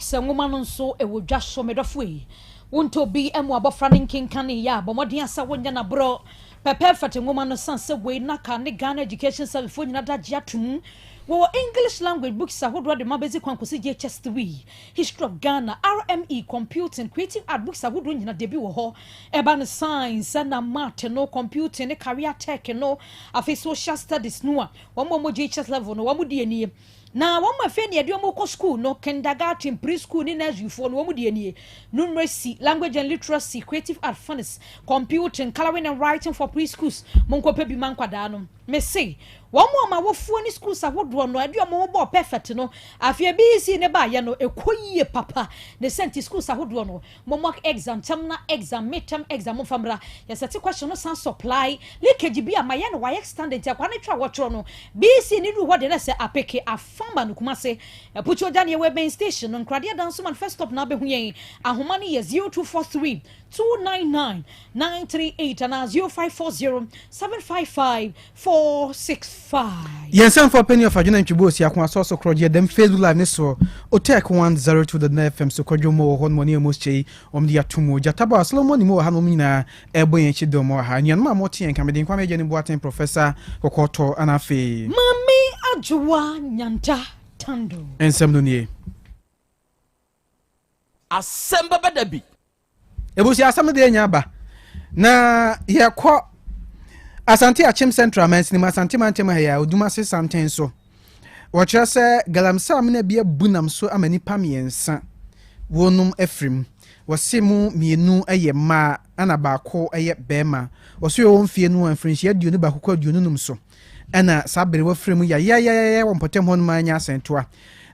Books nwoma no nso wɔ dwa so. Me dɔfo ei, wontɔ bi mmoa abɔfra no nkenkanee a, bɔ mmɔden ara sɛ wonyɛ no aborɔ. Pɛ Perfect nwoma no sane sɛ wei NaCCA ne Ghana Education Service foɔ nyina da gye atom. Wɔwɔ English language books ahodoɔ de ma bɛdzi kwan kɔsi JHS 3, History of Ghana, RME, Computing, Creative Art books ahodoɔ nyina da bi wɔ hɔ. Ɛba no Science ɛna Math no, Computing ne Career Tech no, afei Social Studies no a, wɔn a wɔwɔ JHS level no wɔn deɛ nie. Na wɔn a afei na yɛde wɔn rekɔ sukuu no, kindergarten, pre-school ne nursery foɔ no, wɔn deɛ nie, Numeracy, Language and Literacy, Creative Art, Phonics, Computing, Colouring and Writing for Pre-schools. Monkɔpɛ bi ma nkwadaa no. Mese, wɔn a wɔn awofoɔ ne schools ahodoɔ no ɛde wɔn ho bɔɔ perfect no, afei BEC no baeɛ no, ɛkɔ yie papa. Ne sɛ nti schools ahodoɔ no, Mo mock exam, terminal exam, mid term exam momfa mmra. Yɛ sɛte question no san supply leakage bi a ma yɛ no wayɛ standard nti akwaa no twerɛ a wɔtwerɛ no BC no duru hɔ deɛ na sɛ apeke afa ma no Kumase Aputuo gya neɛ wɔ ɛbɛn station no Nkradeɛ Dansoman first stop na abɛhu yɛn Ahoma no yɛ 0243 299 938 anaa 0540 755 465. Yɛn nsɛmfo panyin ɔfa dwena ntwibo osi ako asɔ so korɔ gyeɛ dɛm Facebook live ne soɔ Otec 102.9 FM so kwadwo mo wɔ hɔ nom ɔne Amos Kyei wɔn de ato mu Gyata Bauer Solomon Nimo wɔ ha nom nyinaa ɛrebɔ yɛn akyi dɔm wɔ ha Anuanom a mote yɛn nka mede Nkwame Agya ne Boateng Professor Kɔkɔɔtɔ ɛna afei Maame Adwoa Nyanta Tando. Nsɛm no nie. Asɛm bɛba da bi. Ebusua asɛm no deɛ nya aba na yɛkɔ Asante Akyem Central mansini mu Asante mantam ha yi a Odumase santen so. Wɔkyerɛ sɛ galamsey amena bi abu nam so ama nnipa mmiɛnsa wɔnom afiri mu. Wɔse mu mmienu yɛ mmaa ɛna baako yɛ barima. Wɔso yɛ wɔn mfie no a mfirinhyia 21 kɔ 25 so. Ɛna saa bere wɔafiri mu yayayayaya wɔ mpɔtam hɔ nom anya asɛntoa.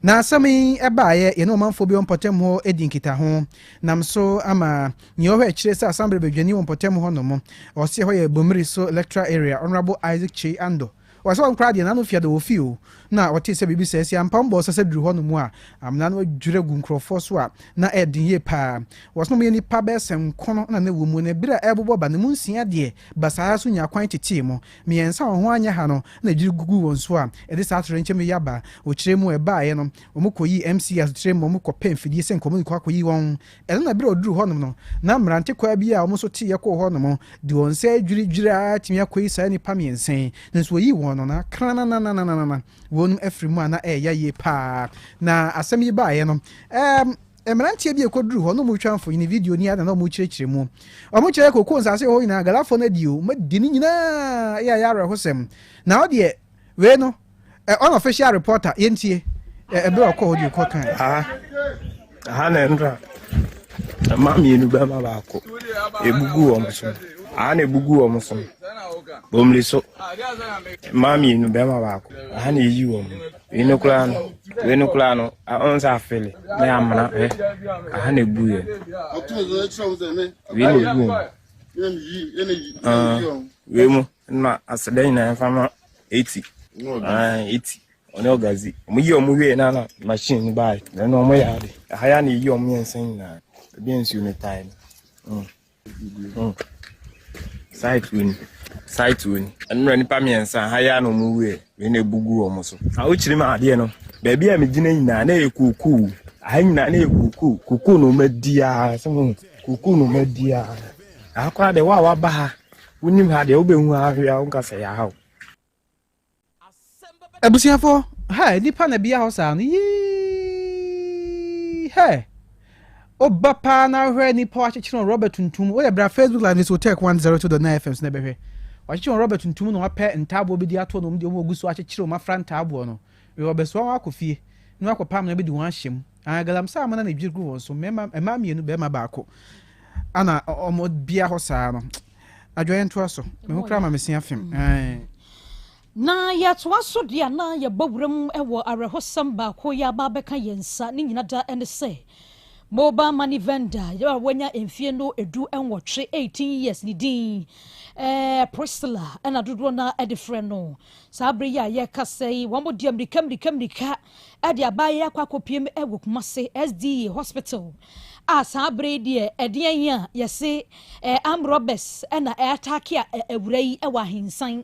Na asɛm yi baeɛ, yɛne ɔmanfoɔ bi wɔ mpɔtam hɔ di nkitaho, nam so ama nea ɔhwɛ akyire sɛ asanbere badwani wɔ mpɔtam hɔ nom, ɔse ɛhɔ yɛ Bomiri so Electoral Area, Honourable Isaac Kyei Andoh. Ɔse wɔn koraa deɛ n'ano fia da wɔ fie o, na ɔtee sɛ biribi saa asi ampa, wɔbɔɔ sasa duru hɔ nom a, amena no adwiri agu nkurɔfoɔ so a na ɛyɛ den yie paa. Wɔse na wɔyɛ nnipa bɛyɛ sɛ nkono na na ɛwɔ mu, na ɛberɛ a ɛrebobɔ ba no, emu nsia deɛ basaa so nyaa kwan tetee mu. Mmiɛnsa a wɔn ho anyɛ ha no na dwiri guguu wɔn so a ɛde saa atoyerɛnkyɛm yi aba. Wɔkyerɛ mu a ɛbaeɛ no, wɔkɔyii MC asekyerɛ mu ma wɔkɔpɛɛ mfidie sɛ nka wɔrekɔ akɔyi wɔn. Ɛno na berɛ a wɔduruu hɔnom no, na mmerante kwaa bi a wɔn nso teeɛ kɔɔ hɔnom de wɔn nsa adwiridwiri ara atumi akɔyi saa nnipa mmiɛnsa yi. Nanso wɔyii wɔn no, na krananananana wɔn afiri mu a na ɛyɛ ya yie pa ara. Na asɛm yi baeɛ no, ɛɛm, Mmeranteɛ bi a ɛkɔduruu hɔ na wɔretwa mfonini, video ni ara na na wɔrekyerɛkyerɛ mu. Wɔkyerɛ kokoo nsase wɔ hɔ nyinaa, Galafoɔ no adi o, wɔadi ne nyinaa, ɛyɛ a ɛyɛ awerɛhosɛm. Na wo deɛ, wei no, unofficial reporter, yɛntie, ɛberɛ a ɔkɔɔ hɔ deɛ ɔkɔkaeɛ. Aha, aha na ɛnra mmaa mmienu bɛrima baako ebugu wɔn so. Aha na ebugu wɔn so. Bomli so mmaa mmienu bɛrima baako. Aha na eyi wɔn. Wei no koraa no, wei no koraa no, ɔn sɛ afele na yɛ amena ɛ aha na ebu yɛ. Wei na ebu wɔn. Wei mu na aseda nyinaa nfa ma eti. Eti ɔne ɔgazi. Wɔn yi wɔn wie na na machine no baa na ɛna wɔn yɛ ade. Aha yɛ na eyi wɔn mmiɛnsa nyinaa. Ebi nsuo no tae no. Mm. Site wei ni. Site wei ni. Ɛnura nipa mmiɛnsa ha yɛ na wɔn wuiɛ. Wei na ebu gu wɔn so. Na wokyerɛ mu adeɛ no. Baabi a megyina nyinaa na ɛyɛ kookoo. Aha nyinaa na ɛyɛ kookoo. Kookoo na wɔn adi ara. Sɛ mo kookoo na wɔn adi ara. Aha koraa deɛ wo a waba ha, wonim ha deɛ wobɛhu ha hwɛ a wonka sɛ yɛ ha o. Abusuafo, hɛ, nipa na bia hɔ saa no, yii, hɛ, oba paa na ahwɛ nipa wakyekyere wɔn rɔba tuntum, woyɛ bra Facebook live so tech 102.9 FM so na ɛbɛhwɛ. Wakyekyere wɔn rɔba tuntum na wapɛ ntaaboɔ bi de ato na wɔn de wɔn ogu so akyekyere wɔn afra ntaaboɔ no. Wɔbɛsoa wɔn akɔ fie na wakɔpam na bi de wɔn ahyɛ mu. Ah, galamsey amena na edwiri gu wɔn so, mmarima, mmaa mmienu, barima baako. Ana wɔn bia hɔ saa no. Adwoa yɛntoa so. Me ho koraa ma me se afem. Ae. Na yɛtoa so deɛ a na yɛbɔ wuram wɔ awerɛhosɛm baako yi aba abɛka yɛn nsa ne nyina da ne sɛ mobile money vendor a wanya mfie no 18, 18 years, ne din eh, Priscilla ɛna dodoɔ no de frɛ no. Saa bere yi a yɛkasa yi wɔn de mmirika mmirika mmirika de abaayewa akɔ akɔpiem wɔ Kumasi SDA Hospital a saa bere yi deɛ ɛdeɛn a yɛse armed robbers na ɛataake a awura yi wɔ ahensan.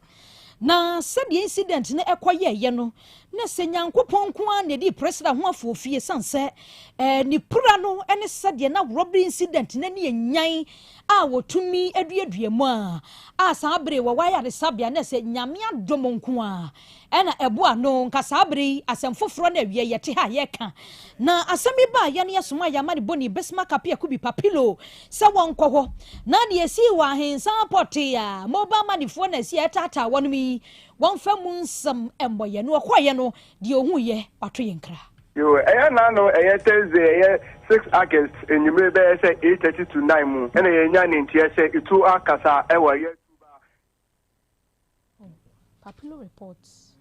Na sɛdeɛ incident no ɛkɔ yɛɛyɛ no, Na sɛ Nyankopɔn nko ara na ɛdii Priscilla ho afoofie ɛsiane sɛ eh, ne pira no ne sɛdeɛ na robbery incident no ani nyan a wɔtumi duadua mu a, a saa bere wɔwɔ ayaresabea na sɛ Nyame adom nko ara ɛna ɛboa no nka saa bere yi asɛm foforɔ na awie yɛte ha yɛka na asɛm yi baa yɛne yɛsoma yɛ amanebɔni Bismarck Appiah-Kubi Papilo sɛ wɔnkɔ hɔ na deɛ ɛsii wɔ ahensan pɔtee a mobile money foɔ na ɛsi a ɛtaataa wɔnom yi Wɔmfa mu nsɛm mmɔ yɛn. Na ɔkɔeɛ no, deɛ ɔhuiɛ, wato yɛn kra. Yoo, ɛyɛ n'ano, ɛyɛ Thursday, ɛyɛ 6 August enyimire bɛyɛ sɛ 8:30 to 9 mu ɛna yɛnya ne nteɛ sɛ Itu akasa ɛwɔ ɛyɛ Tuba. Papilo reports.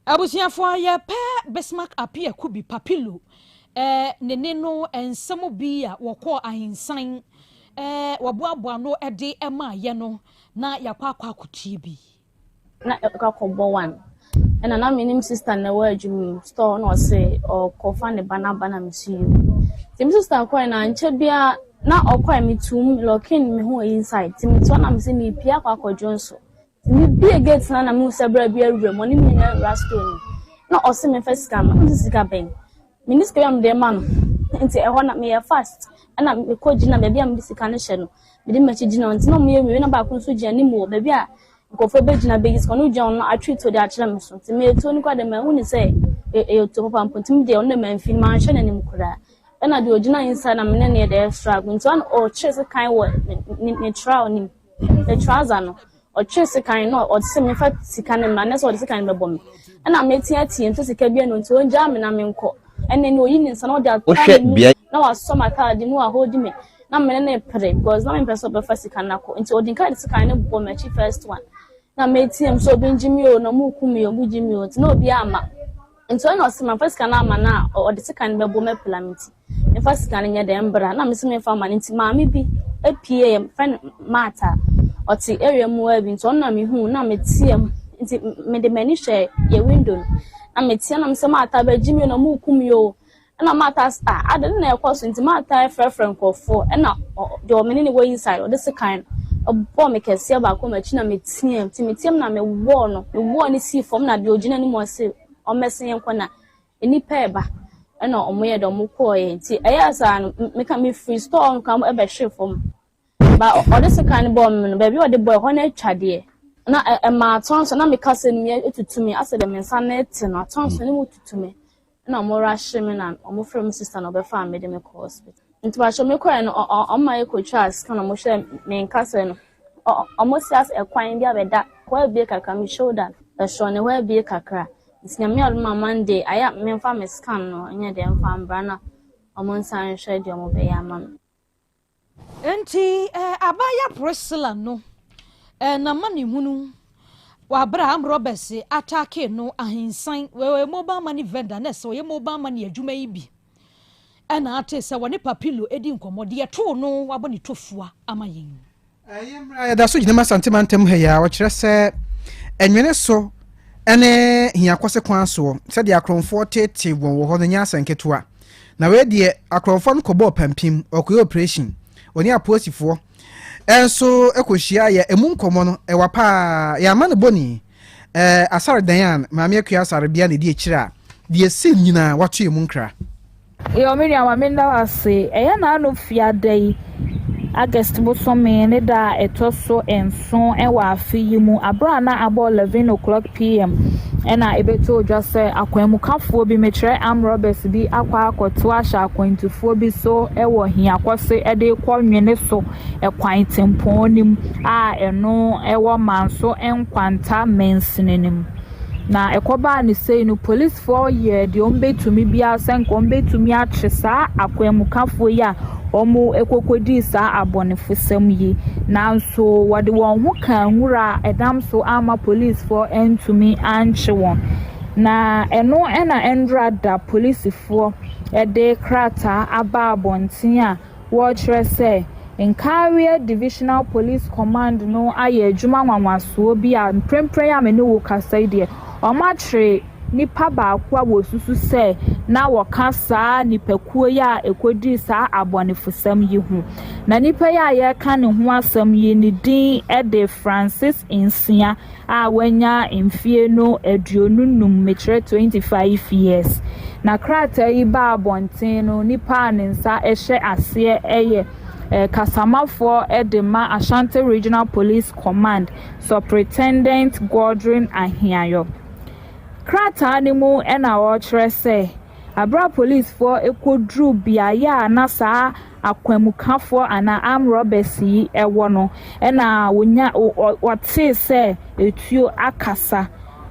Abusuafoɔ yɛpɛ Bismarck Appiah Kubi Papilo eh, ne ne no nsɛm bi a wɔkɔɔ ahensan eh, wɔboaboa ano de maayɛ no na yɛakɔ akɔ akɔtie bi. Na ɛkɔ akɔbɔ one ɛna na me ne me sister na ɛwɔ adwuma mu store na ɔse ɔkɔfa ne ba n'aba na me si yio nti me sister kɔɛ na nkyɛ bia na ɔkɔɛ me tum locking me ho inside nti me toa na me se me pia akɔ akɔdwo nso Nti mebue gate no a na mehu sɛ bra bi awura mu, ɔne me nyinaa awura store no mu. Na ɔse memfa sika mma, mese sika bɛn? Menni sika bi a mede rema no. Nti ɛhɔ na meyɛ fast ɛna mekɔ gyina baabi a mede sika no hyɛ no, mede m'akyi gyina hɔ. Nti na wɔyɛ mmienu na baako nso gyina anim wɔ baabi a nkurɔfoɔ bɛgyina bɛyi sika, ɔno gyina hɔ no atwe tuo de akyerɛ me so. Nti meyɛ tuo no koraa deɛ manhu no sɛ ɛyɛ tuo papa mpo, nti me deɛ ɔno deɛ mamfi no, manhwɛ n'anim koraa. Ɛna deɛ ɔgyina inside na me ne no yɛ deɛ struggle, nti ɔno ɔkyere sekan wɔ ne ne trowel no mu. Me trouser no, ɔtwee sekan na ɔse memfa sika no mmra, nɛ sɛ ɔde sekan no bɛbɔ me. Ɛna meteateam sɛ sika biara nni hɔ nti ɔngyaa me na menkɔ. Ɛnɛ no ɔyi ne nsa na ɔde ata Wohwɛ me mu beae. na wasɔ m'ataade mu aholdi me na me ne no repere because na mempɛ sɛ ɔbɛfa sika no akɔ. Nti ɔde nka de sekan no bɔ m'akyi first one. Na meteam sɛ obi ngye me o, na ɔmo reku me o, ɔmo gye me o. Nti na obiara amma. Nti ɔno na ɔse mamfa sika no amma no a ɔde sekan no bɛbɔ me apira me nti memfa sika no nyɛ dɛn mbra na mese memfa mma no nti maame bi pie yɛfrɛ no Martha ɔte area mu ha bi nti ɔno na mehuu na meteam nti mede m'ani hwɛ yɛ window no na meteam na mesɛ Martha bɛgye me o na ɔmo reku me o ɛna Martha se ah ade na ɛkɔ so nti Martha frɛfrɛ nkurɔfoɔ ɛna deɛ ɔmene ne wɔ inside ɔde sekan no ɛbɔɔ me kɛseɛ baako m'akyi na meteam nti meteam na mewɔɔ no mewɔɔ no sii fam na deɛ ɔgyina anim ɔse ɔmmɛsen yɛn nkɔ na nnipa ɛba ɛna ɔmo yɛ dɛ ɔmo kɔɔɛ nti ɛyɛɛ saa no meka mefiri store no koraa ɛbɛhwee fam ba ɔde sekan no bɔɔ me no baabi a ɔde bɔɔ ɛhɔ no atwa deɛ na ɛma atɔnso na meka sɛ no mu etutu me asɛ dɛ me nsa no ete no atɔnso no mu tutu me na ɔmo rush me na ɔmo frɛ me sister na ɔbɛfaa me de me kɔ hospital nti bakyɛ me kɔɛ no ɔmo ma yɛ kɔtwaa scan ɔmo hwɛ me nkasɛ no ɔmo si ase ɛkwan bi abɛda hɔ abie kakra me shoulder ɛsɔ ne hɔ abie kakra nti Nyame adom a Monday ayɛ a memfa me scan no nyɛ deɛ mfa mbra na ɔmo nsan nhwɛ deɛ ɔmo bɛyɛ ama me. Enti abaayewa Priscilla no n'amanehunu wɔ abere a armed robbers ataakee no ahensan, ɔyɛ mobile money vendor na ɛsɛ ɔyɛ mobile money adwuma yi bi ɛna ate sɛ wɔne Papilo di nkɔmmɔ deɛ ɛtoo no wabɔ ne tofua ama yɛn. Ɛyɛ mmerɛ a yɛda so gyina mu Asante mantam ha yi a wɔkyerɛ sɛ ɛnwene so ne hiakɔse kwan soɔ sɛdeɛ akorɔmfoɔ teetee wɔn wɔ hɔ no nyɛ asɛm ketewa. Na wei deɛ akorɔmfoɔ no kɔbɔɔ pampim, ɔkɔyɛ operation, ɔne apolisifoɔ nso kɔhyia yɛ ɛmu nkɔmmɔ no ɛwa paa yɛama no bɔni ɛɛ Asare Diane Maame Akua Asare bea na ɛdi akyire a deɛ ɛsi nyinaa wato yɛ mu nkra. Yow me nua ma menda wo ase. Ɛyɛ n'ano fiada yi, August bosome ne da a ɛtɔ so nson wɔ afe yi mu, aberɛ a na abɔ 11:00 PM na ɛbɛtɔɔ dwa sɛ akwanmukafoɔ bi, mekyerɛ armed robbers bi akɔ akɔto ahyɛ akwantufoɔ bi so wɔ Hiakɔse de rekɔ Nwene so kwan tempɔn no mu a ɛno wɔ Manso Nkwanta mansini no mu. Na ɛkɔbaa no sei no, polisfoɔ yɛɛ deɛ wɔbɛtumi biara sɛ nka wɔbɛtumi akye saa akwanmukafoɔ yi a wɔkɔkɔdii saa abɔnefosɛm yi. Nanso wɔde wɔn ho kaa nwura a ɛnam so amma polisfoɔ antumi ankye wɔn. Na ɛno na ɛnnora da polisifoɔ de krataa aba abɔnten a Wɔkyerɛ sɛ Nkaria Divisional Police Command no ayɛ adwuma nwanwasoɔ bi a mprempren a me ne wo kasa yi deɛ, wɔakyere nipa baako a wɔsusu sɛ na wɔka saa nipakuo yi a ɛkɔdii saa abɔnefosɛm yi ho. Na nipa yi a yɛreka ne ho asɛm yi ne din de Francis Nsia a wanya mfie no 25, mekyerɛ 25 years. Na krataa yi baa abɔnten no, nipa a ne nsa hyɛ aseɛ yɛ kasamafoɔ de ma Ashanti Regional Police Command, Superintendent Godwin Ahiayo. Krataa no mu na ɔrekyerɛ sɛ abere a polisifoɔ kɔduru beaeɛ a na saa akwamukafoɔ anaa armed robbers yi wɔ no, ɛna wonya wɔtee sɛ etuo akasa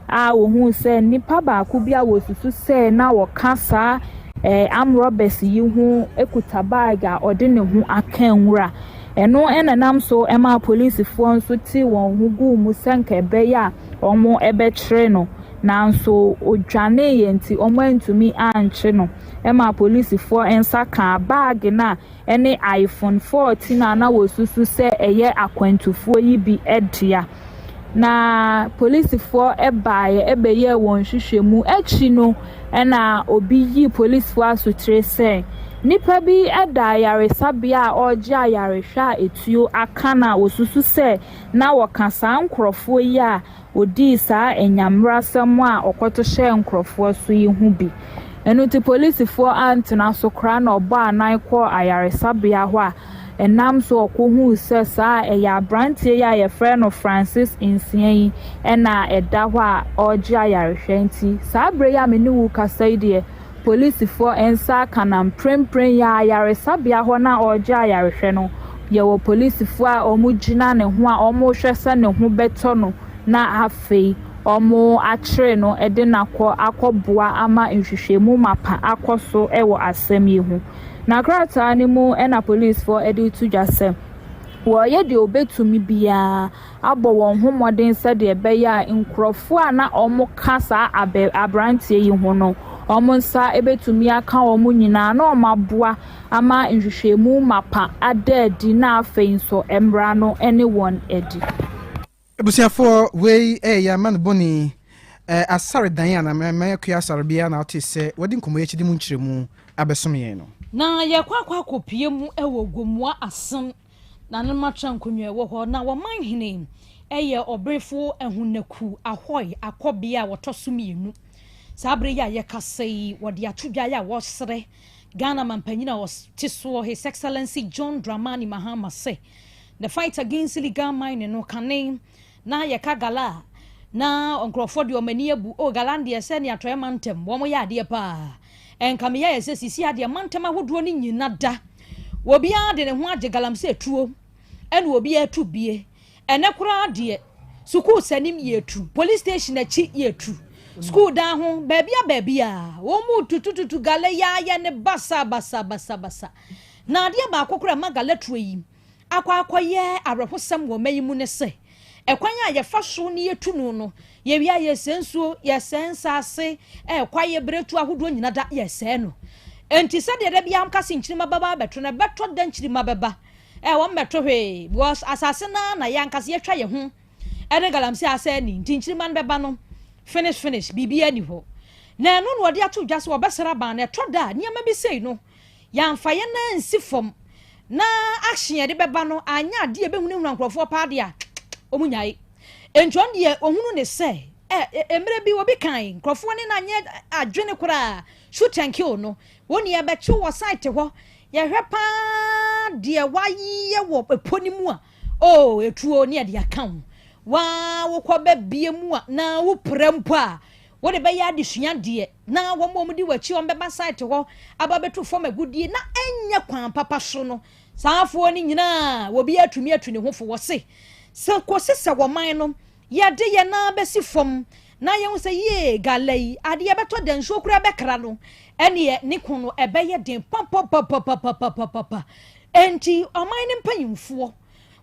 a wohuu sɛ nipa baako bi a wɔsusu sɛ na wɔka saa armed robbers yi ho kuta bag a ɔde ne ho aka nwura. Ɛno ɛna nam so ma polisifoɔ nso tee wɔn ho guu mu sɛ nka ɛbɛyɛ a wɔbɛkyere no. Nanso odwaneeɛ nti wɔantumi ankye no. Ɛma polisifoɔ nsa kaa bag no a ɛne iPhone 14 a na wɔsusu sɛ ɛyɛ akwantufoɔ yi bi dea. Na polisifoɔ baeɛ bɛyɛɛ wɔn nhwehwɛmu akyi no, ɛna obi yii polisifoɔ asotire sɛ nipa bi da ayaresabea a ɔregye ayarehwɛ a etuo aka no a wɔsusu sɛ na wɔka saa nkurɔfoɔ yi a wɔdii saa anyammerasɛm a ɔkɔto hyɛɛ nkurɔfoɔ so yi ho bi. Ɛno nti polisifoɔ antena so koraa na ɔbɔɔ anan kɔɔ ayaresabea hɔ a ɛnam so ɔkɔhuu sɛ saa ɛyɛ aberanteɛ yi a yɛfrɛ no Francis Nsia yi ɛna ɛda hɔ a ɔregye ayarehwɛ. Nti saa abere yi a me ne wo kasa yi deɛ, polisifoɔ nsa aka na mprempren yi a ayaresabea hɔ na ɔregye ayarehwɛ no, yɛwɔ polisifoɔ a wɔgyina ne ho a wɔrehwɛ sɛ ne ho bɛtɔ no na afei wɔn akyere no de no akɔ akɔboa ama nhwehwɛmu mapa akɔ so wɔ asɛm yi ho. Na krataa no mu ɛna polisifoɔ de to dwa sɛ wɔreyɛ deɛ obetumi biara abɔ wɔn ho mmɔden sɛdeɛ ɛbɛyɛ a nkurɔfoɔ a na wɔka saa abɛ aberanteɛ yi ho no, wɔn nsa betumi aka wɔn nyinaa na wɔn aboa ama nhwehwɛmu mapa ada adi na afei nso mmara no ne wɔn adi. Abusuafoɔ, wei ɛyɛ ama no bɔne asare dan a na mɛmɛ akua asare biara na ɔte sɛ wɔde nkɔmmɔ yi akyi de mu nkyerɛmu abɛsom yɛn no. Na yɛkɔ akɔpie mu wɔ Gomoa Asem na no matra nkonnwa ɛwɔ hɔ na wɔman hene ɛyɛ ɔberefo Ahunaku Ahɔe Akɔbea a wɔtɔ so mmienu. Saa bere yi a yɛkasa yi, wɔde ato dwa a wɔsrɛ Ghana mampanyin a ɔte soɔ, His Excellency John Dramani Mahama, sɛ the fight against illegal mining no, kane na yɛka gala a na nkurɔfoɔ deɛ ɔmani abu o gala deɛ sɛ ne atɔeɛ mantam wɔn yɛ adeɛ paa. Ɛnka meyɛ yɛ sɛ sisi adeɛ mantam ahodoɔ no nyina da obiara de ne ho agye galamsey tuo, ɛna obiara tu bie. Ɛnɛ koraa deɛ, sukuu sanim yɛtu, police station akyi yɛtu, sukuu dan ho baabi a baabi a wɔn mu tutututu gala yaayɛ ne basa basa basa basa. Na adeɛ baako koraa ma gala tuo yi akɔ akɔyɛ awerɛhosɛm wɔ mma yi mu ne sɛ ɛkwan a yɛfa so ne yɛtu no, yɛwia, yɛsɛ nsuo, yɛsɛ nsaase, ɛkwa yɛ beretu ahodoɔ nyina da yɛsɛɛ no. Nti sɛdeɛ da biara ka se nkyirima bɛba abɛto no, ɛbɛtɔ da nkyirima bɛba wɔn bɛto hwee because asase naa na yɛn ankasa yɛtwa yɛn ho ɛne galamsey asɛ ni. Nti nkyirima no bɛba no, finish finish, biribiara ni hɔ. Na ɛno na wɔde ato dwa sɛ wɔbɛsra ban na ɛtɔ da a nneɛma bi sei no yɛamfa yɛn nan nsi fam na action yɛde bɛba no anyɛ adeɛ ɛbɛhunahuna nkurɔfoɔ paa deɛ a wɔn nyae. Nti ɔno deɛ ohunu ne sɛ mmerɛ bi obi kan nkurɔfoɔ ne na nyɛ adwene koraa, shoot and kill no, wɔn ni yɛbɛkyew wɔ site hɔ, yɛhwɛ paa deɛ wayɛ wɔ epo ne mu a o etuo ne yɛde aka ho waa wokɔ bɛbie mu a na wopira mpo a wode bɛyɛ adesua deɛ na wɔn a wɔdi w'akyi wɔn bɛba site hɔ aba bɛto fam agudie na ɛnyɛ kwan papa so no. Saa afoɔ no nyinaa obi atumi atu ne ho fo wɔ se sɛ kɔsi sɛ wɔman no yɛde yɛn nan bɛsi fam na yɛn sɛ yie gala yi adeɛ bɛtɔ da nsuo koraa bɛkra no, ɛneɛ ne ko no ɛbɛyɛ den papapapapapapapa. Enti ɔman no mpanyinfoɔ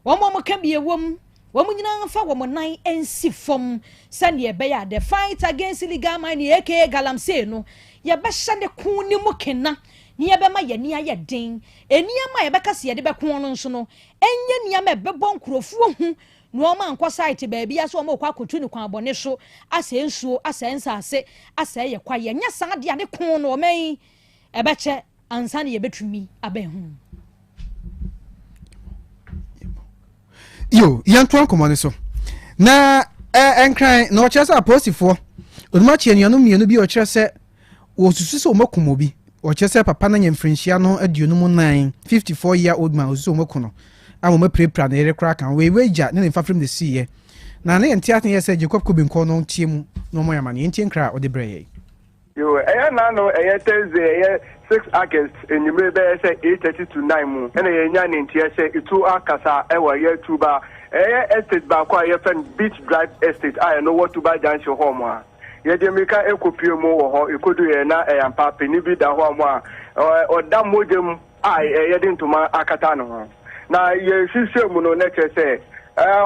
wɔn a wɔka bi ɛwɔ mu, wɔn nyinaa fa wɔn nan nsi fam sɛdeɛ ɛbɛyɛ a the fight against illegal mining aka galamsey no yɛbɛhyɛ ne ko ne mu kena ne yɛbɛma yɛn ani ayɛ den. Nneɛma a yɛbɛka sɛ yɛde bɛko no nso no ɛnyɛ nneɛma a ɛbɛbɔ nkurɔfoɔ hu na wɔn ankɔ site baabi a so wɔn kɔ akɔtu ne kwan bɔne so asɛ nsuo, asɛ nsase, asɛ yɛ kwaeɛ. Nyɛ saa deɛ ne ko no ɔman yi ɛbɛkyɛ ansa na yɛbɛtumi abɛn ho. Yo, yɛntoa nkɔmmɔ no so. Na ɛ Nkran na ɔkyerɛ sɛ apolisifoɔ onumakye anuanom mmienu bi ɔkyerɛ sɛ wɔsusu sɛ wɔakum obi. Ɔkyerɛ sɛ papa no anya mfirinhyia no 54, 54 year old man, ɔsusu sɛ wɔaku no a wɔapirapira ne yere koraa ka ho. Wei wei gya ne ne mfafrem na ɛsiiɛ. Na ne yɛnte ase yɛ sɛ Jacob Kobi nkɔ no ntie mu na wɔmmɔ yɛn amanneɛ. Yɛntie nkra a ɔde brɛɛ yɛn. Yo, ɛyɛ nnaano, ɛyɛ Thursday, ɛyɛ 6 August anwummere bɛyɛ sɛ 8:30 to 9 mu ɛna yɛnya ne nteɛ sɛ etuo akasa ɛwɔ ɛyɛ Tuba, ɛyɛ estate baako a yɛfrɛ no Beach Drive Estate a ɛno wɔ Tuba Junction hɔ mo a. Yɛde mmirika ɛkɔpue mu wɔ hɔ, ɛkɔduiɛ na ɛyɛ ampa panin bi da hɔ a mo a ɔda mogya mu a yɛde ntoma akata ne ho. Na yɛhwehwɛ mu no na kyerɛ sɛ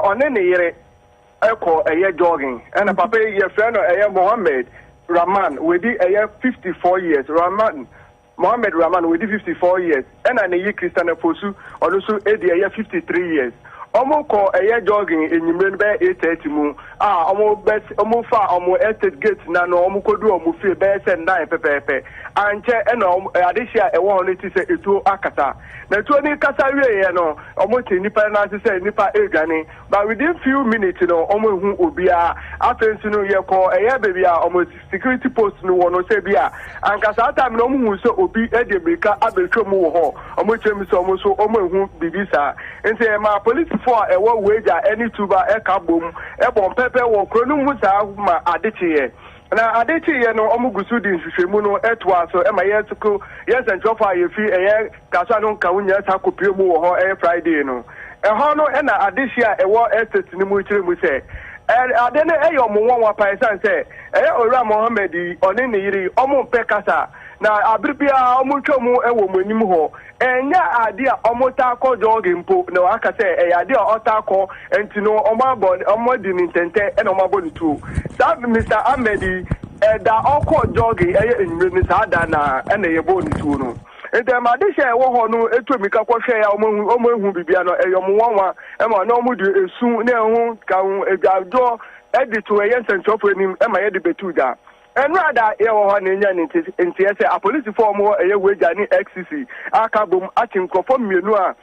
ɔne ne yere kɔ ɛyɛ jogging ɛna papa yi yɛfrɛ no ɛyɛ Mohammed Rahman wadi ɛyɛ 54 years Rahman Mohammed Rahman wadi 54 years ɛna ne yi Christian Fosu ɔno nso edi ɛyɛ 53 years ɔmo kɔ ɛyɛ jogging enyimire no bɛyɛ 8:30 mu a ɔmo bɛ ɔmo fa ɔmo estate gate na no ɔmo kɔdu ɔmo fie bɛyɛ sɛ 9 pɛpɛɛpɛ ankyɛ ɛna ɔmo adehye a ɛwɔ hɔ no ti sɛ etuo akasa na etuo no kasa wieɛ no ɔmo te nipa no ase sɛ nipa edwane. But within few minutes no ɔmo nhu obiara. Afei nso no yɛkɔ ɛyɛ baabi a ɔmo security post no wɔ no sɛ bi a anka saa time no ɔmo hu sɛ obi de mmirika abɛtwa mu wɔ hɔ. Ɔmo kyerɛ mu sɛ ɔmo nso ɔmo nhu biribi saa. Nti ɛmaa polisifoɔ a ɛwɔ Weija ɛne Tuba ɛka bom ɛbɔ mpɛpɛ wɔ kuro no mu saa ma ade kyeeɛ. Na ade kyeeɛ no ɔmo gu so de nhwehwɛmu no ɛtoaa so ɛma yɛn nso yɛn nsɛnkyerɛfoɔ a yɛfi ɛyɛ Kasoa no nka wo nyinaa san kɔpue mu wɔ hɔ ɛyɛ Friday no. Ɛhɔ no na adehye a ɛwɔ estate no mu kyerɛ mu sɛ ade no yɛ wɔn nwanwa paa ɛsiane sɛ ɛyɛ Owura Mohammed yi ɔne ne yere yi wɔn mpɛ kasa na abere biara wɔn twa mu wɔ wɔn anim hɔ. Ɛnyɛ ade a wɔn taa kɔ jogging mpo na wɔaka sɛ ɛyɛ ade a ɔtaa kɔ nti no wɔn abɔ wɔn adi ne ntɛntɛ na wɔn abɔ ne tuo. Saa Mister Ahmed yi ɛda ɔkɔ jogging ɛyɛ anwummere no saa da no ara na yɛbɔɔ ne tuo no. Enti ɛma adehye a ɛwɔ hɔ no tu mmirika kɔhwɛe a wɔanhu biribiara no, ɛyɛ wɔn nwanwa ma na wɔde esu ne ɛho ka ho adwadwoɔ de to ɛyɛ nsɛnkyerɛwfo anim ma yɛde bɛtu gya. Nnora da yɛwɔ hɔ na yɛnya ne nteɛ sɛ apolisifo a wɔwɔ ɛyɛ Weija ne XCC aka abom akye nkurɔfoɔ mmienu a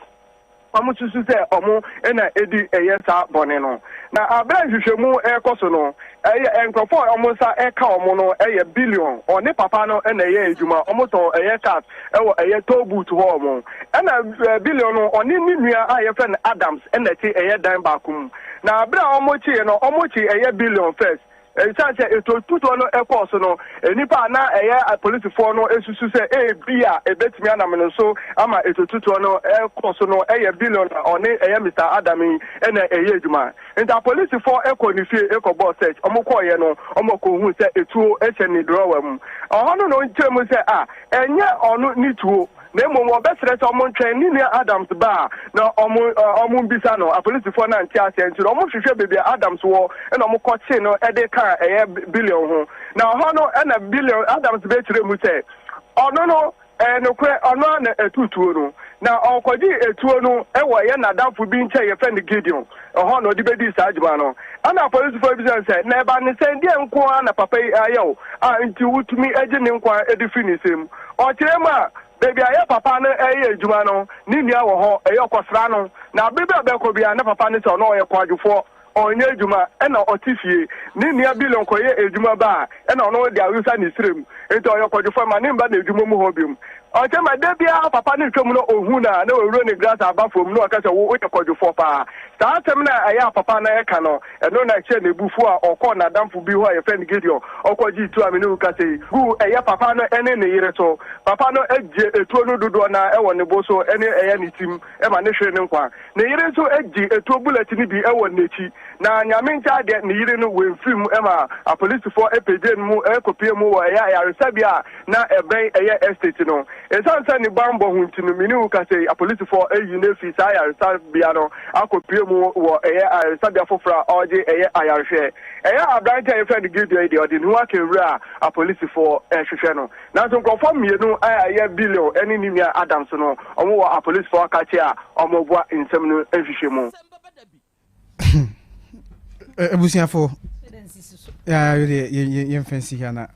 Wɔsusu sɛ wɔn na edi ɛyɛ saa bɔne no. Na bere a nhwehwɛmu rekɔ so no, ɛyɛ nkurɔfo a wɔn nsa ka wɔn no yɛ billion. Ɔne papa no na ɛyɛ adwuma. Wɔtɔn ɛyɛ cars wɔ ɛyɛ toll booth hɔ wɔn. Ɛna billion no, ɔne ne nua a yɛfrɛ no Adams na ɛte ɛyɛ dan baako mu. Na bere a wɔkyeeɛ no, wɔkye ɛyɛ billion first. Esiane sɛ atuotutoɔ no kɔɔ so no, nnipa a na ɛyɛ apolisifoɔ no susu sɛ ebia ebetumi anam no so ama atuotutoɔ no kɔ so no yɛ Billion a ɔne ɛyɛ Mister Adam yi na ɛyɛ adwuma. Nti apolisifoɔ kɔɔ ne fie kɔbɔɔ search. Wɔkɔeɛ no, wɔkɔhuu sɛ etuo hyɛ ne drawer mu. Ɛhɔ no na ɔkyerɛ mu sɛ ah, ɛnyɛ ɔno ne tuo. Na mmom wɔbɛsrɛ sɛ wɔntwɛn ne nua Adams ba a na wɔmmisa no. Apolisifoɔ no ante aseɛ nti no wɔhwehwɛ baabi a Adams wɔ na wɔkɔkyee no de kaa ɛyɛ Billion ho. Na ɛhɔ no na Billion, Adams bɛkyerɛɛ mu sɛ ɔno no ɛyɛ nokorɛ ɔno ara na ɛtoo tuo no. Na ɔkɔgyee etuo no wɔ ɛyɛ n'adamfo bi nkyɛn yɛfrɛ no Gideon hɔ na ɔde bɛdii saa adwuma no. Ɛna apolisifoɔ no bisaa no sɛ, na ɛba ne sɛn, deɛn nko ara na papa yi ayɛ wo a nti wotumi gye ne nkwa de firi ne nsam? Ɔkyerɛ mu a, baabi a ɛyɛ papa no reyɛ adwuma no, ne nua wɔ hɔ, ɛyɛ ɔkɔsra no. Na bere bi a ɔbɛkɔ biara, na papa no sɛ ɔno ɔyɛ kwadwofoɔ, ɔnyɛ adwuma, ɛnna ɔte fie. Ne nua Billion kɔyɛ adwuma ba a, ɛnna ɔno de awesa ne srɛ mu. Enti ɔyɛ kwadwofoɔ, ɛma ne mma n'adwuma mu hɔ bio. Ɔkyerɛ mu a, da biara papa no retwam na ɔhu no a, na wawura ne glass aba fam na waka sɛ, Wo, woyɛ kwadwofoɔ paa. Saa asɛm no a ɛyɛ a papa no reka no, Ɛno na ɛhyɛɛ no abufuo a ɔkɔɔ n'adamfo bi hɔ a yɛfrɛ no Gideon, ɔkɔgyee tuo a me ne wo kasa yi guu ɛyɛ papa no ne ne yere so. Papa no gyee etuo no dodoɔ no ara wɔ ne bo so ne ɛyɛ ne tim ma ne hwere ne nkwa. Ne yere nso gyee etuo bullet no bi wɔ n'akyi. Na Nyame nkyɛ adeɛ ne yere no wamfiri mu ma apolisifoɔ pagyee no mu kɔpuee mu wɔ ɛyɛ ayaresabea a na ɛbɛn ɛyɛ estate no. Esiane sɛ ne bammɔ ho nti no, me ne wo kasa yi, apolisifoɔ ayi no afi saa ayaresabea no akɔpue mu wɔ ɛyɛ ayaresabea foforɔ a ɔregye ɛyɛ ayarehwɛ. Ɛyɛ aberante a yɛfrɛ no Gideon yi deɛ, ɔde ne ho aka nwura a apolisifoɔ rehwehwɛ no. Nanso nkurɔfoɔ mmienu a ɛyɛ Billion ne ne nua Adams no, wɔwɔ apolisifoɔ akakye a wɔreboa nsɛm no nhwehwɛmu. Abusuafo, yɛmfa nsi ha na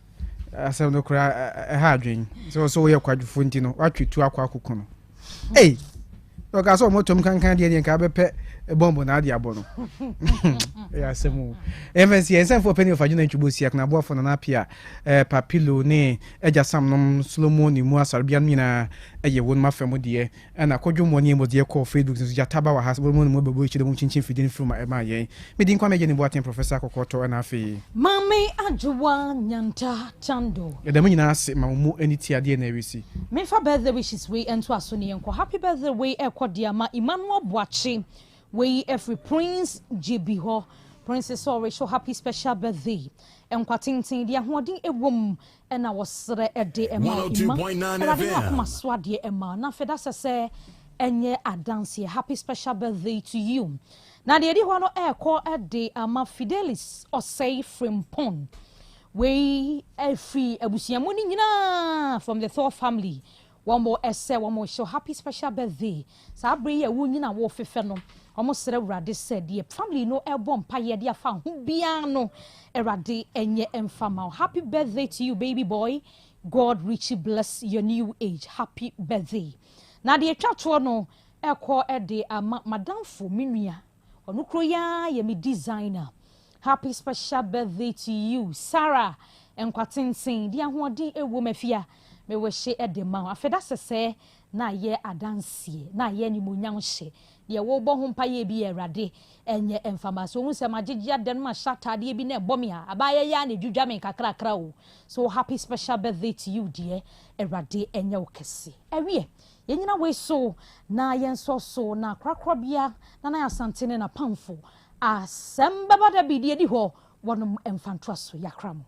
asɛm no koraa ɛha adwen sɛ sɛ woyɛ kwadwofo nti no woatwe tu akɔ akoko no. Ei! Na ɔkaa sɛ ɔmɔtɔm kankan deɛ deɛ nka bɛpɛ bɔmbo na ade abɔ no. Ɛyɛ asɛm o. Ɛmfa nsi yɛn nsɛmfoɔ pɛ ne ɔfa gyina ntwubo si akona aboafo Nana Apia, eh, Papilo ne Agya Sam nom Solomon ne mu asarbea nom nyinaa ɛyɛ wɔn afa mu deɛ. Ɛna Kwadwo Mmoa ne Amos deɛ kɔɔ Facebook nso gyata ba wɔ ha wɔn mu bɛbɔ akyire wɔn kyinkyin fidie no firi ma ɛmaa yɛn. Me din Kwame Agyeni Boateng Professor Kɔkɔɔtɔ ɛna afei. Maame Adwoa Nyanta Chando. Yɛda mo nyinaa ase ma mo mu ani tia deɛ na ɛresi. Menfa birthday wishes wei ntoa so ne yɛnkɔ. Happy birthday wei ɛkɔ de ama Emmanuel Boakye wei ɛfiri Prince Gyebi hɔ. Prince sɛ ɔrehyɛ happy special birthday. Nkwa tenten deɛ ahoɔden ɛwom ɛna wɔsrɛ de ɛma wo Emma. 102.9 Awurade ne FM. wakoma so adeɛ ɛma wo. Na afei da sɛ sɛ ɛnyɛ adanseɛ. Happy special birthday to you. Na deɛ ɛdi hɔ no ɛrekɔ de ama Fidelis Osei Frimpong. Wei ɛfiri abusua mu no nyinaa from the Thor family. Wɔn ɛsɛ wɔn hyɛ happy special birthday. Saa abere yi a wonyina wɔfefɛ no, wɔn srɛ Awurade sɛ deɛ family no ɛbɔ mpaeɛ de afa ho biara no, Awurade ɛnyɛ ɛmfa ma wo. Happy birthday to you baby boy. God richly bless your new age. Happy birthday. Na deɛ etwa toɔ no ɛkɔ ɛde ama madamfo me nua. Ɔno kuro yi ara yɛ me designer. Happy special birthday to you Sarah. Nkwa tenten de ahoɔden ɛwɔ mu afia. Me wɔhyɛ ɛde ma wo. Afɛda sɛsɛ na ayɛ adanseɛ na ayɛ animuonyam hyɛ. Deɛ wɔrebɔ ho mpaeɛ bi yɛ Awurade ɛnyɛ mfama. So ohun sɛ magyegye adan mu ahyɛ ataadeɛ bi na ɛbɔ me a, abaayɛ yi ara na edwidwa me nkakrakra o. So happy special birthday to you deɛ Awurade ɛnyɛ wo kɛse. Ɛwiɛ, yɛnyina wei so na yɛnsɔ so na korakorabea Nana Asante ne n'apamfo asɛm bɛba da bi deɛ edi hɔ wɔnom mfa ntoa so yakra mo.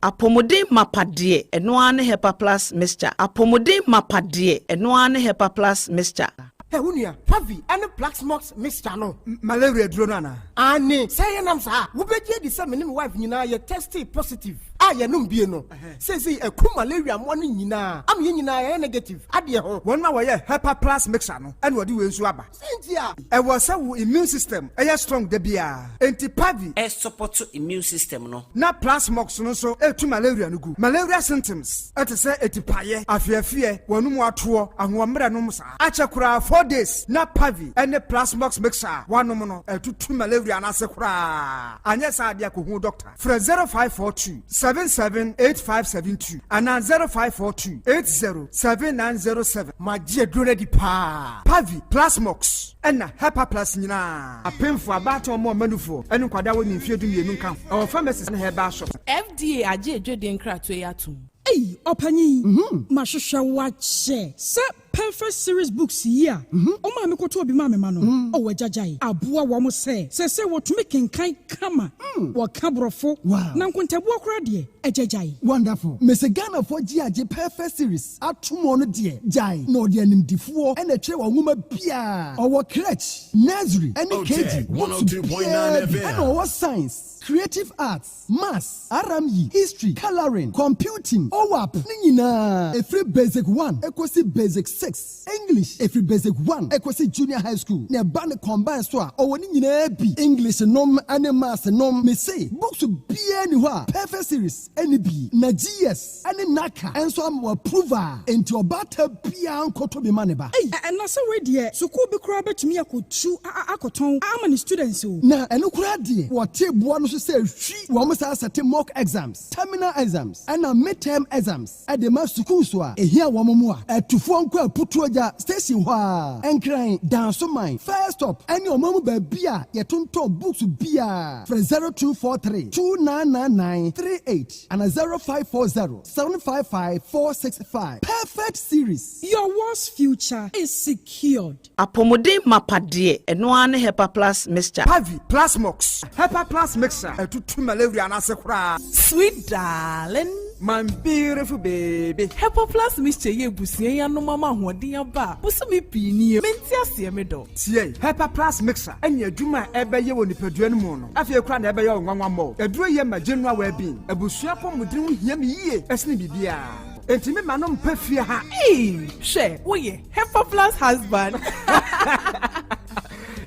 Apɔmuden mapa deɛ, ɛno ara ne Hepa Plus Mixture. Apɔmuden mapa deɛ, ɛno ara ne Hepa Plus Mixture. Hɛ, wo nua, Pavi ne Plaxmox mixture no. Malaria duro no anaa? Aane, sɛ ɛyɛ nam saa a, wobɛgye adi sɛ me ne me wife nyinaa yɛ testee positive a yɛnom bie no. Seesei aku malaria mmoa no nyinaa ama yɛn nyinaa yɛayɛ negative adeɛ ho. Wɔn a wɔyɛ Hepa Plus mixture no na wɔde wei nso aba. Sɛn nti a? Ɛwɔ sɛ wo immune system yɛ strong da biara. Enti Pavi. Ɛsupɔto immune system no. Na Plasmox no nso tu malaria no gu. Malaria symptoms te sɛ atipaeɛ, afeafeɛ, w'anum atoɔ, ahoɔmmerɛ nom saa. Akyɛ koraa 4 days na Pavi ne Plasmox mixture a woanom no atutu malaria no ase koraa. Anyɛ saa adeɛ a kɔhu doctor. Frɛ 0542 778572 anaa 0542 807907. Magye aduro no adi paa. Pavi, Plasmox ɛna Hepa Plus nyinaa. Apemfo, abaatan, ɔmo ɔmanufoɔ ɛne nkwadaa wɔ ne mfeɛ 12 nka ho. Ɛwɔ pharmacies ne herbal shop. FDA agye adwadie nkratoɔ yi atom. Ei, ɔpanyin, mahwehwɛ wo akyɛ sɛ Perfect Series books yi a ɔma me kɔtɔ obi ma me ma no ɔwɔ agyagyae aboa wɔn sɛ sɛ wɔtumi kenkan kama, wɔka borɔfo na nkontabuo koraa deɛ agyagyae. Wonderful. Mese Ghanafoɔ gye agye Perfect Series atom no deɛ gyae na ɔde animdifoɔ ɛna ɛtwerɛ wɔn nwoma biara. Ɔwɔ crèche, nursery ɛne KG books biara bi, ɛna ɔwɔ science, creative arts, maths, RME, history, colouring, computing, OWAP ne nyinaa ɛfiri basic 1 ɛkɔsi basic 6, English ɛfiri basic 1 ɛkɔsi junior high school, na ɛba ne combine so a ɔwɔ ne nyinaa bi, English nom ne maths nom. Mese books biara ni hɔ a Perfect Series ɛne bi na GS ɛne NaCCA ɛnso ama wɔ approve a enti ɔbaata biara nkɔtɔ bi ma ne ba. Ei, ɛna sɛ wei deɛ sukuu bi koraa bɛtumi akɔtu akɔtɔn ama ne students o. Na ɛno koraa deɛ wɔte boa no so sɛ hwi wɔn saa sɛte mock exams, terminal exams ɛna midterm exams ɛde ma sukuu so a ehia wɔn mu a ɛtufoɔ nkɔ Aputuogya station hɔ a Nkran Dansoman first stop ɛne ɔman mu baabi a yɛtontɔn books biara. Frɛ 0243 2999 38 ana 0540 755 465. Perfect Series. Your world's future is secured. Apɔmuden mapa deɛ, ɛno ara ne Hepa Plus Mixture. Pavi, Plasmox, Hepa Plus mixture ɛtutu malaria no ase koraa. Sweet darling. My beautiful baby. Hepa Plus Mixture yɛ ebusua yi anom ama ahoɔden aba a bosome pii nie. Mente aseɛ me dɔ. Tie, Hepa Plus mixture ɛne adwuma a ɛbɛyɛ wɔ nipadua no mu no afei koraa na ɛbɛyɛ wo nwanwa mmɔ. Aduro yɛ ma general well-being. Abusua pɔmuden ho hia me yie ɛsene biribiara. Enti me ma no mpɛ fie ha. Ee, hwɛ, woyɛ Hepa Plus husband.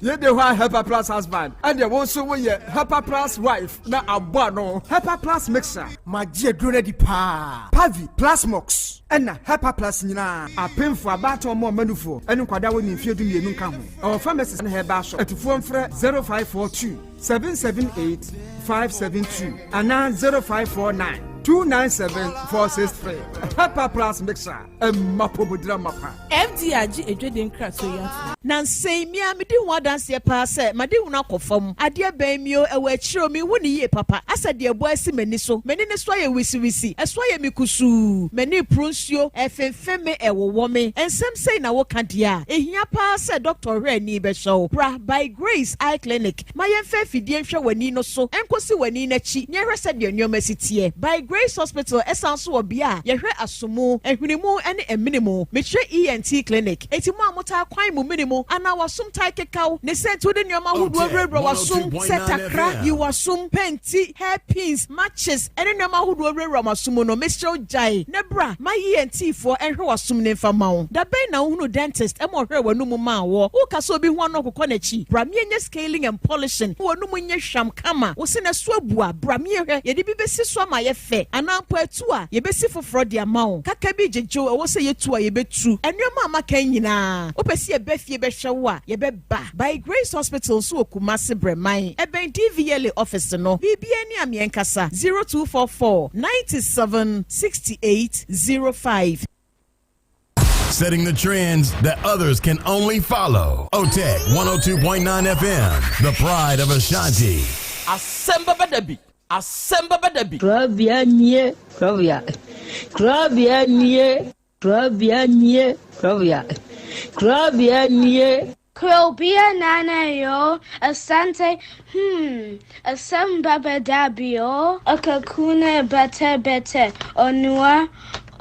Yɛde hɔ a Helper Plus husband, ɛnneɛ wo nso woyɛ Helper Plus wife na abɔ ano. Helper Plus mixture. Magye aduro no adi paa. Pavi, Plasmox, ɛna Helper Plus nyinaa. Apemfoɔ, abaatan, ɔmo a ɔma nufoɔ, ɛne nkwadaa a wɔnni mfeɛ dumienu nka ho. Ɛwɔ pharmacies ne herbal shop. Atufoɔ mfrɛ 0542 778 572 anaa 0549 297 463. Helper Plus mixture, ɛma apɔmudira mapa. FDA agye adwadie nkratoɔ yi atom. Nansa yi, me ara medi ho adanseɛ paa sɛ m'adehunu akɔ fam. Adeɛ bɛn mi o, ɛwɔ akyire o, menhu no yie papa. Asɛ deɛ ɛbɔ asi m'ani so. M'ani no so ayɛ wisiwisi, ɛso ayɛ me kusuu, m'ani reporo nsuo, ɛrefemfem me, ɛrewowɔ me. Nsɛm sei na woka deɛ a, ɛhia paa sɛ dɔkta ɔhwɛ ani bɛhwɛ wo. Bra By Grace Eye Clinic ma yɛmfa afidie nhwɛ w'ani no so nkɔsi w'ani no akyi na yɛhwɛ sɛdeɛ nneɛma si teɛ. By Grace Hospital san nso wɔ bea a yɛhwɛ asomu, ahwene ne amene mu. Mekyerɛ ENT Clinic. Enti mo a motaa kwan mo mene mu anaa w'asom taa keka wo ne sɛ nti wode nneɛma ahodoɔ wurawura w'asom sɛ takra, yi w'asom, pɛnti, hair pins, matches, ne nneɛma ahodoɔ wurawura mo asom mu no, mesrɛ wo gyae na bra ma ENT foɔ nhwɛ w'asom no mfa mma wo. Da bɛn na wohunuu dentist ma ɔhwɛɛ w'anomu maa woɔ? Woka sɛ obi ho ano kokɔ n'akyi? Bra meɛnyɛ scaling and polishing ma w'anomu nyɛ hwam kama. Wo se na ɛso abu a, bra meɛhwɛ, yɛde bi bɛsi so ama ayɛ fɛ anaa mpo atu a, yɛbɛsi foforɔ de ama wo. Kaka bi gyegye wo, ɛwɔ sɛ yɛtu a, yɛbɛtu. Nnoɔma a maka yi nyinaa, wopɛ sɛ yɛba fie bɛhwɛ wo a, yɛbɛba. By Grace Hospital nso wɔ Kumasi Brɛman, ɛbɛn DVLA office no. Biribiara ni a meɛnkasa, 0244 97 68 05. Setting the trends that others can only follow. OTEC 102.9 FM, the pride of Ashanti. Asɛm bɛba da bi, asɛm bɛba da bi. Korabea nie, korabea. Korabea nie, korabea nie, korabea. Korabea nie. Krobea nana yo, Asante, hmm, asɛm bɛba da bi o. Akakuna bɛtɛ bɛtɛ, onua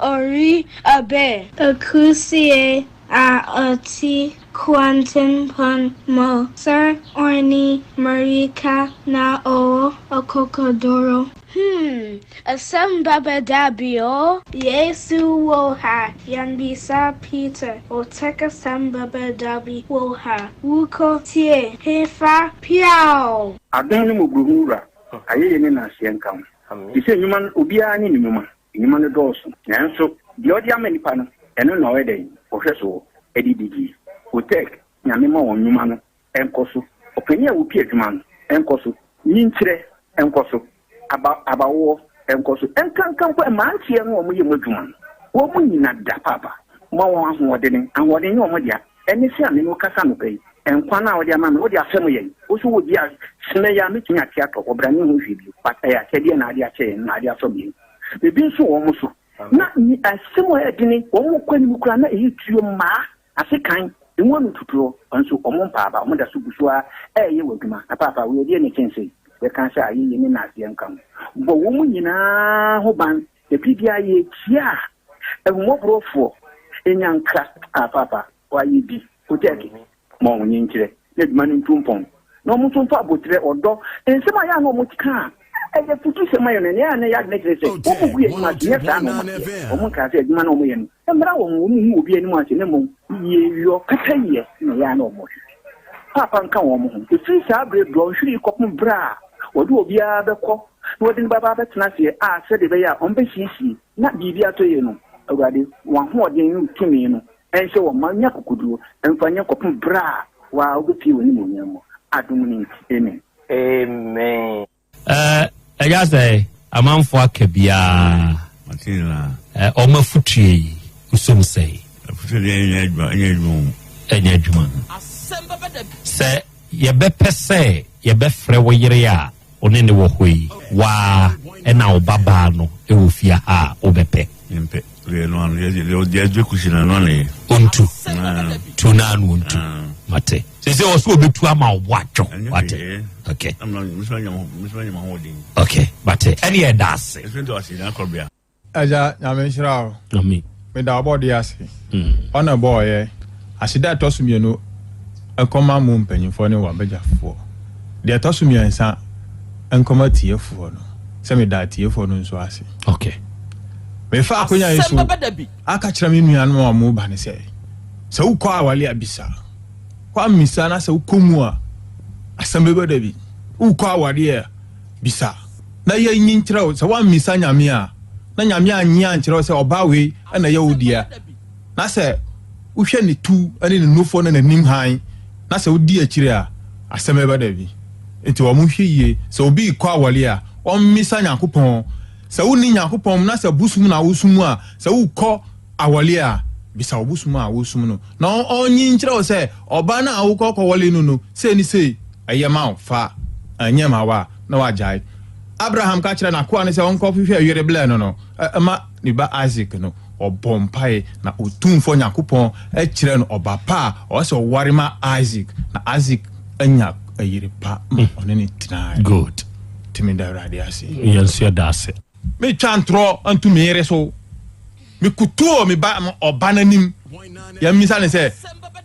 ori abe. Akusie a ɔte kwantempɔn mu, Sir Orni mmirika na ɔwɔ akokoduru. Hmm, asɛm bɛba da bi o. Yesu wɔ ha, yɛmmisa Peter, ɔtɛk asɛm bɛba da bi wɔ ha, wokɔ tie, hefa, piaw! Adom ne mmɔborɔhunu Wura, ayɛyie ne nnaseɛ nka wo. Te sɛ nnwuma no, obiara ne ne nnwuma. Nnwuma no dɔɔso, nanso deɛ ɔde ama nnipa no, ɛno na ɔyɛ dɛn? Ɔhwɛ soɔ de didie. Otec, Nyame ma wɔn nnwuma no nkɔ so. Ɔpanin a ɔpie adwuma no nkɔ so. Nyinkyerɛ nkɔ so. Aba, abawoɔ nkɔ so. Ɛnkanka mpo mmeranteɛ no a wɔyɛ mu adwuma no, wɔn nyina da paapa. Ma wɔn ahoɔdene. Ahoɔden nyɛ wɔn dea. Ɛne sɛ a me ne wo kasa anɔpa yi, nkwa no a wode ama me, wode afɛm yɛn. Wo nso wɔ bi a, semɛ yi ara mɛtumi ate atɔ, ɔbrane ho hwee bio. But ɛyɛ akyɛdeɛ na ade akyɛ yɛn, na ade afɛm yɛn. Ebi nso wɔ wɔn so. Na asɛm a ɛyɛ dene, wɔn kɔ anim koraa na ɛyɛ tuo mmaa, asekan, emu ano tutuo, nso wɔn mpa aba, wɔn da so gu so ara ɛreyɛ wɔ adwuma. Na paapa, wei ɛdeɛ na ɛkyɛn sei? Yɛka sɛ ayɛyie ne nnaseɛ nka ho. Bɔ wɔn nyinaa ho ban. Da bi biara yɛkyia a, ahummɔborɔfoɔ nya nkra a paapa wayɛ bi. Kotɛɛke ma wɔn nkyerɛ na adwuma no ntu mpɔn. Na wɔn nso mfa aboterɛ, ɔdɔ, nsɛm a ɛyɛ a na wɔka a ɛyɛ afutusɛm ayɛ no, nea ɛyɛ a na ɛyɛ adwene kyerɛ sɛ wɔn gu yɛn anim ase, nyɛ saa na wɔn aseɛ. Wɔn nkaa sɛ adwuma no a wɔyɛ no mmra wɔn, wɔn nhu obi anim ase, na mmom yieyɔ, pɛpɛyɛ na ɛyɛ a na wɔhwehwɛ. Paapa nka wɔn ho. Ɛfiri saa berɛ dɔnhwere yi kɔpem berɛ a wɔde obiara bɛkɔ na wɔde no bɛba abɛtena aseɛ a sɛdeɛ ɛbɛyɛ a wɔbɛsiesie na biribi atɔ yie no, Awurade, wɔn ahoɔden ne wo tumi no nhyɛ wɔn ma nya akokoduo mfa nyɛ kɔpem berɛ a wo ara wobɛpue w'animuonyam mu. Adom no nti, amen. Amen. Eh, ɛyɛ sɛ amanfoɔ aka biara. Mate nyinaa. Eh, wɔn afutuo yi, wosom sɛn? Afutuo deɛ ɛnyɛ adwuma, ɛnyɛ adwuma o. Ɛnyɛ adwuma. Sɛ yɛbɛpɛ sɛ yɛbɛfrɛ wo yere a wo ne ne wɔ hɔ yi, waa ɛna wo babaa no wɔ fie ha a, wobɛpɛ? Mempɛ. Deɛ no ano, deɛ deɛ ɛdwe kusi no ano na yɛ. Ontu. Tu na ano ontu. Mate. Sɛ sɛ ɔsɛ obetu ama wo bo atwo. Wate. Okay. Okay, mate. Ɛne ɛda ase. Agya Nyame nhyira wo. Amen. Meda ɔbɔdeɛ ase. Ɔna ɛbɔɔyɛ. Aseda a ɛtɔ so mienu nkɔma mo mpanyinfoɔ ne w'abagyafoɔ. Deɛ ɛtɔ so miɛnsa nkɔma atiefoɔ no, sɛ meda atiefoɔ no nso ase. Okay. Mefa akonya yi so aka kyerɛ me nuanom a wɔn ba no sɛ, sɛ wokɔ awale a bisa. Woammisa na sɛ wokɔ mu a, asɛm bɛba da bi. Wokɔ awareɛ a, bisa na yɛnyi nkyerɛ wo. Sɛ woammisa Nyame a, na Nyame annye ankyerɛ wo sɛ ɔbaa wei na ɛyɛ wo dea, na sɛ wohwɛ ne tu ne ne nufoɔ ne n'anim hann, na sɛ wodi akyire a, asɛm bɛba da bi. Nti wɔn nhwɛ yie. Sɛ obi rekɔ awareɛ a, ɔmmisa Nyankopɔn. Sɛ wonni Nyankopɔn mu na sɛ bosom na wosom a, sɛ wokɔ awɔle a, bisa wo bosom a wosom no na ɔnyi nkyerɛ wo sɛ ɔbaa no a wokɔ kɔwɔle no no sei ne sei ɛyɛ ma wo, fa, ɛnyɛ ma wo a, na wagyae. Abraham ka kyerɛɛ n'akoa no sɛ ɔnkɔhwehwɛ yere blɛ no no ma ne ba Isak no, ɔbɔɔ mpae na Otumfoɔ Nyankopɔn kyerɛɛ no ɔba pa a ɔwɔ sɛ ɔware ma Isak, na Isak anya yere pa ma ɔne no tenae. Good. Nti meda Awurade ase. Yɛn nso yɛda ase. Metwa ntorɔ nto me yere so. Mekutu wɔ me ba ɔba n'anim. Yɛmmisa no sɛ,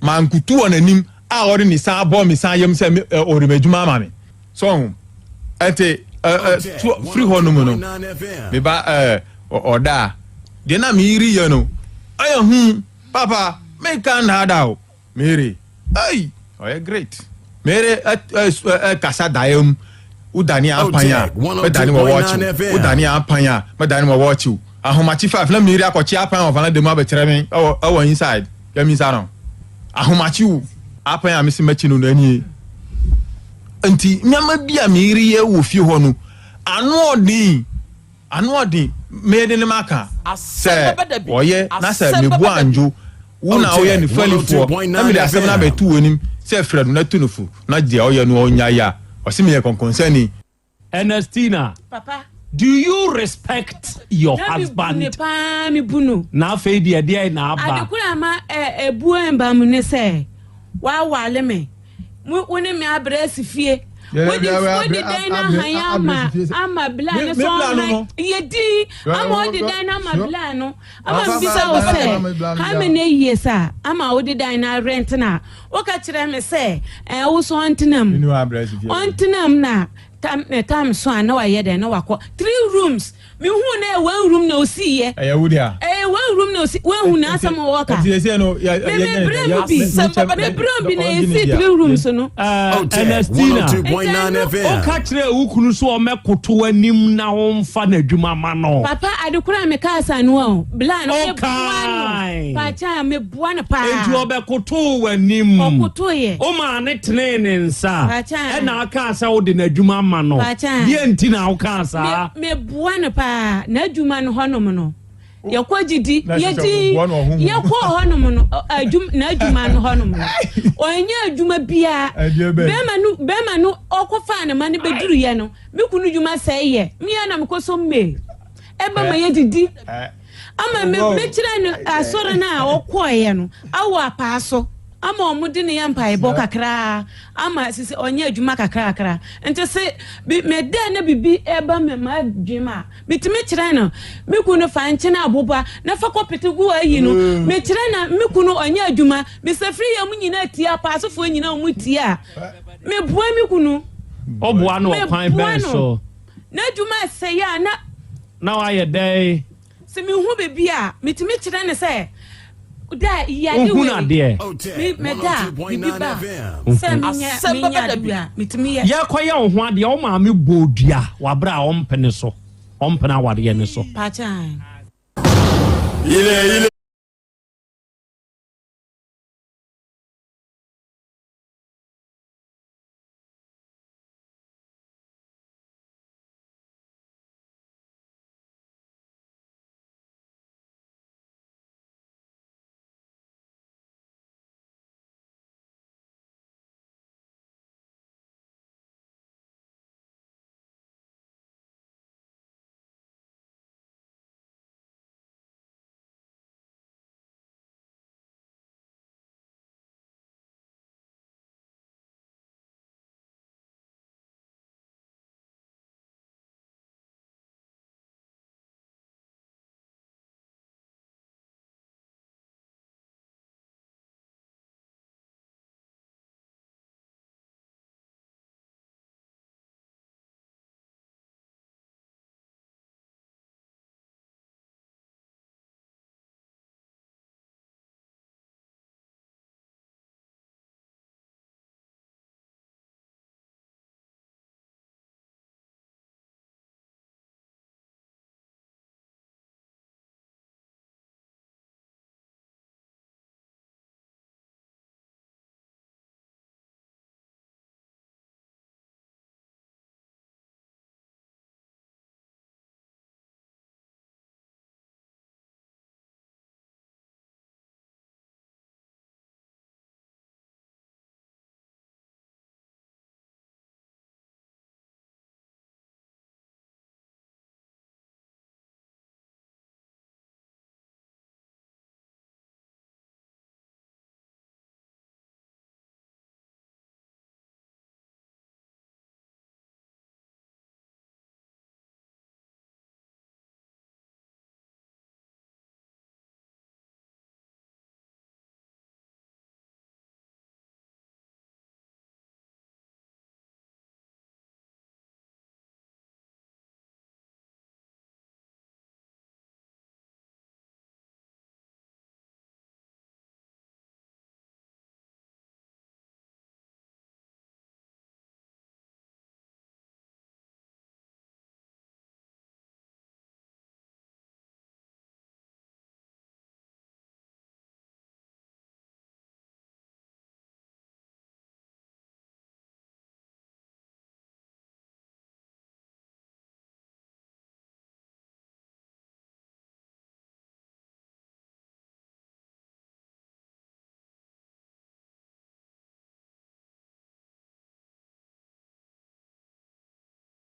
mankutu wɔ n'anim a ɔde ne san abɔ me san yam sɛ ɔde m'adwuma ama me. So ɔho? Ɛnti firi hɔ nom no, me ba ɔda a, deɛ na me yere yɛ no, ɛyɛ hu. Papa, menka nnaadaa o. Mary, ei, ɔyɛ great. Mary ɛkasa daeɛ mu. Wodane apan a, mɛdane wɔ wɔɔkyew. Wodane apan a, mɛdane wɔ wɔɔkyew. Ahomakye five na Mary akɔkye apan wɔ valanda mu abɛkyerɛ me ɛwɔ ɛwɔ inside. Yɛmisa no. Ahomakye o, apan a mesi mɛkye no no anie. Nti nneɛma bi a Mary yɛ wɔ fie hɔ no, ano ɔden. Ano ɔden, mede ne maka sɛ ɔyɛ na sɛ mebu andwo wo na woyɛ ne falifoɔ na mede asɛm no abɛto w'anim sɛ frɛ no na tu no fo na deɛ ɔyɛ no ɔnnyae a, ɔse meyɛ kɔnkɔnsani. Ernestina, Papa. do you respect your Na me bu husband? ne paa, me bu no. Na afei deɛ deɛn na aba? Ade koro a ama ɛ, ebuo mba mu ne sɛ, wawale me. Mo, wo ne me abrɛ asi fie. Wode, wode dan no ahan ama, ama bla no so ɔhan. Yɛ din, ama wode dan no ama bla no. Ama mbisa wo sɛ, how many years a, ama wode dan no arent na, woka kyerɛ me sɛ, ɛɛ, wo so ɔntena mu. Ɔntena mu na, tam, tam so a na wayɛ dɛn na wakɔ. Three rooms. Me hu na ɛyɛ one room na osi yɛ. Ɛyɛ wo dea. Ɛyɛ one room na osi wɔn hu na asɛm wɔ ka. Ɛti ɛsɛ no yɛ yɛ me brɛ mu bi me brɛ mu bi na esi three rooms no. Ernestina, woka kyerɛ wo kunu so ɔmɛkoto anim na ɔmfa n'adwuma ma no. Papa adekora a meka asa no o bla no me boa no pakyɛ me boa no paa. Enti ɔbɛkotoo w'anim. Ɔkotoeɛ. Womaa no tenee ne nsa. Ɛna akaa sɛ wode n'adwuma ama no. Deɛ nti na wokaa saa? Meboa no paa. N'adwuma no hɔnom no, yɛkɔ gyidi, yɛdi, yɛkɔ hɔnom no, n'adwuma no hɔnom no, ɔnyɛ adwuma biara. Bɛrima no, bɛrima no ɔkɔfaa ne ma no bɛduruyɛ no, me kunu dwuma sɛe yɛ. Mea na mekɔ so mmee. Ɛba ma yɛdidi. Ama me mekyerɛ no asɔre no a ɔkɔeɛ no awɔ apaa so ama wɔn de no yɛ mpaebɔ kakraa ama sisi ɔnyɛ adwuma kakrakra nti se bi meda na bibi ɛba me ma adwene a metumi kyerɛ no me kunu fa nkyene aboba na fa kɔpete gu ayi no mm. mekyerɛ na me kunu ɔnyɛ adwuma mesafiri yɛ mu nyinaa tie apaasofoɔ nyinaa wɔn tie a meboa me kunu. Ɔboa no ɔkwan bɛn so? N'adwuma ɛsɛe a na. Na wayɛ dɛn? Sɛ mehu biribi a, metumi kyerɛ no sɛ, da yi ade Wohunu wei. adeɛ? Me meda a, biribi ba a, sɛ menyɛ menyɛ ade wei a, metumi yɛ. Yɛrekɔyɛ wo ho adeɛ, wo maame bɔɔ dua wɔ aberɛ a ɔmpene so, ɔmpene awareɛ no so. Pakyɛ. Ile ile.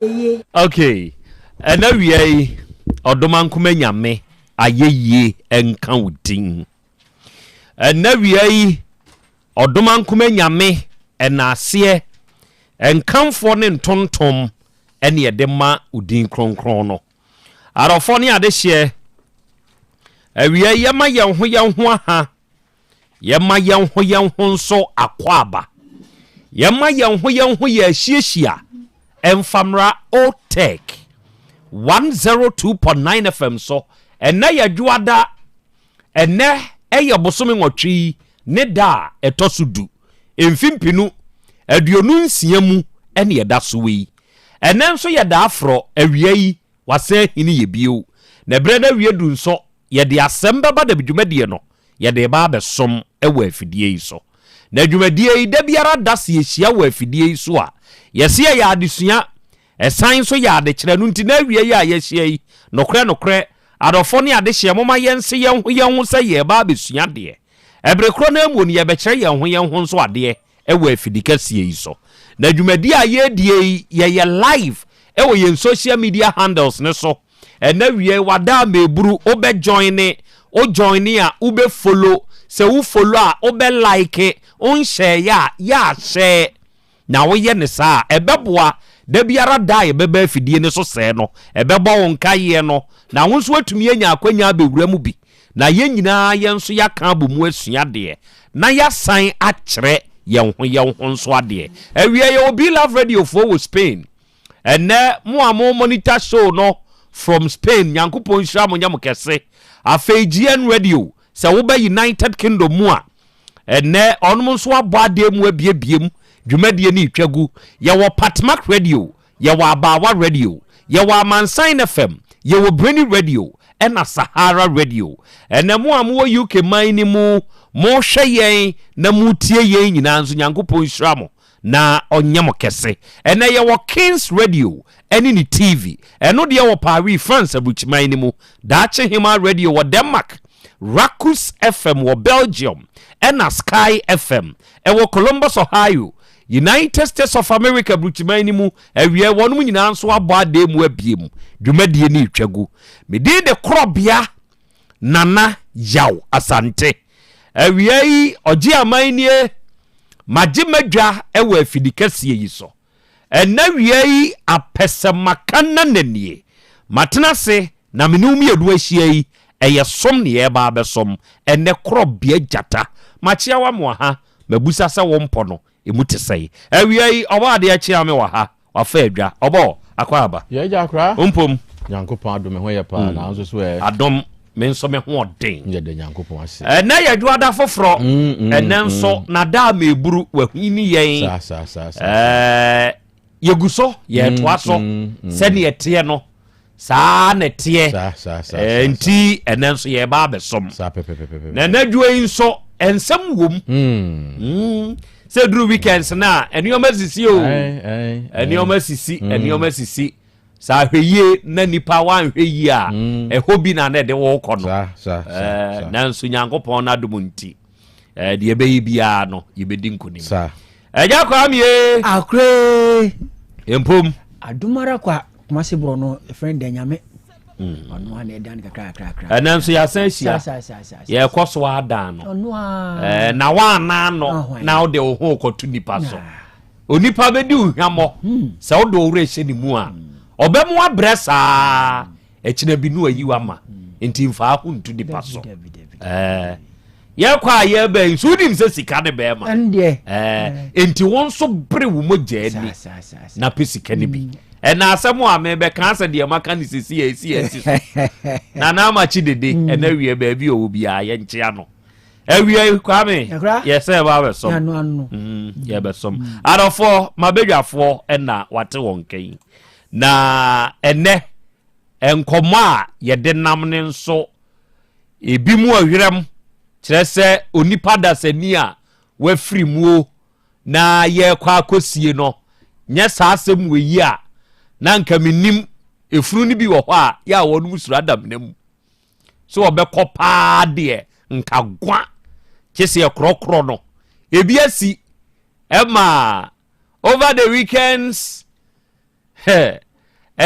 Eye. Okay, ɛna wia yi ɔdomankoma nyame ayɛyie nka wo din. Ɛna wia yi ɔdomankoma nyame ɛnaaseɛ nkamfoɔ ne ntontom ɛne ɛde ma wo din kronkron no. Adɔfoɔ ne adehyeɛ, awia yi yɛma yɛn ho yɛn ho aha Yɛma yɛn ho yɛn ho nso akwaaba. Yɛma yɛn ho yɛn ho yɛ ahyiahyia ɛmfa mmra OTEC 102.9 FM so. Ɛnnɛ yɛ Dwoada. Ɛnnɛ ɛyɛ bosome nwɔtwe yi ne da a ɛtɔ so du. Mfe mpenu 26 mu ɛne ɛda so yi. Ɛnnɛ nso yɛ da aforɔ awia yi wasan ahini yɛ bio. Na ɛberɛ no awie du nso Yɛde asɛm bɛba dɛm dwumadie no yɛde reba abɛsom wɔ afidie yi so. Na dwumadie yi da biara da sɛ yɛhyia wɔ afidie yi so a, yɛse ɛyɛ adesua, ɛsan nso yɛ adekyerɛ. Ɛno nti na awia yi a yɛahyia yi, nokorɛ nokorɛ, adɔfoɔ ne adehyeɛ, momma yɛnse yɛn ho yɛn ho sɛ yɛreba abɛsua adeɛ. Ɛbere korɔ no ara mu no, yɛbɛkyerɛ yɛn ho yɛn ho nso adeɛ wɔ afidi kɛseɛ yi so. Na dwumadie a yɛredie yi, yɛyɛ live wɔ yɛn social media handles no so. Ɛnɛ wiɛ wada meburu wobɛ joine, wo joine a wobɛ follow, sɛ wo follow a wobɛ like, wo nhyɛɛyɛ a yɛ a share. Na woyɛ no saa a ɛbɛboa da biara da a yɛbɛba afidie no so sɛɛ no, ɛbɛbɔ wo nkaeɛ no na wo nso woatumi anya akwanya abɛwura mu bi na yɛn nyinaa yɛn nso yɛaka abɔ mu asua adeɛ na yɛasan akyerɛ yɛn ho yɛn ho nso adeɛ. Awia yɛwɔ Be Love Radio foɔ wɔ Spain. Ɛnɛ mo a mo monitor show no from Spain Nyankopɔn nhyira mo nyɛ mo kɛse. Afei GN Radio sɛ woba United Kingdom mu a ɛnɛ ɔnom nso abɔ adeɛ mu abiebie mu dwumadie no retwa gu. Yɛwɔ Patmak Radio, yɛwɔ Abaawa Radio, yɛwɔ Amansan FM, yɛwɔ Brainy Radio ɛna Sahara Radio. Ɛnɛ mo a mowɔ UK man no mu mohwɛ yɛn na motie yɛn nyinaa nso Nyankopɔn nhyira mo. na ɔnyɛ mo kɛse. Ɛnnɛ yɛwɔ Kings Radio ne ne TV, ɛno deɛ wɔ Paris, France aburukyiman no mu, Daakye Hemaa Radio wɔ Denmark, Rakus FM wɔ Belgium, ɛna Sky FM ɛwɔ Columbus, Ohio, United States of America aburukyiman no mu. Awiɛ, wɔnom nyinaa nso abɔ adan mu abiem dwumadie no retwa gu. Me din de Korɔbea Nana Yaw Asante. Awia yi ɔgye aman nie, magye m'adwa wɔ afidi kɛseɛ yi so. Ɛnna wia yi apɛsɛmaka nana nie, matena ase na me ne wo mmienu ahyia yi, ɛyɛ som ne yɛreba abɛsom. Ɛnnɛ korɔbea gyata, makyea wo amoa ha, mabusa sɛ wo mpɔ no, Emu te sɛn? Awia yi, ɔbɔ adeɛ kyea me wɔ ha. Wafa adwa. Ɔbɔ, akɔ aba. Yɛ agya akora. Mpom. Nyankopɔn adom me ho yɛ paa, mm. nanso so ɛ. Adom, me nso me ho ɔden. Yɛ da Nyankopɔn ase. Ɛnɛ yɛ dwoada foforɔ. Mm, mm, Ɛnɛ nso, mm. na da a meburu, wahini yɛn. Saa, saa, saa, saa. Ɛɛ, yɛgu so, yɛtoa so. Mm, mm, Sɛdeɛ ɛteɛ no. Saa na ɛteɛ. Nti ɛnɛ nso yɛreba abɛsom. Na ɛnɛ adwuma yi nso nsɛm wom. Hmm. Hmm. Sɛ duru weekends no a nneɛma sisi o. Nneɛma sisi, hmm. nneɛma sisi. Sɛ ahwɛ yie na nipa wanhwɛ yie a ɛhɔ bi na na ɛde wɔkɔ no. Nanso Nyankopɔn n'adom nti. Eh, deɛ ɛbɛyɛ biara no yɛbɛdi nkonim ɛgya kwaa mie akoree mpom adom ara kwa kumase borɔ no ɛfrɛ da nyame hmm. ɔno a na ɛdan kakrakrakra ɛnɛ nso yɛasan ahyia yɛkɔ so adan no eh, na woana no na wode wo ho kɔto nipa so onipa bɛdi wo hwammɔ hmm. sɛ wode wo werɛ hyɛ ne mu a hmm. ɔbɛmo abrɛ saa ɛkyena bi no ayi wama nti mfa ho ntu nipa so ɛɛ yɛkɔ a yɛba yi nso wonim sɛ sika ne bɛrima ɛɛ nti wɔn nso bere wo mogya ani na pɛ sika no bi mm. ɛna asɛm a mebɛka sɛ deɛ maka ne sisi yɛ esi yɛ esi so na na ama kyi dede mm. ɛna wie baabi ɔwɔ biara yɛnkyea no awia yi kwame yɛsɛ ɛba abɛsɔm mm, yɛbɛsɔm adɔfoɔ mabadwafoɔ ɛna wate wɔn kɛn Na ɛnnɛ, nkɔmmɔ a yɛde nam no nso, ebi mu ɔhwerɛm, kyerɛ sɛ onipa dasani a wafiri muo na yɛrekɔ akɔsie no, nyɛ saa asɛm wɔ yi a, na nka menim efunu no bi wɔ hɔ a yɛ a wɔnom suro adamena mu. Sɛ wɔbɛkɔ paa deɛ, nka gwa, kye sɛ yɛkorɔkorɔ no. Ebi asi ɛma over the weekends.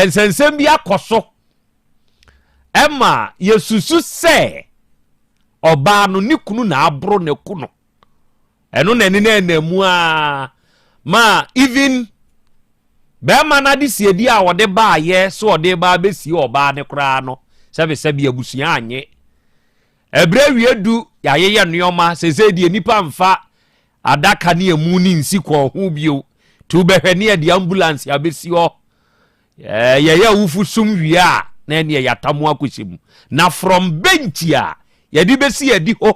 Nsɛnsɛm bi akɔ so ɛma yɛsusu sɛ ɔbaa no ne kunu na aboro ne ku no. Ɛno na ɛne no ɛnam mu ara ma even bɛrima no adesiedi a ɔde baayɛ sɛ ɔde ba abɛsie ɔbaa no koraa no, sɛbesɛbe abusua anye. Ɛberɛ awie du, yɛayeyɛ nneɛma, seesei deɛ nnipa mfa adaka ne emu ne nsi kɔn ho bio. Nti wobɛhwɛ ne yɛde ambulance abɛsi hɔ. Yɛyɛ awufo som wie a, na ɛneɛ yɛatamo akɔhyɛ mu. Na from bench a yɛde bɛsi adi hɔ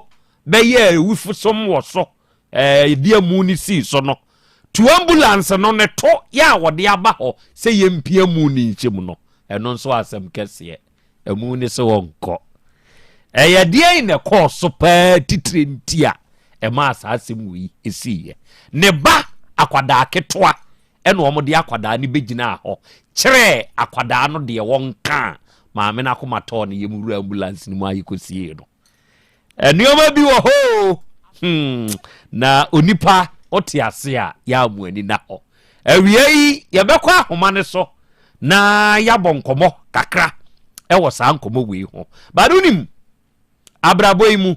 bɛyɛ awufo som wɔ so, yɛde amu no sii so no, to ambulance no ne to yɛ a wɔde aba hɔ sɛ yɛmpia mu no nhyɛ mu no, ɛno nso asɛm kɛseɛ. Ɛmu ne sɛ wɔnkɔ. Ɛyɛ deɛn na ɛkɔɔ so paa titire nti a ɛmaa saa asɛm wei siiɛ? Ne ba akwadaa ketewa ɛna wɔn de akwadaa no bɛgyinaa hɔ kyerɛɛ akwadaa no deɛ wɔnka a maame no akoma tɔɔ ne yam wura ambulance no mu a yɛkɔsiee no. Nneɛma bi wɔ hɔ o. Hmm. Na onipa wote ase a yɛamu ani na hɔ. Awia yi yɛbɛkɔ ahoma no so na yɛabɔ nkɔmmɔ kakra ɛwɔ saa nkɔmmɔ wei ho. But wonim abrabɔ yi mu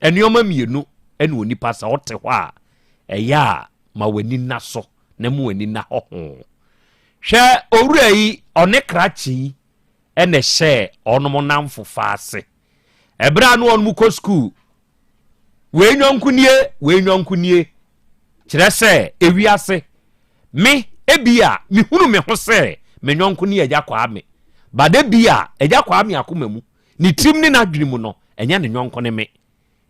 nneɛma mmienu ɛna onipa sɛ wote hɔ a ɛyɛ a ma w'ani nna so na mu w'ani nna hɔ ho. Hwɛ owura yi ɔne krakye yi na ɛhyɛɛ wɔn nnamfofa ase. Ɛberɛ a na wɔn kɔ sukuu, wei yɔnko nie, wei yɔnko nie. Kyerɛ sɛ, ewiase, me, ebi a, mehunu me ho sɛ me yɔnko ne Agya Kwame. But ebi a, Agya Kwame akoma mu, ne tirim ne n'adwene mu no, ɛnyɛ ne yɔnko ne me.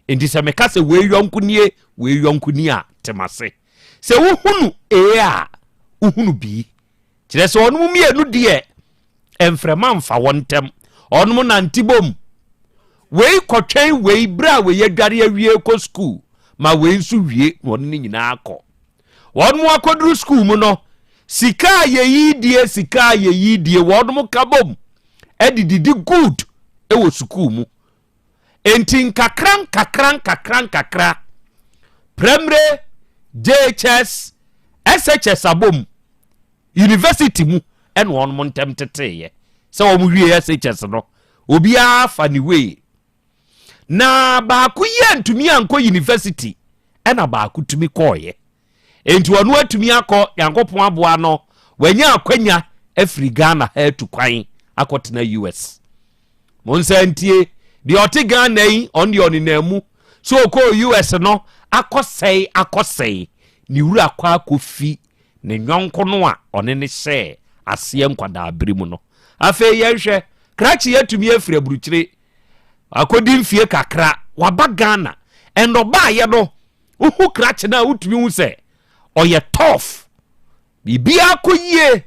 Enti sɛ meka sɛ wei yɔnko nie, wei yɔnko nie a, te m'ase. Sɛ wohunu A a, wohunu B. Kyerɛ sɛ ɔnom mmienu deɛ mframa mfa wɔn ntam. Ɔnom nante bom. Wei kɔtwɛn wei berɛ a wei adware awie kɔ sukuu ma wei nso wie na ɔne ne nyinaa kɔ. Wɔn akɔduru sukuu mu no, sika a yɛyi die, sika a yɛyi die, wɔnom ka bom de didi good wɔ sukuu mu. Enti nkakra nkakra nkakra nkakra, Prɛmire, JHS, SHS abom, University mu ɛna wɔn ntɛm teteeɛ. Sɛ wɔn wie SHS no, obiara fa ne way. Na baako yi antumi ankɔ university, ɛna baako tumi kɔɔeɛ. Enti ɔno atumi akɔ, Nyankopɔn aboa no, wanya akwanya afiri Ghana ha atu kwan akɔtena US. Mo nsa ntie, deɛ ɔte Ghana yi, ɔno deɛ ɔnenam mu. So ɔkɔɔ US no, akɔsɛe akɔsɛe, ne wura kɔ akɔfi ne nyɔnko no a ɔne ne hyɛɛ aseɛ nkwadaa bere mu no. Afei yɛnhwɛ, krakye atumi afiri aburukyire akɔdi mfie kakra, waba Ghana, and ɔbaayɛ no, Wohu krakye no a wotumi hu sɛ ɔyɛ tough. Biribiara kɔ yie.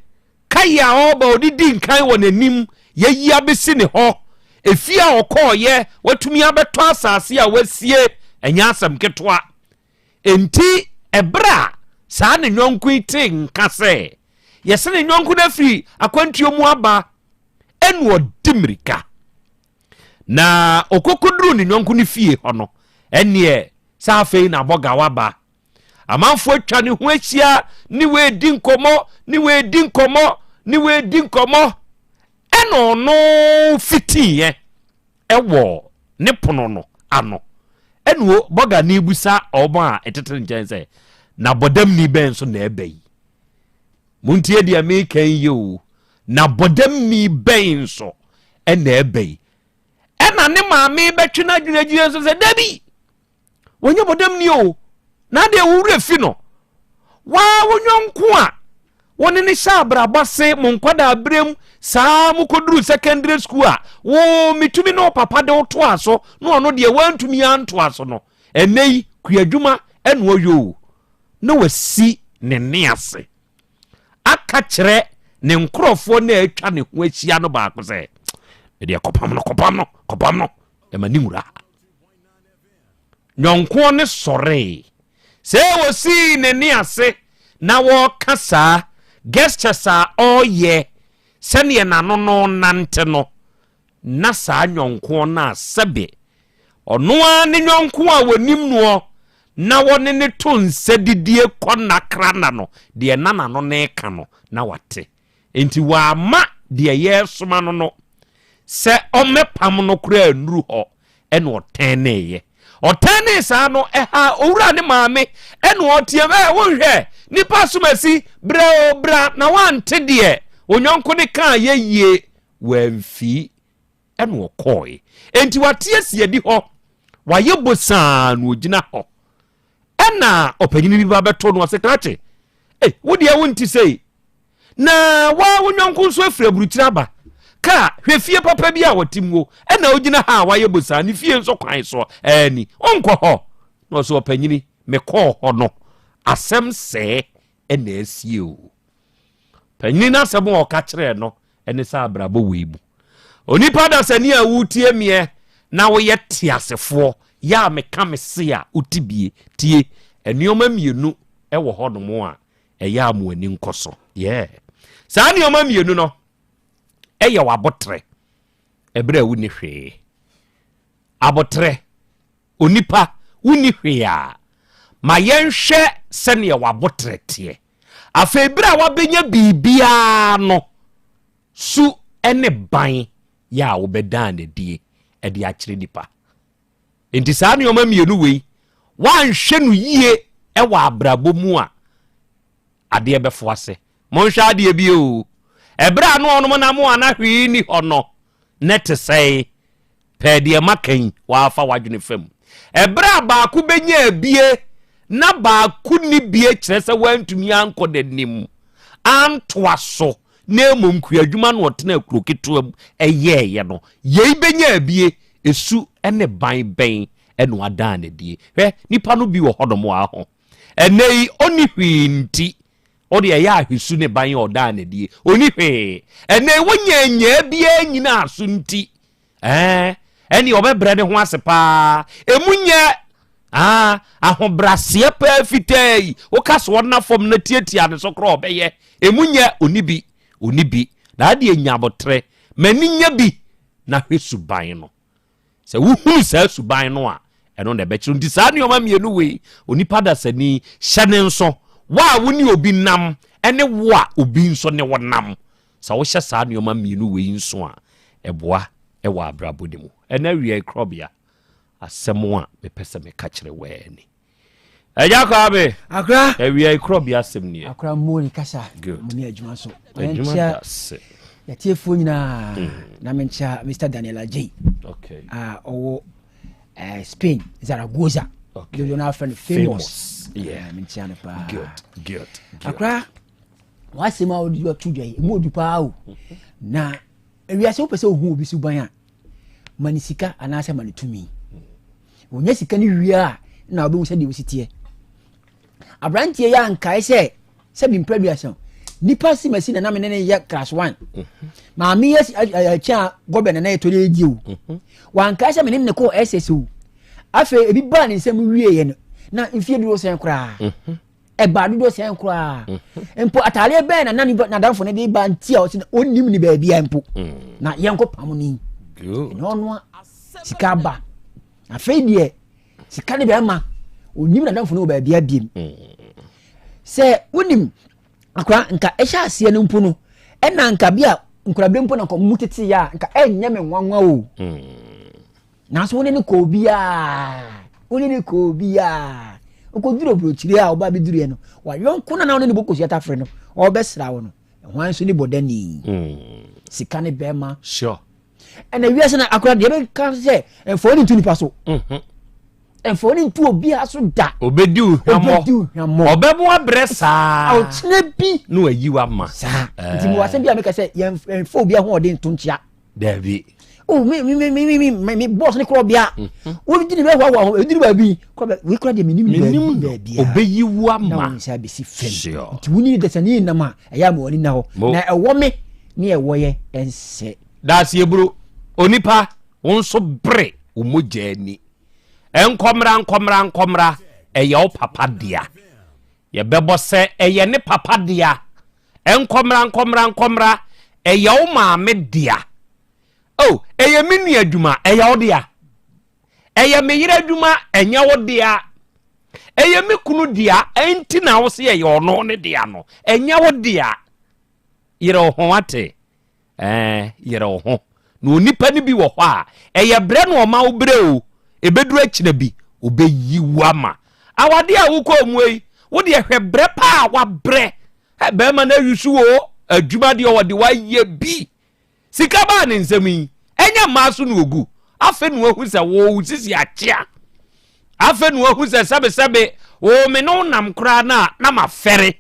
Kae a ɔreba ɔde di nkan wɔ n'anim, yɛayi abɛsi ne hɔ. Efie a ɔkɔɔyɛ, watumi abɛtɔ asase a wasie, ɛnyɛ asɛm ketewa. Enti ɛberɛ a saa ne yɔnko yi tee nka sɛ yɛse ne yɔnko no afiri akwantuo mu aba, ɛna ɔdi mmirika. Na ɔkɔkɔduruu ne yɔnko no fie hɔ no, ɛnneɛ sɛ afei na abɔgawa ba. Amanfoɔ atwa ne ho ahyia ne wɔredi nkɔmmɔ, ne wɔredi nkɔmmɔ, ne wɔredi nkɔmmɔ. Ɛna ɔno fitiiɛ ɛwɔ ne pono no ano. Ɛna bɔga no bisa wɔn a ɛtete ne nkyɛn sɛ, na bɔdamni bɛn nso na ɛba yi? Montie deɛ meka yi yie o, na bɔdamni bɛn nso na ɛba yi? Ɛna ne maame bɛtwe no adwene agyina nso sɛ, dabi, wɔnyɛ bɔdamni o, na adeɛ wo werɛ fi no. Waa wo yɔnko a wo ne ne hyɛ abrabɔ ase mo nkwadaa berɛm saa mokɔduru secondary school a wo metumi ne wo papa de wo toa so na ɔno deɛ wantumi antoa so no, ɛnɛ yi kuadwuma ɛna ɔyɛ o. na wasi ne nne ase aka kyerɛ ne nkurɔfoɔ no a atwa ne ho ahyia no baako sɛ, medeɛ kɔpam no, kɔpam no, kɔpam no, ɛma ne nwura. Nyɔnkoɔ no sɔree sɛ wɔsii ne nne ase na wɔreka saa gestures a ɔreyɛ sɛdeɛ n'ano no nante no, Na saa nyɔnkoɔ no a sɛbe ɔno ara ne yɔnko a wɔnim noɔ na wɔne no to nsa didie kɔ nna kra nna no, deɛ na n'ano no reka no, na wate. Enti wamma deɛ yɛresoma no no sɛ ɔmmɛpam no koraa nnuru hɔ, ɛna ɔtɛneeɛ. Ɔtɛnee saa no, ɛhaa owura ne maame, ɛna ɔteam, ɛ, wonhwɛ, nipa asomasi, bra o, bra, na wante deɛ onyɔnko ne kaa yɛ yie, wamfii, ɛna ɔkɔɔe. Enti wate asi adi hɔ, wayɛ bosaa na ɔgyina hɔ. Ɛna ɔpanyini bi ba bɛto no, ɔse, krakye, ei, wo deɛ wonte sei, Na waa wo yɔnko nso afiri aburukyiri aba. Ka, hwɛ fie papa bi a wɔte mu o, ɛna wogyina ha a wayɛ bosaa, ne fie nso kwan so ɛɛ ni, wonkɔ hɔ? Na ɔsɛ ɔpanyini, mekɔɔ hɔ no, asɛm sɛɛ ɛna asie o. Panyini no asɛm a ɔka kyerɛɛ no ɛne sɛ abrabɔ wei mu. Onipa dasani a wotie meɛ na woyɛ teasefoɔ, yɛ a meka me se a wote bie, tie, nneɛma mmienu ɛwɔ hɔnom a ɛyɛ a mo ani nkɔ so. Yeah. Saa nneɛma mmienu no ɛyɛ w'abotrɛ ɛberɛ a wonni hwee. Abotrɛ, onipa wonni hwee a, ma yɛnhwɛ sɛdeɛ w'abotrɛ teɛ. Afei berɛ a wabɛnya biribiara no, su ne ban yɛ a wobɛdaa no adie de akyerɛ nipa. Enti saa nneɛma mmienu wei, woanhwɛ no yie wɔ abrabɔ mu a, adeɛ bɛfo ase. Monhwɛ adeɛ bi o. Ɛberɛ a na ɔnom nam a na hwee nni hɔ no, na ɛte sɛn? Pɛɛ deɛ maka yi, woafa w'adwene fa mu. Ɛberɛ a baako bɛnya abie na baako nni bie kyerɛ sɛ wantumi ankɔ n'anim antoa so na mmom kuadwuma na ɔtenaa kuro ketewa mu yɛeɛ no, yei bɛnya abie Esu ne ban bɛn na wadan no adie? Hwɛ, nipa no bi wɔ hɔnom a ho. Ɛnnɛ yi, ɔnni hwee nti, ɔde ɛyɛ ahwesu ne ban a ɔdan no adie. Ɔnni hwee. Ɛnnɛ yi, wonya nyaa biara nyinaa so nti, ɛɛ, ɛne ɔbɛbrɛ ne ho ase paa. Emu nyɛ ah, ahobraseɛ paa fitaa yi, woka sɛ ɔnna fam na tiatia ne so koraa ɔbɛyɛ. Emu nyɛ, ɔnni bi, ɔnni bi. Na adeɛ nya aboterɛ, m'ani nya bi. na hwɛ suban no. Sɛ wohunu saa suban no a, ɛno na ɛbɛkyerɛ. Nti saa nneɛma mmienu wei, onipa dasani, hyɛ ne nso. Wo a wo ne obi nam ne wo a obi nso ne wo nam. Sɛ wohyɛ saa nneɛma mmienu wei nso a, ɛboa wɔ abrabɔ no mu. Ɛnɛ awia yi korɔbea, asɛm a mepɛ sɛ meka kyerɛ wo ara ni. Agya Kwame. Akra. Awia yi korɔbea asɛm nie. Akra mo ne kasa. Good. Mo ne adwuma so. Adwuma da se. Yɛtiefoɔ nyinaa na menkyia Mr. Daniel Adjei. Okay. A ɔwɔ eh, Spain Zaragoza. Okay. Dodo na afrɛ no famous. Famous. Yeah. Eh, menkyia no paa. Good. Good. Good. Akra w'asɛm a wode ato dwa yi emu odu paa o. Na ewiase wopɛ sɛ ohu obi suban a ma ne sika anaasɛ ma ne tumi. Wɔnya sika no wie a na wobɛhu sɛdeɛ wosi teɛ. Aberanteɛ yi ankae sɛ sɛbi mpɛ aduasa nipa si ma si na na me ne ne yɛ class one mhm. maame yɛ akyi a gɔbɛ na na yɛtɔ de edi o mhm. wankae sɛ me ne ne kɔɔ ss o afei ebi baa ne nsam wieɛ no na mfie dodoɔ sɛn koraa mhm. ɛbaa dodoɔ sɛn koraa mpo ataadeɛ bɛn na na n'adamfo no de ba nti a ɔsi ɔnim ne baabi a mpo mm. na yɛnkɔ pam ni ɛnyɛ ɔno a sika ba afei deɛ sika de bɛrima ɔnim n'adamfo no wɔ baabi abiem mm. sɛ wonim akora nka ɛhyɛ aseɛ no mpo no ɛna nka bi a nkorabere mpo na nka ɔmo tete yɛ a nka ɛnyɛ me nwanwa o. Mm. Nanso wo ne no kɔɔ biara, wo ne no kɔɔ biara. Wokɔduru aburokyire a ɔba bɛduruiɛ no, wayɔnko no na wo ne no bɔ kosua tafere no, ɔrebɛsra wo no, hwan nso ne bɔdani? Hmm. Sika ne bɛrima. Sure. Ɛna wiase no akora deɛ bɛka sɛ mfa w'ani nto nipa so. Mhm. Mfa w'ani nto obiara so da. Obedi wo hwammɔ. Obedi wo hwammɔ. Ɔbɛmo abrɛ saa. Ɔkyena bi. Na wayi wo ama. Saa. Nti mewɔ asɛm bi a meka sɛ yɛmfa obi ahoɔden nto nkyea. Dabi. Oh, me me me me me me me boss ne korɔ bia. Wo di ne bɛ hwa hwa eduru baabi. Korɔ bɛ we korɔ de me nim baabi baabi. Obeyi wo ama. Na wo nsa besi fam. Nti wo ni dasani nam a ɛyɛ ama wani na hɔ. Na ɛwɔ me ne ɛwɔ yɛ ɛnsɛ. Daasi eburo. Onipa wo nso bere wo mogya ani. Nkɔmra nkɔmra nkɔmra ɛyɛ wo papa dea. Yɛbɛbɔ sɛ ɛyɛ ne papa dea. Nkɔmmra, nkɔmmra, nkɔmmra, ɛyɛ wo maame dea. Oh, ɛyɛ me nua adwuma, ɛyɛ wo dea. Ɛyɛ me yere adwuma, ɛnyɛ wo dea. Ɛyɛ me kunu dea, ɛnti na wo se ɛyɛ ɔno ne dea no, ɛnyɛ wo dea. Yere wo ho wate. Ɛɛ, yere wo ho. Na onipa no bi wɔ hɔ a, ɛyɛ brɛ na ɔma wo brɛ o, ɛbɛduru akyina bi, ɔbɛyi wo ama. Awadeɛ a wokɔɔ mu yi, wo deɛ hwɛ brɛ paa a wabrɛ. Ɛ, bɛrima no ayi so o, adwuma deɛ ɔde wayɛ bi. Sika baa ne nsam yi, ɛnyɛ mmaa so na ɔgu. Afei na wahu sɛ wo wo sisi akyea. Afei na wahu sɛ sɛbesɛbe wo me ne wo nam koraa na na mafɛre.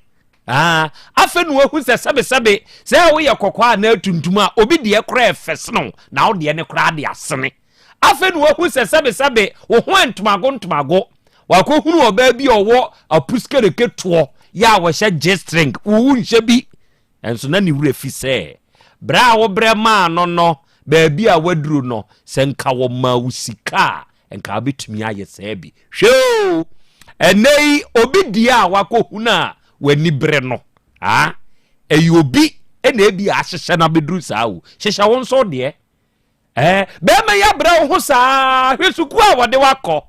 Ah, afei na wahu sɛ sɛbesɛbe sɛ woyɛ kɔkɔɔ anaa tuntum a obi deɛ koraa ɛfɛ sene wo na wo deɛ ne koraa de asene. Afei na wahu sɛ sɛbesɛbe wo ho ntomago ntomago. Wakɔhunu ɔbaa bi a ɔwɔ apuskereke toɔ yɛ a wɔhyɛ G-string, wo nhyɛ bi. Nanso na ne werɛ fi sɛ, berɛ a wobrɛ maa no no, baabi a woaduru no, sɛ nka wɔmaa wo sika a, nka wobɛtumi ayɛ saa bi. Hwɛ o! Ɛnnɛ yi, obi deɛ a wakɔhunu a w'ani bere no, ah, ɛyɛ obi na ebi a ahyehyɛ no abɛduru saa o. Hyehyɛ wo nso deɛ. Ɛɛ, bɛrima yi abrɛ wo ho saa, hwɛ sukuu a wɔde wakɔ.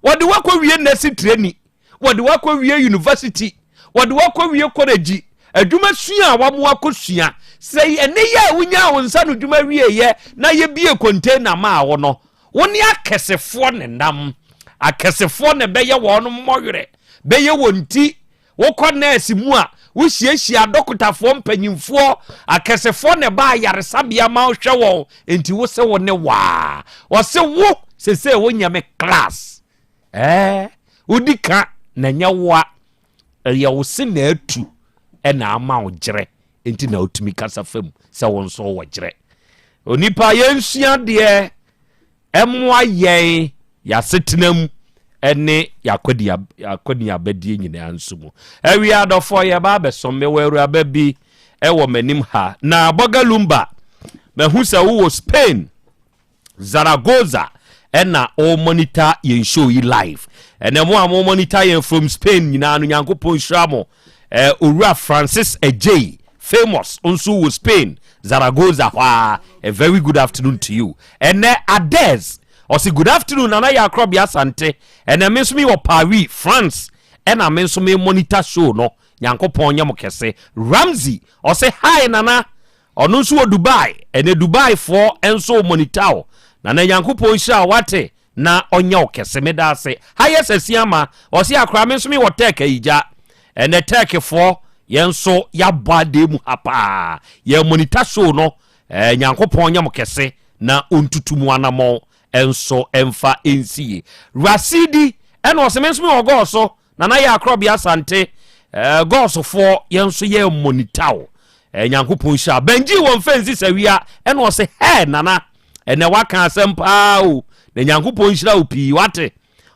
Wɔde wakɔ wie nɛse tirani, wɔde wakɔ wie university, wɔde wakɔ wie kɔlɛgyi, adwuma sua a wɔn akɔ sua. Sɛ ɛnɛ yi a wonyaa wo nsa no dwuma wieɛ na yɛbie container maa wo no, wo ne akɛsefoɔ ne nam. Akɛsefoɔ na ɛbɛyɛ wɔn mmɔwerɛ, bɛyɛ wɔn ti Wokɔ nɛɛse mu a, wohyiahyia adɔkotafoɔ mpanyimfoɔ, akɛsefoɔ na ɛba ayaresabea ma wohwɛ wɔn, enti wo se wo ne waa. Ɔse wo sesei wonyɛ me class. Ɛɛ, wodi ka na ɛnyɛ woa. Ɛyɛ wo se na atu ɛna ama wo gyerɛ, enti na wotumi kasa fam sɛ wo nso wowɔ gyerɛ. Onipa yɛnsua deɛ Ɛmmoa yɛn y'asetena mu ne y'akɔneabadie nyinaa nso mu. Awia adɔfoɔ yɛba abɛsom. Mewɔ awuraba bi wɔ m'anim ha. Na Bɔga Lumba, mahu sɛ wowɔ Spain, Zaragoza ɛna o monitor yɛn show yi live. Ɛnɛ mo a mo monitor yɛn from Spain nyinaa no Nyankopɔn nhyira mo. Eh, Owura Francis Adjei, famous, nso wɔ Spain, Zaragoza hɔ ara. A very good afternoon to you. Ɛnɛ Ades, ɔse good afternoon Nana Yaa Krɔbea Asante. Ɛnɛ me nso me wɔ Paris, France, ɛna me nso me monitor show no. Nyankopɔn nyɛ mo kɛse. Ramsey, ɔse hi Nana. Ɔno nso wɔ Dubai. Ɛnɛ Dubai foɔ nso monitor wo. Nana Nyankopɔn nhyira wo wate. Na ɔnyɛ wo kɛse meda ase. Ha yɛ sɛsi ama ɔse akora me nso me wɔ tɛk ayigya ɛnɛ tɛk foɔ yɛn nso yabɔ adeɛ mu ha paa yɛ monitor show no eh, nyankopɔn nyɛ mo kɛse na ɔntutu mu anamɔn nso ɛmfa ɛnsi ye Rasidi ɛna ɔse me nso me wɔ gɔɔ so Nana yɛ akorɔbea Asante eh, gɔɔsofoɔ yɛn nso yɛ monitor wo eh, Nyankopɔn nhyira Benji wɔ mfɛnsi sawia ɛna ɔse hɛ Nana ɛnɛ waka asɛm paa o na Nyankopɔn nhyira wo pii wate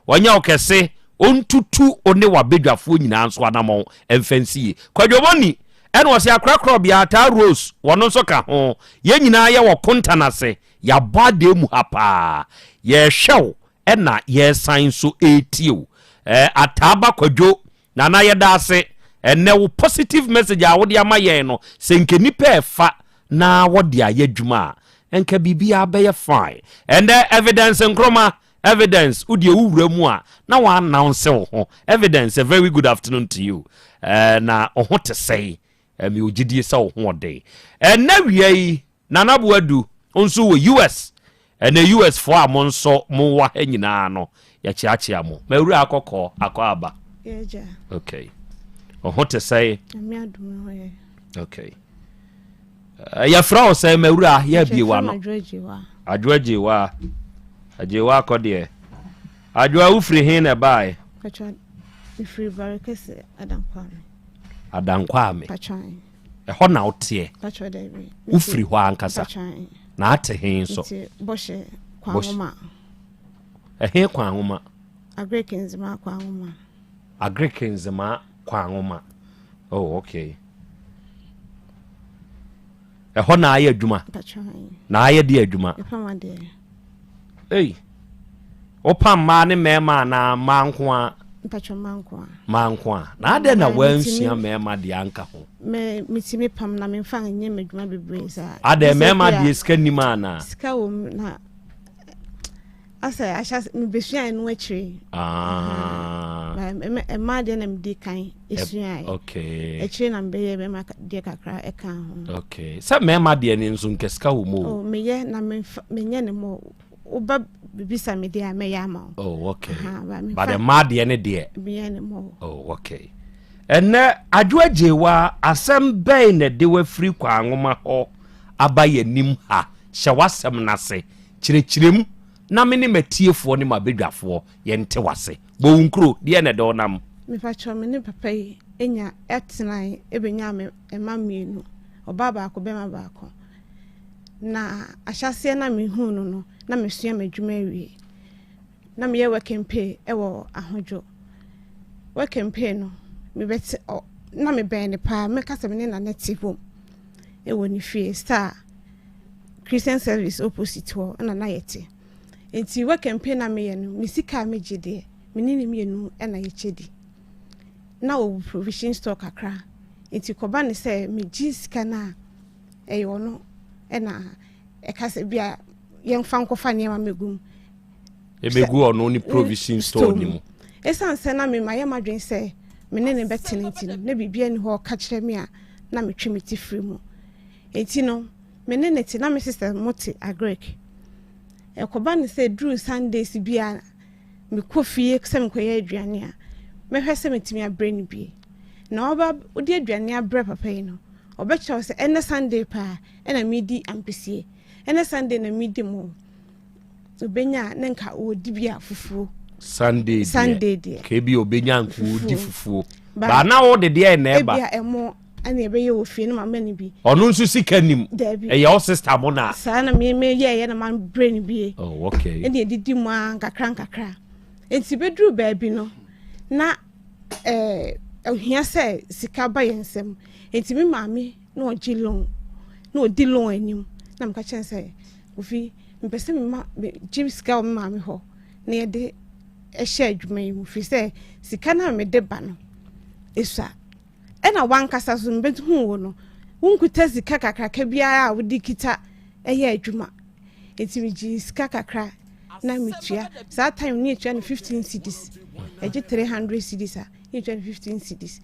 ɔnyɛ wo kɛse ɔntutu wo ne wabadwafoɔ nyinaa nso anamɔn mfɛnsi yie Kwadwomoni ɛna ɔse akorakorɔbea Ataa Rose wɔno nso ka ho yɛn nyinaa yɛwɔ kontan ase yɛabɔ adeɛ mu ha paa yɛhwɛ wo ɛna yɛsan nso ɛretie wo eh, Ataaba Kwadwo Nana yɛda ase ɛnɛ wo positive message a wode ama yɛn no sɛ nka nipa ɛfa na wɔde ayɛ adwuma a nka biribiara bɛyɛ fine ɛnɛ evidence nkroma evidence wodeɛ wo wura mu a na wa announce wo ho evidence a very good afternoon to you eh, na wo ho te sɛe eh, mewɔ gyidie sɛ wo ho ɔden ɛnɛ wia yi Nana Boadu nso wɔ US. Ɛnɛ US foɔ a mo nso mo wɔ ha nyinaa no yɛkyeakyea mo. Mawura akɔkɔɔ akɔ aba. Yɛgya. Okay. Ɔho te sɛe? Nyame adom me ho yɛ. Okay. Uh, yɛfrɛ wo sɛ mawura yɛ abie wa no. Adwo agyewa. Adwo agyewa. Agyewa akɔ deɛ. Adwoa wofiri he na ɛbaeɛ? Patwa mefiri Barekɛse Adankwame. Adankwame. Patwa. Ɛhɔ na woteɛ? Wofiri hɔ ankasa? Na ate he nso? Ɛhe kwan nwoma? Agric Nzema kwan nwoma. Agric Nzema kwan nwoma. Oh, okay. Ɛhɔ na ayɛ adwuma? Na ayɛ deɛ adwuma? Ei, wopam mmaa ne mmarima anaa mmaa nko ara? Mpatwɔ mmaa nko ara. Mmaa nko ara. Na adɛn na woansua mmarima deɛ anka ho? Me metumi pam na memfa nyɛ m'adwuma bebree saa. Adɛn mmarima deɛ sika nnim anaa? Sika wɔ mu na. Asɛ ahyɛ mebɛsuaeɛ no akyire. Ah. Mmaa deɛ na medi kan suaeɛ. Okay. Akyire na mebɛyɛ mmarima deɛ kakra ɛka ho. Okay. Sɛ mmarima deɛ no nso nka sika wɔ mu o. Oh, meyɛ na menyɛ ne mɔ. Woba bebisa me deɛ a mɛyɛ ama wo. Oh, okay. Aha, but mmaa deɛ ne deɛ. Meyɛ ne mɔ. Oh, okay. Ɛnɛ Adwo Agyewa asɛm bɛn na ɛde wafiri Kwanwoma hɔ aba yɛn anim ha? Hyɛ w'asɛm no ase. Kyerɛkyerɛ mu na me ne m'atiefoɔ ne m'abadwafoɔ yɛnte w'ase. Bɔ wo nkuro, deɛn na ɛde wo nam? Mepakyɛw me ne papa yi nya tenae benyaa me mma mmienu, ɔbaa baako bɛma baako. Na ahyɛaseɛ na mehuu no no na mesua m'adwuma awie. Na meyɛ working pay wɔ Ahodwo. Working pay no mebɛte ɔ na mebɛn no paa mɛka sɛ me ne Nana te home wɔ ne fie Star Christian Service opposite hɔ na na yɛte. Nti working pay na meyɛ no me sika a megye deɛ me ne ne mmienu na yɛkyɛ di. Na ɔwɔ provision store kakra nti kɔba ne sɛ megye sika no a ɛyɛ ɔno na ɛka sɛ bia yɛmfa nkɔfa nneɛma mɛgu mu. Ɛbɛgu ɔno ne provision store no mu. Ɛsiane sɛ na me mayɛ m'adwene sɛ me ne no bɛtena nti no, na biribiara nni hɔ a ɔka kyerɛ me a na metwe me ti firi mu. Enti no, me ne no te, na me sister mo te Agric. Ɛkɔba no sɛ duru Sundays bi a mekɔ fie sɛ mekɔyɛ aduane a, mɛhwɛ sɛ metumi abrɛ no bi. Na ɔba wode aduane abrɛ papa yi no, ɔbɛkyerɛ wo sɛ ɛnɛ Sunday paa ɛna medi ampesie, ɛnɛ Sunday na medi mo. Obenya a na nka ɔredi bi a fufuo. Sunday deɛ. Sunday deɛ. Ka ebi obenya nka ɔredi fufuo. Ba na wo de deɛ na ɛba. Ebi a ɛmo ɛna ɛbɛyɛ wɔ fie no ma mɛ no bi. Ɔno nso sika nim. Daabi. Ɛyɛ wo sister mo na. Saa na me me yɛɛyɛ na ma brɛ no bie. Oh okay. Ɛna edidi mu ara nkakra nkakra. Nti bɛduru baabi no na ɛɛ ohia sɛ sika ba yɛn nsam. Nti me maame na ɔgye loan na ɔdi loan anim na meka kyerɛ no sɛ Kofi, mepɛ sɛ mema megye sika wɔ me maame hɔ na yɛde hyɛ adwuma yi mu firi sɛ sika no a mede ba no esua. Ɛna wankasa so mebɛhu wo no, wonkuta sika kakraka biara a wode kita ɛyɛ adwuma. Nti megyee sika kakra na metua. Saa time no yɛtua no 15 cedis. Ɛgye 300 cedis a, yɛtua no 15 cedis.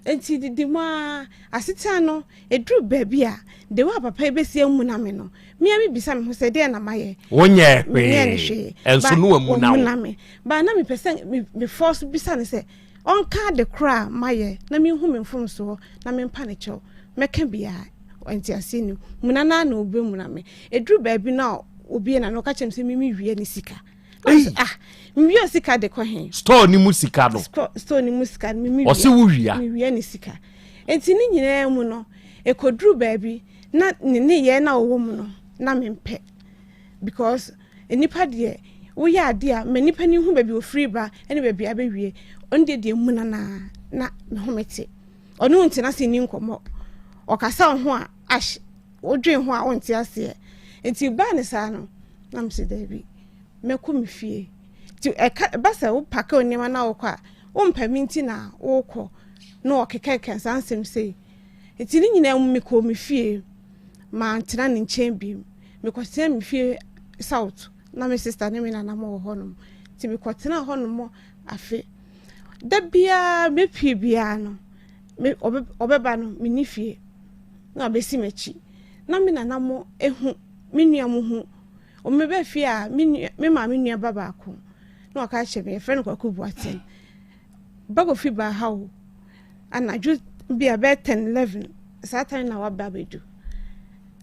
Nti didi mu ara, asetena no Ɛduru baabi a, the way a papa yi bɛsi amuna me no, me ara mebisa me ho sɛ, deɛn na mayɛ? Wonyɛɛ Menyɛɛ no hwee, hwee. ɛnso But na wamuna wo. wamuna me. But na mepɛ sɛ me me force bisa no sɛ, ɔnka ade korɔ a mayɛ na menhu me mfomsoɔ na mempa no kyɛw. Mɛka biara, nteaseɛ nni mu. Muna no ara na ɔbɛmuna me. Ɛduru baabi no a, ɔbue n'ano, ɔka kyerɛ me sɛ me mewia ne sika. Ei! Ah, mewia sika de kɔ he? Store no mu sika no. Store no mu sika no, me mewia. Ɔse wowia. Mewia ne sika. Enti ne nyinaa mu no, ɛkɔduru baabi na ne nneyɛɛ no a ɔwɔ mu no, na mempɛ. Because nnipa deɛ, woyɛ adeɛ a, ma nnipa no hu baabi ɔfiri ba ne baabi a abɛwie. Ɔno deɛ deɛ muna no ara na me ho mete. Ɔne wo ntena ase nni nkɔmmɔ. Ɔkasa wo ho a, ash, wodwen ho a wonte aseɛ. Nti baa ne saa no, na mese daabi, mɛkɔ me fie. Nti ɛka, ɛba sɛ wo pake wo nneɛma na wokɔ a, wompɛ me nti na wokɔ. Na ɔkekakeka saa nsɛm sei. Nti ne nyinaa mu mekɔɔ me fie, mantena ne nkyɛn bio. Mekɔtenaa me fie South, na me sister ne me nana mo wɔ hɔnom. Nti mekɔtenaa hɔnom afe. Da biara mepue biara no, me ɔbɛ ɔbɛba no menni fie na wabɛsi m'akyi. Na me nana mo ehu, me nua mo hu. Wɔbɛba fie a, me nua me maame nua ba baako na waka akyerɛ me, yɛfrɛ no Kwaku Boateng. Ba Kofi baa ha o, anadwo bi a bɛyɛ 10, 11, saa time na waba abɛdu.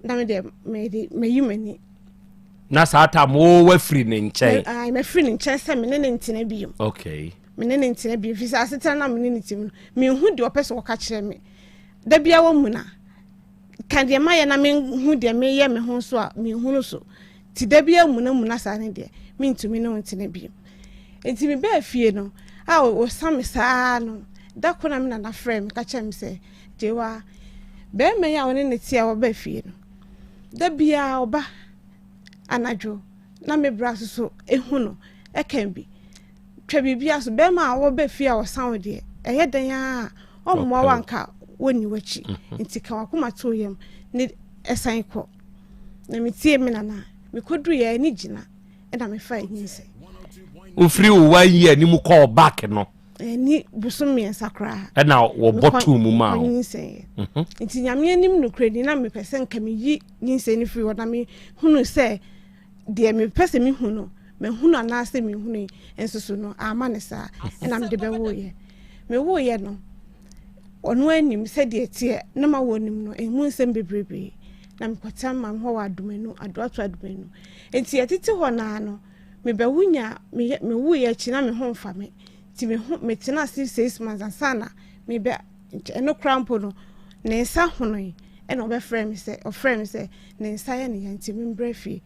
Na me deɛ mede mayi m'ani. Na saa time wo wafiri ne nkyɛn? Ayi mafiri ne nkyɛn sɛ me ne ne ntena bio. Okay. Me ne ne ntena bio, fi sɛ asetena na me ne ne tim no, menhu deɛ ɔpɛ sɛ ɔka kyerɛ me. Da biara wɔ mu na ka deɛ mayɛ na menhu deɛ meyɛ me ho nso a menhunu so. Nti da biara munamuna saa ne deɛ mentumi ne wo ntena bio. Nti mebaa fie no a wɔsa me saa no, da ko na me nana frɛɛ me ka kyerɛɛ me sɛ, Gyewa, barima yi a wo ne no te a waba fie no, da biara ɔba anadwo na me bra so so ehu no, ɛka bi. Twa biribiara so, barima a wɔba fie a ɔsa wo deɛ, ɛyɛ dɛn ara a ɔmmoa wo anka wɔnni w'akyi. Mhm. Nti ka w'akoma to yam ne ɛsan kɔ. Na metie me nana, mekɔduru yɛ ani gyina. ɛna mefaa nyinsɛn. Wofiri wo one year ni mu kɔɔ back no. Ɛni bosom mmiɛnsa koraa. Ɛna wɔbɔ tuu mu maa wo. Nyinsɛn yɛ. Mhm. Nti nyame anim nokorɛ ni na mepɛ sɛ nka meyi nyinsɛn no firi hɔ na mehunu sɛ deɛ mepɛ sɛ mehu no mahunu anaasɛ menhunu nso so no amma no saa ɛna mede bɛwoeɛ. Mewoeɛ no ɔno anim sɛdeɛ ɛteɛ na ma wɔnim no ɛmu nsɛm bebrebe na mekɔtena maame hɔ wɔ Adomanu Adoato Adomanu nti yɛtete hɔ naa no mebɛwo nya meyɛ mewuiɛ akyi na me ho mfa me nti me ho metena ase six months ansa na mebɛ ɛno koraa mpo no ne nsa honoe ɛna ɔbɛfrɛ me sɛ ɔfrɛ me sɛ ne nsa yɛ ne ya nti membrɛ fie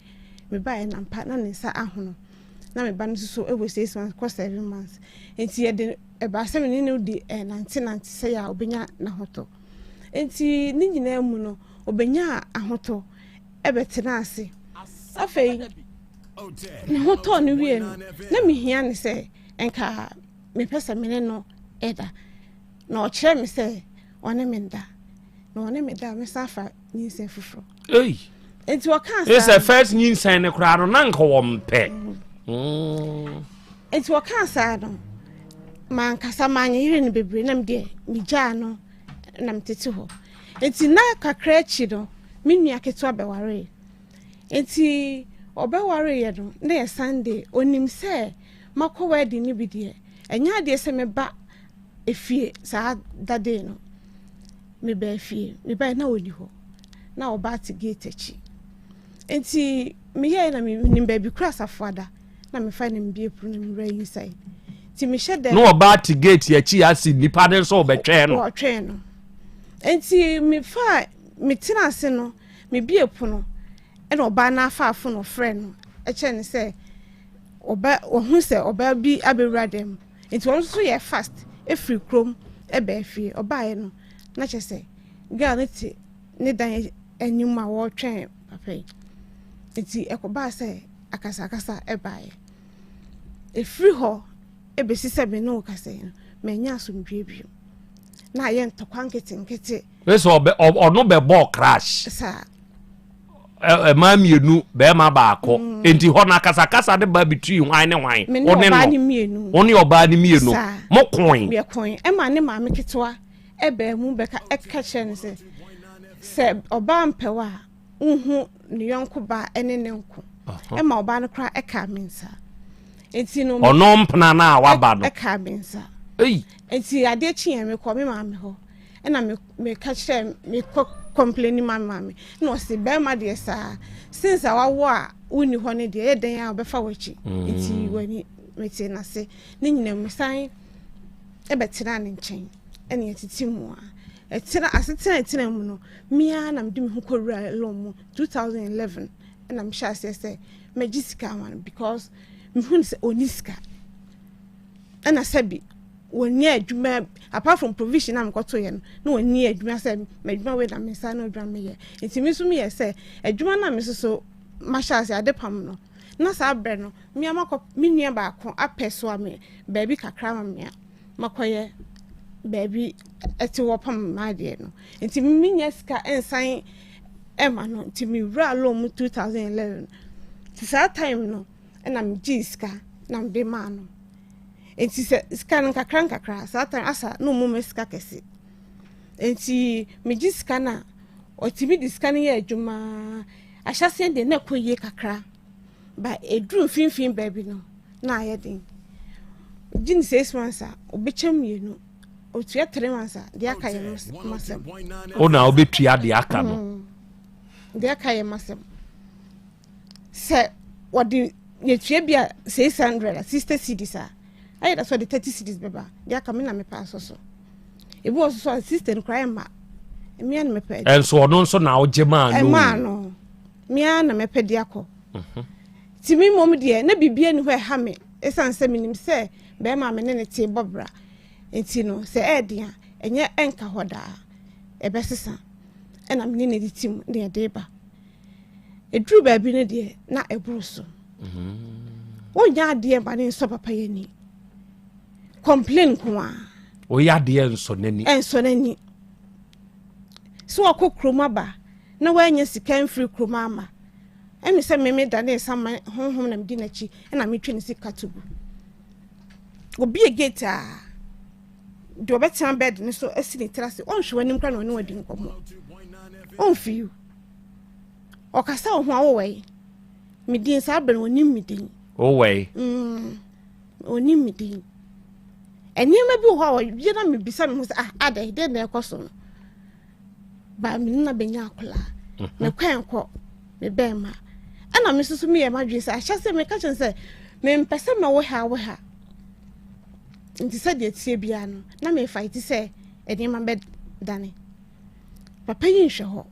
mebaeɛ na mpa na ne nsa ahono na me ba no nso so wɔ six months kɔ seven months nti yɛde ɛbaa sɛ me ne no di nantenante sɛ yɛ a ɔbɛnya n'ahotɔ nti ne nyinaa mu no ɔbɛnya ahotɔ ɛbɛtena ase afei ne ho tɔɔ no wie no na mehia ne sɛ nka mepɛ sɛ me ne no ɛda na ɔkyerɛ me sɛ ɔne me nda na ɔne me da a mɛsan afa nyinsɛn foforɔ. Ei. Nti ɔkaa saa. Sɛ first nyinsɛn no koraa no na nka wɔn pɛ. Mm. Nti ɔkaa saa no mankasa manyɛ yere no bebree na medeɛ megyaa no na metete hɔ. Nti na kakra akyi no me nua ketewa bɛwaree. Nti ɔbɛwareeɛ no na yɛ Sunday onim sɛ makɔ wedding no bi deɛ ɛnyɛ adeɛ sɛ mɛba efie saa da day no mebaa fie mebae na ɔni hɔ na ɔbaa te gate akyi nti meyɛe na menim baabi kura asafo ada na mefa na mebie pono na mewura inside nti mehyɛ dɛ na ɔbaa te gate akyi asi nipa ne nso ɔbɛtwɛn no ɔtwɛn no nti mefa metena ase no mebie pono ɛna ɔbaa no afaafo no ɔfrɛ no ɛkyɛ ne sɛ ɔba ɔhu sɛ ɔbaa bi abɛwura dɛm Nti ɔno nso yɛ fast firi kurom baa fie. Ɔbaeɛ no na kyerɛ sɛ girl no te ne dan anim a wɔretwɛn papa yi. Nti ɛkɔbaa sɛ akasakasa baeɛ. Ɛfiri hɔ bɛsi sɛ me ne wo kasa yi no, mannya asomdwoeɛ bio. Na ayɛ ntɔkwa nketenkete. Sɛ ɔno bɛbɔɔ crash. Saa. Mmaa mmienu bɛrima baako mm. nti hɔ no akasakasa de ba between hwan ne hwan wo ne no wo ne ɔbaa ne mmienu mo koe yɛkoe ɛma ne maame ketewa ɛbaa mu bɛka ɛka kyerɛ no sɛ sɛ ɔbaa mpɛw a wohu ne yɔnko baa ɛne ne nko ɛma ɔbaa no koraa ɛka me nsa nti no ɔno mpena no a waba no ɛka me nsa nti adeɛ kyeɛ mekɔ me maame hɔ ɛna me meka kyerɛ mekɔ complaini ma me maame na ɔse bɛrima deɛ saa since a wawo a wonni hɔ no deɛ ɛyɛ dɛn a ɔbɛfa w'akyi mm. nti w'ani mete n'ase ne nyina mu san ɛbɛtena ne nkyɛn ɛne ɛtete mu a ɛtena asetena ɛtena mu no mmea na mede me ho kɔwura loan mu 2011 ɛna mehyɛ aseɛ sɛ mɛgye sika ama no because mehu sɛ ɔni sika ɛna sɛbi wɔnni adwuma apart from provision a mekɔto yɛ no na wɔnni adwuma sɛ m'adwuma wei na me nsa no adwuma meyɛ nti me nso meyɛ sɛ adwuma no a me nso so mahyɛ ase ade pam no na saa berɛ no me amakɔ me nua baako apɛ so a me baabi kakra ma me a makɔyɛ baabi ɛte hɔ pam m'adeɛ no nti menya sika nsan ɛma no nti mewura loan mu 2011 nti saa time no ɛna megyee sika na mede maa no nti sɛ sika no nkakra nkakra saa time asa na ɔmu ma sika kɛse nti megye sika no a ɔtumi de sika no yɛ adwuma ahyɛseɛ deɛ na ɛkɔ yie kakra ba ɛduru mfimfini baabi no na ayɛ den gye ne six months a ɔbɛkyɛ mmienu ɔtua three months a deɛ aka yɛ masɛm wo na wobɛtua deɛ aka no mm. deɛ aka yɛ masɛm sɛ wɔde yɛtua bi a 600 a 60 cedis a ayɛ da sɛ ɔde 30 cedis bɛba deɛ aka me na mepɛ asɔ so ebi wɔ so so a 60 no koraa ɛmma mmea na mepɛ ɛnso ɔno nso na ɔgye maa no ɛmaa no mmea na mepɛ de akɔ mhm. ti mi mmom deɛ na biribi ani hɔ ɛha me ɛsiane sɛ menim sɛ bɛrima me ne ne te bɔ bra nti no sɛ ɛɛden a ɛnyɛ ɛnka hɔ daa ɛbɛsesa ɛna me ne ne de ti mu ne ɛde ba Ɛduru baabi no deɛ na ɛboro so. Wonyɛ adeɛ ma ne nsɔ papa yɛ ani. Complain nko a. Woyɛ adeɛ nsɔ n'ani. Ɛnsɔ n'ani. So wakɔ kurom aba na wanya sika mfiri kurom ama. Ɛne sɛ me medanee saman honhom na medi n'akyi na metwe ne sika to gu. Obie gate a, deɛ ɔbɛtena bed no so asi ne tiri ase, ɔnhwɛ w'anim koraa na ɔne wadi nkɔmmɔ. Ɔmfi wo. Ɔkasa wo ho a wowɛe. Me din saa berɛ no ɔnim me din. Wowɛe? Mm, ɔnim me din. Nneɛma bi wɔ hɔ a ɔyɛ na mebisa me ho sɛ ah adɛn dɛn na ɛkɔ so no. Ba me ne na bɛnya akwadaa. Mhm. Me kwan kɔ me bɛrima. Ɛna me nso so meyɛ m'adwene sɛ ahyɛ sɛ meka kyerɛ sɛ mempɛ sɛ mɛwo ha wo ha. Nti sɛdeɛ tie biara no na mefa ti sɛ nneɛma bɛdane. Papa yi nhwɛ hɔ.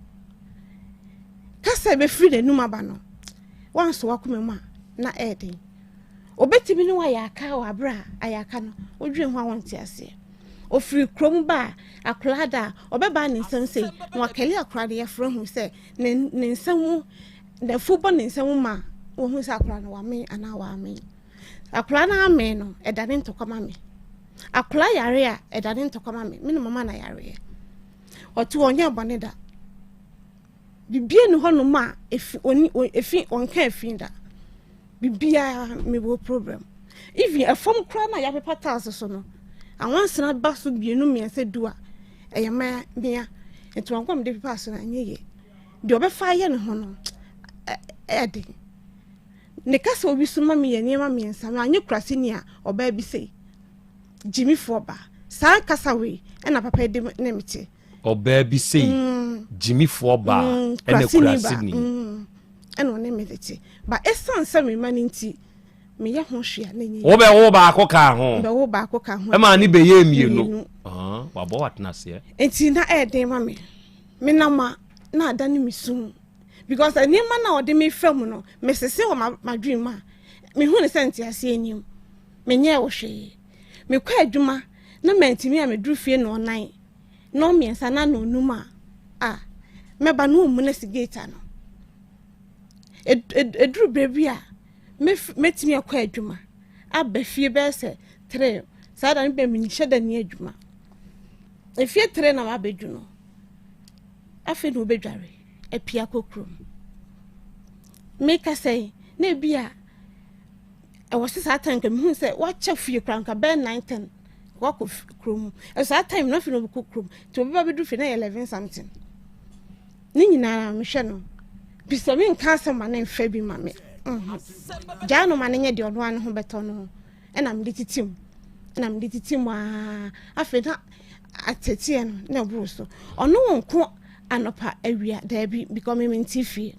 Kasa a ɛbɛfiri n'anum aba no, woanso w'akoma mu a, na ɛyɛ den. Obɛtumi ne wo ayɛ aka wɔ aberɛ a ayɛ aka no, wodwene ho a wonte aseɛ. Ɔfiri kurom ba a, akwadaa da a, ɔbɛbaa ne nsam sei, na wakɛle akwadaa no yɛfrɛ hu sɛ ne ne nsa mu, n'afu bɔ ne nsa mu ma wɔhu sɛ akwadaa no wamee anaa wamee. Akwadaa no amee no, ɛdane ntɔkwa ma me. Akwadaa yare a, ɛdane ntɔkwa ma me. Me na mama no ayareɛ. Ɔte hɔ ɔnyɛɛ bɔne da. Biribiara nni hɔnom a efi oni efi ɔnka efi da. Biribiara mewɔ problem. Even ɛfam koraa no a yɛapepa tiles so no, anwansena ba so mmienu mmiɛnsa du a, ɛyɛ mɛ mea. Nti wɔn a mede pepa so no anyɛ yie. Deɛ ɔbɛfa ayɛ ne ho no, ɛyɛ den. Ne kasa obi so ma me yɛ nneɛma mmiɛnsa. Manyɛ kuraseni a ɔbaa bi sei. Gyimifoɔ baa. Saa kasa wei ɛna papa yi de ne me te. Ɔbaa bi sei. Mm. Gyimifoɔ baa. Mm, ɛna kuraseni. Mm. Ɛna ɔne me de te. Ba esan sɛ me ma no nti meyɛ ho hwee a na ɛnyɛ. Wobɛwo baako ka ho. Bɛwo baako ka ho. Ɛma ne bɛyɛ mmienu. Ah, wabɔ watena aseɛ. Nti na ɛyɛ den ma me. Menam a na ada ne me sum. Because nneɛma no a ɔde me fa mu no, mesese wɔ m'adwene mu a, mehu no sɛ nteaseɛ nnim. Menyɛɛ wo hwee. Mekɔ adwuma na mantumi a meduru fie nnɔnnan, nnɔnmiɛnsa anaa nnɔnnum a, a, mɛba na wɔmmu no asi gate ano. Ɛduru berɛ bi a, mɛtumi akɔ adwuma aba fie bɛyɛ sɛ tere. Saa da no bɛ menhyɛ da ni adwuma. Efie tere na mabɛdu no. Afei na wobɛdware apue akɔ kurom. Mekasa yi, na ebi a ɛwɔ sɛ saa time nka mehu sɛ wakyɛ fie koraa nka bɛyɛ 9 10 wakɔ kurom. Ɛso saa time no afei na ɔbɛkɔ kurom. Nti obi ba bɛduru fie na yɛ 11 something. Ne nyinaa mehwɛ no. Bi sɛ menka asɛm ma ne mfa bi ma me. Mhm. Gyaa no ma no nyɛ deɛ ɔno ara ne ho bɛtɔ no. Ɛna mede tete mu. Ɛna mede tete mu aa. Afei na ateteɛ no na ɛboro so. Ɔno nko anɔpa awia daabi because me mente fie.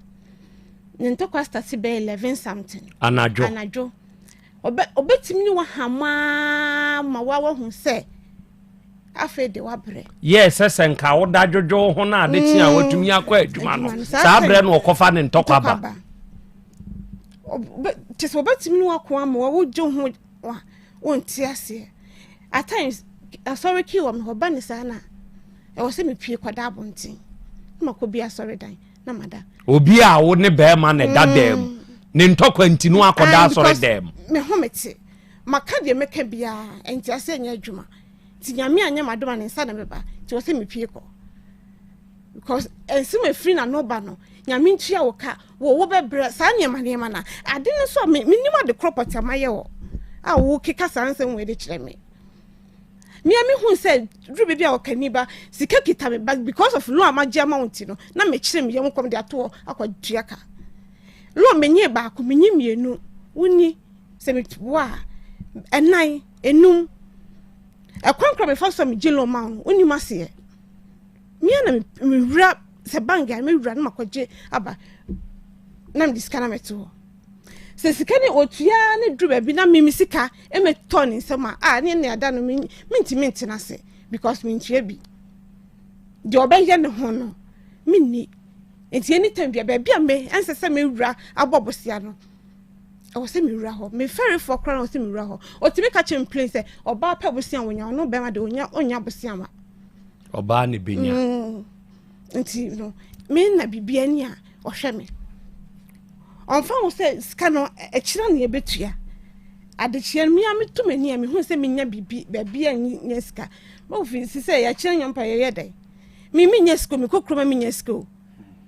Ne ntɔkwa start bɛyɛ 11 something. Anadwo. Anadwo. Ɔbɛ ɔbɛtumi ne wahamaa ma wa wahu sɛ afei de wabrɛ. Yɛ sɛ sɛ nka woda dwodwo wo ho na ade kye a mm. watumi akɔ adwuma no saa berɛ no ɔkɔfa ne ntɔkwa ba. Kyɛ sɛ wɔbɛtumi ne wako ama wogye ho wonte aseɛ. At times asɔre kii wɔ me hɔ ba ne saa na ɛwɔ sɛ mepie kɔda abɔnten na makɔ bi asɔredan na mada. Obi a wo ne bɛrima na ɛda mm. dan mu ne ntɔkwa nti no akɔda asɔre dan mu. Me ho mete maka deɛ mɛka biara nti aseɛ nyɛ adwuma nti nyame anyɛ m'adom a ne nsa na meba nti wɔ sɛ mepie kɔ because nsɛm efiri n'ano ba no nyame ntua wo ka wo wo bɛbrɛ saa nneɛma nneɛma na ade no so a menim ade korɔ pɔtɛ mayɛ wɔ a wo keka saa nsɛm wei de kyerɛ me me a mehu sɛ duru baabi a ɔkani ba sika kita me ba because of loan a magye ama wo nti no na mekyerɛ me yam kɔm de ato hɔ akɔtua ka loan menye baako menye mmienu wonni sɛ meboa a ɛnan enum ɛkwan kora mefa so a megye loan ma wo no wonim aseɛ Me ara na mewura sɛ bank a mewura na makɔgye aba na mede sika na mɛto hɔ sɛ sika ne otua ne duru baabi na mimi sika ɛmɛtɔ ne nsam a a ne ne ada no mentumi ntena ase because mentua bi deɛ ɔbɛyɛ ne ho no menni nti anytime bia baabi a me ɛnsɛ sɛ mewura abɔ bosea no ɛwɔ sɛ mewura hɔ me fɛrefoɔ koraa na ɛwɔ sɛ mewura hɔ ɔtumi ka kyerɛ me plain sɛ ɔbaa pɛ bosea wonya ɔno bɛrima de onya onya bosea ma ɔbaa ne bɛnya mm. nti no me na biribi ani a ɔhwɛ me ɔmfa ho sɛ sika no ɛkyerɛ ne ɛbɛtua adekyeɛ no mea meto m'ani a mehu sɛ menya biribi baabi a nya sika mawofi si sɛ yɛkyerɛ nyɛ mpa yɛyɛ dɛn me menya sika mekɔ kuroma menya sika o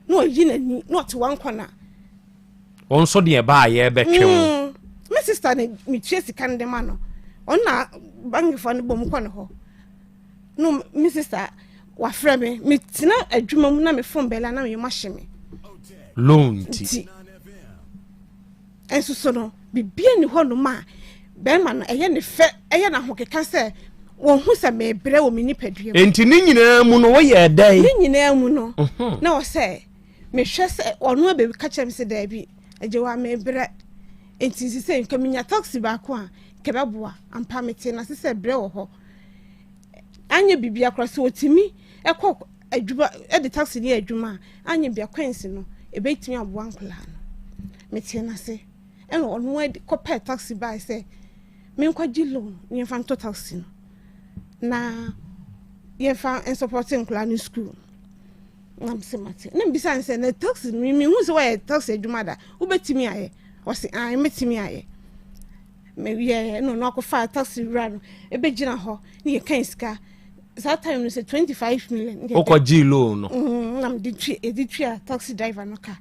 na ɔyi n'ani na ɔte wankɔ na. Wo nso deɛ ɛbaa yɛbɛtwe wo. Me sister ne metua sika no de ma no. Ɔno na bankfoɔ no bɔ mu kɔ ne hɔ. No me sister wafrɛ me. Metena adwuma mu na me phone bɛla na me yam ahye me. Loan nti. Nso so no, biribiara nni hɔnom a bɛrima no ɛyɛ ne fɛ, ɛyɛ no ahokeka sɛ wɔhu sɛ mebrɛ wɔ me nipadua mu. Enti ne nyinaa mu no woyɛɛ dɛn? Ne nyinaa mu no, mhm. na wɔ sɛ mehwɛ sɛ ɔno abɛka kyerɛ me sɛ daabi, agyewa mebrɛ. Enti nsi sɛ nka menya taxi baako a nka ɛbɛboa. Ampa metee n'ase sɛ brɛ wɔ hɔ. Anyɛ biribiara koraa sɛ ɔtumi kɔ adwuma de taxi no yɛ adwuma a, anyɛ bia coins no ɛbɛtumi aboa nkwadaa no. Metee n'ase ɛna ɔno ara kɔpɛɛ taxi bae sɛ menkɔgye loan na yɛmfa ntɔ taxi no na yɛmfa nsɔpɔte nkwadaa no school. Na mese mate. Na mbisa no sɛ na taxi no mehu sɛ wɔyɛ taxi adwuma da wobɛtumi ayɛ? Ɔse ae mɛtumi ayɛ. Meyɛɛ na ɔno akɔfa taxi wura no ɛbɛgyina hɔ ne yɛkan sika saa time no sɛ 25 million. Wokɔ gyee loan no? Na mede tue yɛde tua taxi driver no ka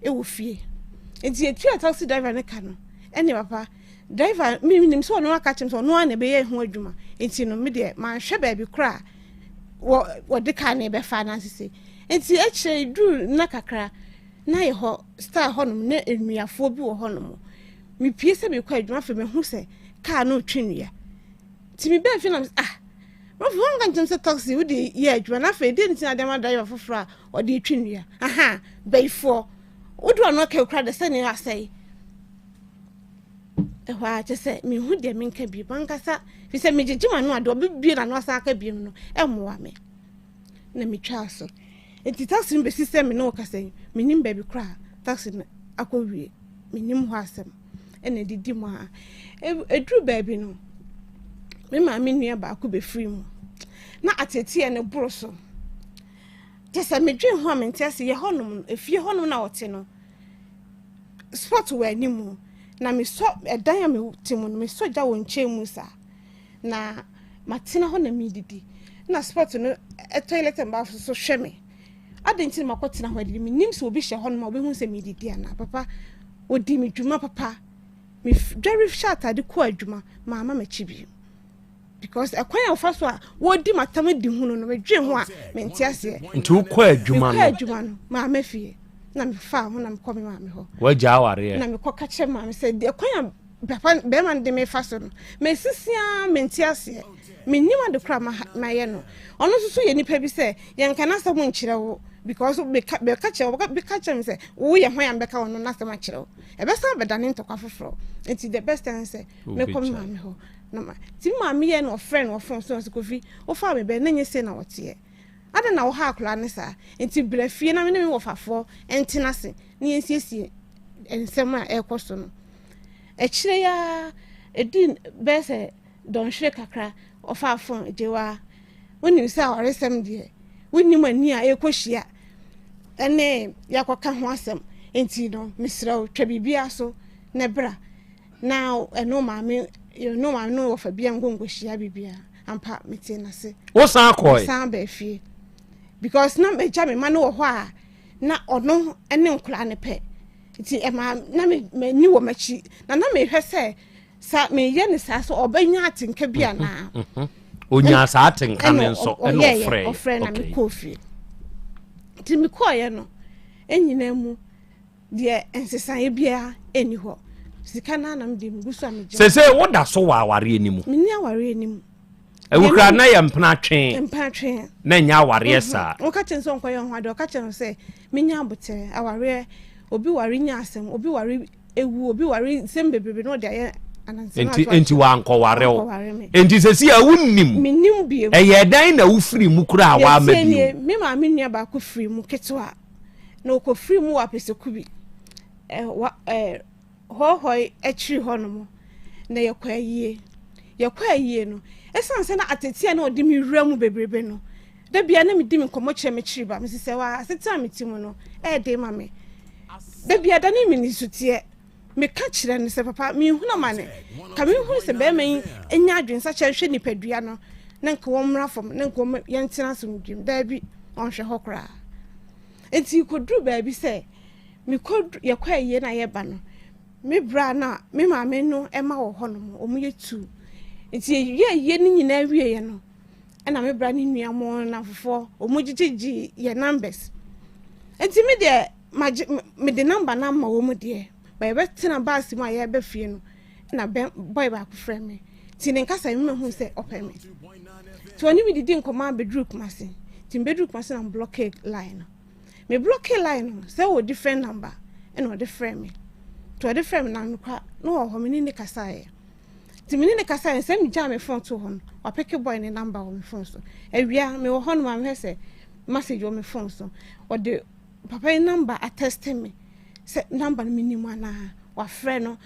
ɛwɔ fie. Nti yɛtua taxi driver no ka no ɛne papa driver menim sɛ ɔno aka kyerɛ me sɛ ɔno ara na ɛbɛyɛ ho adwuma nti no me deɛ manhwɛ baabi koraa wɔ wɔde kaa no ɛbɛfa anaasɛ sei. Nti akyire duru nna kakra na yɛ hɔ star hɔnom na nnuafoɔ bi wɔ hɔnom. Mepue sɛ mekɔ adwuma afei mahu sɛ kaa no retwe nnua. Nti mebaa fie na mesɛ ah Prof wanka nkyɛm sɛ taxi wode yɛ adwuma na afei deɛ nti na ade ama driver foforɔ a ɔde retwe nnua. Aha bayifoɔ wode ɔno aka kura de sɛ ne asɛe. Ɛhɔ ara kyɛ sɛ mehu deɛ menka bio mankasa fi sɛ megyegye m'ano a deɛ ɔbɛbie n'ano asan aka bio no ɛmmoa me na metwaa so. Nti taxi no bɛsi sɛ me ne wo kasa yi menim baabi koraa taxi no akɔwie menim hɔ asɛm ɛna ɛdidi mu a ɛduru baabi no me maame nua baako bɛfiri mu na ateeteɛ no boro so kyɛ sɛ medwen ho a mente ase yɛ hɔnom no efie hɔnom na ɔte no spot wɔ anim na mesɔ ɛdan a mete mu no mesɔ gya wɔ nkyɛn mu saa na matena hɔ na medidi na spot no toilet and bath so hwɛ me adɛn nti na makɔtena hɔ adidi menim sɛ obi hyɛ hɔ nom a wobɛhu sɛ medidi anaa papa ɔdi me dwuma papa medware hyɛ atade kɔ adwuma maama m'akyi bio because ɛkwan a wɔfa so a wɔdi m'atam di hunu no medwen ho a mente aseɛ. Nti wokɔ adwuma no? Mekɔ adwuma no maama fie na mefaa ho na mekɔ me maame hɔ. Wagya awareɛ? Na mekɔ ka kyerɛ maame sɛ deɛ kwan a papa bɛrima no de me fa so no mesisi ara mente aseɛ mennim ade koraa mayɛ no ɔno nso so yɛ nipa bi sɛ yɛnka n'asɛm nkyerɛ wo because bɛka bɛka kyerɛ wo bɛka kyerɛ me sɛ woyɛ hwan a mbɛka ɔno n'asɛm akyerɛ wo ɛbɛsan bɛdane ntɔkwa foforɔ nti the best thing sɛ mekɔ me maame hɔ na ma nti me maame yɛ na ɔfrɛ no ɔfon so na ɔsɛ Kofi wofaa me bɛ na nyɛ sei na wɔteɛ adɛn na woha akwadaa no saa nti bra fie na me ne me wɔfafoɔ ntena ase na yɛnsiesie nsɛm a ɛrekɔ so no akyire yi ara ɛdi bɛyɛ sɛ dɔnhwere kakra ɔfaa fon gyewa wonim sɛ awaresɛm deɛ wonim ani a ɛrekɔhyia ɛne yɛakɔka ho asɛm nti no mesrɛ wo twa biribiara so na bra Na ɛno maame ɛno maame no wɔfa bia nkɔ nkɔhyia biribiara ampa metee n'ase. Wosan kɔe? Mesan baa fie because na magya me ma no wɔ hɔ a na ɔno ne nkwadaa no pɛ nti ɛma na m'ani wɔ m'akyi na na mehwɛ sɛ sa meyɛ ne saa so ɔbɛnya atenka bi anaa. Onyaa saa atenka no nso ɛna ɔfrɛ ɔfrɛ na mekɔɔ fie nti mekɔɔyɛ no ɛnyinaa mu. Deɛ nsesaeɛ biara nni hɔ. Sika no ara na mede megu so a megye. Sese woda so wɔ awareɛ no mu? Menni awareɛ no mu. Awukura na yɛ mpena twe. Mpena twe. Na nyɛ awareɛ mhm. saa. Woka kyerɛ sɛ ɔnkɔyɛ ho adeɛ ɔka kyerɛ no sɛ menya aboterɛ awareɛ obi ware nya asɛm obi ware ewu obi ware nsɛm bebrebe na ɔde ayɛ nti nti wankɔware wo nti sɛsi a wonnim menim bio ɛyɛ dɛn na wofiri mu koraa waama bio me maame nua baako firi mu ketewa Na ɔkɔfirii mu wɔ apɛsɛku bi ɛ wa ɛ hɔhɔe akyiri hɔnom, na yɛkɔ ayie. Yɛkɔ ayie no, ɛsiane sɛ na ateteɛ na ɔde me wura mu bebrebe no, da biara na medi me nkɔmmɔ kyerɛ m'akyiri ba. Mese sɛ wa asetena a mete mu no, ɛyɛ den ma me. Da biara da ne me nisuteɛ. Meka kyerɛ no sɛ, Papa, menhunu amane. Ka menhunu sɛ barima yi nya adwensakyera nhwɛ nipadua no na nka wɔmmra fam na nka wɔn yɛntena asomdwoe mu. Daabi, ɔnhwɛ hɔ koraa. Enti kɔduru baabi sɛ Mekɔ yɛkɔ ayie na yɛba no, me bra na me maame no ɛma wɔ hɔ nom, wɔn yɛ tu. Nti yɛyɛ ayie no nyinaa wieɛ no, ɛna me bra ne nua mo nnamfofoɔ wɔn gyegyegye yɛ numbers. Nti me deɛ magye mede number no ama wɔn deɛ, ba yɛbɛtena baasi mu a yɛreba fie no, ɛna bɛ boy baako frɛ me. Nti ne nkasa mu mahu sɛ ɔpɛ me. Nti ɔne me didi nkɔmmɔ abɛduru Kumasi. Nti mebɛduru Kumasi na mblɔke line no. Me blɔke line no sɛ wɔ different number ɛna ɔde frɛ me. Nti ɔde frɛ me na nokwa na ɔwɔ hɔ me ne ne kasaeɛ. Nti me ne ne kasaeɛ sɛ megyaa me phone to hɔ no wapeke boy ne number wɔ me phone so. Awia mewɔ hɔ no ma mehwɛ sɛ message wɔ me phone so. Ɔde papa yi number atɛste me sɛ number no menim anaa wafrɛ no.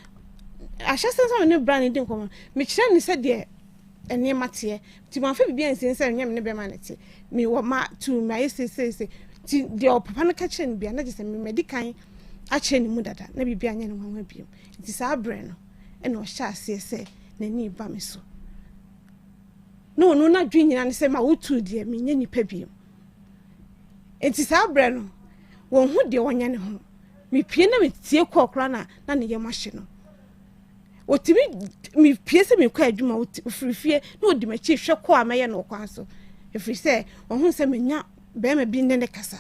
Ahyɛse sɛ me ne bra no di nkɔmmɔ no mekyerɛ no sɛdeɛ nneɛma teɛ nti mamfa biribi ansie sɛ ɛnyɛ me ne bɛrima no te mewɔ ma tu mayɛ seeseese nti deɛ ɔpapa no ka kyerɛ no bia na kyerɛ sɛ madi kan akyerɛ ne mu dada na biribi anyɛ no nwanwa bio nti saa berɛ no ɛna ɔhyɛ aseɛ sɛ n'ani ba me so na ɔno n'adwene nyinaa ne sɛ ma wotu deɛ menyɛ nipa bio nti saa berɛ no wɔn ho deɛ ɔnyɛ ne ho mepie na metie kɔɔ koraa na na ne yam ahye no Ɔtumi, mepue sɛ mekɔ adwuma, ɔfiri fie na ɔdi m'akyi hwɛ kɔ a mɛyɛ no wɔ kwan so. Ɛfiri sɛ, ɔhu sɛ manya bɛrima bi ne ne kasa.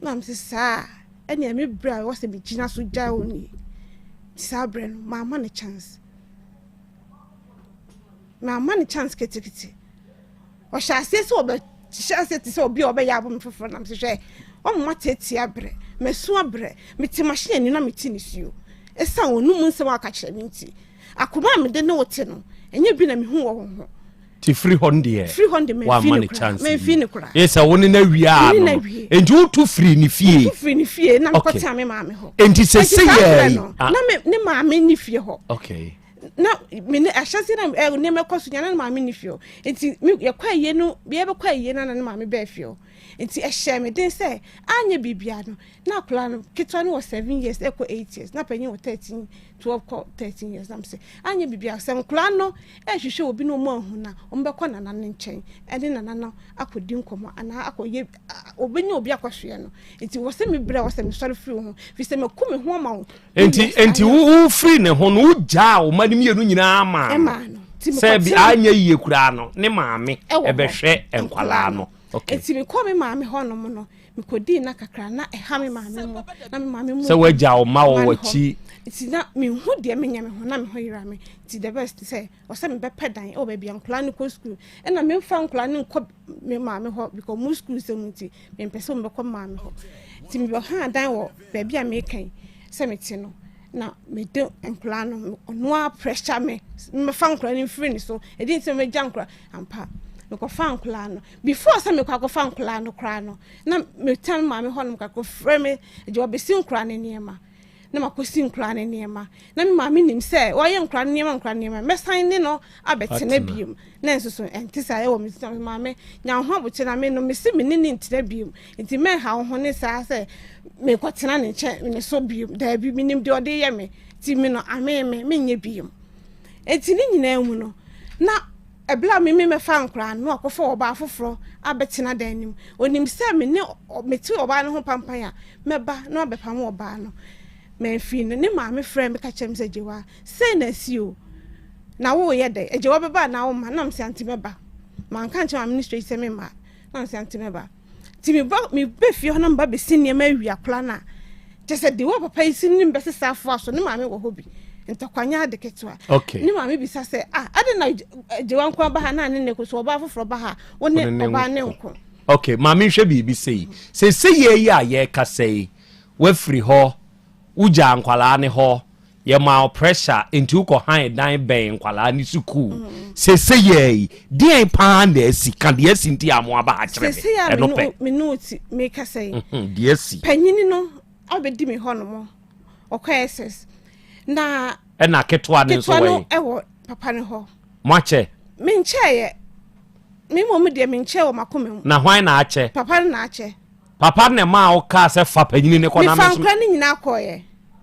Na mese saa a, ɛnea me berɛ a ɛwɔ sɛ megyina so gyae wo nie. Nti saa berɛ no, mamma no chance. Mamma no chance ketekete. Ɔhyɛ aseɛ sɛ ɔbɛhyɛ aseɛ te sɛ obi a ɔbɛyɛ abo me foforɔ nam sɛ hwɛ ɔmo mateatea abrɛ masu abrɛ mete machine ani na mete nisuo ɛsiane wɔn mu nsɛm a ɔka kyerɛ me nti akoma a mede ne wo te no ɛnyɛ bi na mehu wɔ wo ho ti firi hɔ no deɛ firi hɔ no deɛ wamma ne chance mamfi ne koraa ee sɛ wo ne no awie a no nti wotu firi ne fie wotu firi ne fie na mekɔtena me maame hɔ nti sɛ sɛ yɛ na ne maame ne fie hɔ okay na me ne ahyɛse na ɛ nneɛma kɔ so nyana ne maame ne fie hɔ nti me yɛkɔ ayie no yɛbɛkɔ ayie no na ne maame bɛɛ fie hɔ nti ɛhyɛ me den sɛ anyɛ biribiara no na akwadaa no ketewa no wɔ seven years ɛkɔ eight years na panyin wɔ 13 12 kɔ 13 years na sɛ anyɛ biribiara sɛ nkwadaa no ɛhwehwɛ obi na wɔn ahu na wɔn bɛkɔ nana no nkyɛn ɛne nana no akɔdi nkɔmɔ anaa akɔyɛ obɛnya obi akɔsoɛ no nti wɔ sɛ mebrɛ wɔ sɛ mesɔre firi wo ho firi sɛ maku me ho ama wo nti nti wofiri ne ho no wogyaa wo ma no mmienu nyinaa maa no sɛ bi anyɛ yie koraa no ne maame ɛbɛhwɛ nkwalaa no nti mekɔ me maame hɔ nom no mekɔdii na kakra na ɛha me maame mu na me maame mu sɛ woagya wo ma wɔ w'akyi nti na mehu deɛ menyɛ me ho na me ho yera me nti the best sɛ ɔsɛ mebɛpɛ dan ɛwɔ baabi a nkwadaa no kɔ sukuu ɛna memfa nkwadaa no nkɔ me maame hɔ because mu sukuu sɛm nti mempɛ sɛ wɔbɛkɔ me maame hɔ nti mebɛhaa dan wɔ baabi a meka yi sɛ mete no na mede nkwadaa no ɔno ara pressure me mɛfa nkwadaa no mfiri ne so ɛdi nti mɛgya nkwadaa ampa mekɔfa nkwadaa no before sɛ mekɔ akɔfa nkwadaa no koraa no na metan maame hɔ nom kakɔ frɛ me gye wɔbɛsi nkwadaa no nneɛma na makɔsi nkwadaa no nneɛma. Na me maame nim sɛ wɔayɛ nkwadaa no nneɛma nkwadaa no nneɛma, mɛsan ne no abɛtena biom. Na nso so ɛnte saa ɛwɔ me tirim. Maame, nya wo ho abokyɛ na me no, mese me ne no ntena biom. Nti mɛnha wo ho ne saa sɛ mekɔtena ne nkyɛn ne so biom. Daabi, menim deɛ ɔde yɛ me. Nti me no, amee me, menyɛ biom. Nti ne nyinaa mu no, na ɛberɛ a me me mɛfa nkwadaa no, na wakɔfa ɔbaa foforɔ abɛtena dan no mu. Ɔnim sɛ me ne mete ɔbaa no ho pampan a, mɛba na wabɛpamo ɔbaa no. Mamfiri no, ne maame frɛɛ me ka kyerɛɛ me sɛ, Gyewa, sei na asi o, na woreyɛ dɛn? Agyewa bɛba anaa womma? Na mese, Ante mɛba. Manka ankyerɛ maame no straight sɛ memma. Na mese, Ante mɛba. Nti meba meba fie hɔ na meba bɛsi nneɛma awie akora no a, kyɛ sɛ deɛ wɔ papa yi si ne mbɛsesa afoa so, ne maame wɔ hɔ bi. Ntɔkwa nyɛ ade ketewa. Okay. Ne maame bisa sɛ, ah, adɛn na Gyewa nko aba ha na ne ne ko so ɔbaa foforɔ ba ha, wo ne ɔbaa ne nko. Ok, ma menhwɛ biribi sei. Seesei yi a yɛrekasa yi, woafiri hɔ, wogyaa nkwadaa no hɔ, yɛmaa wo pressure nti wokɔ han dan bɛn nkwadaa no sukuu. Seesei yi, deɛn paa na asi? Ka deɛ asi nti a moaba ha kyerɛ me. Seesei a Ɛno pɛ. me ne wo ti mekasa yi, Deɛ asi. panyini no abɛdi me hɔ nom, ɔkɔ SS. Na Ɛna ketewa no nso ketewa wɔ no he? wɔ papa no hɔ. Moakyɛ? Menkyɛeɛ. Me mmom deɛ menkyɛ wɔ m'akoma mu. Na hwan na akyɛ? Papa no na akyɛ. Papa no na ɛmaa wo kaa sɛ fa panyini no kɔ na Mefa me nso. nkora no nyinaa kɔeɛ.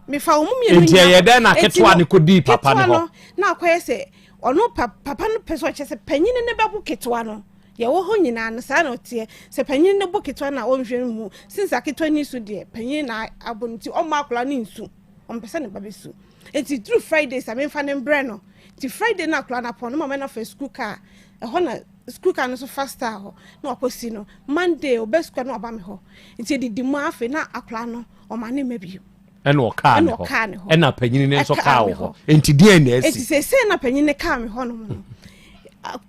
Mefa wɔn mmienu Enti nyinaa ɛyɛ dɛn na Enti ketewa no, no kɔdii papa no ketewa hɔ? no na akɔyɛ sɛ ɔno pa, papa no pɛ sɛ ɔkyɛ sɛ panyini no bɛbo ketewa no. Deɛ ɛwɔ hɔ nyinaa no saa na ɔteɛ. Sɛ panyin no bɔ ketewa no a ɔnhwɛ no mu. Since aketewa no su deɛ panyin na abɔ no nti ɔmma akwadaa no nsu. Ɔmpɛ sɛ ne ba bɛsu. Nti duru Fridays a memfa no mbrɛ no. Nti Friday no akwadaa no apɔn no mama no afa sukuu car. Ɛhɔ na sukuu car no nso fa star hɔ na wakɔsi no. Monday ɔba sukuu a na waba me hɔ. Nti ɛdidi mu a afei na akwadaa no ɔma ne mma bio. Ɛna ɔkaa ne hɔ. Ɛna panyin no nso kaa wɔ hɔ. Nti deɛn na asi? Nti seesei na panyin no kaa me hɔ nom no.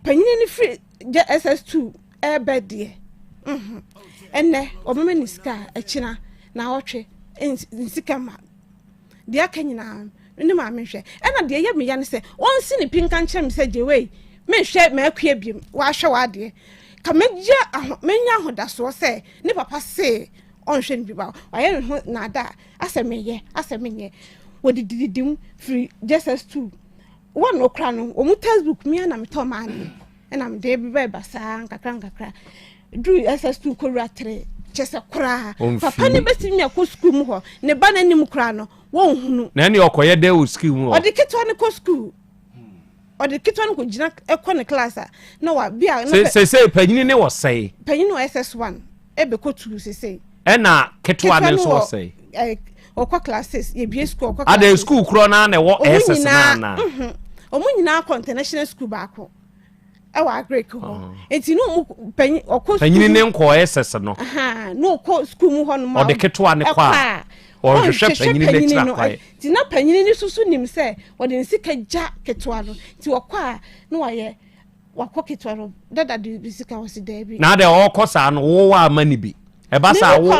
Panyin no firi SS2 ɛɛbɛ deɛ. Mhm. Ɛnɛ ɔbɛma ne sika a ɛkyina na ɔtwe nsika ma deɛ aka nyinaa ne maame nhwɛ. Ɛna deɛ ɛyɛ me ya ne sɛ ɔnsi ne pi nka nkyerɛ me sɛ gyewei menhwɛ m'akua biom wahwɛ w'adeɛ. Ka mɛgye aho menya ahodasoɔ sɛ ne papa see ɔnhwɛ no bi ba wayɛ ne ho naadaa asɛ meyɛ asɛ menyɛ wɔdidididi mu firi JSS2 wɔn okura no wɔn textbook mia na metɔ maa no ɛna mede bɛbɛ ba saa nkakra nkakra duru SS2 kɔwura tere kyɛ sɛ koraa papa ne bɛtumi akɔ sukuu mu hɔ ne ba n'anim koraa no wɔnhunu na ɛne ɔkɔyɛ dɛ wɔ sukuu mu hɔ ɔde ketewa no kɔ sukuu ɔde ketewa no kɔgyina kɔ ne class a na wa bi a. sese panyini ne wɔ sɛe. Panyin wɔ SS1 ɛbɛkɔ tu sese. Ɛna ketewa ne nso wɔ sɛe. Ɛɛ ɔkɔ class 6 yɛbie school ɔkɔ class. Adɛ school korɔ naa na ɛwɔ SS naa na. Ɔmo nyinaa kɔ international school baako ɛwɔ agric hɔ ah. nti ne ɔmo panyin ɔkɔ school. Panyini ne nkɔ SS no. Ne ɔkɔ school mu hɔ nom a. Ɔde ketewa ne kɔ a. Ɔhwehwɛ panyini n'akyiri akwan. Nti na panyini no soso nim sɛ ɔde ne sika gya ketewa no nti ɔkɔ a na wayɛ wakɔ ketewa no dada de bi sika ɔsi daabi. Na deɛ ɔkɔ saa no wo wa ama ne bi ɛba saa wo.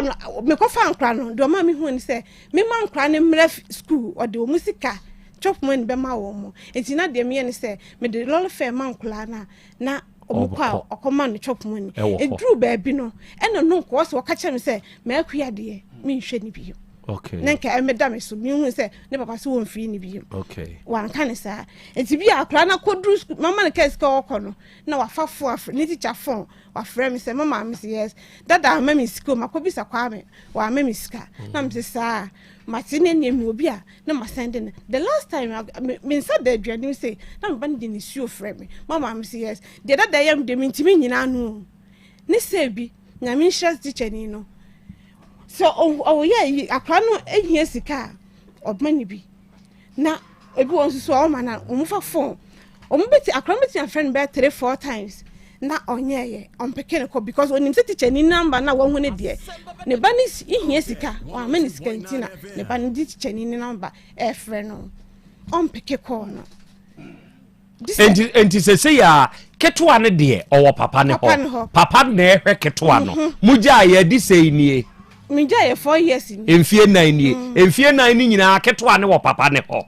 Mekɔ fa nkora no deɛ ɔma mi hu ne sɛ mema nkora no mmerɛ sukuu ɔde wɔn sika chop money bɛma wɔn mo nti na deɛ meyɛ ne sɛ mede lɔre fare ma nkora no a na wɔn kɔ a ɔkɔma no chop money eduru baabi no ɛna no nkɔ ɔsɛ ɔka kyerɛ me sɛ mɛkua deɛ menhwɛ ne bio. Okay. Na nka ɛmɛda me so mehu sɛ ne papa so wɔmfiri ne bio. Okay. Wanka ne saa. Nti bi a akwadaa no akɔduru sukuu mama no kaa sika ɔkɔ no na wafa fon afrɛ ne tikya fon wafrɛ me sɛ mama me sɛ yes dada ama me sika o makɔbisa Kwame wama me sika mm. na mese saa mate ne nneɛ mi obi a na masɛnde no the last time me nsa da aduane mu sɛ na meba no de ne suo frɛ me mama me sɛ yes deɛ dada yɛ me deɛ mentumi nyina ano ne sɛ bi nyame nhyira tikyani no Sɛ ɔyɛ ayi akwadaa no hia sika a ɔma no bi na ebi wɔ nso so a ɔma no wɔn fa phone wɔn bɛti akwadaa no bɛtumi afrɛ no bɛyɛ three four times na ɔnyɛɛyɛ ɔmpeke no kɔ because onim sɛ teacher ni number na wɔn ho ne deɛ ne ba no hia sika ɔama ne sika nti na ne ba no di teacher ni number ɛɛfrɛ no ɔmpeke kɔɔ no. Enti enti sese yɛ a ketewa no deɛ ɔwɔ papa ne hɔ papa na ɛhwɛ ketewa no mhm. mo gya yɛ di sɛ nie. mo gya yɛ four years ni. mfie nan nie mm. mfie nan ni nyinaa ketewa ne wɔ papa ne hɔ.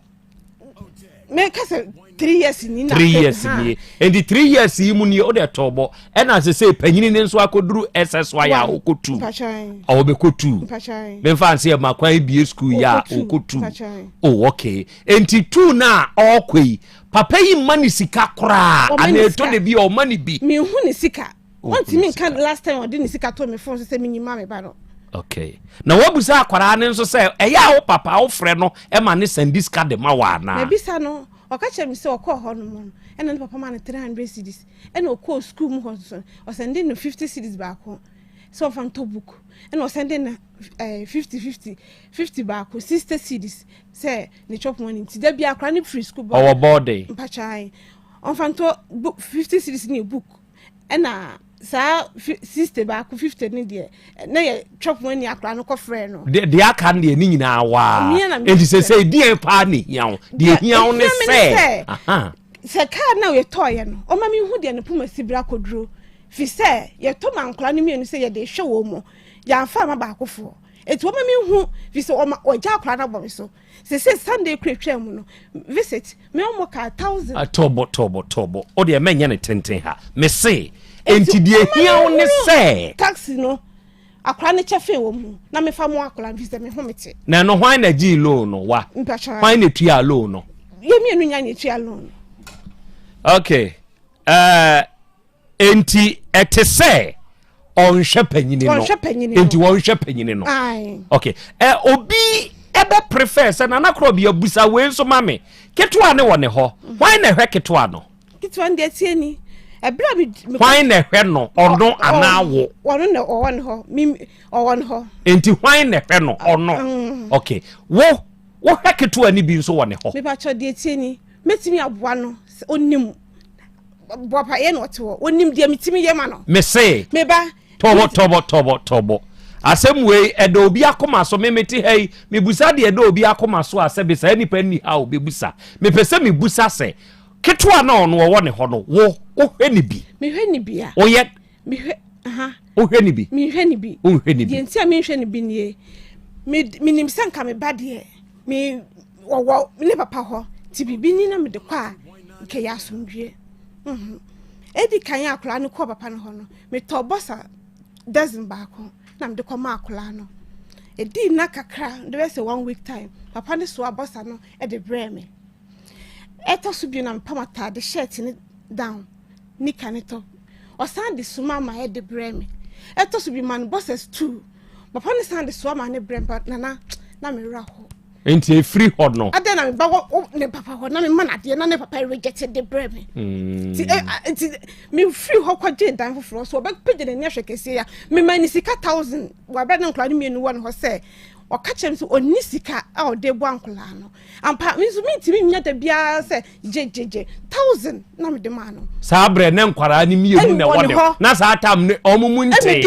mɛ kasa three years ni na three years nie enti three years yi mu nie o de tɔ bɔ ɛna sese panyini ne nso akɔduru ssy a ɔkɔtu ɔbɛkɔtu memfa nse ɛma kwan bie sukuu yi a ɔkɔtu oh okay Enti tuu no a ɔɔkɔ yi, papa yi mma no sika koraa anaa ɛtɔ da bi a ɔma no bi? Menhu ne sika. Ɔntumi nka last time ɔde ne sika too me phone so sɛ menyi ma me ba no. Okay. Na wabusa akwaraa no nso sɛ ɛyɛ a wo papa wofrɛ no ma ne sɛnde sika de ma wo anaa? Mabisa no, ɔka kyerɛ me sɛ ɔkɔɔ hɔ nom no, ɛna ne papa ma no 300 cedis, ɛna ɔkɔɔ sukuu mu hɔ nso, ɔsɛnde no 50 cedis baako sɛ ɔmfa ntɔ book, ɛna ɔsɛnde no eh, 50 50 50 baako 60 cedis sɛ ne chop money nti da bi akora ne firi school bɔ ɔwɔ bɔɔde mpakyan ɔnfa ntɔ book 50 cedis ne book ɛna saa 60 baako 50 ne deɛ na yɛ chop money akora no kɔfrɛ no deɛ aka no deɛ ne nyinaa waa nti sɛ sɛ deɛ paa ne hia wo deɛ hia wo ne sɛ sɛ kaa na yɛtɔɔyɛ no ɔma me hu deɛ ne poma si bra kɔduro fi sɛ yɛtɔ ma nkora no mmienu sɛ yɛde hwɛ wɔ mu yɛamfa ama baakofoɔ Eti wɔma me hu fi sɛ wɔma wɔgya akwadaa no abɔ me so. Sese Sunday kura etwa mu no visit me wɔn ka thousand. Tɔbɔ tɔbɔ tɔbɔ o deɛ mɛnyɛ ne tenten ha me se enti deɛ ehia wo ne sɛ. Taxi no akwadaa no kyɛ fee wɔ mu na mefa mo akwadaa no fi sɛ me ho me te. Na ɛno hwan na gyee loan no wa? Hwan na etua loan no? Yɛ mmienu nya na etua loan no. Okay. Uh, Enti ɛte sɛ ɔnhwɛ panyini no. Ɔnhwɛ panyini no. Enti wɔnhwɛ panyini no. Aye. Okay. Ɛ obi ɛbɛ prefer sɛ nana korɔ bi abusa wei nso ma me. Ketewa ne wɔ ne hɔ. Mhm. Hwan na ɛhwɛ ketewa no? Ketewa no deɛ tie ni. Ɛberɛ a me. Hwan na ɛhwɛ no, ɔno anaa wo? Ɔno na ɔwɔ ne hɔ, me ɔwɔ ne hɔ. Nti hwan na ɛhwɛ no, ɔno? Ok, wo wohwɛ ketewa no bi nso wɔ ne hɔ? Mepakyɛ deɛ tie ni, mɛtumi aboa no, ɔnim boapayɛ na ɔte hɔ, ɔnim deɛ metumi yɛ ma no. Mese. Meba. Tɔbɔ tɔbɔ tɔbɔ tɔbɔ. Asɛm wei ɛda obi akoma so me mete ha yi mebusa deɛ ɛda obi akoma so a sɛbe saa nipa nni ha a ɔbɛbusa. Mepɛ sɛ mebusa sɛ ketewa no a ɔno ɔwɔ ne hɔ no wo wohwɛ ne bi? Mehwɛ ne bi a. Woyɛ Mehwɛ aha. Wohwɛ ne bi? Menhwɛ ne bi. Wonhwɛ ne bi. Deɛ nti a menhwɛ ne bi nie me menim sɛ nka me ba deɛ me ɔwɔ ne papa hɔ nti biribi ni na mede kɔ a nka ɛyɛ asomdwie. Mhm. Edi kan a akwadaa no kɔɔ papa no hɔ no, metɔɔ bɔsa dozen baako na mede kɔmaa akwadaa no. Edii nna kakra, de bɛyɛ sɛ one week time, papa no soa bɔsa no de brɛɛ me. Ɛtɔ so bio na mepam ataade shirt ne down, nika ne top. Ɔsan de suma ma ɛde brɛɛ me. Ɛtɔ so bio ma no boxers two. Papa no san de soa ma ne brɛ me, nana na me werɛ how. Nti efiri hɔ no. Adɛn na me ba wɔ ne papa hɔ na me ma no adeɛ na ne papa reject de brɛ me. Nti eh, nti me firi hɔ kɔgye dan foforɔ so ɔbɛpagya n'ani ahwɛ kɛseɛ ya mema ne sika thousand wɔ abɛ ne nkwadaa no mmienu wɔ ne hɔ sɛ ɔka kyerɛ me sɛ ɔnni sika a ɔde bɔ nkwadaa no ampa me nso mentumi nya da biara sɛ gyegyegye thousand na mede maa no. Saa berɛ ne nkwadaa no mmienu na ɛwɔ ne hɔ na saa tam ne wɔn mu ntee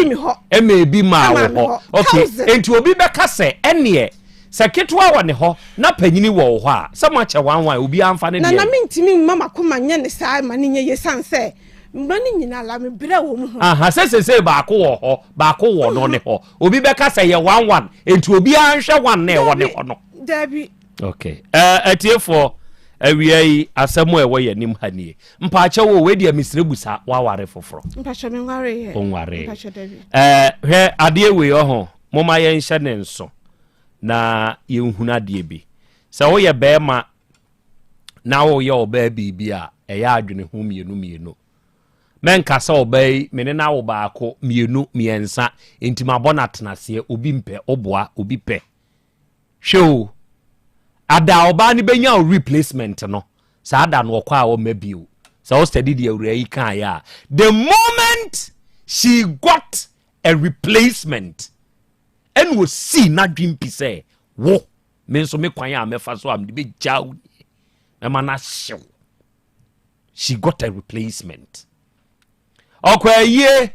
ɛma ebi maa wɔ hɔ okay nti obi bɛka sɛ ɛneɛ Sɛ ketewa wɔ ne hɔ na panyini wɔ wo hɔ a, sɛ moakyɛ one one, obiara mfa ne deɛ. Nana mentumi mma m'akoma nyɛ ne saa ma no nyɛ yie sane sɛ mma no nyina la mebrɛ wɔn ho. Aha, sɛ sesei baako wɔ hɔ, baako wɔ no ne hɔ. Obi bɛka sɛ yɛ one one, enti obiara nhwɛ one na ɛwɔ ne hɔ no. Daabi. Okay. Uh, atiefoɔ, awia yi asɛm a ɛwɔ yɛn anim ha nie. Mpaakyɛw o, wei deɛ mesrɛ busa, woaware foforɔ? Mpakyɛ menwareeɛ. Wonwareeɛ. Mpakyɛ dabi. Uh, hwɛ adeɛ wei ɔho, momma yɛnhyɛ ne nso. na yɛnhunu adeɛ bi. Sɛ woyɛ barima na woyɛ ɔbaa biribi a, ɛyɛ adwene ho mmienu mmienu. Mɛnka sɛ ɔbaa yi, me ne no awo baako, mmienu, mmiɛnsa, enti mabɔ no atenaseɛ, obi mpɛ, woboa, obi pɛ. Hwɛ o, ada a ɔbaa no bɛnya wo replacement no, saa da no ɔkɔ a ɔmma bio. Sɛ wo study deɛ awuraa yi kaeɛ a, the moment she got a replacement, Ɛna ɔsii n'adwene pi sɛ, Wo, me nso me kwan a mɛfa so a mede bɛgyaa wo nie. Mɛma no ahyew. She got a replacement. Ɔkɔ ayie,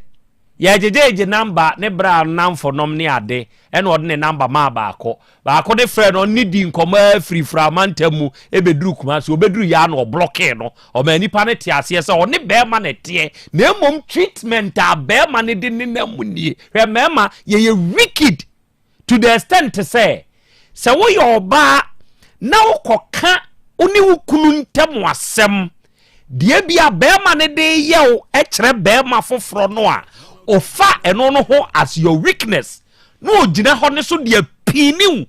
yɛgyegyegye namba ne bra nnamfo nom ne ade, ɛna ɔde ne namba maa baako. Baako de frɛ no, ɔne ne di nkɔmmɔ afiri Frama ntam mu ɛbɛduru Kumasi. Ɔbɛduru yɛ a na ɔblɔkee no. Ɔmaa nipa no te aseɛ sɛ ɔne bɛrima na ɛteɛ, na mmom treatment a bɛrima no de nenam mu nie. Hwɛ mmarima, yɛyɛ wicked to the extent sɛ, sɛ woyɛ ɔbaa na wokɔka wo ne wo kunu ntam asɛm, deɛ bi a bɛrima no de yɛ wo kyerɛ bɛrima foforɔ no a, ɔfa ɛno no ho as your weakness na ɔgyina hɔ ne so deɛ piini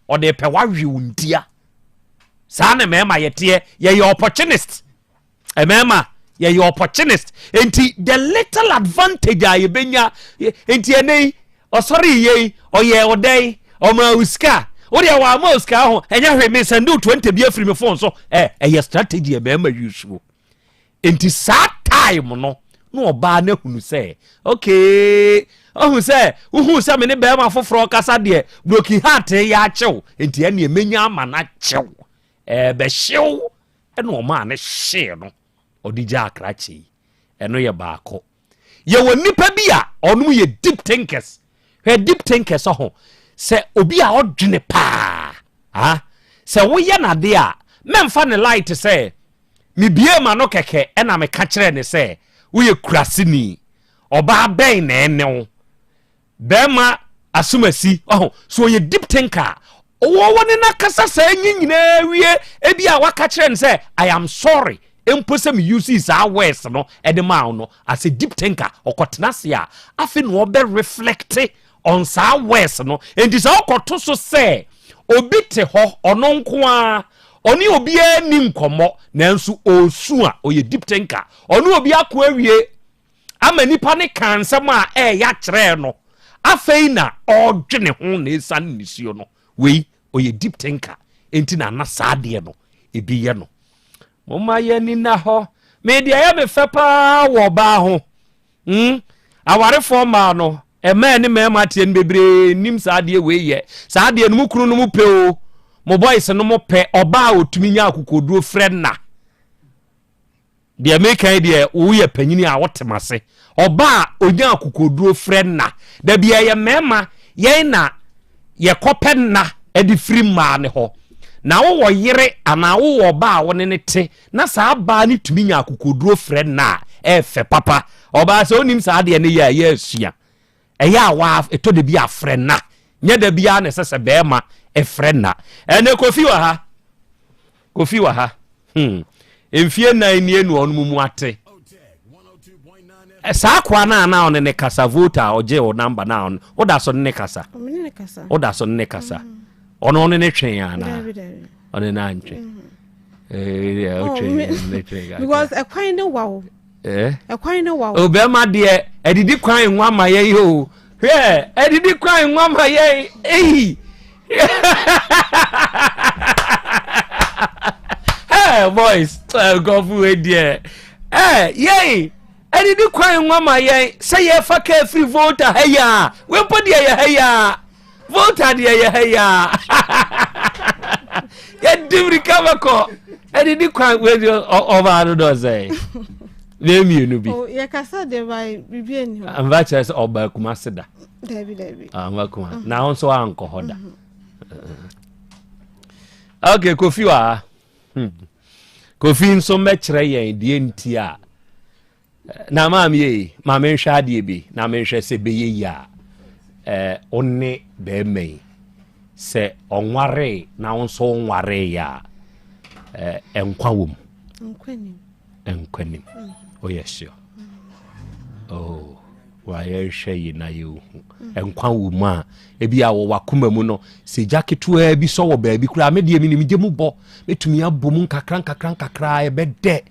wo, ɔde pɛ wawe wo ntia. Saa na mmarima yɛteɛ, yɛyɛ opportunist. Mmarima yɛyɛ opportunist. Nti the little advantage a yɛbɛnya, nti ɛnɛ yi ɔsɔre yie yi ɔyɛ ɔdɛ yi ɔma wo sika, wodeɛ wɔama wo sika ho ɛnyɛ hwee, mesɛnde wo 20 bi afiri me phone so. Ɛ ɛyɛ strategy mmarima use o. Nti saa time no na ɔbaa no ahunu sɛ okay, ɔhu sɛ wohu sɛ me ne bɛrima foforɔ kasa deɛ broken heart yɛ akyew, nti ɛneɛ mɛnya ama no akyew, ɛbɛhyew, ɛna ɔmaa no hyee no ɔde gyaa krakye yi. Ɛno yɛ baako. Yɛwɔ nnipa bi a ɔnom yɛ deep thinkers. Hwɛ deep thinkers ɔho sɛ obi a ɔdwene paa, ah, sɛ woyɛ no adeɛ a mɛmfa ne light sɛ mebie ma no kɛkɛ ɛna meka kyerɛ ne sɛ woyɛ kuraseni, ɔbaa bɛn na ɛne wo, bɛrima asomasi ɔho. So ɔyɛ deep thinker a ɔwɔ ne n'akasa saa nyi nyinaa wie, ebi a waka kyerɛ no sɛ I am sorry mpo sɛ me use saa words no ɛde maa wo no, as a deep thinker ɔkɔtena ase a afei na ɔbɛ reflect on saa words no. Nti sɛ ɔkɔto so sɛ obi te hɔ ɔno nko ara ɔne obiara ni nkɔmmɔ nanso ɔresu a, ɔyɛ deep thinker, ɔne obi ako awie ama nipa ne ka nsɛm a ɛyɛ akyerɛ no, afei na ɔredwene ho na ɛsiane nisuo no, wei ɔyɛ deep thinker. Nti na ana saa adeɛ no ebi yɛ no. Momma yɛn ani nna hɔ. Me deɛ ɛyɛ me fɛ paa wɔ ɔbaa ho. Hmm, awarefoɔ mmaa no, mmaa ne mmarima teɛ no bebree nim saa adeɛ wei yɛ. Saa adeɛ no mo kunu no mo pɛ o, mo boys no mo pɛ ɔbaa a ɔtumi nya akokoɔduro frɛ nna. Deɛ meka yi deɛ woyɛ panyini a wote m'ase. Ɔbaa a ɔnya akokoɔduro frɛ nna. Da bi ɛyɛ mmarima yɛn na yɛkɔpɛ nna de firi mmaa no hɔ. Na wowɔ yere anaa wowɔ ɔbaa a wo ne no te na saa baa no tumi nya akokoɔduro frɛ nna a, ɛyɛ fɛ papa. Ɔbaa sɛ wonim saa adeɛ no yɛ a, ɛyɛ asua. Ɛyɛ a waa ɛtɔ da bi a frɛ nna. Nyɛ da biara na ɛsɛ sɛ bɛrima frɛ nna. Ɛnɛ Kofi wɔ ha. Kofi wɔ ha. Hmm. Mfie nan nie na ɔno mu ate. Saa akoa no a na ɔne ne kasa voter a ɔgye wo namba no a woda so ne ne kasa. Woda so ne ne kasa. Mm. Ɔno ɔne ne twɛn anaa? Ɔne ne antwe. Mm. Eh, oh, because ɛkwan ne wa o. Eh? Ɛkwan no wa o. Obɛma deɛ ɛdidi kwan nwa ma yɛn yi o. Hwɛ ɛdidi kwan nwa ma yɛn eyi. Hey boys, nkurɔfo wei deɛ. Eh, yɛn ɛdidi kwan nwa ma yɛn sɛ yɛfa kaa firi Volta ha yi a. Wei mpo deɛ yɛ ha yi a. Volta deɛ yɛ ha yi a yɛdi mirika bɛkɔ ɛde di kwan wei ɔbaa no dɔ sɛ na mmienu bi. Oh, yɛkasa deɛ ba biribi ani hɔ. Nfa kyerɛ sɛ ɔbaa Kumasi da. Dabi dabi. Ah, nfa kuma mm. na nso ankɔ hɔ da. Mm-hmm. Okay, Kofi wɔ ha. Hmm. Kofi nso mmɛkyerɛ yɛn deɛ nti a. Na maame ei, ma menhwɛ adeɛ bi na menhwɛ sɛ ɛbɛyɛ yie a. Eh, wo ne bɛrima yi, sɛ ɔnwaree na wo nso wonwareeɛ a, eh, nkwa wɔ mu? Nkwa nim. Nkwa nim. Mm. Woyɛ sure? Mm. Oh, wa yɛnhwɛ yi na yɛhu. Mm. Nkwa wɔ mu a, ebi a wɔ wakoma mu no, sɛ gya ketewaa bi sɔ wɔ baabi koraa, me deɛ menim gye mu bɔ, mɛtumi abɔ mu nkakra nkakra nkakra, ɛbɛdɛ.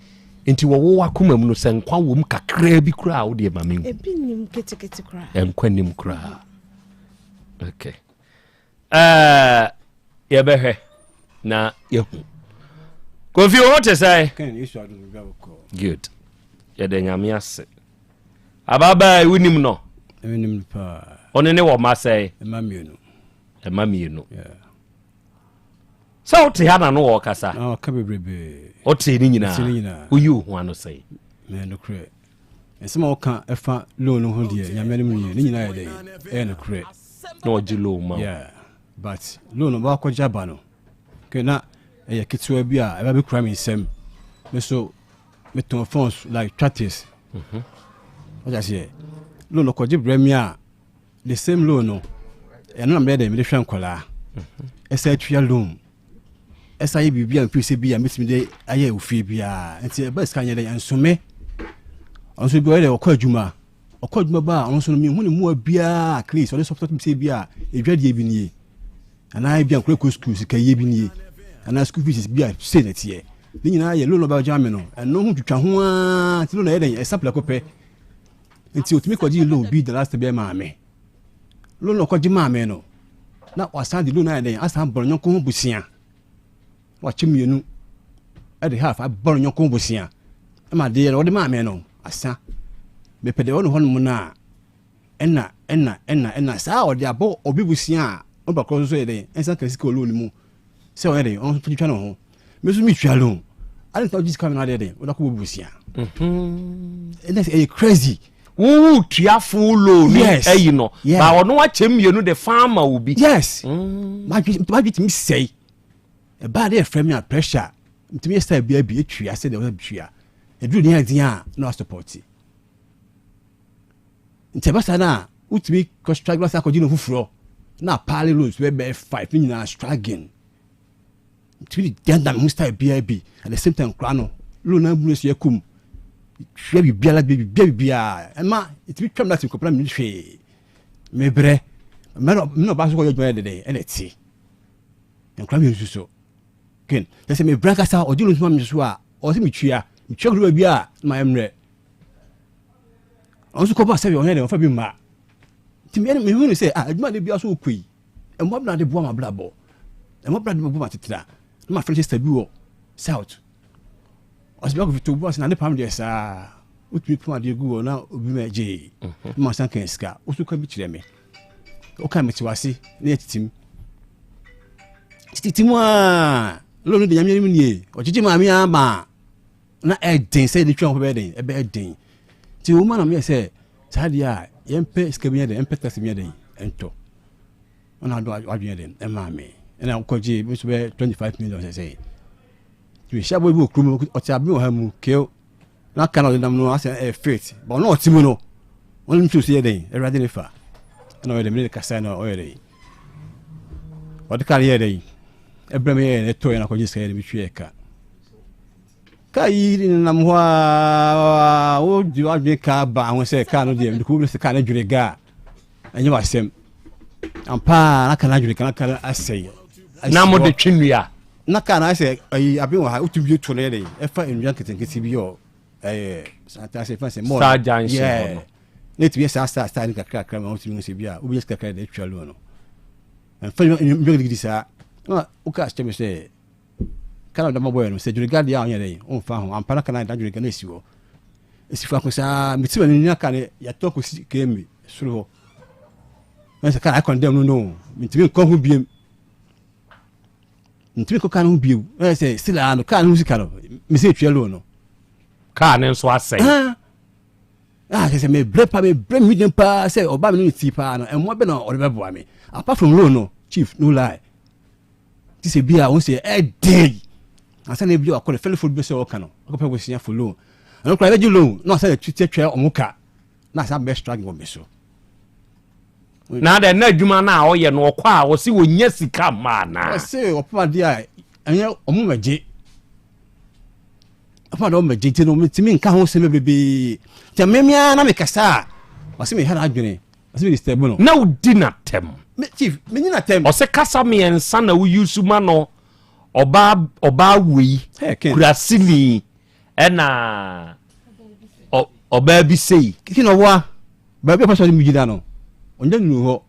Nti wɔ wo akoma mu no sɛ nkwa wɔ mu kakraa bi koraa a wodeɛ ma menhu. Ebi nim ketekete koraa. Nkwa nim koraa. Okay. Uh, yɛbɛhwɛ na yɛhu. Kofi wo ho te sɛ? Good. Yɛda Nyame ase. Ababaa yi wonim no? Menim no paa. Ɔne ne wɔ mma sɛe? Mma mmienu. Mma mmienu. Yeah. Sɛ wote ha na no wɔkasa. Na ɔka bebrebe. Wote ne nyinaa. Ne nyinaa. Woyi wo ho ano sɛn? Mɛ nokorɛ. Nsɛm a woka ɛfa loan no ho deɛ nyame anim nie ne nyinaa yɛ dɛn ɛyɛ nokorɛ. Na ɔgye loan ma wo. Yeah but loan no wakɔgye aba no okay na ɛyɛ ketewa bi a ɛba bɛkura me nsam me so metɔn phones like tractors. Mhm. Wọ́n aseɛ loan no kɔgye brɛ me a The same loan no, ɛno na meyɛ dɛ mede hwɛ nkwadaa. Ɛsɛ atua loan. Ɛsɛ ayɛ biribi a mfiri sɛ bi a mɛtumi de ayɛ ofie biara. Nti ɛba sika nyɛ dɛ ɛnsome. Ɔno nso bi ɔyɛ dɛ ɔkɔ adwuma. Ɔkɔ adwuma ba a ɔno nso no mehu ne mmoa biara at least ɔde sɔpɔtɔ sɛ bi a edwadie bi nie. Anaa bi a nkwadaa kɔ sukuu sika yie bi nie. Anaa school fees bi a sei na ɛteɛ. Ne nyinaa yɛ loan ɔbɛgye me no. Ɛno ho twitwa ho ara nti loan ɛyɛ dɛn ɛsa prɛko pɛ. Nti otumi kɔgyee loan bi the last time bɛyɛ maa me. Loan na ɔkɔgye maa me no, na wasan de loan ayɛ dɛn asan bɔ ne yɔnko ho bosea. Wakyɛ mmienu ɛde half abɔ ne yɔnko ho bosea. Ɛma adeɛ no ɔde maa me no asa. Mepɛ deɛ ɔwɔ ne hɔnom no a ɛna ɛna ɛna ɛna saa ɔde abɔ obi bosea a ɔba korɔ nso yɛ dɛn ɛnsan ka sika wɔ loan no mu. Sɛ ɔyɛ dɛn ɔno nso twitwa ne ho. Me nso metua loan. Ade nti na wogye sika mi na adeɛ dɛn wode akɔbɔ bosea. Ɛnna sɛ ɛyɛ crazy. Wowu tua full loan yes. ayi no. Yeah. Ba ɔno akyɛ mmienu de fa ama obi. Yes. Mm. Madwe tumi sɛe. Ɛbaa de ɛfrɛ me a pressure. Ntumi yɛ style biara bi etua sɛ deɛ ɔsɛ tua. Ɛduru ne adin a na wasopɔte. Nti ɛba saa no a wotumi kɔ struggle asa akɔgye no foforɔ na apaale loans bɛbɛɛ five ne nyinaa struggling. Ntumi de dandan me ho style biara bi at the same time koraa no loan na mu so yɛ kum hwɛ biribiara biribiara biribiara ɛma ɛtumi twam na kɔpra me hwee mebrɛ mɛnɛ mɛnɛ ɔbaa so kɔyɛ adwuma yɛ dɛdɛ ɛna ɛte nkora mi nso so ken kyɛ sɛ mebrɛ ankasa ɔgye loan so ma me so a ɔsɛ metua metua kɔduru baabi a na mayɛ mmerɛ ɔno nso kɔba sɛ ɔnyɛ dɛ ɔfa bi mma nti mehunu sɛ ah adwuma de bia so wokɔ yi Mmoa bena de boa m'abrabɔ. Mmoa bena de boa m'asetena. Na ma friend sister bi wɔ south. Ɔsɛ bɛkɔ fito bu ase na ne pam deɛ saa. Wotumi pam adeɛ gu hɔ na obi ma gyee. Mhm. Ma san kan sika. Woso ka bi kyerɛ me. Woka me te wase na yɛ titim. Tititim a lɔɔre de nyame anim nie. Ɔgyegye maame ama na ɛden sɛ yɛde twa ho bɛyɛ den ɛbɛyɛ den. Nti wɔn ma na meyɛ sɛ saa deɛ a yɛmpɛ sika bi nyɛ den yɛmpɛ taxi bi nyɛ den ɛntɔ. Ɔna ado adwene den ɛmaa me. Ɛna wokɔgye bi nso bɛyɛ 25 million sɛ sɛ. Mehyia boy bi wɔ kurom, ɔte abene wɔ ha mu, keo. Na ka na ɔde nam no asɛ ɛyɛ fit. But ɔno ɔte mu no, ɔno nso si yɛ den, awurade ne fa. Ɛna ɔyɛ den, mene kasa na ɔyɛ den. Ɔde ka no yɛ den. Ɛbrɛ me yɛ den, ɛtɔ yɛ na akɔgye sika yɛ den, metwi yɛ ka. Ka yi nam hɔ a, wodi wadwene ka ba ho sɛ kaa no deɛ, mede kɔ sɛ kaa no dwere ga a, ɛnyɛ w'asɛm. Ampa na ka no adwene ka na ka no asɛe. Na mo de twe nnua. Na kaa no ayɛ sɛ ayi aben wɔ ha wotumi bie to no yɛ dɛ ɛfa nnua nketenkete bi yɛ ɛyɛ ataase ɛfa sɛ mɔɔ Star Junction hɔ no. Na etumi yɛ saa star star no kakra kakra ma wotumi hu sɛ bi a wobɛnya sika kakra de atwa loan no. Ɛmfa nnua nnua gidigidi saa. Na woka kyerɛ me sɛ kaa na ɔde bɔyɛ no sɛ dweriga deɛ a ɔnyɛ dɛ ɔmfa ho ampa na kaa na dweriga no esi hɔ. Esi faako saa meti m'ani na kaa no yɛatɔ kɔsi KMA soro hɔ. Na sɛ kaa no akɔndɛm no no mentumi nkɔ ho biem. Ntumi nkɔ kaa no ho bio. Ɛyɛ sɛ still a no kaa no ho sika no mesi etua loan no. Kaa no nso asɛe. Ah, kyerɛ sɛ mebrɛ pa mebrɛ me den paa sɛ ɔba me ne ne ti paa no ɛmmoa bɛ na ɔde bɛboa me apart from loan no chief no lie ti sɛ bi a wɔn sɛ ɛden ansa na ebi akɔ ne fɛlifo bi sɛ ɔka no ɔkɔpɛ bosia for loan ɛno koraa ɛbɛgye loan na ɔsɛ ɛtwa twɛ ɔmo ka na asa bɛ struggle wɔ me so. Na adɛn na adwuma no a ɔyɛ no ɔkɔ a ɔse ɔnya sika mma anaa? Ɔse ɔpem adeɛ a ɛnyɛ ɔmo mɛgye ɔpem adeɛ ɔmo mɛgye nti no metumi nka ho sɛm bebrebee nti mmemmea na mekasa a ɔse meha n'adwene ɔse me disturb no. Na wodi n'atɛm. Me chief menyi n'atɛm. Ɔse kasa mmiɛnsa na wo use ma no ɔbaa ɔbaa wei kuraseni ɛna ɔbaa bi sei. Kiki na ɔboa baabi a ɔpɛ sɛ ɔde me gyina no ɔnya nnu hɔ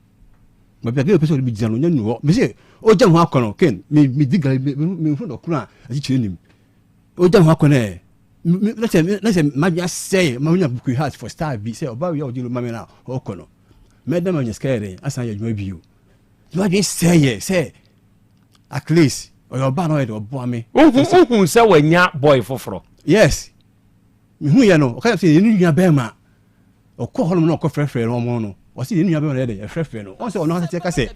baabi a ɔpɛ sɛ ɔde me gyina no ɔnya nnu hɔ mese ɔgya me ho akɔ no ken me me di gari me me hu dɔkono a akyikyiri nim ɔgya me ho akɔ no ɛ na sɛ na sɛ madwene asɛe ma menya broken heart for star bi sɛ ɔbaa wei a ɔgye lo ma me no a ɔkɔ no mɛda ma nya sika yɛ dɛn asan yɛ adwuma bio madwene sɛe yɛ sɛ At least ɔyɛ ɔbaa na ɔyɛ de ɔboa me. Wohu wohu sɛ wanya boy foforɔ. Yes mehu yɛ no ɔka sɛ yɛn nua bɛrima ɔkɔ hɔ nom na ɔkɔ frɛfrɛ no ɔmo no ɔsɛ yɛn nua bɛrima no yɛ dɛ ɛfrɛfrɛ no ɔn sɛ ɔno asɛ ka sɛ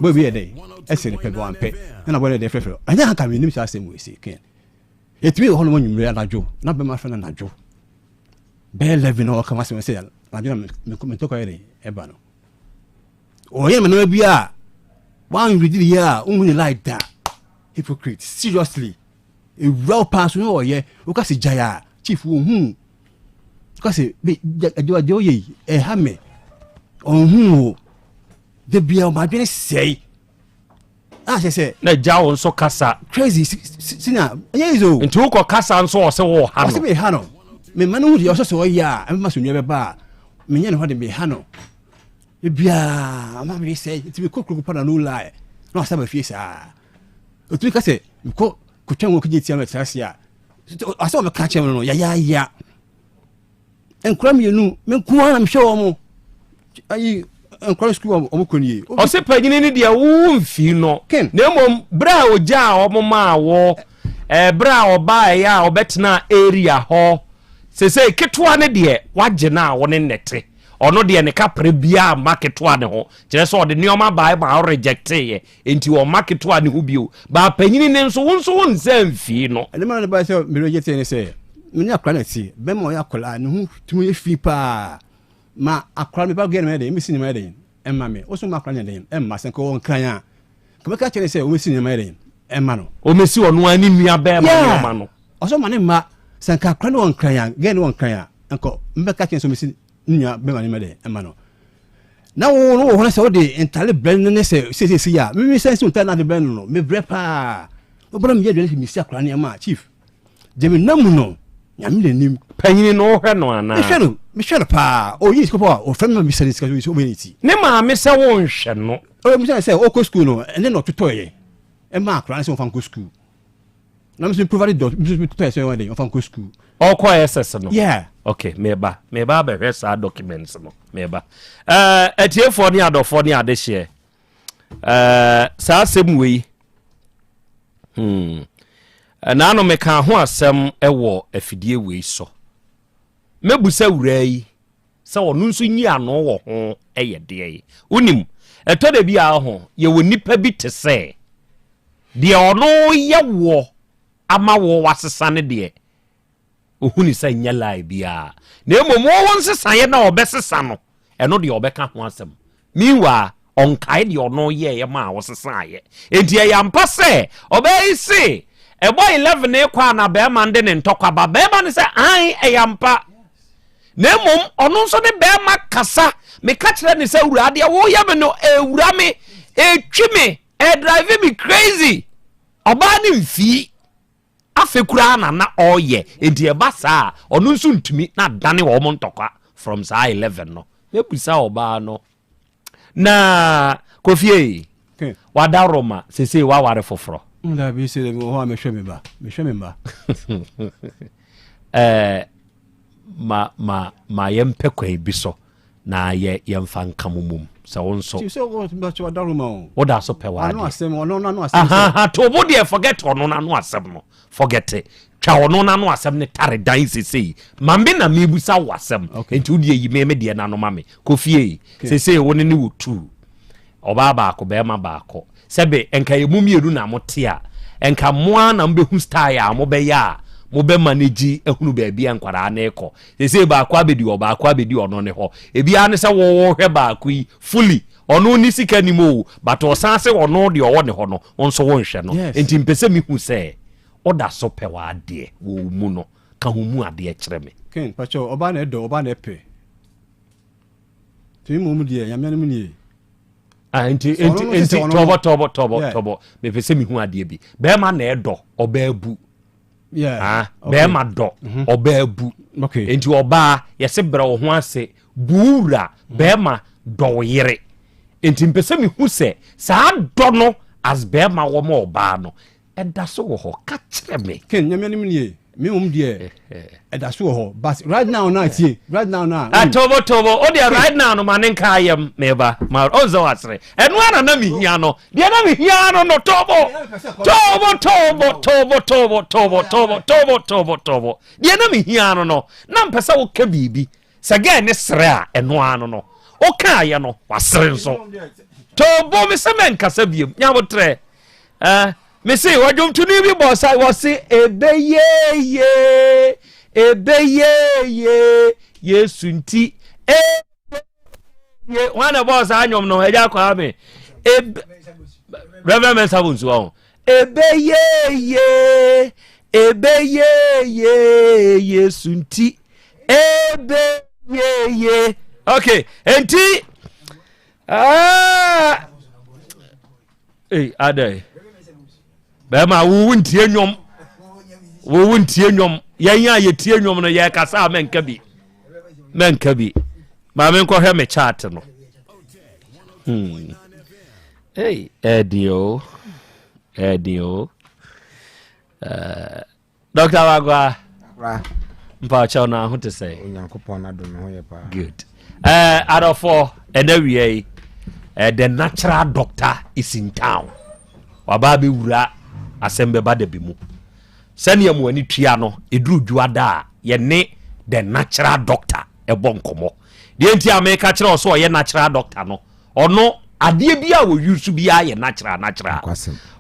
boy bi yɛ dɛ ɛsɛ ne pɛ bi wampɛ ɛna boy no yɛ dɛ ɛfrɛfrɛ ɛnyɛ anka menim saa asɛm wɔ esi kɛn yɛtumi wɔ hɔ nom anwummerɛ anadwo na bɛrima frɛ no anadwo bɛyɛ 11 na ɔka asɛm sɛ anadwo na mentɔkɔ yɛ dɛ ɛba no Ɔyɛ me nneɛma bi a wanredi ne yie a wohu ne lie da. Hypocrite seriously. Ewura wo paa so ne ɔyɛ woka sɛ gyae a chief wohu. Woka sɛ be agye agye ɔyɛ yi ɛha me. Ɔnhu wo. Da bia ɔma adwene sɛe. A kyerɛ sɛ. Na gya wo nso kasa. Crazy sina ɛnyɛ easy o. Nti wokɔ kasa nso ɔsɛ wo ha no. Ɔsɛ me ha no. Me ma no hu deɛ ɔsɛ sɛ ɔyɛ a ɛmɛma so nua bɛba a menyɛ ne hɔ de me ha no. Ebiaa ama me sɛ nti mekɔ kuro pa na no lie na wasa ba fie saa otumi ka sɛ mekɔ kotwa ngo kegye tia mɛtra ase a asɛ wɔbɛka kyerɛ me no yayaaya nkora mmienu me nko ara na mehwɛ wɔn mo ayi nkora sukuu wɔn kɔ nie. Ɔse panyini no deɛ wo mfii no na mmom berɛ a ɔgyaa wɔn maa wɔ ɛberɛ a ɔbaa ɛyɛ a ɔbɛtena area hɔ sesei ketewa no deɛ wagye no a wo ne nnɛte Ɔno deɛ ne kaprɛ biaa mma ketewa ne ho, kyerɛ sɛ ɔde nneɛma baeɛ ma wo rejecteeɛ, enti ɔmma ketewa ne ho bio. But panyini no nso, wo nso wo nsa mfii no. Nneɛma no baeɛ sɛ me rejecteeɛ ne sɛ, me ne akwadaa na ɛte, bɛrima a ɔyɛ akwadaa, ne ho tumi yɛ fi paa, ma akwadaa no, me ba girl no yɛ dɛn, mɛsi nneɛma yɛ dɛn, ɛmma me, wo nso mma akwadaa no yɛ dɛn, ɛmma, sɛ nka ɔwɔ nkran a, nka mɛka akyerɛ no sɛ ɔmmɛsi nneɛma yɛ dɛn, ɛmma no. Ɔmmɛsi ɔno ara ne nua bɛrima nneɛma no. Ɔsɛ ɔma ne mma, sɛ nka akwadaa no wɔ nkran a, girl no wɔ nkran a, nka mɛka kyerɛ sɛ ɔmɛsi ne nua bɛma ne mɛdɛ ɛma no na wo no wɔ hɔ no sɛ wode ntale brɛ no ne sɛ seesei a meme sɛ nsi ntale no ade brɛ no no mebrɛ paa wobɛna meyɛ aduane sɛ mesi akora nneɛma a chief gye me nam mu no nyame n'anim panyini no wohwɛ no anaa mehwɛ no mehwɛ no paa ɔyi sika paa ɔfrɛ me ma bisa ne sika sɛ ɔbɛyɛ ne ti ne maame sɛ wonhwɛ no ɔbɛbisa sɛ ɔkɔ sukuu no ɛne na ɔtotɔeɛ ɛma akora no sɛ ɔmfa nkɔ sukuu. Na me nso provide dɔ me nso tɔ ɛsɛ wɔn de ɔfa nkɔ school. Ɔkɔ SS no. Yeah. Okay, meba. Meba abɛhwɛ saa documents no. Meba. Ɛɛ eh, atiefoɔ ne adɔfoɔ ne adehyeɛ. Ɛɛ eh, saa asɛm wei. Hmm. Naano meka ho asɛm wɔ afidie wei so. Mɛbusa wuraa yi sɛ ɔno nso nyi ano wɔ ho yɛ deɛn. Wonim, ɛtɔ da bi a ho, yɛwɔ nnipa bi te sɛ deɛ ɔno yɛ woɔ ama wo wasesa no deɛ, ɔhu ne sɛ nyɛ lie biara. Na mmom wo wo nsesaeɛ na ɔbɛsesa no, ɛno deɛ ɔbɛka ho asɛm. Meanwhile, ɔnkae deɛ ɔno yɛeɛ maa wosesaeɛ. Enti ɛyɛ ampa sɛ ɔbaa yi se ɛbɔ 11 rekɔ a na barima no de ne ntɔkwa ba. Barima no sɛ, Aane, ɛyɛ ampa. Na mmom ɔno nso ne barima kasa. Meka kyerɛ no sɛ, Awuraa, deɛ woreyɛ me no, ɛrewura me, ɛretwi me, ɛredrive me crazy. Ɔbaa no mfii. Afe koraa na na ɔreyɛ enti ɛba saa a ɔno nso ntumi na adane wɔn ntɔkwa from saa 11 no. Mɛbusa ɔbaa no na Kofi ei wada Roma sesei waware foforɔ. Dabi sɛ wɔ hɔ a mehwɛ me ba mehwɛ me mma. Ɛɛ ma ma ma yɛmpɛ kwan bi so. na yɛ yɛmfa nka mo mom sɛ wo nso woda so pɛ w'adeɛ to bo deɛ forget ɔno n'ano asɛm no forget twa ɔno n'ano asɛm ne tare dan sesei ma me na mebusa wo asɛm nti wo deɛ yi me me deɛ n'ano ma me kɔ fie sesei wo ne ne wɔ tuu Ɔbaa baako bɛɛma baako. Sɛbe nka yɛ mo mienu na mo te a, nka mo ara na mo bɛhu style a mo bɛyɛ a mo bɛ manage ahunu baabi a nkwadaa no rekɔ. Seesei baako abɛdi hɔ, baako abɛdi ɔno ne hɔ. Ebi ara ne sɛ wo wo hwɛ baako yi fully, ɔno ne sika nim o, but ɔsan se ɔno deɛ ɔwɔ ne hɔ no, wo nso wo nhwɛ no. Nti mpɛ sɛ me hu sɛ wo da so pɛ w'adeɛ wɔ wo mu no, ka ho mu adeɛ kyerɛ me. Ken, pakyɛw, ɔbaa na ɛdɔ, ɔbaa na ɛpɛ. Tumi mmom deɛ nyame anom nie. Ah, nti nti nti tɔbɔ tɔbɔ tɔbɔ tɔbɔ mepɛ sɛ mehu adeɛ bi bɛrima na ɛdɔ ɔbaa bu ah, bɛrima dɔ mhm. ɔbaa bu nti ɔbaa yɛse brɛ wo ho ase bu wura mhm. bɛrima dɔ wo yere nti mpɛ sɛ mehu sɛ saa dɔ no as bɛrima wɔ ma ɔbaa no Ɛda so wɔ hɔ, ka kyerɛ me. Ken, Nyame anim nie, me mmom deɛ ɛda so wɔ hɔ, but right now na tie, right now na. Ah, tobo tobo, o deɛ right now no ma ne nka ayam, meba, ma ɔn sɛ wasere. Ɛno ara na mehia no, deɛ na mehia no no, tobo, tobo, tobo, tobo, tobo, tobo, tobo, tobo, tobo, tobo. Deɛ na mehia no no, na mpɛ sɛ woka biribi, Sɛ gɛɛ ne sere a, ɛno ara no no. Wokaeɛ no, wasere nso. Toobo me sɛ mɛnkasa biom. Nyabotrɛ. Eh, me se, ɔdwomtoni bi bɔ sa, wɔse, ebeyeye, ebeyeye, Yesu nti, ebeyeye. Hwan na ɛbɔɔ saa nnwom no? Agya Kwame. Ebe, Reverend Mensah Bonsu ɔho. Ebeyeye, ebeyeye, Yesu nti, ebe ye ye okay enti ah ei adai bɛrima wowo ntie nnwom wowo ntie nnwom yɛn a yɛtie nnwom no yɛkasa a mɛnka bi mɛnka bi maame nkɔhwɛ me chat no hmm. Hey, ɛdi o ɛdi o uh, Dr. Wagwa. Mpakyɛw na ho te sɛ. Onyankopɔn n'adom me ho yɛ paa. Good. Eh, adɔfo, ɛnɛ wia yi, eh, the natural doctor is in town. Waba abɛwura asɛm bɛba da bi mu. Sɛnea mo ani tua no, ɛduru dwoada a, yɛne the natural doctor ɛbɔ nkɔmmɔ. Deɛ nti a meka kyerɛ wo sɛ ɔyɛ natural doctor no, Ɔno adeɛ bi a wɔ use biara yɛ natural natural.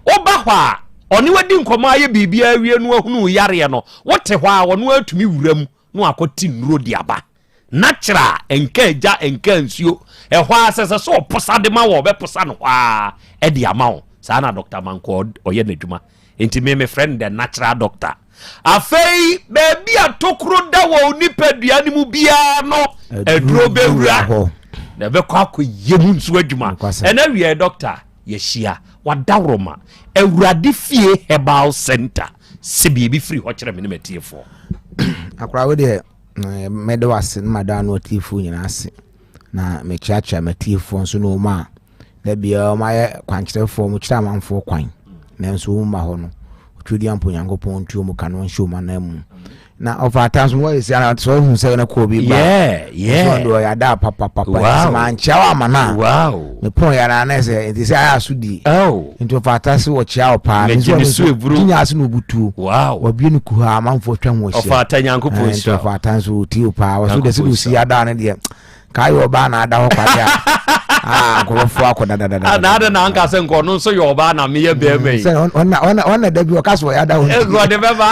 Woba hɔ a ɔne wadi nkɔmɔ ayɛ biribiara awie no ahunu wo yareɛ no, wote hɔ a ɔno atumi wura mu na wakɔte nnuro de aba. Natural, ɛnka agya, ɛnka nsuo. Ɛhɔ ara sɛ ɛsɛ sɛ ɔposa de ma wo a ɔbɛposa no hɔ ara de ama wo. Saa na Dr. Manko ɔyɛ n'adwuma. Nti me mefrɛ no the natural doctor. Afei baabi a tokuro da wɔ nipadua no mu biara no, aduro bɛwura hɔ na ɛbɛkɔ akɔyɛ mu nso adwuma. Ɛna wiɛ dɔkta yɛhyia wadaworoma Awurade fie herbal center sɛ biribi firi hɔ kyerɛ me ne matiefoɔ. Akora wo deɛ mɛda wo ase na mada ano atiefoɔ nyinaa ase na mekyeakyea matiefoɔ nso ne wɔn a Da biara wɔayɛ kwankyerɛfoɔ, wɔkyerɛ amanfoɔ kwan, nanso wɔn mma hɔ no. Tweduampo Nyankopɔn ntuo mu ka no nhyɛ wɔn anan mu. Na ɔfa ata nso wɔyɛ si ana sɛ ɔhu sɛ na kɔɔ bi ba. Yeah, yeah. Nso ɔde ɔyɛ ada papapapa. Wow. Sɛ maa nkyia wɔ ama na. Wow. Me pɔn yɛ na sɛ nti sɛ ayɛ aso di. Oh. Nti ɔfa ata se wɔkyia wɔ paa. Mɛ Nso gyimi ɔno so nso eburu. Gyinya ase na obutuo. Wow. Wabie no kuha amanfoɔ atwa ho ahyia. Ɔfa ata Nyankopɔn Eh, nti nhyira wo. ɔfa ata nso ɔtie wo paa. Wɔso de sɛ Nyankopɔn osi ada no deɛ. Kaa yɛ ɔbaa na ada hɔ kwade a. Ah, nkurɔfoɔ akɔ dadadada. Ah, na ada na anka sɛ nka ɔno nso yɛ ɔbaa na meyɛ bɛrima yi. Sɛ ɔna ɔna ɔna da bi ɔka so ɔyɛ ada hɔ. Egu ɔde bɛba.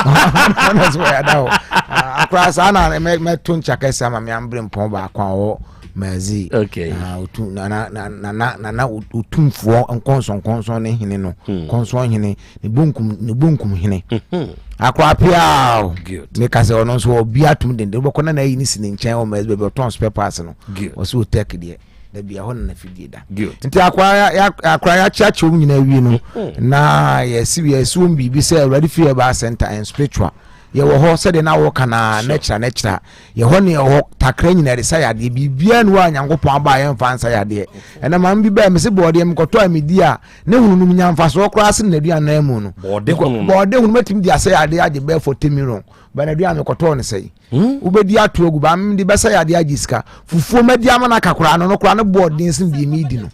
Ɔna so ɔyɛ ada hɔ. Ah, akora saa na mɛ mɛto nkya kɛse ama me ambere mpɔn baako a ɔwɔ Mazi. Okay. Ah, otu na na na na na na otumfoɔ nkɔnsɔnkɔnsɔn ne hene no. Hmm. Kɔnsɔn hene ne bonkum ne bonkum hene. Hmm. Akora pia o. Meka sɛ ɔno nso ɔbi atum denden wobɛkɔ na n'ayi ne si ne nkyɛn wɔ Mazi baabi ɔtɔn spare parts no. Ɔsɛ otɛk deɛ dabi ɛhɔ na n'afidie da. Nti akora ya akora yɛakyeakyɛ wɔn nyinaa wie no hmm. na yɛsi yɛsi wɔn biribi sɛ Awurade fi ɛbaa center and spiritual yɛwɔ hɔ sɛdeɛ na wɔka na n'akyira n'akyira yɛhɔ ne ɛhɔ takra nyinaa de sa yadeɛ biribiara ne wɔ a Nyankopɔn aba a yɛmfa nsa yadeɛ ɛna maame bi bɛɛ mese bɔɔdeɛ mekɔtɔ a medi a ne hono no nya mfasoɔ koraa sene n'aduan nan mu no bɔɔde hono no bɔɔde hono mɛtumi de asɛ yadeɛ agye bɛɛ 40 million bɛn aduan mekɔtɔɔ no sɛi hmm? wobɛdi ato agu baa mede bɛsɛ yadeɛ agye sika fufuo madi ama no aka koraa no no koraa no bɔɔden sene deɛ medi no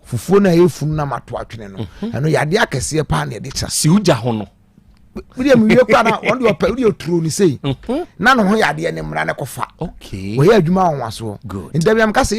fufuo no a ɛyɛ funu na mato atwene no mhm. ɛno yadeɛ akɛseɛ paa na ɛde kyɛ siwgya ho no wodeɛ mewie kora na ɔno deɛ ɔpɛ wodeɛ ɔturo no sei mhm. na ne ho yɛ adeɛ ne mmara ne kɔfa wɔyɛ adwuma wɔnwasoɔ nti bia meka sɛ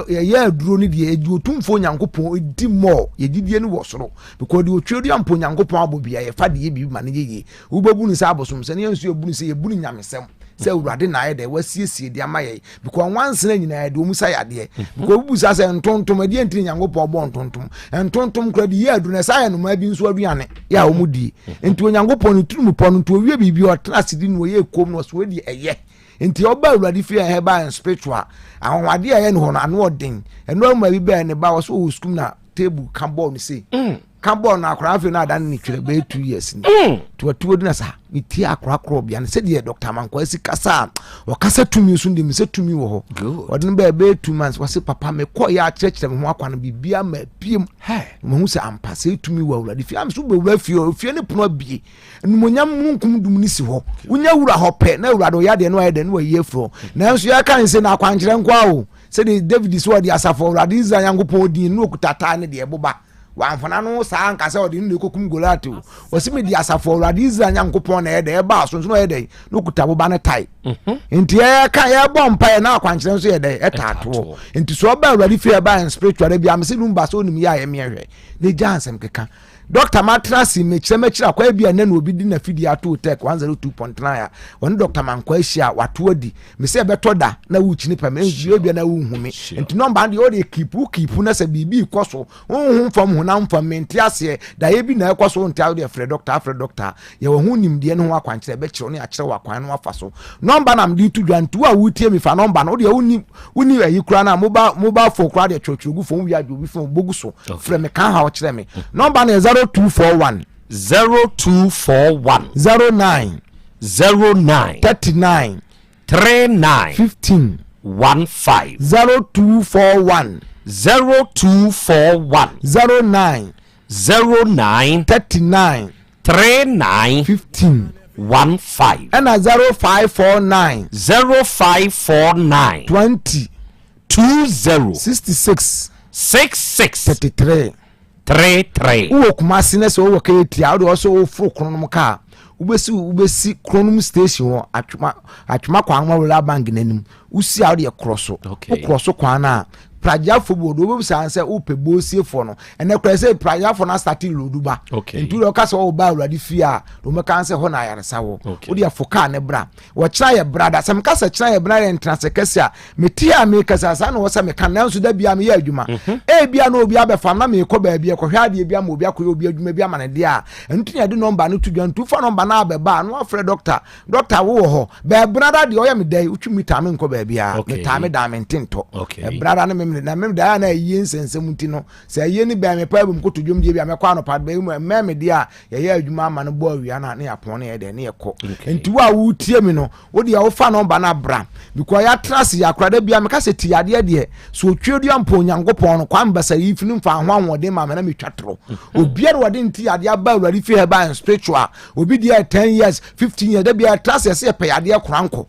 yɛyɛ aduro no deɛ ɛdi ɔtumfoɔ nyankopɔn ɛdi mmɔɔ yɛgyidie no wɔ soro because deɛ ɔtwerɛ dua mpo nyankopɔn abɔ bia yɛfa deɛ biribi ma no yɛyie wobɛbu no sɛ abosom sɛ ne yɛnso yɛbu no sɛ yɛbu no nyamesɛm sɛ awurade na ayɛ dɛ wasiesie de ama yɛn because nwansena nyinaa de wɔn sa yadeɛ because obi busa sɛ ntontom ɛdeɛ ntini nyankopɔn bɔ ntontom ntontom kora de yɛ aduro na ɛsa yɛ nnomaa bi nso aduane yɛ a wɔn die nti onyankopɔn ne tiri mu pɔ no nti owie biribi ɔtena ase di na ɔyɛ kom na ɔso edi ɛyɛ nti ɔba awurade fie a ɛba and spiritual ahɔhoadeɛ a ɛyɛ no hɔ no ano ɔden ɛno ama bi bɛɛ ne ba ɔso wɔ sukuu na table ka bɔɔl no sei mm. ka bɔɔl no akora afei no adane ne twerɛ bɛyɛ two years ni mm. nti watuo di na saa metie akora korɔ bia no sɛdeɛ dr mankwa asi kasa a ɔkasa tumi so ndim sɛ tumi wɔ hɔ ɔde no bɛyɛ bɛyɛ two months wɔse papa mekɔ yɛ akyerɛkyerɛ me ho akwa no biribia ma piem mahu sɛ ampa sɛ tumi wɔ awurade fie am so wobɛwura fie fie ne pono abie animonyam mununkum dum no si hɔ wonya wura hɔ pɛ na awurade ɔyɛ adeɛ no ayɛ dɛ no wayi afiri hɔ nanso yɛka ne sɛ na akwankyerɛ nko a o sɛdeɛ david sɛ ɔde asafo awurade israel nyankopɔn din no ɔkuta taa ne deɛ ɛboba wamfa n'ano saa anka sɛ ɔde no na ɛkɔkum goliat o ɔsi mede asafo awurade israel nyankopɔn na ɛyɛ dɛ ɛbaa so nso na ɔyɛ dɛ na ɔkuta boba no tae mhm. nti yɛka yɛbɔ mpa yɛ na akwankyerɛ nso yɛ dɛ ɛtaatoɔ nti sɛ ɔba awurade fie ɛba yɛn spiritual bi amese no mba sɛ onim yɛ a yɛmeɛ hwɛ ne gya nsɛm keka dɔkta matena ase mekyerɛ mɛkyerɛ akwa bi a ɛnɛ na obi di na fidie ato tech 102.9 a wɔne dɔkta mankwa ahyia a wato adi mesɛ ɛbɛtɔ da na wokyini pɛ me ebia na wonhu me nti nɔmba no deɛ ɔde kipu kipu na sɛ biribi kɔ so honhom fam honam fam mente aseɛ daeɛ bi na ɛkɔ so nte aseɛ deɛ frɛ dɔkta afrɛ dɔkta yɛwɔ ho nimdeɛ ne ho akwankyerɛ ɛbɛkyerɛ ne akyerɛ wɔ akwan no afa so nɔmba na mede to dwa nti wo a wotie mi fa nɔmba no wodeɛ wonni wonni ayi koraa na mobile mobile phone koraa deɛ twerɛtwerɛ gu phone wie agye obi phone bogu so frɛ me ka ha ɔkyerɛ me nɔmba no yɛ 0241 0241 09 09 39 39 15 15 0241 0241 09 09 39 39 15 15 ɛna 0549 0549 20 20 66 66 33 33. Wowɔ Kumasi na sɛ wowɔ Kejetia wode ɔsɛ woforo Kronom kaa wobɛsi wobɛsi Kronom station wɔ Atwoma Atwoma Kwanma Rural Bank n'anim wosi a wode korɔ so wokorɔ so kwan no a pragyafoɔ bi wɔ do wobɛbisa sɛ wopɛ boosiefoɔ no ɛnɛ korɛ sɛ pragyafoɔ no asate lodu ba nti wode ɔka sɛ wɔba awurade fie a wɔmɛka sɛ hɔ na ayaresa wɔ wode afo kaa ne bra wɔkyena yɛ brada sɛ meka sɛ kyena yɛ brada yɛ ntenase kɛse a mete a mekasa saa na wɔ sɛ meka nanso da bia meyɛ adwuma mhm. ebia na obi abɛfam na mekɔ baabi ɛkɔhwɛ adeɛ bi ama obi akɔyɛ obi adwuma bi ama no deɛ a ɛno nti na yɛde nɔmba no to dwa nti wofa nɔmba no abɛba a na wafrɛ dɔkta dɔkta wowɔ hɔ bɛɛbrada deɛ ɔyɛ me dɛ wotwi me taa me nkɔ baabiara metaa me dan me ntentɔ ɛbrada no me memene na memene daa na ayie nsɛnsɛm nti no sɛ ayie no bɛn me paa bom koto dwom deɛ bi a mɛkɔ anɔpa bɛyi mu mmɛn me deɛ a yɛyɛ adwuma ama no bɔ awia no a ne yɛapɔn ne yɛ dɛ ne yɛkɔ nti wo a wotie mi no wo deɛ wofa nɔmba no abra because yɛatena ase yɛakora da bia meka sɛ ti adeɛ deɛ so otwe dua mpo onyankopɔn no kwan basa yi fini mfa ho ahoɔden ma me na metwa toro mm-hmm. obiara wɔde nti adeɛ aba awurade fi hɛ ba spiritual obi deɛ 10 years 15 years da bia yɛtena ase yɛsɛ yɛpɛ yadeɛ korankɔ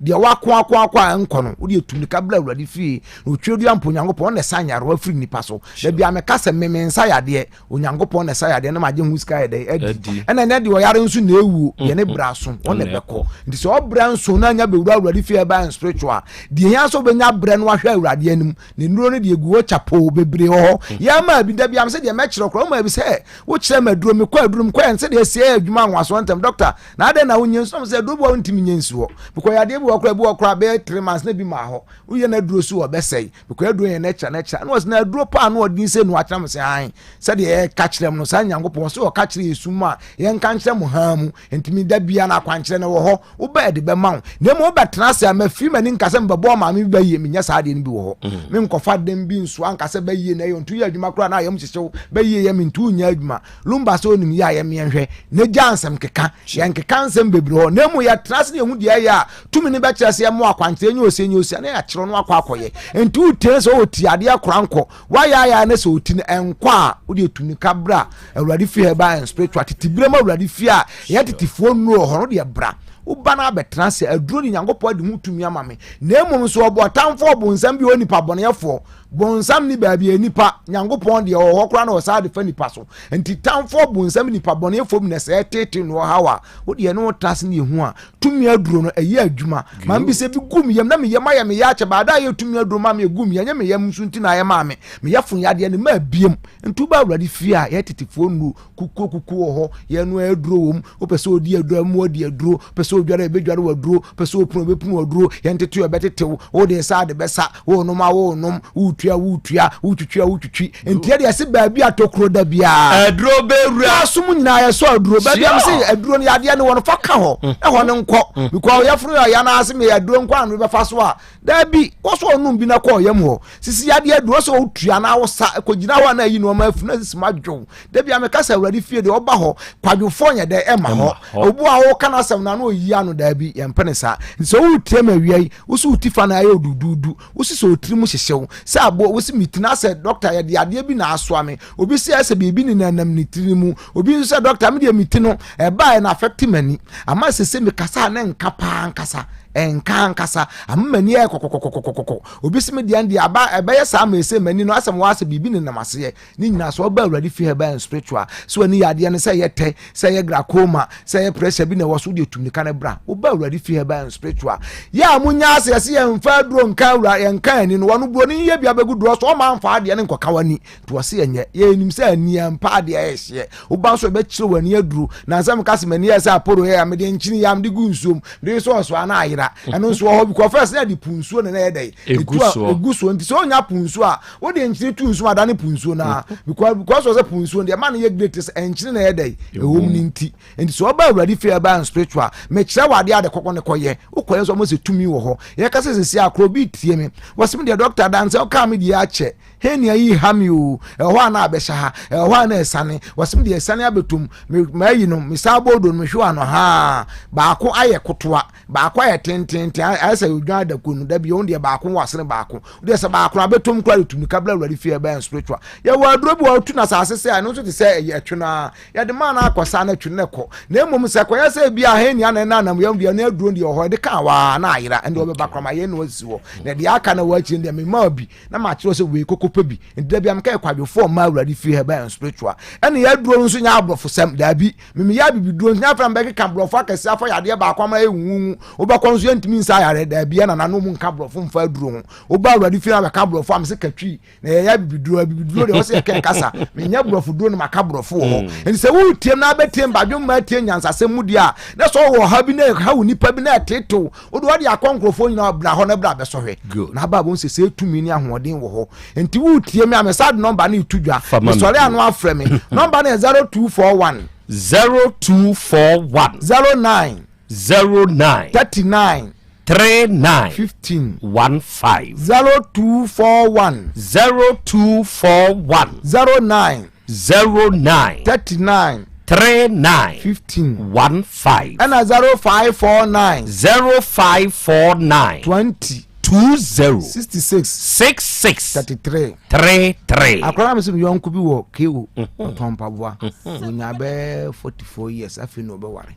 deɛ wako ako ako a ɛnkɔ no wode atu mmirika bra awurade fie na ɔtwerɛ dua mpo onyankopɔn na ɛsa nyarewa firi nnipa so da bia meka sɛ meme nsa yadeɛ onyankopɔn na ɛsa yadeɛ na magye ho sika yɛ dɛ adi ɛna ɛnɛ deɛ ɔyare nso na ɛwuo deɛ ne bra so wɔn na ɛbɛkɔ nti sɛ ɔbrɛ nso na anya bɛwura awurade fie ɛba spiritual deɛ hia sɛ wobɛnya brɛ no ahwɛ awurade anim ne nnuro no deɛ gu hɔ kyapoo bebree wɔ hɔ yɛma bi da bia sɛ deɛ mɛkyerɛ koraa woma bi sɛ wokyerɛ ma aduro mekɔ aduro mekɔ yɛn sɛ deɛ ɛsiɛ adwuma anwasoɔ ntɛm dɔkta Na adɛn na wonyɛ nsu? Na sɛ aduro bi wɔ hɔ ntumi nyɛ nsu hɔ. Because yadeɛ bi wɔ koraa bi wɔ koraa bɛyɛ 3 months na bi maa hɔ. Woyɛ no aduro so ɔbɛsɛe. Because aduro yɛ natural natural. Na wɔsɛ na aduro paa na ɔde sɛ nu akyerɛ mo sɛ ae. Sɛdeɛ yɛka kyerɛ mo no saa Nyankopɔn sɛ ɔka kyerɛ yɛ sum a yɛnka nkyerɛ mo haa mu. Ntumi da bia na akwankyerɛ no wɔ hɔ. Wobɛ ɛde bɛma wo. Na mmom wobɛtena ase a mafiri m'ani nka sɛ mebɛbɔ maame bi bɛyie menyɛ saa adeɛ no bi wɔ hɔ. Menkɔfa den bi nsoa nka sɛ bɛyie na ɛyɛ nto yɛ adwuma koraa na ayam hyehyew bɛyie yɛ mentu nyɛ adwuma. Lumba sɛ onim yɛ a yɛmeɛ nhwɛ na gya nsɛm keka. Yɛnkeka nsɛm bebree hɔ na mmom yɛtena ase na yɛhu deɛ ɛyɛ a tumi no bɛkyerɛ sɛ yɛmmoa akwankyerɛ nyɛ ose nyɛ ose na yɛakyerɛ no akɔ akɔyɛ. Nti wotie sɛ ɔti adeɛ kora nkɔ woayɛ ayɛ na sɛ ɔti no ɛnkɔ a wode ɛtu nika bra Awurade fie herbal and spiritual tete berɛ mu Awurade fie a yɛ tetefoɔ nnuro wɔ hɔ no deɛ bra woba no abɛtena ase aduro ne Nyankopɔn ade ho tumi ama me na mmom nso ɔbɔ ɔtamfo ɔbonsam bi onipa bɔneɛfoɔ Bonsam ni baabi a nipa, Nyankopɔn deɛ ɔwɔ hɔ koraa na ɔsaa de fa nipa so. Nti tamfoɔ bonsam nipa bɔneɛfoɔ bi na sɛ ɛtete no ɔhaw a, wo deɛ ne wo tra ase ne ɛhu a, tumi aduro no ɛyɛ adwuma. Ma me bi sɛ bi gu me yam na me yam ayɛ me yɛ akyɛ baada ayɛ tumi aduro ma me ɛgu me yam, ɛnyɛ me yam nso nti na ayɛ maa me, me yɛfo yadeɛ no maa biem. Nti woba Awurade fie a, yɛ tetefoɔ nnuro, kukuo kukuo wɔ hɔ, yɛnoa aduro wɔ mu, wopɛ sɛ ɔdi aduro a mu adi aduro, wopɛ sɛ ɔdware a ɛbɛdware wɔ aduro, wopɛ sɛ ɔpunu ɛbɛpunu wɔ aduro, yɛntetew ɛbɛtetew, wode sa de bɛsa, wonom a wonom, wotua wotua, wotwitwi a wotwitwi. Nti ɛde ɛse baabi a tokuro da biara. Aduro bɛwura. Asom nyinaa yɛsɔ aduro. Baabi a mese aduro no yadeɛ no wɔ no fa ka hɔ. Ɛhɔ no nkɔ. Because yɛfunu yɛ ɔya no ase meyɛ aduro nkɔ ano bɛfa so a Dabi, wɔ sɛ ɔnom bi na kɔ ɔyam hɔ. Sisi yadeɛ aduro sɛ ɔtua na wosa kɔgyina hɔ a na ayi nneɛma afu na sisi ma dwow. Dabi a meka sɛ awurade fie deɛ ɔba hɔ kwadwofoɔ nyɛ dɛ ɛma hɔ. Obu a ɔka n'asɛm na ano ɔyi ano daabi yɛmpɛ ne saa. Nti sɛ woretie ma awia yi wo so wo ti fa na ayɛ oduduudu wo si sɛ otiri mu hyehyew sɛ aboɔ wo si me ti na sɛ dɔkta yɛde adeɛ bi na asoa me obi si ayɛ sɛ biribi nenanam ne tiri mu obi nso sɛ dɔkta me deɛ me ti no ɛbaeɛ na afɛte m'ani ama sese me kasa a na nka paa nkasa ɛnka ankasa ama m'ani ayɛ kɔkɔkɔkɔkɔkɔ obi si me deɛ deɛ aba ɛbɛyɛ saa ma ɛsɛ m'ani no asɛm wɔ asɛ biribi nenam aseɛ ne nyinaa so ɔba awurade fi hɛ spiritual so ani yɛ adeɛ no sɛ ɛyɛ tɛ sɛ ɛyɛ glaucoma sɛ ɛyɛ pressure bi na ɛwɔ so deɛ tumika no bra woba awurade fi hɛ spiritual yɛ a monya ase yɛsɛ yɛmfa aduro nka awura yɛnka ani no wɔno buroni yɛ bi abɛgu dorɔ so ɔma mfa adeɛ no nkɔka w'ani nti wɔse yɛnyɛ yɛnim sɛ ani ampa adeɛ ɛyɛ hyeɛ woba nso ɛbɛkyerɛ w'ani aduro na nsɛm ka sɛ m'ani yɛ sɛ aporo yɛ a mede nkyene yɛ a mede gu nsuom mede sɛ ɔso ana ayera ɛno nso wɔ hɔ because first na yɛde pu nsuo na ɛyɛ dɛ ɛgu soɔ nti sɛ ɔnya pu nsuo a wode nkyene tu nsuo adane pu nsuo na because because ɔsɛ pu nsuo deɛ ɛma no yɛ great sɛ nkyene na ɛyɛ dɛ ɛwɔ mu no nti nti sɛ ɔba awurade fie ɛba spiritual mekyerɛ wɔ adeɛ ade kɔkɔ ne kɔyɛ wokɔyɛ nso ɔmo sɛ tumi wɔ hɔ yɛka sɛ sɛsi akorɔ bi tie me wɔsɛm deɛ dɔkta danse ɔkaa me deɛ akyɛ Henia yi ha me oo, ɛwɔ hɔ a na abɛhyɛ ha, ɛwɔ hɔ a na ɛsane. Wɔsem deɛ ɛsane abɛtom, me mayi no, me saa boodo no mehwe ano haa. Baako ayɛ kotoa, baako ayɛ tententen, ayɛ sɛ odwan adako no, dabi ɔno deɛ baako wɔ asene baako. Wodeɛ sɛ baako no abɛtom koraa de tumi ka bla awurade fie ɛbɛn spiritual. Yɛwɔ aduro bi wɔ tu na asase sɛ ɛno nso te sɛ ɛyɛ ɛtwe no ara. Yɛde maa no akɔ saa na ɛtwe no kɔ. Na mmom sɛ kɔyɛ sɛ ebi a henia na ɛna anam yɛn deɛ no aduro deɛ wɔ hɔ ɛde ka waa na ayera ɛnde ɔbɛba koraa ma yɛn na wɔasisi hɔ. Na deɛ aka na wɔ akyire deɛ memaa bi. Na makyerɛ sɛ wei koko pɛ bi. Nti da bia meka yɛ kwadwofoɔ mma awurade fie ha bɛyɛ spiritual. Ɛne yɛ aduro no nso nyɛ aborɔfosɛm. Daabi. Meme yɛ abibiduro nti nyɛ afei na mebɛkeka borɔfo akɛseɛ afa yadeɛ baako ama ayɛ huhuhu. Wobɛkɔ nso yɛntumi nsa yareɛ. Daabi ɛna nano mu nka borɔfo mfa aduro ho. Woba awurade fie na bɛka borɔfo a mese ka twi. Na yɛyɛ abibiduro. Abibiduro deɛ wɔsɛ yɛka kasa. Menyɛ borɔfo duro no maka borɔfo wɔ hɔ. Nti sɛ woretie na abɛtie mbadwemma atie nyansasɛm mu deɛ a na sɛ ɔwɔ ɔha bi na ɛha wo nipa bi na ɛtetew wode wɔde akɔ nkurɔfoɔ nyinaa bra hɔ na bra bɛsɔ hwɛ na aba abom sɛ sɛ tumi ne ahoɔden wɔ hɔ nti woretie me a me saa de nɔmba no reto dwa mesɔre ano afrɛ me nɔmba no yɛ 0241 0241 09 09 39. 39 15 15. 0241 0241 09 09 39 39 15 15. Ɛna 0549 0549 20 20 66 66 33 33. Akora na mesɛ me yɔnko bi wɔ KO ɔtɔn mpaboa ɔnya bɛɛ 44 years afei na ɔbɛware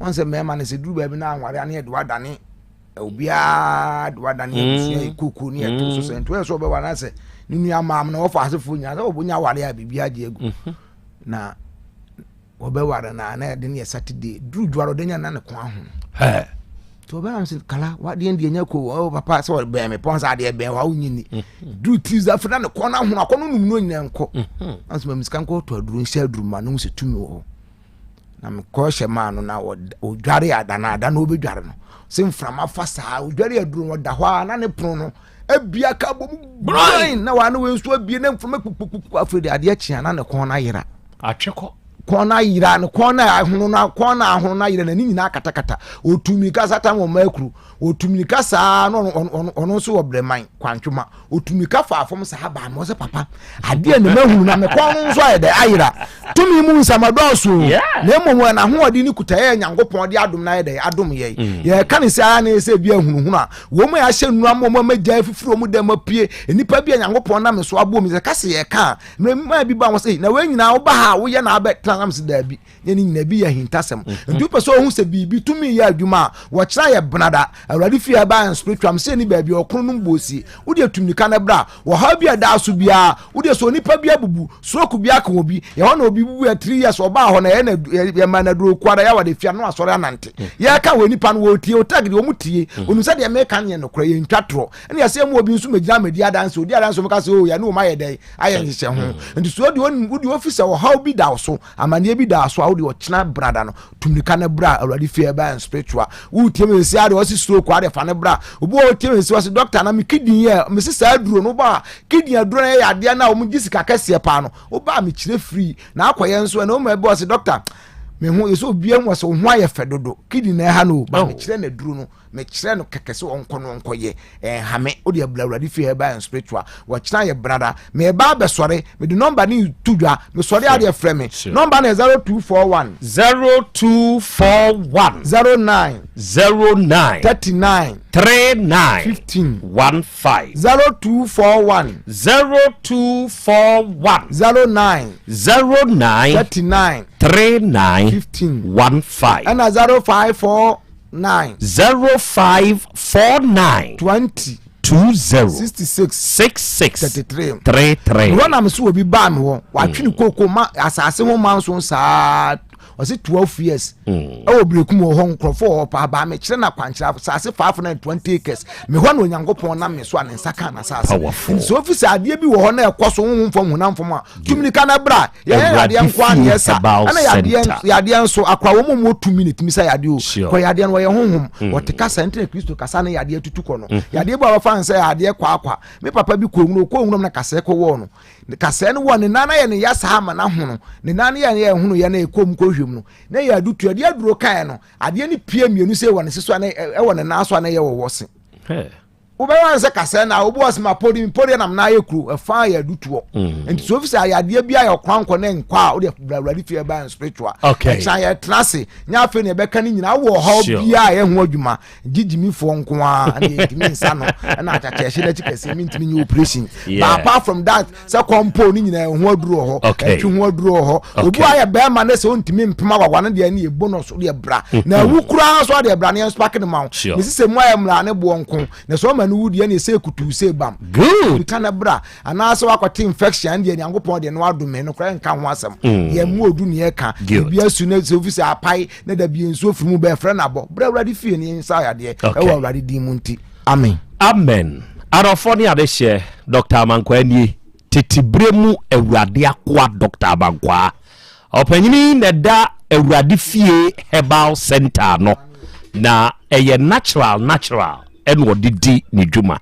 wɔn sɛ mmarima no sɛ duru baabi na anware ane yɛde wadane obiara de wadane abusua yɛ koko ne yɛto so sɛ nti wɔyɛ sɛ ɔbɛware na sɛ ne nua maam na wɔfa asefoɔ nyinaa sɛ wɔbɛnya aware a biribi agye agu na wɔbɛware na na ɛde no yɛ saturday duru dware ɔde nya na ne ko aho nti ɔbɛyɛ sɛ kala wadeɛ deɛ nya ko ɔ papa sɛ ɔbɛn me pɔn sɛ adeɛ bɛn wa wonyi ni mm-hmm. duru tuesday afei na ne kɔn no ahono akɔ no num no nyina nkɔ mm-hmm. nanso ma mesika nkɔ tɔ aduro nhyɛ aduro ma no sɛ tumi wɔ hɔ na mekɔ hyɛ maa no na ɔdware ada na ada na ɔbɛdware no sɛ mframa fa saa ɔdware aduro no ɔda hɔ a na ne pono no abia ka bɔ mu brain na wa na wei nso abie na mframa kpukpukpu afei de adeɛ kyea na ne kɔn no ayera atwekɔ kɔn no ayera ne kɔn no ahono no kɔn no ahono no ayera n'ani nyinaa katakata ɔtu mirika satan wɔ mmaa kuro ɔtu mirika saa na ɔno nso wɔ brɛman kwantwoma ɔtu mirika faa fam saa baa ma ɔsɛ papa adeɛ ne mahunu na me kɔn no nso ayɛ dɛ ayera tumi mu nsɛm dɔɔso na mmom wɔn ahoɔden ne kuta yɛ nyankopɔn de adom na ayɛ dɛ adom yɛ mm. yɛka ne sɛ ayɛ ne sɛ bi ahunuhunu a wɔn a yɛahyɛ nnura mu wɔn amagya afifiri wɔn dɛm apue nnipa bi a nyankopɔn nam so aboɔ mi sɛ kase yɛka a mmaa bi ba wɔn sɛ na wɔn nyinaa woba ha a woyɛ na abɛtena nam sɛ daabi ne ne nyinaa bi yɛ ahintasɛm mhm. nti wopɛ sɛ ɔhu sɛ biribi tumi yɛ adwuma a wɔkyerɛ yɛ benada awurade fie ɛba yɛn spiritual sɛ ni baabi ɔkono nom bɔɔsie wode atumnika no bra wɔhaw bi a ɛda so biara wode sɛ onipa bi abubu stroke bi aka obi yɛhɔ na obi bubu yɛ 3 years ɔbaa hɔ na yɛ na yɛma na duro kuada yɛ wɔde fia no asɔre anante mhm. yɛka wɔ nipa no wɔtie otag deɛ wɔn tie mhm. onim sɛ deɛ meka no yɛ nokorɛ yɛntwa torɔ ɛna yɛsɛ mu obi nso mɛgyina mɛdi adanse odi adanse wɔn ka sɛ o oh, yɛne wɔn ayɛ dɛn ayɛ nhyehyɛ ho nti so deɛ wode ofi sɛ ɔhaw bi da so Amaneɛ bi daa so a wode ɔkyena brada no tu mirika no bra awurade fie ɛbɛyɛ n spiritual wotie me sɛ adeɛ ɔse stroke adeɛ fa no bra obi wɔ wotie me sɛ ɔse doctor na me kidney yɛ me se saa aduro no woba a kidney aduro no yɛ adeɛ no a wɔn gye sika kɛseɛ paa no woba a mekyerɛ free na akɔyɛ nso ɛna wɔn ɛbɛ ɔse doctor me ho yɛ sɛ obiara mu ɔsɛ wo ho ayɛ fɛ dodo kidney na ɛha no ba oh. mekyerɛ no aduro no mekyerɛ no kɛkɛ sɛ ɔnkɔ no ɔnkɔyɛ ɛnha me wode abla awurade fie herbal and spiritual wɔkyena yɛ brada meba abɛsɔre mede nɔmba ne to dwa mesɔre adeɛ frɛ me nɔmba no yɛ 0241 0241 09 09 39 39 15 15 0241 0241 09 09 39 39 15 15 ɛna 054 9. 0549. 20. 20. 66. 66. 33. 33. Mewɔ na me so obi baa me hɔ watwe ne kooko ma asase ho ma nso saa ɔsi 12 years hmm. ɛwɔ berekum wɔ hɔ nkurɔfoɔ wɔ hɔ paa baa mekyerɛ no akwankyerɛ asase 520 acres mehɔ na onyankopɔn nam me so a ne nsa kaa n'asase nti sɛ ofi sɛ adeɛ bi wɔ hɔ na ɛkɔ so honhom fam honam fam a tumi ka na bra yɛyɛ yadeɛ nko a na yɛsa ɛna yadeɛ yadeɛ nso akora wɔn mu tumi na tumi sa yadeɛ o kɔ yadeɛ no wɔyɛ honhom mm. wɔte kasa ntina kristo kasa ne yadeɛ tutu kɔ no mm. yadeɛ bi a wɔfa nsɛ yadeɛ kwaakwa me papa bi kɔ nwuro kɔ nwuro na kasɛɛ kɔ wɔɔ no kasɛɛ no wɔ ne nan ayɛ ne ya saa ama n'ahono ne nan yɛ ne yɛ hono yɛ na ɛkɔ mu kɔ hwɛ mu no na yɛ adutu adeɛ aduro kae no adeɛ no pie mmienu sɛ wɔ ne se so a ɛwɔ ne nan so a na ɛyɛ wɔwɔ se. Wobɛyɛ ɔn sɛ kasɛɛ na obi wɔ sɛ ma pori pori nam na ayɛ kuro ɛfa ayɛ adutoɔ mm. nti so ofisɛ ayɛ adeɛ bi ayɛ ɔkwan ne nkɔ a wode bra awurade fie ɛbɛn spiritual ɛkyena yɛ tena ase nyɛ afei na ɛbɛka ne nyinaa wɔ ɔhaw biara ɛyɛ ho adwuma gyigyimifoɔ nko ara ne yɛntumi nsa no ɛna akyakyɛhye no akyi kɛseɛ mentumi nyɛ operation but apart from that sɛ kɔmpo ne nyinaa ho aduro wɔ hɔ ɛtwe ho aduro wɔ hɔ obi a yɛ bɛrima ne sɛ ɔntumi mpem awagwa no deɛ ne yɛ bonus deɛ bra mm-hmm. na awu koraa nso adeɛ bra ne yɛn nso ne ma wo mesi sɛ mu ayɛ mmara ne boɔ nko na sɛ ɔma no wu deɛ ne sɛ kutu sɛ bam ka ne bra anaasɛ wakɔte infection deɛ nyankopɔn deɛ no adome no koraa nka ho asɛm mm. yɛ mu odu ne yɛka ebi asu ne sɛ ofi sɛ apae ne da bi nsuo firi mu bɛɛfrɛ no abɔ brɛ awurade fie ne nsa yadeɛ ɛwɔ awurade din mu nti Amen. Amen adɔfoɔ ne adehyeɛ Doctor Amankwaa nie tete berɛ mu awurade akoa Doctor Amankwaa ɔpanyini yi na ɛda awurade fie herbal center ano na ɛyɛ natural natural ɛna ɔde di ne dwuma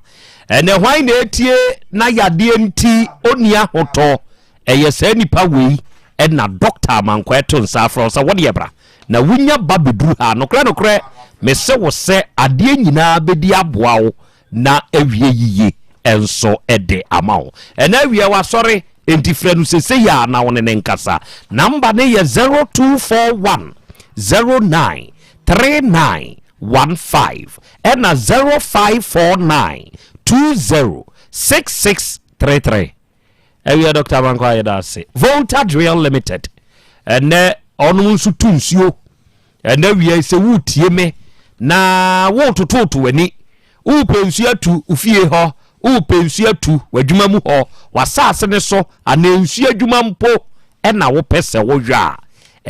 ɛnɛ hwan na ɛtie na yadeɛ nti ɔnni ahotɔ ɛyɛ saa nipa wei Ɛna Dɔkta Amankwaa to nsa afrɛ wo sɛ wodeɛ bra na wonya ba bɛduru ha. Nokorɛ nokorɛ mese wo sɛ adeɛ nyinaa bɛdi aboa wo na awie yiye nso de ama wo. Ɛna awia wasɔre enti frɛ no sesei ara na wo ne no nkasa. Number no yɛ 0241 09 39 15 ɛna 0549 20 66 33. Ɛwiɛ Dr. Amankwa yɛda ase. Volta Drill Limited ɛnɛ ɔnom nso tu nsuo ɛnɛ wia sɛ wotie me na wotototo w'ani wopɛ nsuo atu ofie hɔ wopɛ nsuo atu w'adwuma mu hɔ w'asase ne so anaa nsuo adwuma mpo ɛna wopɛ sɛ woyɔ a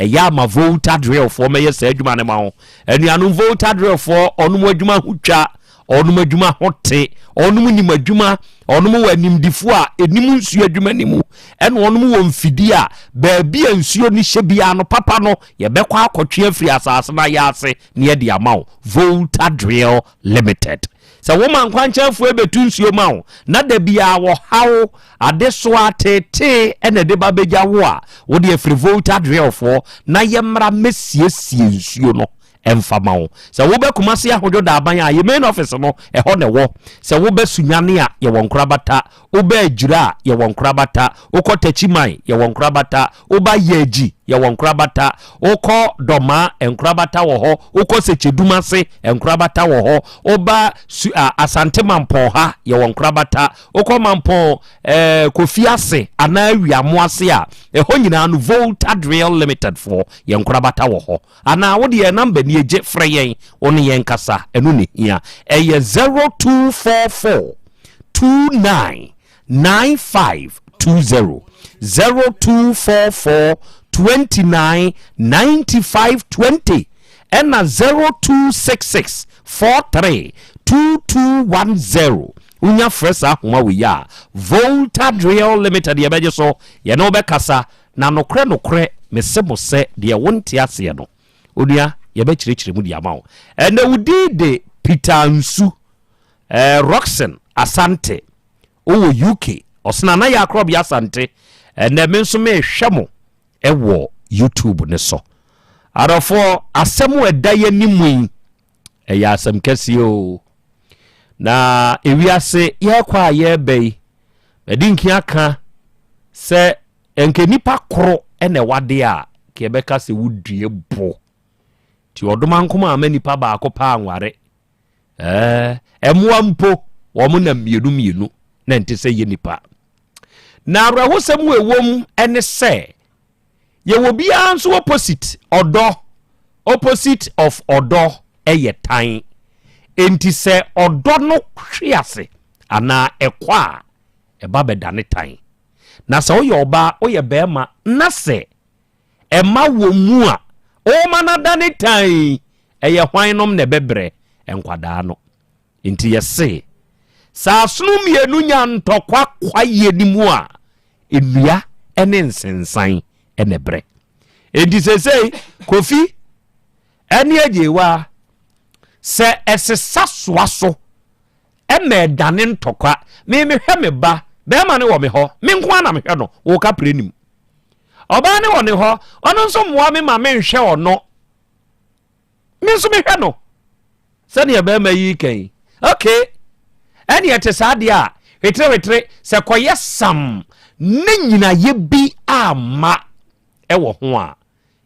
ɛyɛ ama Volta Drillfoɔ mɛyɛ saa adwuma no ma wo anuanom Volta Drillfoɔ ɔnom adwuma ho twa Ɔnom adwuma ho te, ɔnom nim adwuma, ɔnom wɔ animdifo a ɛnim nsuo adwuma no mu, ɛna ɔnom wɔ mfidie a baabi a nsuo no hyɛ biara no papa no yɛbɛkɔ akɔtwe afiri asase no ayɛ ase na yɛde ama wo. Volta Drill Limited. Sɛ woma nkwankyɛnfoɔ ɛbɛtu nsuo ma wo na da biara wɔhaw adesoa teetee ɛna ɛde ba bɛgya wo a, wode afiri Volta Drillfoɔ na yɛmmra mmɛsiesie nsuo no ɛmfa ma wo. Sɛ wobɛ Kumasi Ahodwo Daaban a, yɛ main office no, ɛhɔ na ɛwɔ. Sɛ wobɛ Sunyani a, yɛwɔ Nkorabata. Wobɛ Adwira a, yɛwɔ Nkorabata. Wokɔ Takyiman, yɛwɔ Nkorabata. Woba Yeji, yɛwɔ Nkorabata. Wokɔ Dɔmaa, Nkorabata wɔ hɔ. Wokɔ Sekyedumase, Nkorabata wɔ hɔ. Woba Su a, Asante Mampɔn ha, yɛwɔ Nkorabata. Wokɔ Mampɔn eh, Kofi ase anaa Awiamoase a, ɛhɔ nyinaa no Volta Drill Limited foɔ, yɛn nkorabata wɔ hɔ. Anaa wode yɛn number nie gye frɛ yɛn wo ne yɛn kasa ɛno na ɛhia ɛyɛ 0244 29 95 20 0244 29 95 20 ɛna 0266 43 2210 wonya frɛ saa ahoma wei a Volta Drill Limited yɛbɛgye so yɛne wobɛkasa Na nokorɛ, nokorɛ, mese mo sɛ, deɛ wonte aseɛ no, onua, yɛbɛkyerɛkyerɛ mu de ama wo. Ɛnɛ wo din de Peter Nsu, eh, Rockson Asante, wowɔ UK, ɔsena na yɛ akorɔbea Asante. Ɛnɛ me nso mehwɛ mo ɛwɔ YouTube ne so. Adɔfoɔ, asɛm a ɛda yɛn anim yi, ɛyɛ asɛm kɛseɛ o. Na ewiase yɛrekɔ a yɛreba yi, madi nkin aka sɛ nka nipa koro na ɛwɔ adeɛ a, nka yɛbɛka sɛ wodue bo. Nti ɔdoma nkoma ama nipa baako paa nware. Ɛɛ, ɛmoa mpo, wɔn nam mmienu mmienu na ɛnte sɛ yɛ nipa. Na awerɛhosɛm wɔ ɛwom ne sɛ, Yɛwɔ biara nso opposite ɔdɔ, opposite of ɔdɔ yɛ tan. Enti sɛ ɔdɔ no hwe ase anaa ɛkɔ a, ɛba bɛdane tan. Na sɛ woyɛ ɔbaa, woyɛ barima na sɛ ɛma wɔ mu a, woma no adane tan yi, ɛyɛ hwan nom na ɛbɛbrɛ? Nkwadaa no. Enti yɛse, sɛ asono mmienu nya ntɔkwa kwaeɛ no mu a, nnua ne nsensan na ɛbrɛ. Enti seesei Kofi ne Agyewa, sɛ ɛsesa soa so ma ɛdane ntɔkwa, me mehwɛ me ba, bɛrima no wɔ me hɔ, me nko ara na mehwɛ no, wo kaprɛ nim. Ɔbaa no wɔ ne hɔ, ɔno nso mmoa me ma menhwɛ ɔno. Me nso mehwɛ no sɛdeɛ bɛrima yi reka yi. Okay, ɛne ɛte saa deɛ a, hweterehwetere sɛ kɔyɛ sam ne nyinayɛ bi amma ɛwɔ ho a,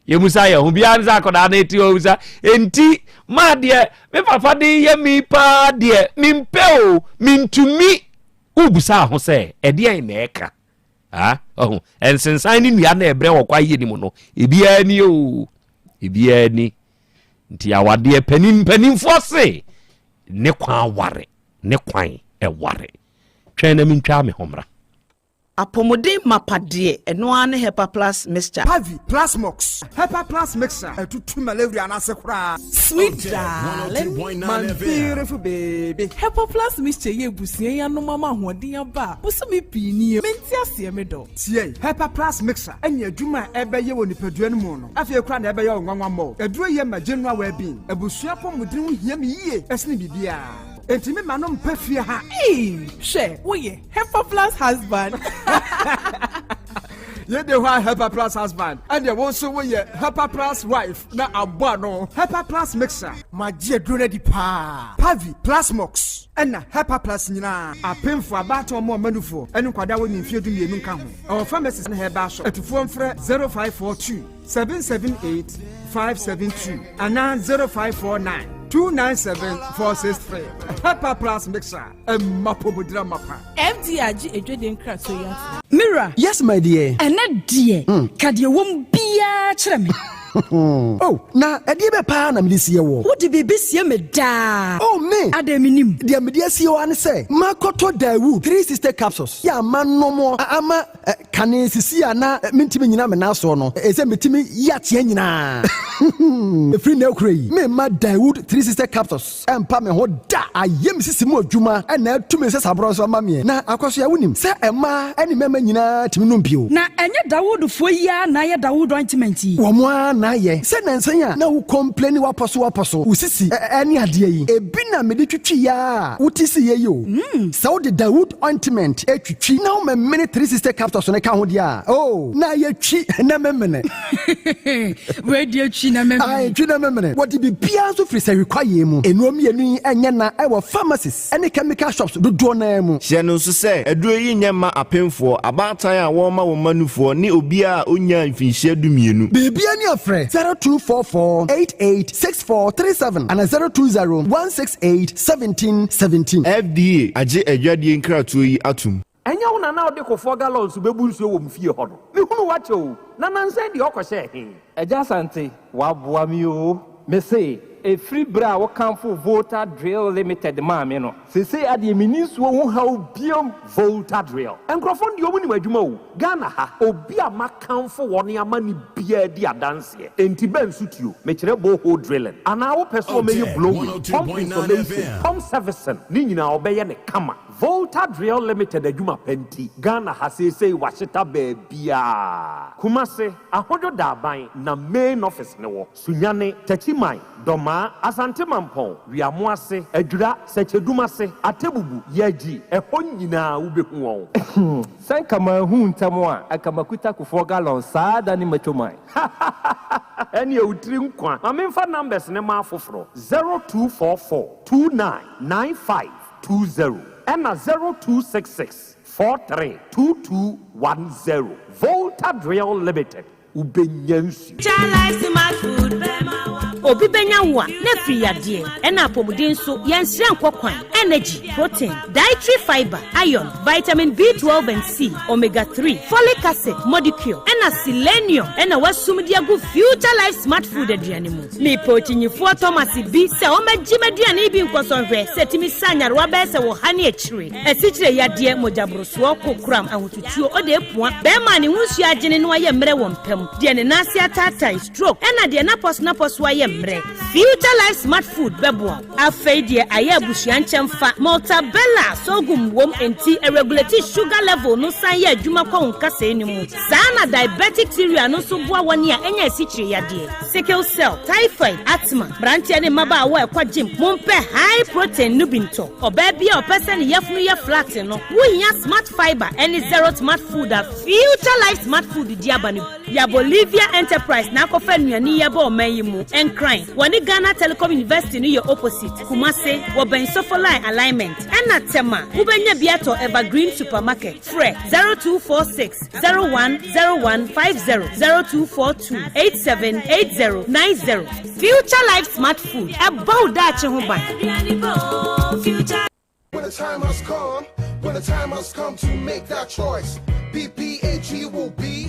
yɛmusa yɛn ho biara ne sɛ akɔdaa no ɛti hɔ musa enti maa deɛ me papa de yɛ mi paa deɛ mempɛ o mentumi wobusa ho sɛ ɛdeɛn na ɛka Ah, ɔho, nsensan ne nnua na ɛbrɛ wɔ kwaeɛ no mu no, ebiara ni o, ebiara ni. Nti awadeɛ panin mpanimfoɔ se ne kwan ware, ne kwan ɛware. Twɛn na mentwaa me ho mmra. Apɔmuden mapa deɛ ɛno ara ne Hepa Plus Mixture. Pavi, Plasmox, Hepa Plus Mixture ɛtutu malaria no ase koraa. Sweet darling, my beautiful baby. Hepa Plus Mixture yɛ abusua yi anom ama ahoɔden aba a bosome pii nie. Mente aseɛ me dɔ. Tie, Hepa Plus Mixture ɛne adwuma a ɛbɛyɛ wɔ nipadua no mu no afei koraa na ɛbɛyɛ wo nwanwa mmɔ. Aduro yɛ ma general well-being. Abusua apɔmuden ho hia me yie ɛsene biribiara. Enti me ma no mpɛ fie ha. Eii hwɛ woyɛ Hepa Plus husband. Yei de hɔ a Helper Plus husband, ɛnneɛ wo nso woyɛ Helper Plus wife na abɔ ano. Helper Plus mixture. Magye aduro no adi paa. Pavi, Plasmox, ɛna Helper Plus nyinaa. Apemfoɔ, abaatan, wɔn a wɔma nufoɔ, ne nkwadaa a wɔnni mfeɛ dumienu nka ho. Ɛwɔ pharmacies ne herbal shop. Atufoɔ mfrɛ 0542 778 572 anaa 0549 297 463. Helper Plus mixture, ɛma apɔmuden amapa. FDA agye adwadie nkratoɔ yi atom. Me wura. Yes my dear. Ɛnɛ deɛ, ka deɛ ɛwɔ mu biara kyerɛ me. Oh, na ɛdeɛ bɛ paa na mede sie woɔ? Wode biribi sie me daa. Oh, me! Adɛn mennim? Deɛ mede asie wo ara ne sɛ, makɔtɔ Daewoo 360 capsules yɛ a manom a ama kane sisi a na mentumi nnyina me nan soɔ no, ɛsɛ metumi yi ateɛ nyinaa. Ɛfiri nnɛ rekora yi, meremma Daewoo 360 capsules Ɛmpa me ho da. Ayɛ me sisi mu adwuma na atu me nsasaborɔ nso ama meɛ. Na Akwasoa, wonim sɛ mmaa ne mmarima nyinaa tumi nom bio. Na ɛnyɛ Dawoodfoɔ yi ara na ayɛ Dawood ointment yi? Wɔn ara na ayɛ. Sɛ nansa yi a na wo complaini w'apɔso w'apɔso, wo sisi ne adeɛ yi, ebi na mede twitwiiɛ ara a wote siiɛ yi o. Sɛ wode Dawood ointment twitwi na womemene 360 capsules no ka ho deɛ a, oh, na ayɛ twi na memene. Wei deɛ twi na memene. Ae, twi na memene. Wɔde biribiara nso firi sahwi kwaeɛ mu. Nnuro mmienu yi nyɛ na wɔ pharmacies ne chemical shops dodoɔ no ara mu. Hyɛ no nso sɛ, aduro yi nyɛ mma apemfoɔ, abaatan a wɔrema wɔn mma nufoɔ ne obiara a ɔnnyaa mfinhyia dumienu. Biribiara ni a frɛ 0244 88 64 37 anaa 020 168 17 17. FDA agye adwadie nkratoɔ yi atom. Ɛnyɛ wo na na wode kofoɔ gallons bɛbu nsuo wɔ mo fie hɔ no? Mehunu wo akyɛ o, na nansa yi deɛ ɔkɔhyɛɛ he? Agya Asante, woaboa me oo. Mese, ɛfiri berɛ a wokamfoo Volta Drill Limited maa me no, seesei adeɛ menni nsuo ho haw biom. Volta Drill nkurɔfoɔ no deɛ wɔn nim adwuma o, Ghana ha obi a makamfo wɔn ama no biara di adanseɛ, enti bɛ nso tuo, mekyerɛ borehole drilling, anaa wopɛ sɛ ɔmɛyɛ blowing, pump installation, pump servicing, ne nyinaa ɔbɛyɛ no kama. Volta Drill Limited adwuma pa nti, Ghana ha seesei wɔahyeta baabiara. Kumase, Ahodwo Daaban na main office no wɔ. Sunyani, Techiman, Dɔmaa, Asante Mampɔn, Wiamoase, Adwira, Sɛkyɛdumase, Atebubu, Yagyi, ɛhɔ nyinaa wobɛhu wɔn. Sɛ nka manhu ntɛm a, anka makuta Kufuor gallon saa da ne macho man. Hahahaha ɛneɛ wo tiri nkwa. Ma memfa numbers no ma afoforɔ, 0244 29 95 20 ɛna 0266 43 2210 Volta Drill Limited wobɛnya nsuo. Obi bɛnya wo a, na afiri yadeɛ, ɛna apɔmuden nso, yɛnsrɛ nkɔ kwan, energy, protein, dietary fibre, iron, vitamin B12 and C, omega 3, folic acid, modicure, ɛna selenium ɛna wasum de agu Future Life Smart Food aduane mu. Mepɛ okyinyifoɔ Thomas bi sɛ ɔmmɛgye m'aduane yi bi nkɔsɔ nhwɛ sɛ ɛtumi sa nyarewa bɛyɛ sɛ ɔha ne akyire, asikyire yadeɛ, mogyaborosoɔ, kokoram, ahotutuo, ɔde apua, bɛrima a ne ho nsuo agyene na wayɛ mmerɛ wɔ mpa mu, deɛ ne nan ase ataatae, stroke, ɛna deɛ n'apɔsonapɔso ayɛ mmerɛ. Future Life Smart Food bɛboa wo. Afei deɛ ayɛ abusua nkyɛmfa, Maltabella sorghum wom enti ɛregulate sugar level no san yɛ adwuma kɔ wo nkasɛɛ no mu. Saa ara na diabetic cereal no nso boa wɔn a anya asikyire yadeɛ, sickle cell, typhoid, asthma. Mmeranteɛ ne mmabaawa a ɛkɔ gym, mompɛ high protein no bi ntɔ. Ɔbaa bi a ɔpɛ sɛ ne yafunu yɛ flat no, wohia Smart Fibre ne Zero Smart Food a Future Life Smart Food de aba no bi. Ya Bolivia Enterprise na akɔfa nnuane yi aba ɔman yi mu. Nkran, wɔne Ghana Telecom University no yɛ opposite. Kumase, wɔbɛn Sofoline Alignment. Ɛna Tema, wobɛnya bi atɔ Evergreen Supermarket. Frɛ 0246 010150, 0242 878090. Future Life Smart Food, ɛbɔ wo daakye ho ban. When the time has come, when the time has come to make that choice, PPAG will be.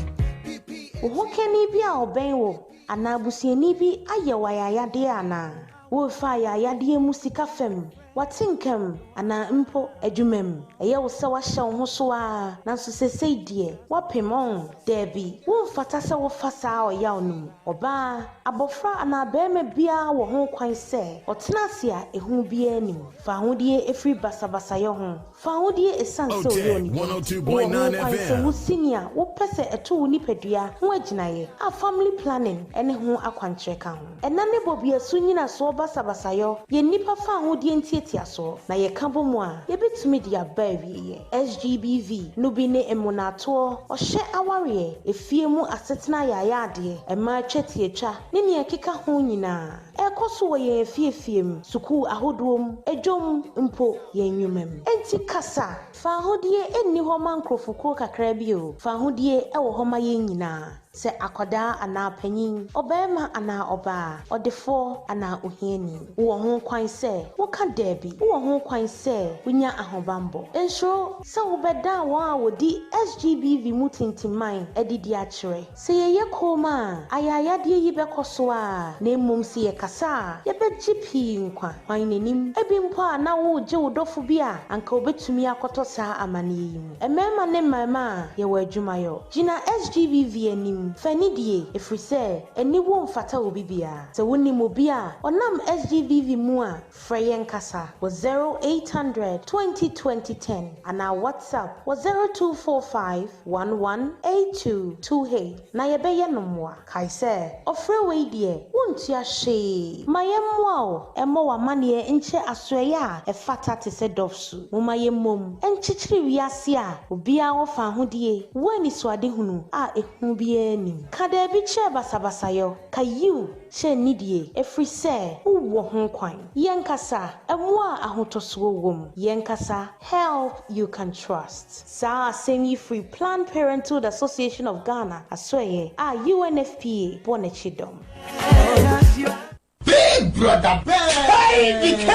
Wo hokani bi a ɔbɛn wo anaa busuani bi ayɛ wo ayayadeɛ anaa? Worefa ayayadeɛ mu sika fam, w'atenka mu, anaa mpo adwuma mu? Ɛyɛ wo sɛ woahyɛ wo ho so ara, nanso seesei deɛ, woapem, ɔn? Dabi, womfata sɛ wofa saa ɔyaw no mu. Ɔbaa, abɔfra anaa barima biara wɔ ho kwan sɛ ɔtena ase a ehu biara nni mu. Fa ahodie firi basabasayɛ ho. Fa ahodie esiane sɛ ɔyɛ onipa nti. Wowɔ ho kwan sɛ wusi nea wopɛ sɛ ɛto wo nipadua ho agyinaeɛ, a family planning ne ho akwankyerɛ ka ho. Ɛna ne bɔbeasu nnyinasoɔ basabasayɔ yɛ nnipa fa ahodie nti. ntiatiasoɔ, na yɛka bɔ mu a, yɛbɛtumi de aba awieɛ. SGBV no bi ne mmonaatoɔ, ɔhyɛ awareɛ, efie mu asetena ayaayadeɛ, mmaa twetiatwa, ne nea ɛkeka ho nyinaa. Ɛrekɔ so wɔ yɛn afiefie mu, sukuu ahodoɔ mu, dwam, mpo yɛn nnwuma mu. Enti kasa! Fawohodie nni hɔ ma nkurɔfokuo kakra bi o, fawohodie wɔ hɔ ma yɛn nyinaa, sɛ akwadaa anaa panin, ɔbarima anaa ɔbaa, ɔdefoɔ anaa ohiani. Wowɔ ho kwan sɛ woka daabi. Wowɔ ho kwan sɛ wonya ahobammɔ. Nsuro sɛ wobɛdan wɔn a wɔdi SGBV mu tintimman adi de akyerɛ. Sɛ yɛyɛ komm a, ayaayadeɛ yi bɛkɔ so ara, na mmom sɛ yɛkasa a, yɛbɛgye pii nkwa. Hwan na nim? Ebi mpo a na woregye wo dɔfo bi a anka obetumi akɔtɔ saa amanneɛ yi mu. Mmarima ne mmarimaa, yɛwɔ adwumayɔ. Gyina SGBV anim, fa anidie, ɛfiri sɛ aniwuo mfata obi biara. Sɛ wonim obi a ɔnam SGBV mu a, frɛ yɛn kasa wɔ 0800 20 20 10 anaa WhatsApp wɔ 0245 11 82 28 na yɛbɛyɛ no mmoa. Kae sɛ, ɔfrɛ wei deɛ, wontua hwee. Ma yɛmmoa wo mmɔ w'amanneɛ nkyerɛ asoɛeɛ a ɛfata te sɛ Dɔfsu. Momma yɛmmom nkyekyere wiase a obiara wɔ fawohodie wɔ anisoadehunu a ehu biara nnim. Ka daabi kyerɛ basabasayɔ, ka yiw kyerɛ nidie, ɛfiri sɛ wowɔ ho kwan. Yɛnkasa, mmoa a ahotɔsoɔ wom. Yɛnkasa, help you can trust. Saa asɛm yi firi Planned Parenthood Association of Ghana asoɛeɛ a UNFPA bɔ n'akyi dɔm. Big brother bɛɛ. KBK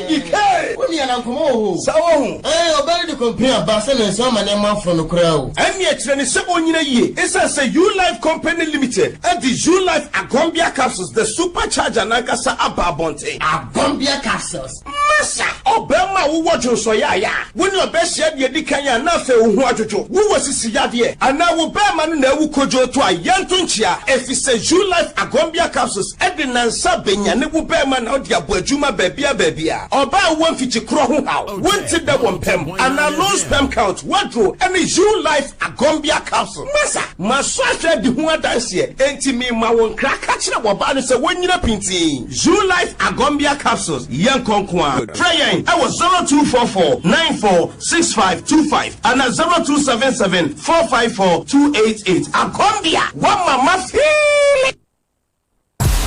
BK. Wo nua na nkɔmɔ wɔ hɔ o. Saa wahu. Ɛɛ ɔbaa no de complain aba sɛ ne nsa ama nneɛma afono no koraa o. Ɛnneɛ kyerɛ no sɛ ɔnyina yie. Esiane sɛ U-Life Company Limited de U-Life Agombia Capsules, the super charger no ankasa aba abɔnten. Agombia Capsules. Masa! Ɔbarima a wowɔ dwonsɔyaaya a wo ne ɔbaa hyia deɛ edi kan a na afei wo ho adwodwo, wowɔ sisi yadeɛ, anaa wo barima no na awu kodwoo to a, yɛnto nkyea, efisɛ U-Life Agombia Capsules de nnansa benyane wo barima na wode abɔ adwuma baabiara baabiara. Ɔbaa a wowɔ mfikyikorɔ ho haw, wonte dɛ wɔ mpam, anaa low sperm count, w'aduro ne U-Life Agombia Capsule. Masa! Masɔ ahwɛ adi ho adanseɛ, enti merema wo nkra, ka kyerɛ w'ɔbaa no sɛ wɔnnyina pintinn. Zoolife Agombia Capsules, yɛnkɔ nko ara. Frɛ yɛn wɔ 0244 94 65 25 anaa 0277 454 288. Agombia, woama mafeeli!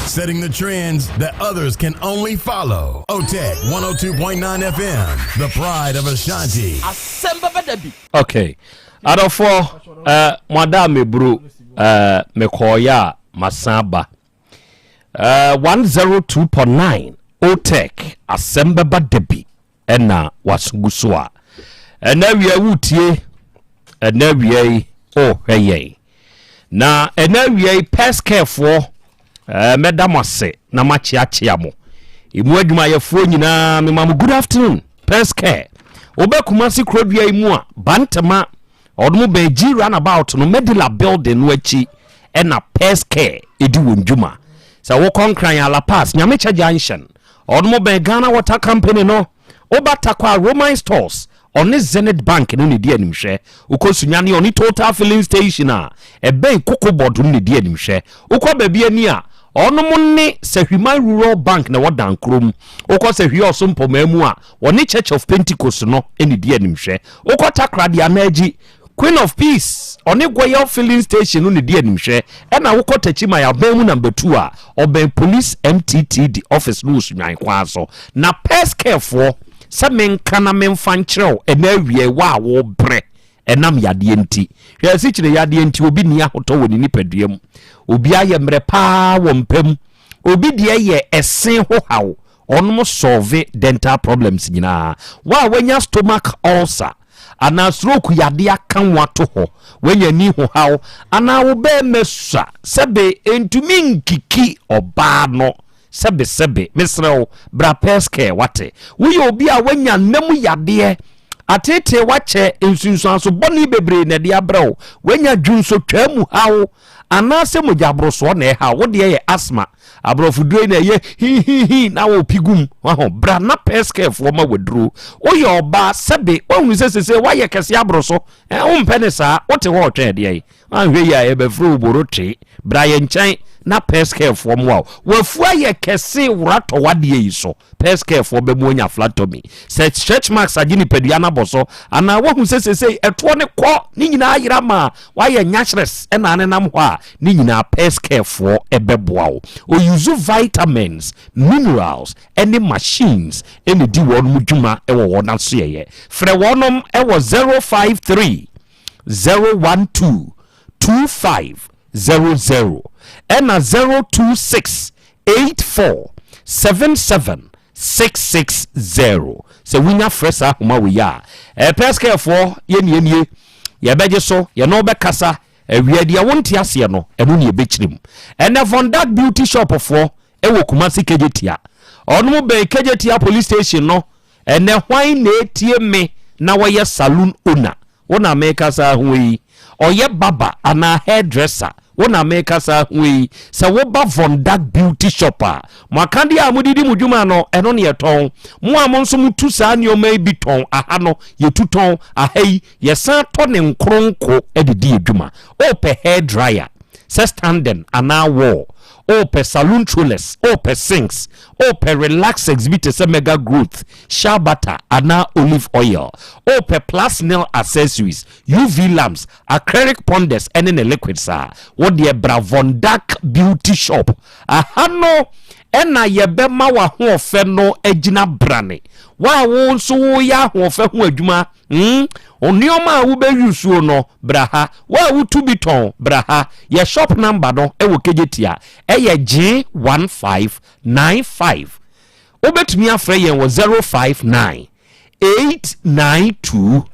Setting the trends that others can only follow. OTEC 102.9 FM, the pride of Ashanti. Asɛm bɛba da bi. Okay. Adɔfoɔ, eh, mo ada a meburu, eh, mekɔɔyɛ a masan aba. Eh, 102.9 OTEC, asɛm bɛba da bi ɛna waso gu so a. Ɛnɛ awia wotie, ɛnɛ awia yi ɔrehwɛ yɛn. Na ɛnɛ awia yi pɛskɛfoɔ eh, mɛda mo ase na makyeakyea mo. Emu adwumayɛfoɔ nyinaa mema mo good afternoon. Pɛskɛ, wobɛ Kumasi kurodua yi mu a, Bantama Ɔnom bɛn G runabout no Medila building no akyi ɛna Pest Care ɛdi wɔn dwuma. Sɛ wokɔ Nkran a La Paz, Nyamekyɛ Junction, ɔnom bɛn Ghana Water Company no. Woba Tarkwa a Roman Stores, ɔne Zenith Bank no na ɛdi animhwɛ. Wokɔ Sunyani ɔne Total Filling Station a ɛbɛn Cocoa Board no na ɛdi animhwɛ. Wokɔ Baabi Ani a, ɔnom ne Sahwiman Rural Bank na ɛwɔ Dankurom. Wokɔ Sahwi Ɔso Mpɔmaa mu a, Wɔne Church of Pentecost no na ɛdi animhwɛ. Wokɔ Takoradi Anaaji, Queen of Peace, ɔne Goyal Filling Station no na ɛdi animhwɛ. Ɛna wokɔ Techiman abɛn mu number 2 a, ɔbɛn Police MTTD office no wɔ Sunyani kwan so. Na Pest Care foɔ, sɛ menka na memfa nkyerɛ wo ɛnɛ awia yi, wo a wobrɛ ɛnam yadeɛ nti. Hwɛ asikyire yadeɛ nti obi nni ahotɔ wɔ ne nipadua mu. Obi ayɛ mmerɛ paa wɔ mpa mu. Obi deɛ yɛ ɛse ho haw. Ɔnom solve dental problems nyinaa. Wo a wanya stomach ulcer anaa stroke yadeɛ aka wo ato hɔ, wanya ani ho haw anaa wo bɛɛma sua sɛbe ɛntumi nkiki ɔbaa no sɛbe sɛbe, mesrɛ wo bra Pairs Care wate. Woyɛ obi a wanya nna mu yadeɛ ateetee wakyɛ nsunsuanso bɔne bebree na ɛde abrɛ wo, wanya dwunsotwaa mu haw anaasɛ mogya aborosoɔ na ɛha wo deɛ yɛ asthma aborɔfo duro yi na ɛyɛ hihihi na wɔpi gum waho bra na pɛskɛfoɔ ma waduro woyɛ ɔbaa sɛbe woahunu sɛ sese woayɛ kɛse aboro so wompɛ ne saa wote hɔ ɔtwɛn ɛdeɛ yi. Woanhwɛ yie a yɛbɛfrɛ wo borotwee. Bra yɛn nkyɛn na Pɛskɛɛfoɔ mmoa wo. W'afu ayɛ kɛse wora tɔ w'adeɛ yi so. Pɛskɛɛfoɔ bɛma woanya flattomy. Sɛ stretch marks agye nipadua no abɔ so anaa woahu sɛ seesei ɛtoɔ no kɔ ne nyinaa ayera ma woayɛ nyahyerɛs na anenam hɔ a, ne nyinaa Pɛskɛɛfoɔ bɛboa wo. Ɔuse vitamins, minerals ne machines na ɛdi wɔnom dwuma wɔ wɔn asoɛeɛ. Frɛ wɔnom wɔ 053 012 2500 ɛna 026 84 77 660. Sɛ wonya frɛ saa ahoma wei a, Pɛskɛɛfoɔ yɛnie nie, yɛbɛgye so, yɛne wo bɛkasa. Awia deɛ wonte aseɛ no, ɛno ne yɛbɛkyerɛ mu. Ɛnɛ Von Dark Beauty Shop foɔ ɛwɔ Kumasi Kejetia. Ɔnom bɛn Kejetia Police Station no. Ɛnɛ hwan na ɛtie me na wɔyɛ saloon owner? Wo na mekasa ho yi. Ɔyɛ barber anaa hairdresser? Wo na mekasa ho yi. Sɛ woba Von Dark Beauty Shop a, mo akadeɛ a mode di mo dwuma no, ɛno ne yɛtɔn. Mo a mo nso motu saa nneɛma yi bi tɔn aha no, yɛtu tɔn. Aha yi, Yɛsan tɔ ne nkronko de di adwuma. Wopɛ hair dryer, sɛ standing anaa wall, wopɛ saloon trollers, wopɛ sinks, wopɛ relaxers bi te sɛ mega growth, shea butter anaa olive oil, wopɛ plus nail accessories, UV lamps, acrylic ponders ne ne liquids a, wo deɛ bra Von Dark Beauty Shop. Aha no na yɛbɛma w'ahoɔfɛ no agyina brane. Wo a wo nso woyɛ ahoɔfɛ ho adwuma Hmm, nneɛma a wobɛ use no, bra ha. Wo a wotu bi tɔn, bra ha. Yɛ shop number no wɔ Kejetia, ɛyɛ G1595. Wobɛtumi afrɛ yɛn wɔ 059 892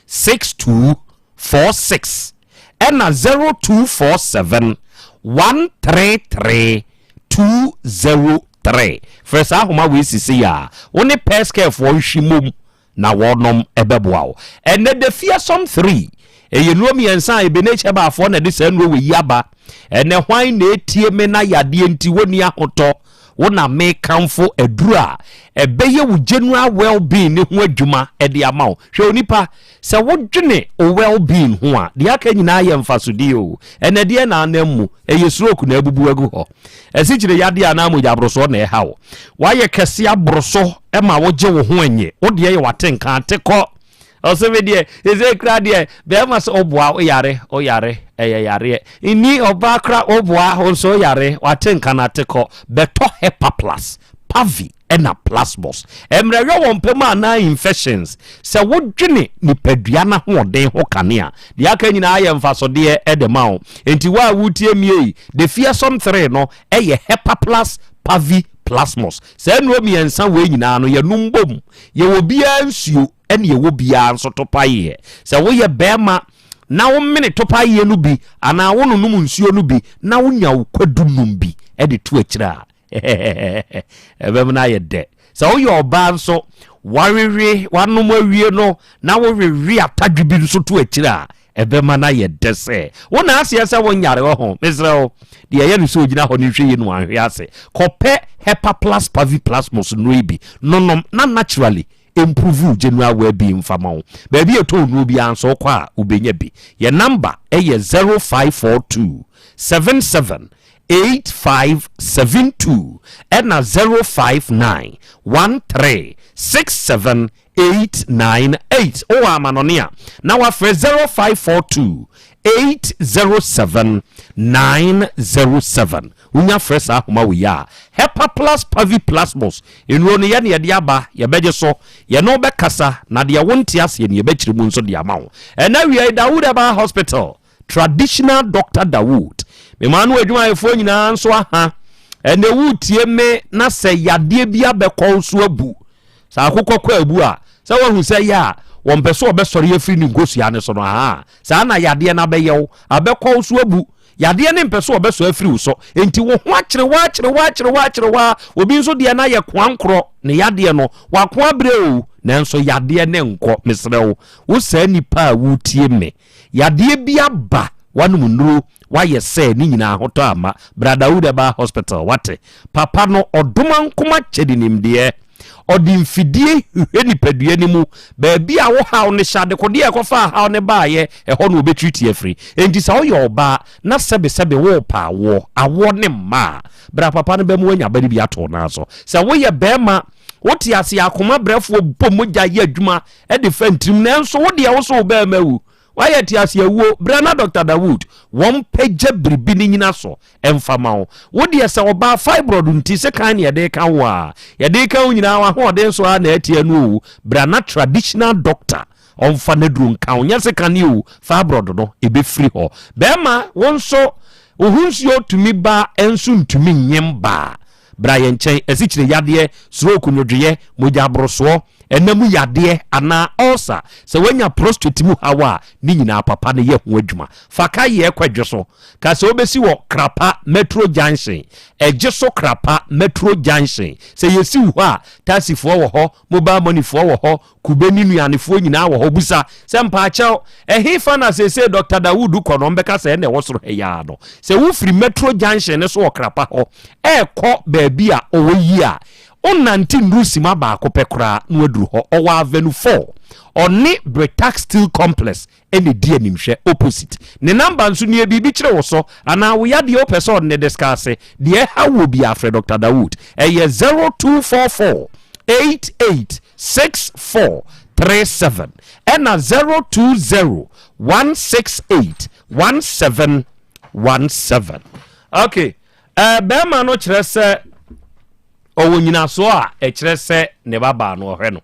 6246 ɛna 0247 133 203. Frɛ saa ahoma wei sisi a, wo ne Pɛskɛfoɔ nhwe mmom na wɔnom bɛboa wo. Ɛnɛ The Fearsome 3, ɛyɛ nnuro mmiɛnsa a Ebenezer Baafoɔ na ɛde saa nnuro wei yi aba. Ɛnɛ hwan na ɛtie me na yadeɛ nti wɔnni ahotɔ? Wo na mekamfo aduro a ɛbɛyɛ wo general well-being ne ho adwuma de ama wo. Hwɛ onipa, sɛ wodwene wo well-being ho a, deɛ aka nyinaa yɛ mfasodeɛ o. Ɛnɛ deɛ na anam mu, ɛyɛ stroke na abubu agu hɔ. Asikyire yadeɛ anaa mogyaborosoɔ na ɛha wo. Woayɛ kɛse aboro so ma wogye wo ho nnye. Wo deɛ yɛ w'atenka ate kɔ. Ɔse me deɛ sese kura deɛ bɛrima sɛ ɔboa woyare woyare ɛyɛ yareɛ nni ɔbaa kora woboa wo nso woyare w'atenka no ate kɔ. Bɛtɔ Hepa Plus, Pavi ɛna Plasmos. Mmerɛyɔ wɔ mpam anaa infections. Sɛ wodwene nipadua no ahoɔden ho kane a, deɛ aka nyinaa yɛ mfasodeɛ de ma wo. Enti wo a woretie me ei, The Fearsome 3 no yɛ Hepa Plus, Pavi, Plasmos. Saa nnuro mmiɛnsa wei nyinaa no, yɛnom bom. Yɛwɔ biara nsuo ɛna yɛwɔ biara nso topaeɛ. Sɛ woyɛ barima na womene topaeɛ no bi anaa wononom nsuo no bi na wonya wo kwadu nom bi de to akyire a, Ɛbɛma no ayɛ dɛ. Sɛ woyɛ ɔbaa nso, wawewe, wanom awie no, na wowewe atadwe bi nso to akyire a, ɛbɛma no ayɛ dɛ sɛ wo na aseɛ sɛ wonyare wɔ ho. Mesrɛ wo, deɛ ɛyɛ no sɛ ogyina hɔ no nhwɛ yie no wanhwe ase. Kɔpɛ Hepa Plus Pavi Plasmos nnuro yi bi nonom na naturally improve wo general well-being mfa ma wo. Baabi a ɛtɔn nnuro biara nso wokɔ a wobɛnya bi. Yɛn number yɛ 0542 77 8572 ɛna 059 13 67 898. Wowɔ amanɔne a, na wafrɛ 0542 807 907. Wonya frɛ saa ahoma wei a, Hepa Plus Pavi Plasmos nnuro no yɛne yɛde aba, yɛbɛgye so, yɛne wo bɛkasa, na deɛ wonte aseɛ no yɛbɛkyerɛ mu nso de ama wo. Ɛnɛ awia yi, Dawood Herbal Hospital, Traditional Doctor Dawood, me maa no adwumayɛfoɔ nyinaa nso aha. Ɛnɛ woretie me na sɛ yadeɛ bi abɛkɔ wo so abu, sɛ akokɔ kɔ abu a, sɛ woahu sɛ yɛ a wɔmpɛ sɛ ɔbɛsɔre afiri ne nkosua no so no, aha, saa na yadeɛ no abɛyɛ wo, abɛkɔ wo so abu. Yadeɛ no mpɛ sɛ ɔbɛsɔ afiri wo so, enti wo ho akyere wo akyere wo akyere wo akyere wo ara. Obi nso deɛ no ayɛ koankorɔ, ne yadeɛ no, wako abrɛ o, nanso yadeɛ no nkɔ. Mesrɛ wo, wo saa nipa a woretie me, Yadeɛ bi aba wanom nnuro wayɛ sɛ ne nyinaa ahotɔ amma bra Dawood Herbal Hospital wate papa no ɔdom ankoma kyɛde nimdeɛ. Ɔde mfidie hwehwɛ nipadua no mu, baabi a wo haw no hyɛ, adekodeɛ a ɛkɔfaa haw no baeɛ, ɛhɔ na ɔbɛtiriti afiri. Enti sɛ woyɛ ɔbaa na sɛbesɛbe worepɛ awoɔ, awoɔ ne mma a, bra papa no bɛma woanya ba no bi ato wo nan so. Sɛ woyɛ barima, wote aseɛ, akoma brɛfoɔ bɔ mogya yɛ adwuma de fa ntirim, nanso wo deɛ wo so wo barima awu, woayɛ te aseɛ awuo, bra na Dɔkta Dawood wɔmpagya biribi no nyina so mfa ma wo. Wo deɛ sɛ ɔbaa fibroid nti sekan ne yɛde reka wo a, yɛde reka wo nyinaa w'ahoɔden so ara na atia no o, bra na traditional doctor ɔmfa n'aduro nka wo, nyɛ sekan o, fibroid no ɛbɛfiri hɔ. Bɛrima wo nso wo ho nsuo tumi ba nso ntumi nyem ba a, bra yɛn nkyɛn, asikyire yadeɛ, stroke, nwodwoeɛ, mogya aborosoɔ, ɛna mu yadeɛ anaa ulcer, sɛ woanya prostate mu haw a, ne nyinaa papa no yɛ ho adwuma. Fa ka yɛ kwadwo so. Ka sɛ wobɛsi wɔ Krapa Metro Junction. Ɛgye so Krapa Metro Junction. Sɛ yɛsi wo hɔ a, taxifoɔ wɔ hɔ, mobile moneyfoɔ wɔ hɔ, kube ne nnuanefoɔ nyinaa wɔ hɔ. Bisa sɛ, Mpaakyɛw, ɛhefa na seesei Dɔkta Dawood kɔ no? Wɔbɛka sɛ, Ɛnna ɛwɔ soro ha yi ara no. Sɛ wofiri Metro Junction no so wɔ Krapa hɔ rekɔ baabi a ɔwɔ yi a, wonnante nnuru simma baako pɛ koraa na woaduru hɔ. Ɔwɔ Avenue 4. Ɔne Britax Steel Complex ɛna ɛdi animhwɛ, opposite. Ne number nso nie, biribi kyere wo so anaa wo yadeɛ wopɛ sɛ ɔne no discuss, deɛ ɛha woɔ biara frɛ Doctor Dawood, ɛyɛ 0244 88 64 37 ɛna 020 168 1717. Ok, eh, bɛrima no kyerɛ sɛ ɔwɔ nyinasoɔ a ɛkyerɛ sɛ ne babaa no ɔhwɛ no.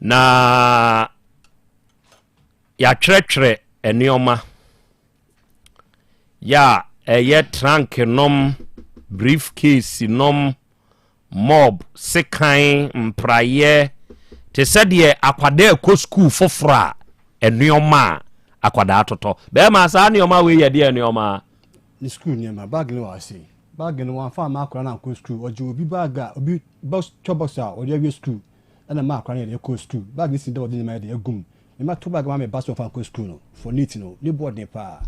Na yɛatwerɛtwerɛ nneɛma yɛ a ɛyɛ trunk nom, briefcase nom, mob, sekan, mpraeɛ, te sɛ deɛ akwadaa ɛkɔ sukuu foforɔ a nneɛma a akwadaa totɔ. Bɛrima saa nneɛma wei yɛ deɛ nneɛma? Ne sukuu nneɛma, bag no wɔ ase. Bag no wɔamfa amma akwadaa no ankɔ sukuu. Ɔgye obi bag a obi box toy box a ɔde awie sukuu ɛna maa akwadaa no yɛ de kɔɔ sukuu. Bag no si dɛ ɔde nneɛma yɛ de agu mu. Me ma to bag ma me ba sɛ ɔmfa nkɔ sukuu no for neat no ne bo ɔden paa.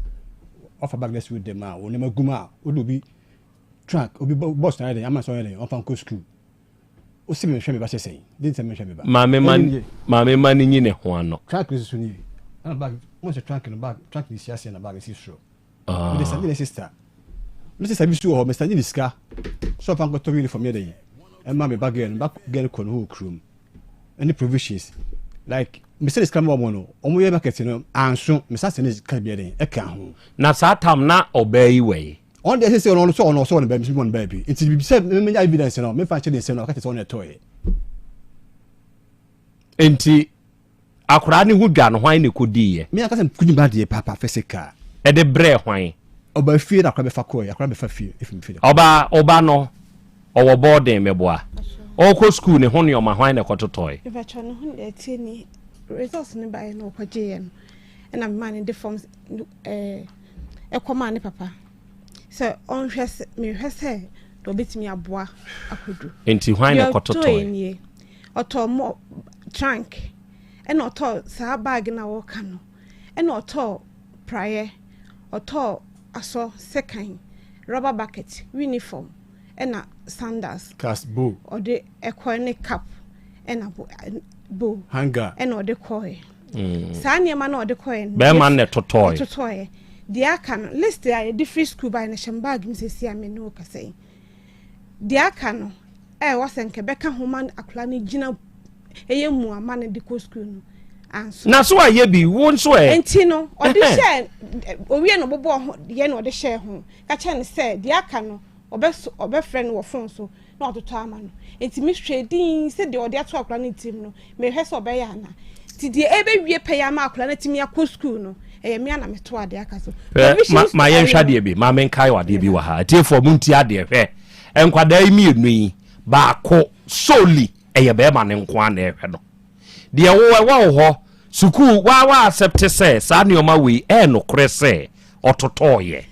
Wafa bag no asi wo dɛm a wo nneɛma gu mu a wode obi trunk obi box na ayɛ den ama no sɛ ɔnyɛ den ɔmfa nkɔ sukuu. Wose menhwɛ me ba sɛ sɛn? Dɛn nti na menhwɛ me ba? Maame ma maame ma no nyi ne ho ano. Trunk no nso nie. Ɛna bag mo sɛ trunk no bag trunk no si aseɛ na bag no si soro. Ah. Mede sane ne sister. Me sister bi so wɔ hɔ, me sane ne sika. So ɔfa nkɔtɔ uniform yɛ dɛn? Ɛma me ba girl no, ba girl no kɔ no hɔ wɔ kurom. Ɛne provisions. Like me sane sika ma wɔn no, wɔn yɛ market no anso, me sa sane sika bi yɛ dɛn? Ɛka ho. Na saa tam na ɔbaa yi wɔ yi. Ɔno deɛ sɛ ɔno sɛ ɔno ɔsɛ ɔno baabi ɔno baabi nti sɛ menya evidence no mefa nkyɛ ne nsɛm no ɔka kyerɛ sɛ ɔno ɛtɔɛ. Nti Akwadaa no ho dwa no, hwan na ɛkɔdiiɛ? Me ankasa mekɔdi m'adeɛ paapa physical. Ɛde brɛɛ hwan? Ɔbaa fie na akwadaa bɛfa kɔɛ, akwadaa bɛfa fie ɛfiri me fie. Ɔbaa, ɔba no, ɔwɔ boarding meboa. Ɔrekɔ school ne ho nneɛma hwan na ɛkɔtotɔe? Mepakyɛw ne ho deɛ ɛteɛ ni, results no baeɛ na ɔkɔgyeeɛ no ɛna memaa no de forms ɛɛ ɛkɔmaa ne papa sɛ ɔnhwɛ sɛ mehwɛ sɛ deɛ ɔbɛtumi aboa akɔdu. Nti hwan na ɛkɔtotɔe? Deɛ ɔtɔeɛ nie. Ɔtɔɔ mɔ trunk, ɛna ɔtɔɔ saa bag no a wɔka no, ɛna ɔtɔɔ praeɛ, ɔtɔɔ asɔ, sekan, rubber bucket, uniform, ɛna sandals. Cast bow. Ɔde ɛkɔɛ ne cap ɛna bow. Hanger. Ɛna ɔde kɔɛ. Mm. Saa nneɛma na ɔde kɔɛ no. Bɛrima na ɛtotɔɛ. Ɛtotɔɛ. Deɛ aka no list a yɛde firi school bae no hyɛ me bag mu sɛsi a me ne wo kasa yi. Deɛ aka no a ɛwɔ sɛ nka ɛbɛka ho ma akwadaa no gyina ɛyɛ mua ma no de kɔ sukuu no anso. Na so ayɛ bi wo nso ɛ. Nti no ɔde hyɛ owie na ɔbobɔɔ ho deɛ na ɔde hyɛɛ ho ka kyerɛ no sɛ deɛ aka no ɔbɛ ɔbɛfrɛ no wɔ fon so na watotɔ ama no nti mehwɛ din sɛ deɛ ɔde ato akwadaa no tirim no mehwɛ sɛ ɔbɛyɛ ana nti deɛ ɛbɛwie pɛ yɛ ama akwadaa no atumi akɔ sukuu no ɛyɛ me ana meto adeɛ aka so. Hwɛ ma yɛnhwɛ adeɛ bi ma menkae wɔ adeɛ bi wɔ ha atiefoɔ mo nti adeɛ hwɛ Nkwadaa yi mmienu yi, baako solely ɛyɛ bɛrima no nko ara na ɛhwɛ no. Deɛ wo ɛwɔ wo hɔ, sukuu waa wa accept sɛ saa nneɛma wei ɛyɛ nokorɛ sɛ ɔtotɔɔyɛ.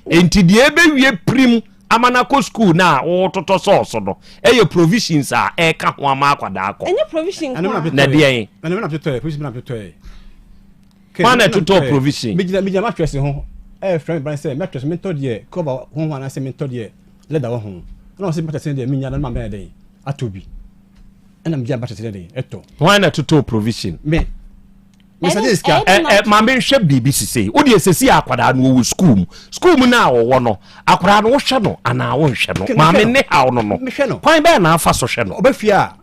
Enti deɛ ɛbɛwie pirim ama no akɔ sukuu no a wototɔ sɔɔso no ɛyɛ provisions a ɛka ho ama akwadaa akɔ. Ɛnyɛ provision nko ara. Na deɛn? Ɛno na metotɔɛ, provision na metotɔɛ. Hwan na ɛtotɔɔ provision? Megyina megyina mattress ho ɛrefrɛ me ba no sɛ mattress mentɔ deɛ cover ho ho anaasɛ mentɔ deɛ leather wɔ ho. Ɛna ɔse mattress no deɛ mennya na ne maame ayɛ dɛn? atɔ bi. Ɛna megye aba kyerɛ dɛn ɛtɔ. Hwan na ɛtotɔɔ provision? Me. Mesɛde sika. Ɛ ɛ maame nhwɛ biribi sisei. Wo deɛ sɛsi a akwadaa no wɔwɔ sukuu mu. Sukuu mu no a wɔwɔ no, akwadaa no wohwɛ no anaa wonhwɛ no? Maame ne haw no no. Mehwɛ no. Kwan bɛn na afa so hwɛ no? Ɔba fie a,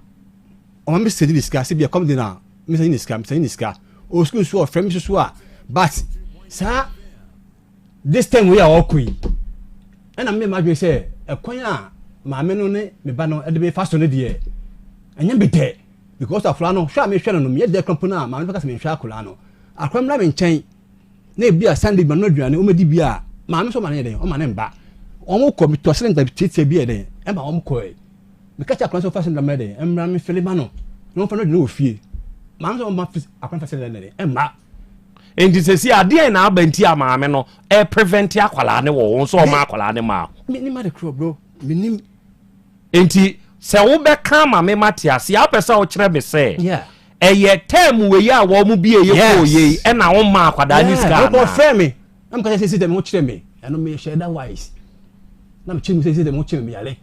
ɔma me sɛde ne sika sɛ bi ɛkɔm de no a, mesɛde ne sika, mesɛde ne sika. Ɔwɔ sukuu nso ɔfrɛ me nso so a, but saa this time wei a ɔkɔ yi, ɛna me madwene sɛ ɛkwan a maame no ne me ba no de me fa so no deɛ, ɛnyɛ me dɛ. Because akwadaa no, hwɛ a mehwɛ no no, meyɛ dɛ koraa mpo no a, maame no bɛka sɛ menhwɛ akwadaa no. Akwadaa mmra me nkyɛn na ebi a Sunday bi ma no aduane, wɔmɛdi bi a, maame nso ɔma no yɛ dɛn, ɔma no mba. Wɔn kɔ, metɔ cylinder tiatia bi yɛ dɛn, ɛma wɔn kɔɛ. Meka kyerɛ akwadaa no sɛ ɔmfa cylinder mmra dɛn, mmra mefele ma no, na ɔmfa no aduane wɔ fie. Maame nso ɔmma akwadaa no fa cylinder dɛn, ɛmma. Nti sɛsi adeɛn na aba nti a maame no ɛprevent akwadaa no wɔ wɔn sɛ ɔma akwadaa no maa ho? Menim ade korɔ bro, menim. Nti sɛ wobɛka ama me mate aseɛ a, wopɛ sɛ wokyerɛ me sɛ ɛyɛ term wei a wɔn bie yɛ kɔɔ yei ɛna womma akwadaa ne sika anaa? Ɔfrɛ me na meka sɛ sɛ dɛm ho kyerɛ me ɛno mehyɛ da wise na mekyerɛ mu sɛ sɛ dɛm ho kyerɛ me meyare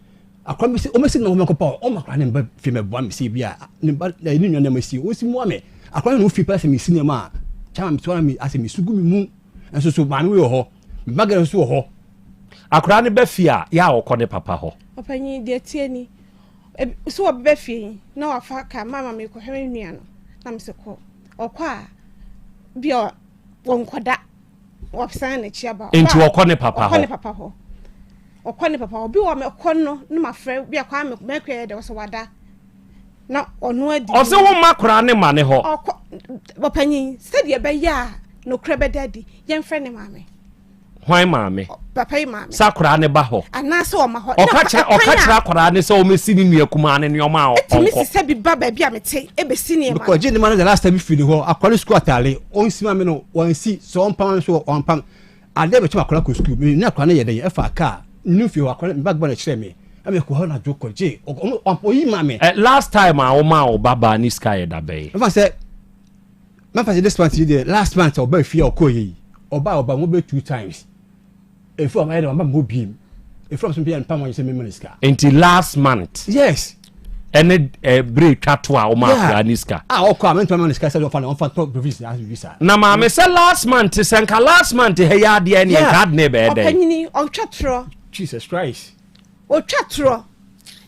akora me sɛ ɔmɛsi na ɔmɛkɔ pa ɔma akora ne mba fie mɛboa me sɛ bi a ne ba ne nua nneɛma si ɔsi mua me akora ne ofie pɛ sɛ mesi nneɛma a kyama me so na me asɛ mesu gu me mu nso so maame wei wɔ hɔ me ba gɛrɛ nso wɔ hɔ. Akwadaa no ba fie a, yɛ a ɔkɔ ne papa hɔ. Ɔpanyin, deɛ ɛteɛ ni, sɛ ɔbɛba fie yi na wafa ka mama mekɔhwɛ me nua no na mesɛ kɔ. Ɔkɔ a, bi a ɔnkɔda, wasan n'akyi aba. Nti ɔkɔ ne papa hɔ? Ɔkɔ ne papa hɔ. Ɔkɔ ne papa hɔ. Bi wɔ mɛkɔ no na mafrɛ bi a kɔ a mɛkɔ yɛ dɛ ɔsɛ wada na ɔno adi. Ɔsɛ wo mma koraa ne ma ne hɔ. Ɔkɔ ɔpanyin sɛdeɛ ɛbɛyɛ a nokorɛ bɛda adi yɛmfrɛ ne maame. Hwan maame? Papa yi maame. Sɛ akwaraa ne ba hɔ. Anaasɛ ɔma hɔ. Ɔka kyerɛ ɔka kyerɛ akwaraa ne sɛ ɔmɛsi ne nua kumaa ne nneɛma a ɔnkɔ. Ɛtumi sisɛ bi ba baabi a mete ɛbɛsi nneɛma. Mekɔ gye nneɛma no the last time firi ne hɔ akwaraa no sukuu ataare ɔnsi ma me no wansi sɛ ɔmpam nso ɔmpam adeɛ bɛkyɛm akwaraa kɔ sukuu me ne akwaraa no yɛ dɛn ɛfa kaa nnu fie hɔ akwaraa me bag bɔ na kyerɛ me ɛmɛ kɔ hɔ na dwo kɔ gye ɔyi ma me. Last time a ɔmaa wo ba baa ne sika yɛ da bɛn? Ɛfa sɛ Mɛfa sɛ this month yi deɛ last month ɔba fie a ɔkɔɔ yɛ yi ɔba ɔba mo bɛ two times efi ɔma yɛ dɛ ɔma mo biem efi ɔmo so mpɛ mpa mo sɛ mɛma ne sika. Nti last month. Yes. Ɛne ɛ bere twa to a ɔma akora ne sika. A ɔkɔ a mɛntuma ma ne sika sɛ ɔfa na ɔfa tɔ provision ase bibi saa. Na maame sɛ last month sɛ nka last month ha yi adeɛ ne nka ade ne bɛyɛ dɛn. Ɔpanyini ɔtwa torɔ. Jesus Christ. Otwa torɔ.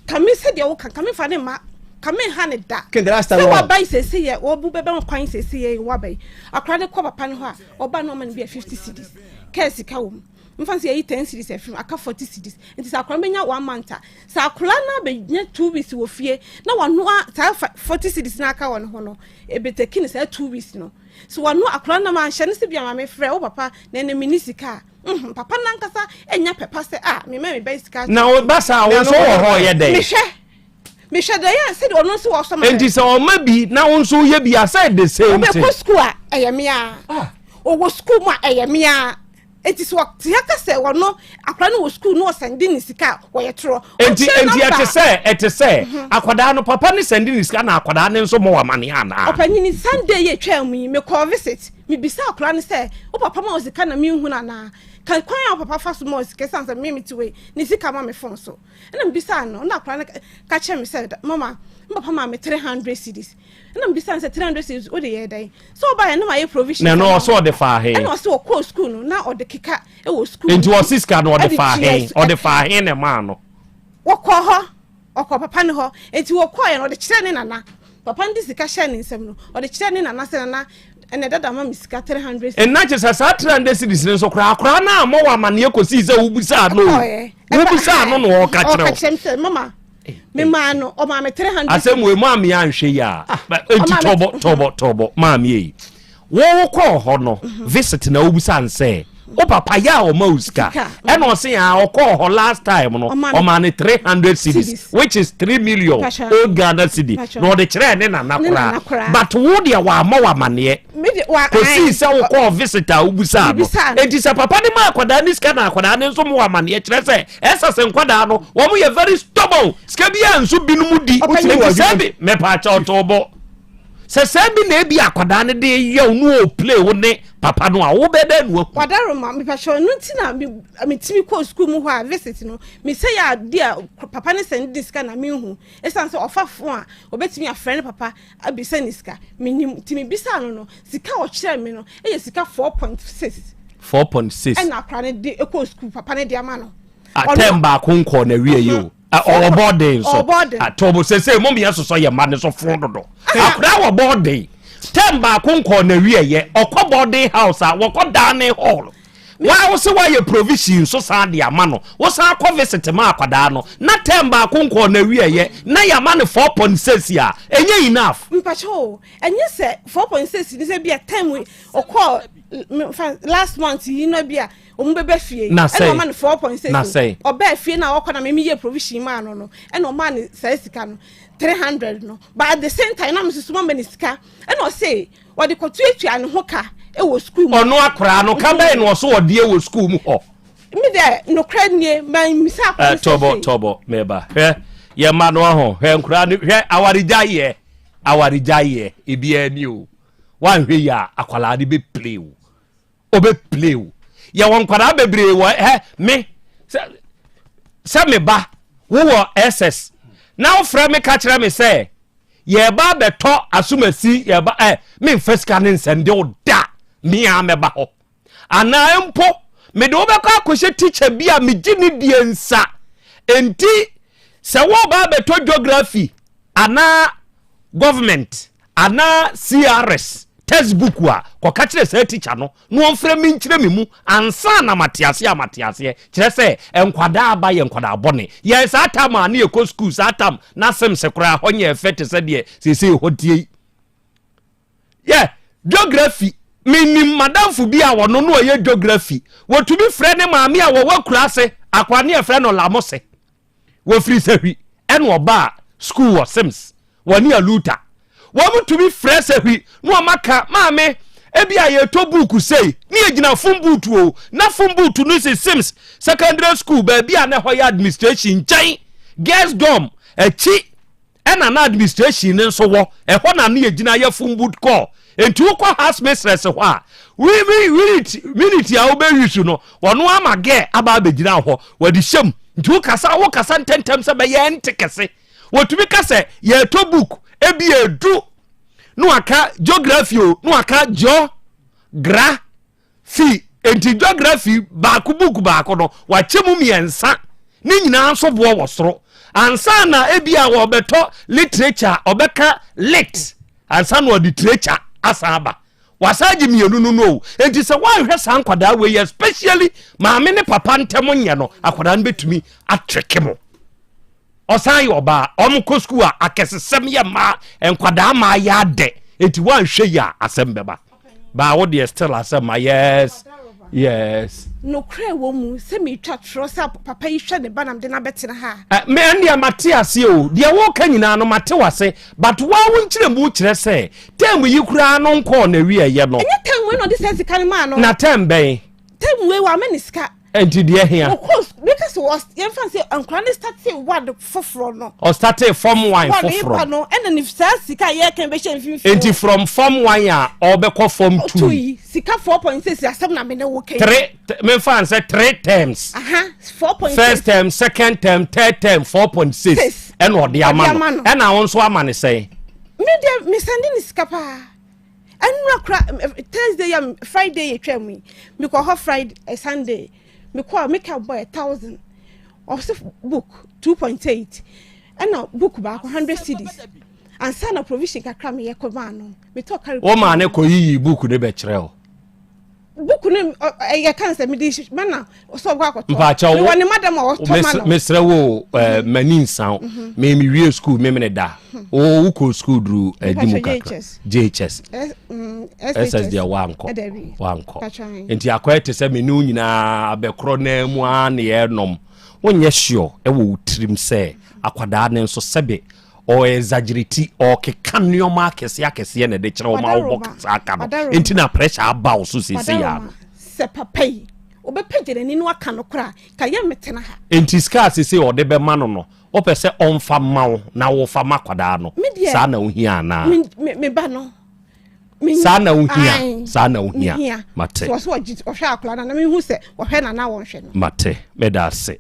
Ka me sɛdeɛ woka, ka me fa ne mma, ka me nha ne da. Ken the last time Sɛ waba yi sɛsɛ yɛ, wɔbu bɛbɛ ho kwan sɛsɛ yɛ waba yi. Akora ne kɔ papa ne hɔ a, ɔba no ɔma no bi a 50 cedis. Kɛɛ sika wɔ mu. Mfa sɛ yɛyi 10 cedis afiri mu, aka 40 cedis. Nti sɛ akora no bɛnya one month a, sɛ akora no abɛnya 2 weeks wɔ fie, na wanoa saa 40 cedis no aka wɔ ne ho no, ɛbɛtaki no saa 2 weeks no. So wanoa akora no ma anhyɛ no sɛ bi a maame frɛ wo papa na ɛnɛ menni sika a, Mm, papa nankasa nya pɛpa sɛ a ah, mema me ba sika. Na wo ba saa wo nso wɔ hɔ yɛ dɛn? Mehwɛ mehwɛ dɛ yɛ sɛ ɔno nso wɔ sɔma. Nti sɛ ɔma bi na wo nso yɛ bi asɛ the same thing. Ɔbɛkɔ sukuu a ɛyɛ mea. Ah. Ɔwɔ sukuu mu a ɛyɛ mea. Nti sɛ ɔte aka sɛ ɔno akwadaa no wɔ sukuu na ɔsɛnde ne sika a wɔyɛ torɔ. Nti nti ɛte sɛ ɛte sɛ mhm. akwadaa no papa ne sɛnde ne sika na akwadaa ne nso mɔ wɔ amane anaa. Ɔpanyini Sunday yɛ twaa mu yi mekɔɔ visit. Mibisaa akwadaa no sɛ, Wo papa ma wo sika na minhu no anaa? Ka kwan a wo papa fa so ma wo sika esiane sɛ me mete wei, ne sika ma me fon so. Ɛnna mibisaa no, ɛnna akwadaa no ka kyerɛɛ me sɛ, Mama, me papa maa me 300 cedis. Ɛnna mibisaa no sɛ, 300 cedis wode yɛɛ dɛn? Sɛ ɔbaeɛ no mayɛ provision. Na ɛno ɔsɛ ɔde faa he? Ɛnna ɔsɛ ɔkɔɔ sukuu no na ɔde keka wɔ sukuu. Nti ɔse sika no ɔde faa he? Ɔde faa he na ɛmaa no? Wɔkɔɔ hɔ. Ɔkɔɔ papa no hɔ. Enti wɔkɔeɛ no, ɔde kyerɛɛ ne nana. Papa no de sika hyɛɛ ne nsam no, ɔde kyerɛɛ ne nana sɛ, Nana, ɛnnɛ dada ama me sika 300 cedis. Nna kyerɛ sɛ saa 300 cedis no nso koraa, akwadaa no ammɔ wo amanneɛ kɔsii sɛ wobisaa no o. Ɛkɔeɛ. Wobisaa no na ɔreka kyerɛ wo. Ɔka kyerɛ me sɛ, Mama, memaa no, ɔmaa me 300 cedis. Asɛm wei, maame anhwɛ yi a. Enti tɔbɔ, tɔbɔ, tɔbɔ, maame ei. Wo wokɔɔ hɔ no visit na wobisa no sɛ wo papa yɛ a ɔma wo sika ɛna ɔse a ɔkɔɔ hɔ last time no ɔma ne 300 cedis which is 3 million old Ghana cedi na ɔde kyerɛɛ ne nana koraa but wo deɛ wamma wo amaneɛ kɔsii sɛ wokɔɔ visit a wobisaa no enti sɛ papa ne ma akwadaa ne sika na akwadaa ne nso mo amaneɛ kyerɛ sɛ ɛsɛ sɛ nkwadaa no wɔn yɛ very stubborn sika biara nso binom di enti sɛ bi mepaakyɛw too bo. Sɛ saa bi na ebi akwadaa no de yɛ wo no ɔplay wo ne papa no a, wobɛyɛ dɛn na wahu? Wadaroma, mepakyɛw, ɛno nti na me metumi kɔɔ sukuu mu hɔ a visit no, mesɛ yɛ ade a papa no sɛnde ne sika na menhu. Esiane sɛ ɔfa fon a, obetumi afrɛ ne papa abisa ne sika. Menim, nti mebisaa no no, sika a ɔkyerɛɛ me no yɛ sika 4.6. 4.6. Ɛna akwadaa no de kɔɔ sukuu, papa no de ama no. Atɛm baako nkɔɔ na wie yi o. Ɔwɔ bɔɔden nso. Atɔbo sese mo mmiɛ sosɔ yɛ mma ne so fon dodo. Akwadaa wɔ bɔɔden. Tɛm baako nkɔɔ na wie yɛ. Ɔkɔ bɔɔden house a wɔkɔ dining hall. Wa wo se wayɛ provision nso san de ama no. Wo san kɔ visit ma akwadaa no. Na tɛm baako nkɔɔ na wie yɛ. Na yɛama no 4.6 a ɛnyɛ enough. Mpakyɛ o, ɛnyɛ sɛ 4.6 ni sɛ bi a tɛm ɔkɔɔ last month yi na bi a Ɔmo bɛba fie Na ɛna sɛn? ɔma no 4.6 Na no sɛn? ɔbaa fie na ɔkɔ na me meyɛ provision maa no no ɛna ɔmaa no saa sika no 300 no but at the same time na me nso so mama no sika ɛna ɔse ɔde kɔtuatua ne ho ka ɛwɔ school mu. Ɔno akoraa no ka bɛn na ɔso ɔdeɛ wɔ school mu hɔ? Me deɛ nokorɛ nie mammisa akwadaa no Eh, tɔbɔ sɛ sei. tɔbɔ meba hwɛ yɛ mma no ɔho hwɛ nkoraa no hwɛ awaregyaeɛ awaregyaeɛ ebiara ni o wanhwɛ yi a akwadaa no bɛ play o. ɔbɛ play o yɛwɔ nkwadaa bebree wɔ hɛ me sɛ sɛ me ba wowɔ ss na wofrɛ me ka kyerɛ me sɛ yɛba abɛtɔ asomasi yɛba ɛ memfa sika ne nsɛnde wo da mea mɛba hɔ anaa mpo mede wobɛkɔ akɔhyɛ tikya bi a megye ne die nsa enti sɛ wɔba abɛtɔ geography anaa government anaa CRS textbook a, kɔka kyerɛ saa tikya no na ɔmfrɛ me nkyerɛ me mu ansa na mate aseɛ a mate aseɛ. Kyerɛ sɛ, nkwadaa aba yɛ nkwadaa bɔne. Yɛn saa tam a ne yɛkɔ sukuu saa tam na Sims koraa hɔ nyɛ fɛ te sɛ deɛ seesei hɔ tie yi. Yɛ geography menim madamfo bi a ɔno no ɔyɛ geography. Wɔtumi frɛ ne maame a wɔwɔ akuraase, akwadaa ne yɛfrɛ no Lamose. Wɔfiri Sahwi ɛna ɔbaa sukuu wɔ Sims, wɔne Aluta. Wɔn tumi frɛ Sahwi na wɔn aka, maame, ebi a yɛtɔ buuku sei, ne yɛgyina fom buutu o, na fom buutu no si Sims Secondary School, baabi a na ɛhɔ yɛ administration nkyɛn, girls dorm akyi. Ɛna na administration no nso wɔ ɛhɔ na ne yɛgyina yɛ phone booth call. Nti wokɔ house mistress hɔ a, minute minute a wobɛyi so no, ɔno ama girl aba abɛgyina hɔ, wɔde hyɛ mu. Nti wokasa wokasa ntɛntɛm sɛ bɛyɛ ɛnte kɛse. Wɔtumi ka sɛ yɛretɔ book ebi edu na waka geography o, na waka geo gra Fi, enti geography baako book baako no wakyɛ mu mmiɛnsa ne nyinaa nso boɔ wɔ soro ansa na ebi a wɔbɛtɔ literature ɔbɛka lit ansa na ɔde literature asan aba wasan gye mmienu no no o enti sɛ woanhwɛ saa nkwadaa wei especially maame ne papa ntɛm nyɛ no akwadaa no bɛtumi atreke mo Ɔsan yɛ ɔbaa. Ɔmo kɔ sukuu a akɛsesɛm yɛ mmaa nkwadaa mmaa yɛ adɛ nti woanhwɛ yi a asɛm bɛba. Baa wo deɛ still asɛm ma yes yes. Nokorɛ wɔ mu sɛ metwa torɔ sɛ papa yi hwɛ ne ba na mede no abɛtena ha a. Eh, me ɛndeɛ mate aseɛ o, deɛ woka nyinaa no mate wase, but woa wo nkyerɛmu kyerɛ sɛ term yi koraa no nkɔɔ n'awieɛ no. Ɛnyɛ term wei na ɔde saa sika no maa no. Na term bɛn? Term wei wamma ne sika. Nti deɛ hia. Wɔkɔ sukuu bi ka sɛ wɔ yɛn fa sɛ nkwadaa no startee ward foforɔ no. Ɔstartee form one foforɔ. Ward ba no ɛna ne saa sika a yɛreka bɛhyɛ mfimfini. Nti from form one a ɔbɛkɔ form two. Two yi sika 4.6 asɛm na me ne wo kɛn. Three me fa sɛ three terms. Aha 4.6. First term second term third term 4.6 ɛna ɔde ama no ɛna wɔn nso ama ne sɛn. Me deɛ me sɛnde ne sika paa. Ɛnora kora Thursday ya Friday yɛ twam yi mekɔ hɔ Friday eh, Sunday mekɔ a meka bɔ 1000 ɔsɛ book 2.8 ɛna book baako 100 cedis ansa na provision kakra meyɛ kɔ maa no metɔ kari. Wo maa ne kɔ yiyi book ne bɛkyerɛ o. Book no ɛyɛ kan sɛ mede ma na sɛ ɔkɔ akɔtɔ. Mpakyɛ wo mewɔ ne madam a ɔtɔ ma no. Mesrɛ wo eh, mhm. m'ani nsa wo. Mhm. Me mewie school memene da. Mhm. Wo wokɔ school duru adi mu kakra. JHS. SS mm, deɛ wankɔ. Wankɔ. Nti akɔyɛ te sɛ me ne wo nyinaa abɛkorɔ naa mu ara ne yɛnom. Wonyɛ sure ɛwɔ wo tirim sɛ akwadaa ne nso sɛbe ɔ exaggerate ɔkeka nneɛma akɛseɛ akɛseɛ na ɛde kyerɛ wɔn a wɔbɔ saa ka no nti na pressure aba wo so seesei ya no. Sɛ papa yi ɔbɛpagya n'ani na waka nokorɛ a, ka yɛ mmetena ha. Nti sika a seesei ɔde bɛma no no Wopɛ sɛ ɔmfa ma wo na wofa ma akwadaa no? Saa na wohia anaa? Me ba no. Saa na wohia. Saa na wohia. Mate. Sɛ ɔsɛ ɔhwɛ akwadaa no na mehu sɛ ɔhwɛ na na wɔnhwɛ no. Mate. Meda ase.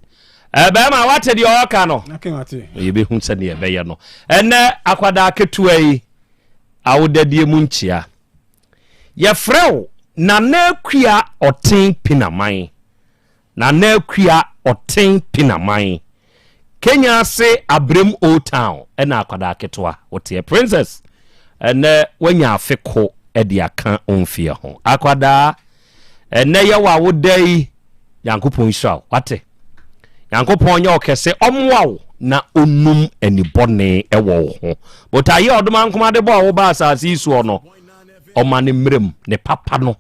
Bɛrima wate deɛ ɔreka no? Yɛbɛhu sɛdeɛ ɛbɛyɛ no. Ɛnɛ akwadaa ketewa yi awodadie mu nkyea. Yɛfrɛ wo Nana Akua Ɔten Pinaman. Nana Akua Ɔten Pinaman. Kenya ase Abrem Old Town ɛna akwadaa ketewa woteɛ. Princess, ɛnɛ woanya afe ko de aka wo mfeɛ ho. Akwadaa, ɛnɛ yɛ w'awoda yi, Nyankopɔn nhyira wo, wate? Nyankopɔn nyɛ wo kɛse, ɔmmoa wo na ɔnum anibɔne wɔ wo ho. Botaeɛ a Ɔdomankoma de bɔɔ wo baa asase yi soɔ no, ɔma no mmerɛ mu, ne papa no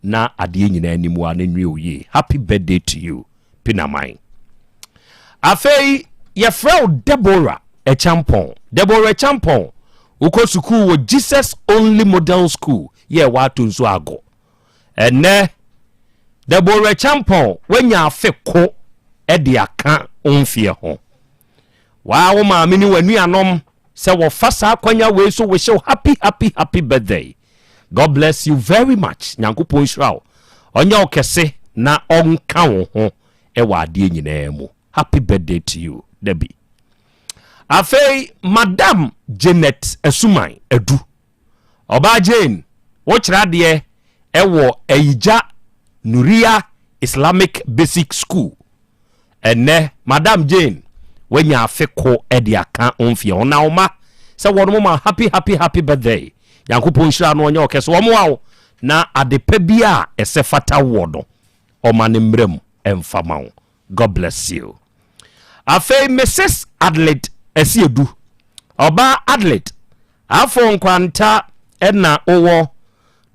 na adeɛ nyinaa anim a na nwie wo yie. Happy birthday to you, Pinaman. Afei yɛfrɛ wo Deborah Ɛkyampɔn. Deborah Ɛkyampɔn, wokɔ sukuu wɔ Jesus Only Model School yɛ ɛwɔ Ato Nsu Ago. Ɛnɛ, Deborah Ɛkyampɔn, woanya afe ko de aka wo mfeɛ ho. Waa wo maame ne w'anuanom sɛ wɔfa saa kwanya wei so wish wo happy happy happy birthday. God bless you very much. Nyankopɔn nhyira wo. Ɔnyɛ wo kɛse na ɔnka wo ho wɔ adeɛ nyinaa mu. Happy birthday to you, Debbie. Afei, Madam Janet Asuman Adu. Ɔbaa Jane, wokyerɛ adeɛ wɔ Ayigya Nuria Islamic Basic School. Ɛnnɛ, Madam Jane, wanya afe ko de aka wo mfeɛ ho. Na wo mma, sɛ wɔnom ma happy happy happy birthday. Nyankopɔn nhyira no ɔnyɛ ɔkɛse. Ɔmmoa wo na ade pa bi a ɛsɛ fata woɔ no, ɔma no mmra mu mfa ma wo. God bless you. Afei Mrs. Adelaide Asiedu, ɔbaa Adelaide, afo nkwanta na wowɔ.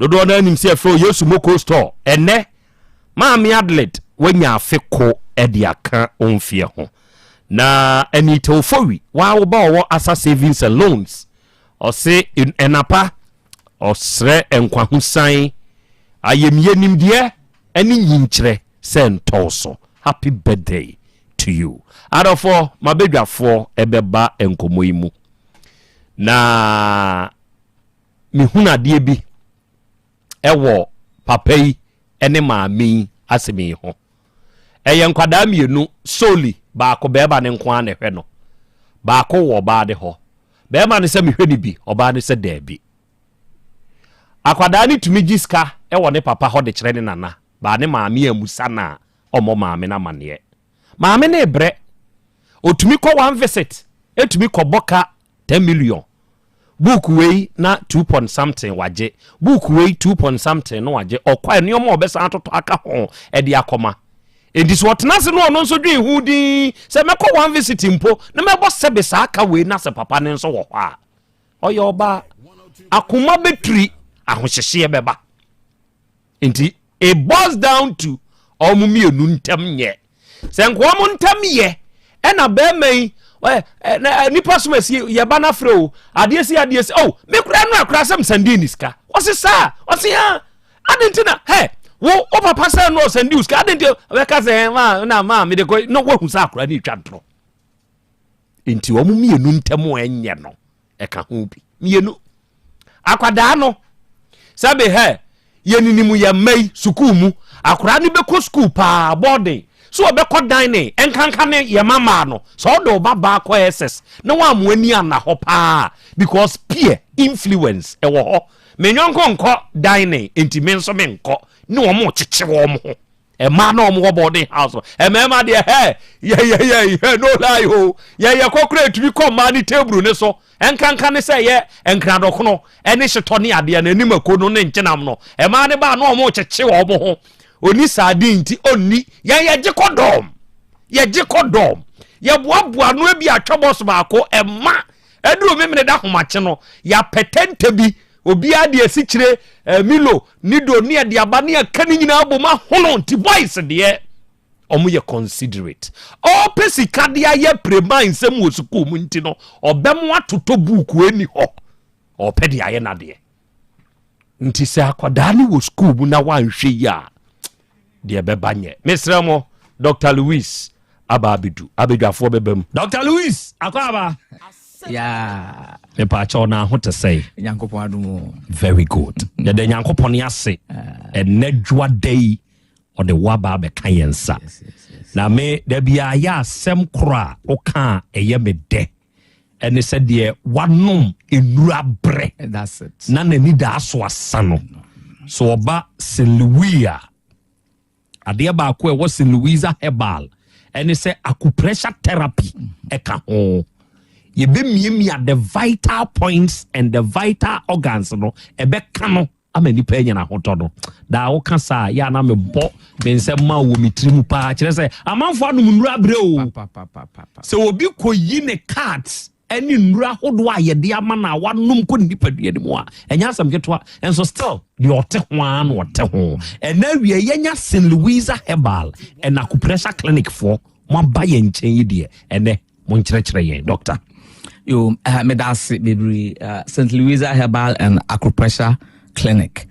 Dodoɔ no anim sɛ yɛfrɛ wo Yesu Moko Store. Ɛnnɛ, Maame Adelaide wanya afe ko de aka wo mfeɛ ho. Na Anita Ofowi, waa wo ba ɔwɔ Asa Savings and Loans, ɔse ɛnapa ɔsrɛ nkwahosan, ayamyɛ, nimdeɛ ne nyinkyerɛ sɛ ntɔ wo so. Happy birthday to you. Adɔfoɔ, m'abadwafoɔ ɛbɛba nkɔmmɔ yi mu. Na mehunu adeɛ bi wɔ papa yi ne maame yi asɛm yi ho. Ɛyɛ nkwadaa mmienu, solely baako bɛrima no nko ara na ɛhwɛ no. Baako wɔ ɔbaa no hɔ. Bɛrima no sɛ mehwɛ no bi, ɔbaa no sɛ daabi. Akwadaa no tumi gye sika wɔ ne papa hɔ de kyerɛ ne nana, baa ne maame amusa no a ɔmmɔ maame no amanneɛ. Maame no rebrɛ. Ɔtumi kɔ one visit, ɛtumi kɔbɔ ka 10 million. Book wei na two point something wagye, book wei two point something na wagye, ɔkɔ a nneɛma a ɔbɛsan atotɔ aka ho de akɔma. Enti sɛ ɔtena ase na ɔno nso dwen ho dinn sɛ mɛkɔ one visit mpo na mɛbɔ sɛbe saa ka wei na sɛ papa no nso wɔ hɔ a, ɔyɛ ɔbaa. Akoma bɛtiri, ahohyehyeɛ bɛba. Nti it boils down to wɔn mmienu ntam nyɛ. Sɛ nka wɔn ntam yɛ ɛna bɛrima yi ɛ nipa som asi yɛ ba n'afrɛ o adeɛ si adeɛ si oh me kura no akora sɛ msɛnde ne sika ɔsi saa ɔsi ha adi nti na hɛ wo wo papa sɛ no ɔsɛnde o sika adi nti ɔbɛka sɛ ɛ maa na maa mi de kɔ na wahu sɛ akora ne etwa ntorɔ nti wɔn mmienu ntam ɛnyɛ no. ɛka ho bi mmienu akwadaa no sɛbe hɛ yɛninim yɛn mma yi sukuu mu akwadaa no bɛkɔ sukuu paa boarding so ɔbɛkɔ dining nkanka ne yɛn mma mmaa no sɛ ɔde ɔba baa kɔ ss na wɔn ani anna hɔ paa because peer influence ɛwɔ hɔ me nyɔnko nkɔ dining nti me nso me nkɔ ne wɔn kyekye wɔn ho Mmaa na wɔn wɔ boarding house no mmarima deɛ hɛ yɛyɛyɛ hɛ no lie o yɛyɛ kɔ kora etumi kɔ mmaa ne table ne so nkanka ne sɛ yɛ nkradɔkono ɛne hyetɔ ne adeɛ no anim ako no ne nkyenam no mmaa ne baa na wɔn kyekye wɔn ho oni sardine nti onni yɛn yɛgye kɔ dɔm yɛgye kɔ dɔm yɛboaboa no ebi atwa bɔs baako ɛma ɛduru memene da ahomakye no yɛapɛtɛntɛ bi Obiara de asikyire, eh, Milo, Nido ne aduaba ne aka ne nyinaa bom ahono nti boys deɛ ɔmo yɛ considerate. Ɔpɛ sika de ayɛ prema nsɛm wɔ sukuu mu nti no ɔbɛmo atotɔ buuku ɛni hɔ ɔpɛ de ayɛ n'adeɛ. Nti sɛ akwadaa ne wɔ sukuu mu na wanhwɛ yi a deɛ ɛbɛba nyɛ. Mesrɛ mo Dr. Louis. aba abɛdu abadwafoɔ bɛba mu. Dr. Louis akɔ aba. Yeah. Mepaakyɛw na ho te sɛ? Nyankopɔn adom o. Very good. Yɛda Nyankopɔn ase. Ɛnɛ dwoada yi ɔde wo aba abɛka yɛn nsa. Na me da biara yɛ asɛm koro a woka a ɛyɛ me dɛ. Ɛne sɛ deɛ wanom nnura brɛ. That's it. Na n'ani da so asa no. So ɔba St. Louis a adeɛ baako a ɛwɔ St. Louisa Herbal ɛne sɛ acupressure therapy ɛka ho. Yɛbɛmiamia the vital points and the vital organs no ɛbɛka no ama nipa anya n'ahotɔ no. Daa woka saa yɛ ana mebɔ me nsɛm ma wɔ me tiri mu paa kyerɛ sɛ amanfoɔ anom nnura berɛ o. Sɛ obi kɔyi ne cards ɛne nnura ahodoɔ a yɛde ama no a wanom kɔ ne nipadua no mu a, ɛnyɛ asɛm ketewa, nso still deɛ ɔte ho ara na ɔte ho. Ɛna awie yɛnya St. Louisa Herbal and Acupressure Clinic foɔ moaba yɛn nkyɛn yi deɛ, ɛnɛ monkyerɛkyerɛ yɛn, doctor. Yo, meda ase bebree. St. Louisa Herbal and Acupressure Clinic.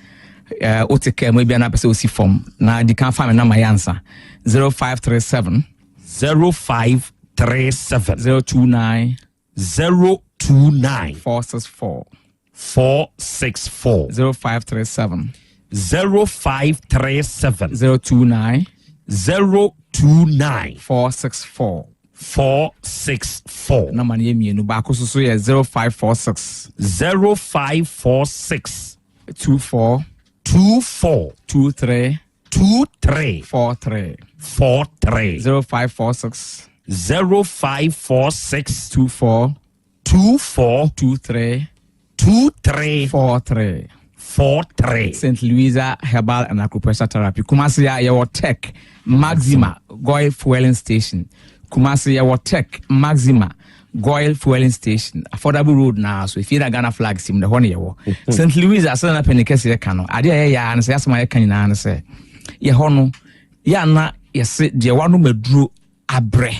Wote kaa mu ebia na apɛ sɛ wosi fam na di kan fa me nama yɛ ansa. 0537 0537 029 029 464 464 0537 0537 029 029 464 464. Nama no yɛ mmienu. Baako so so yɛ 0546 0546 24 24 23 23 43 43. 0546 0546 24 24 23 23 43 43. St. Louisa Herbal and Acupressure Therapy. Kumasi a yɛwɔ Tech Maxima Goil Fueling Station. Kumasi yɛwɔ Tech Maxima Goil Fueling Station. Affordable Road na so efie na Ghana flag sim na hɔ na yɛwɔ. St. Louisa asɛn na panyin kɛse yɛ ka no. Adeɛ a yɛyɛ ara no sɛ yɛasɛm a yɛka nyinaa no sɛ yɛ hɔ no yɛ ana yɛse deɛ wanom aduro abrɛ,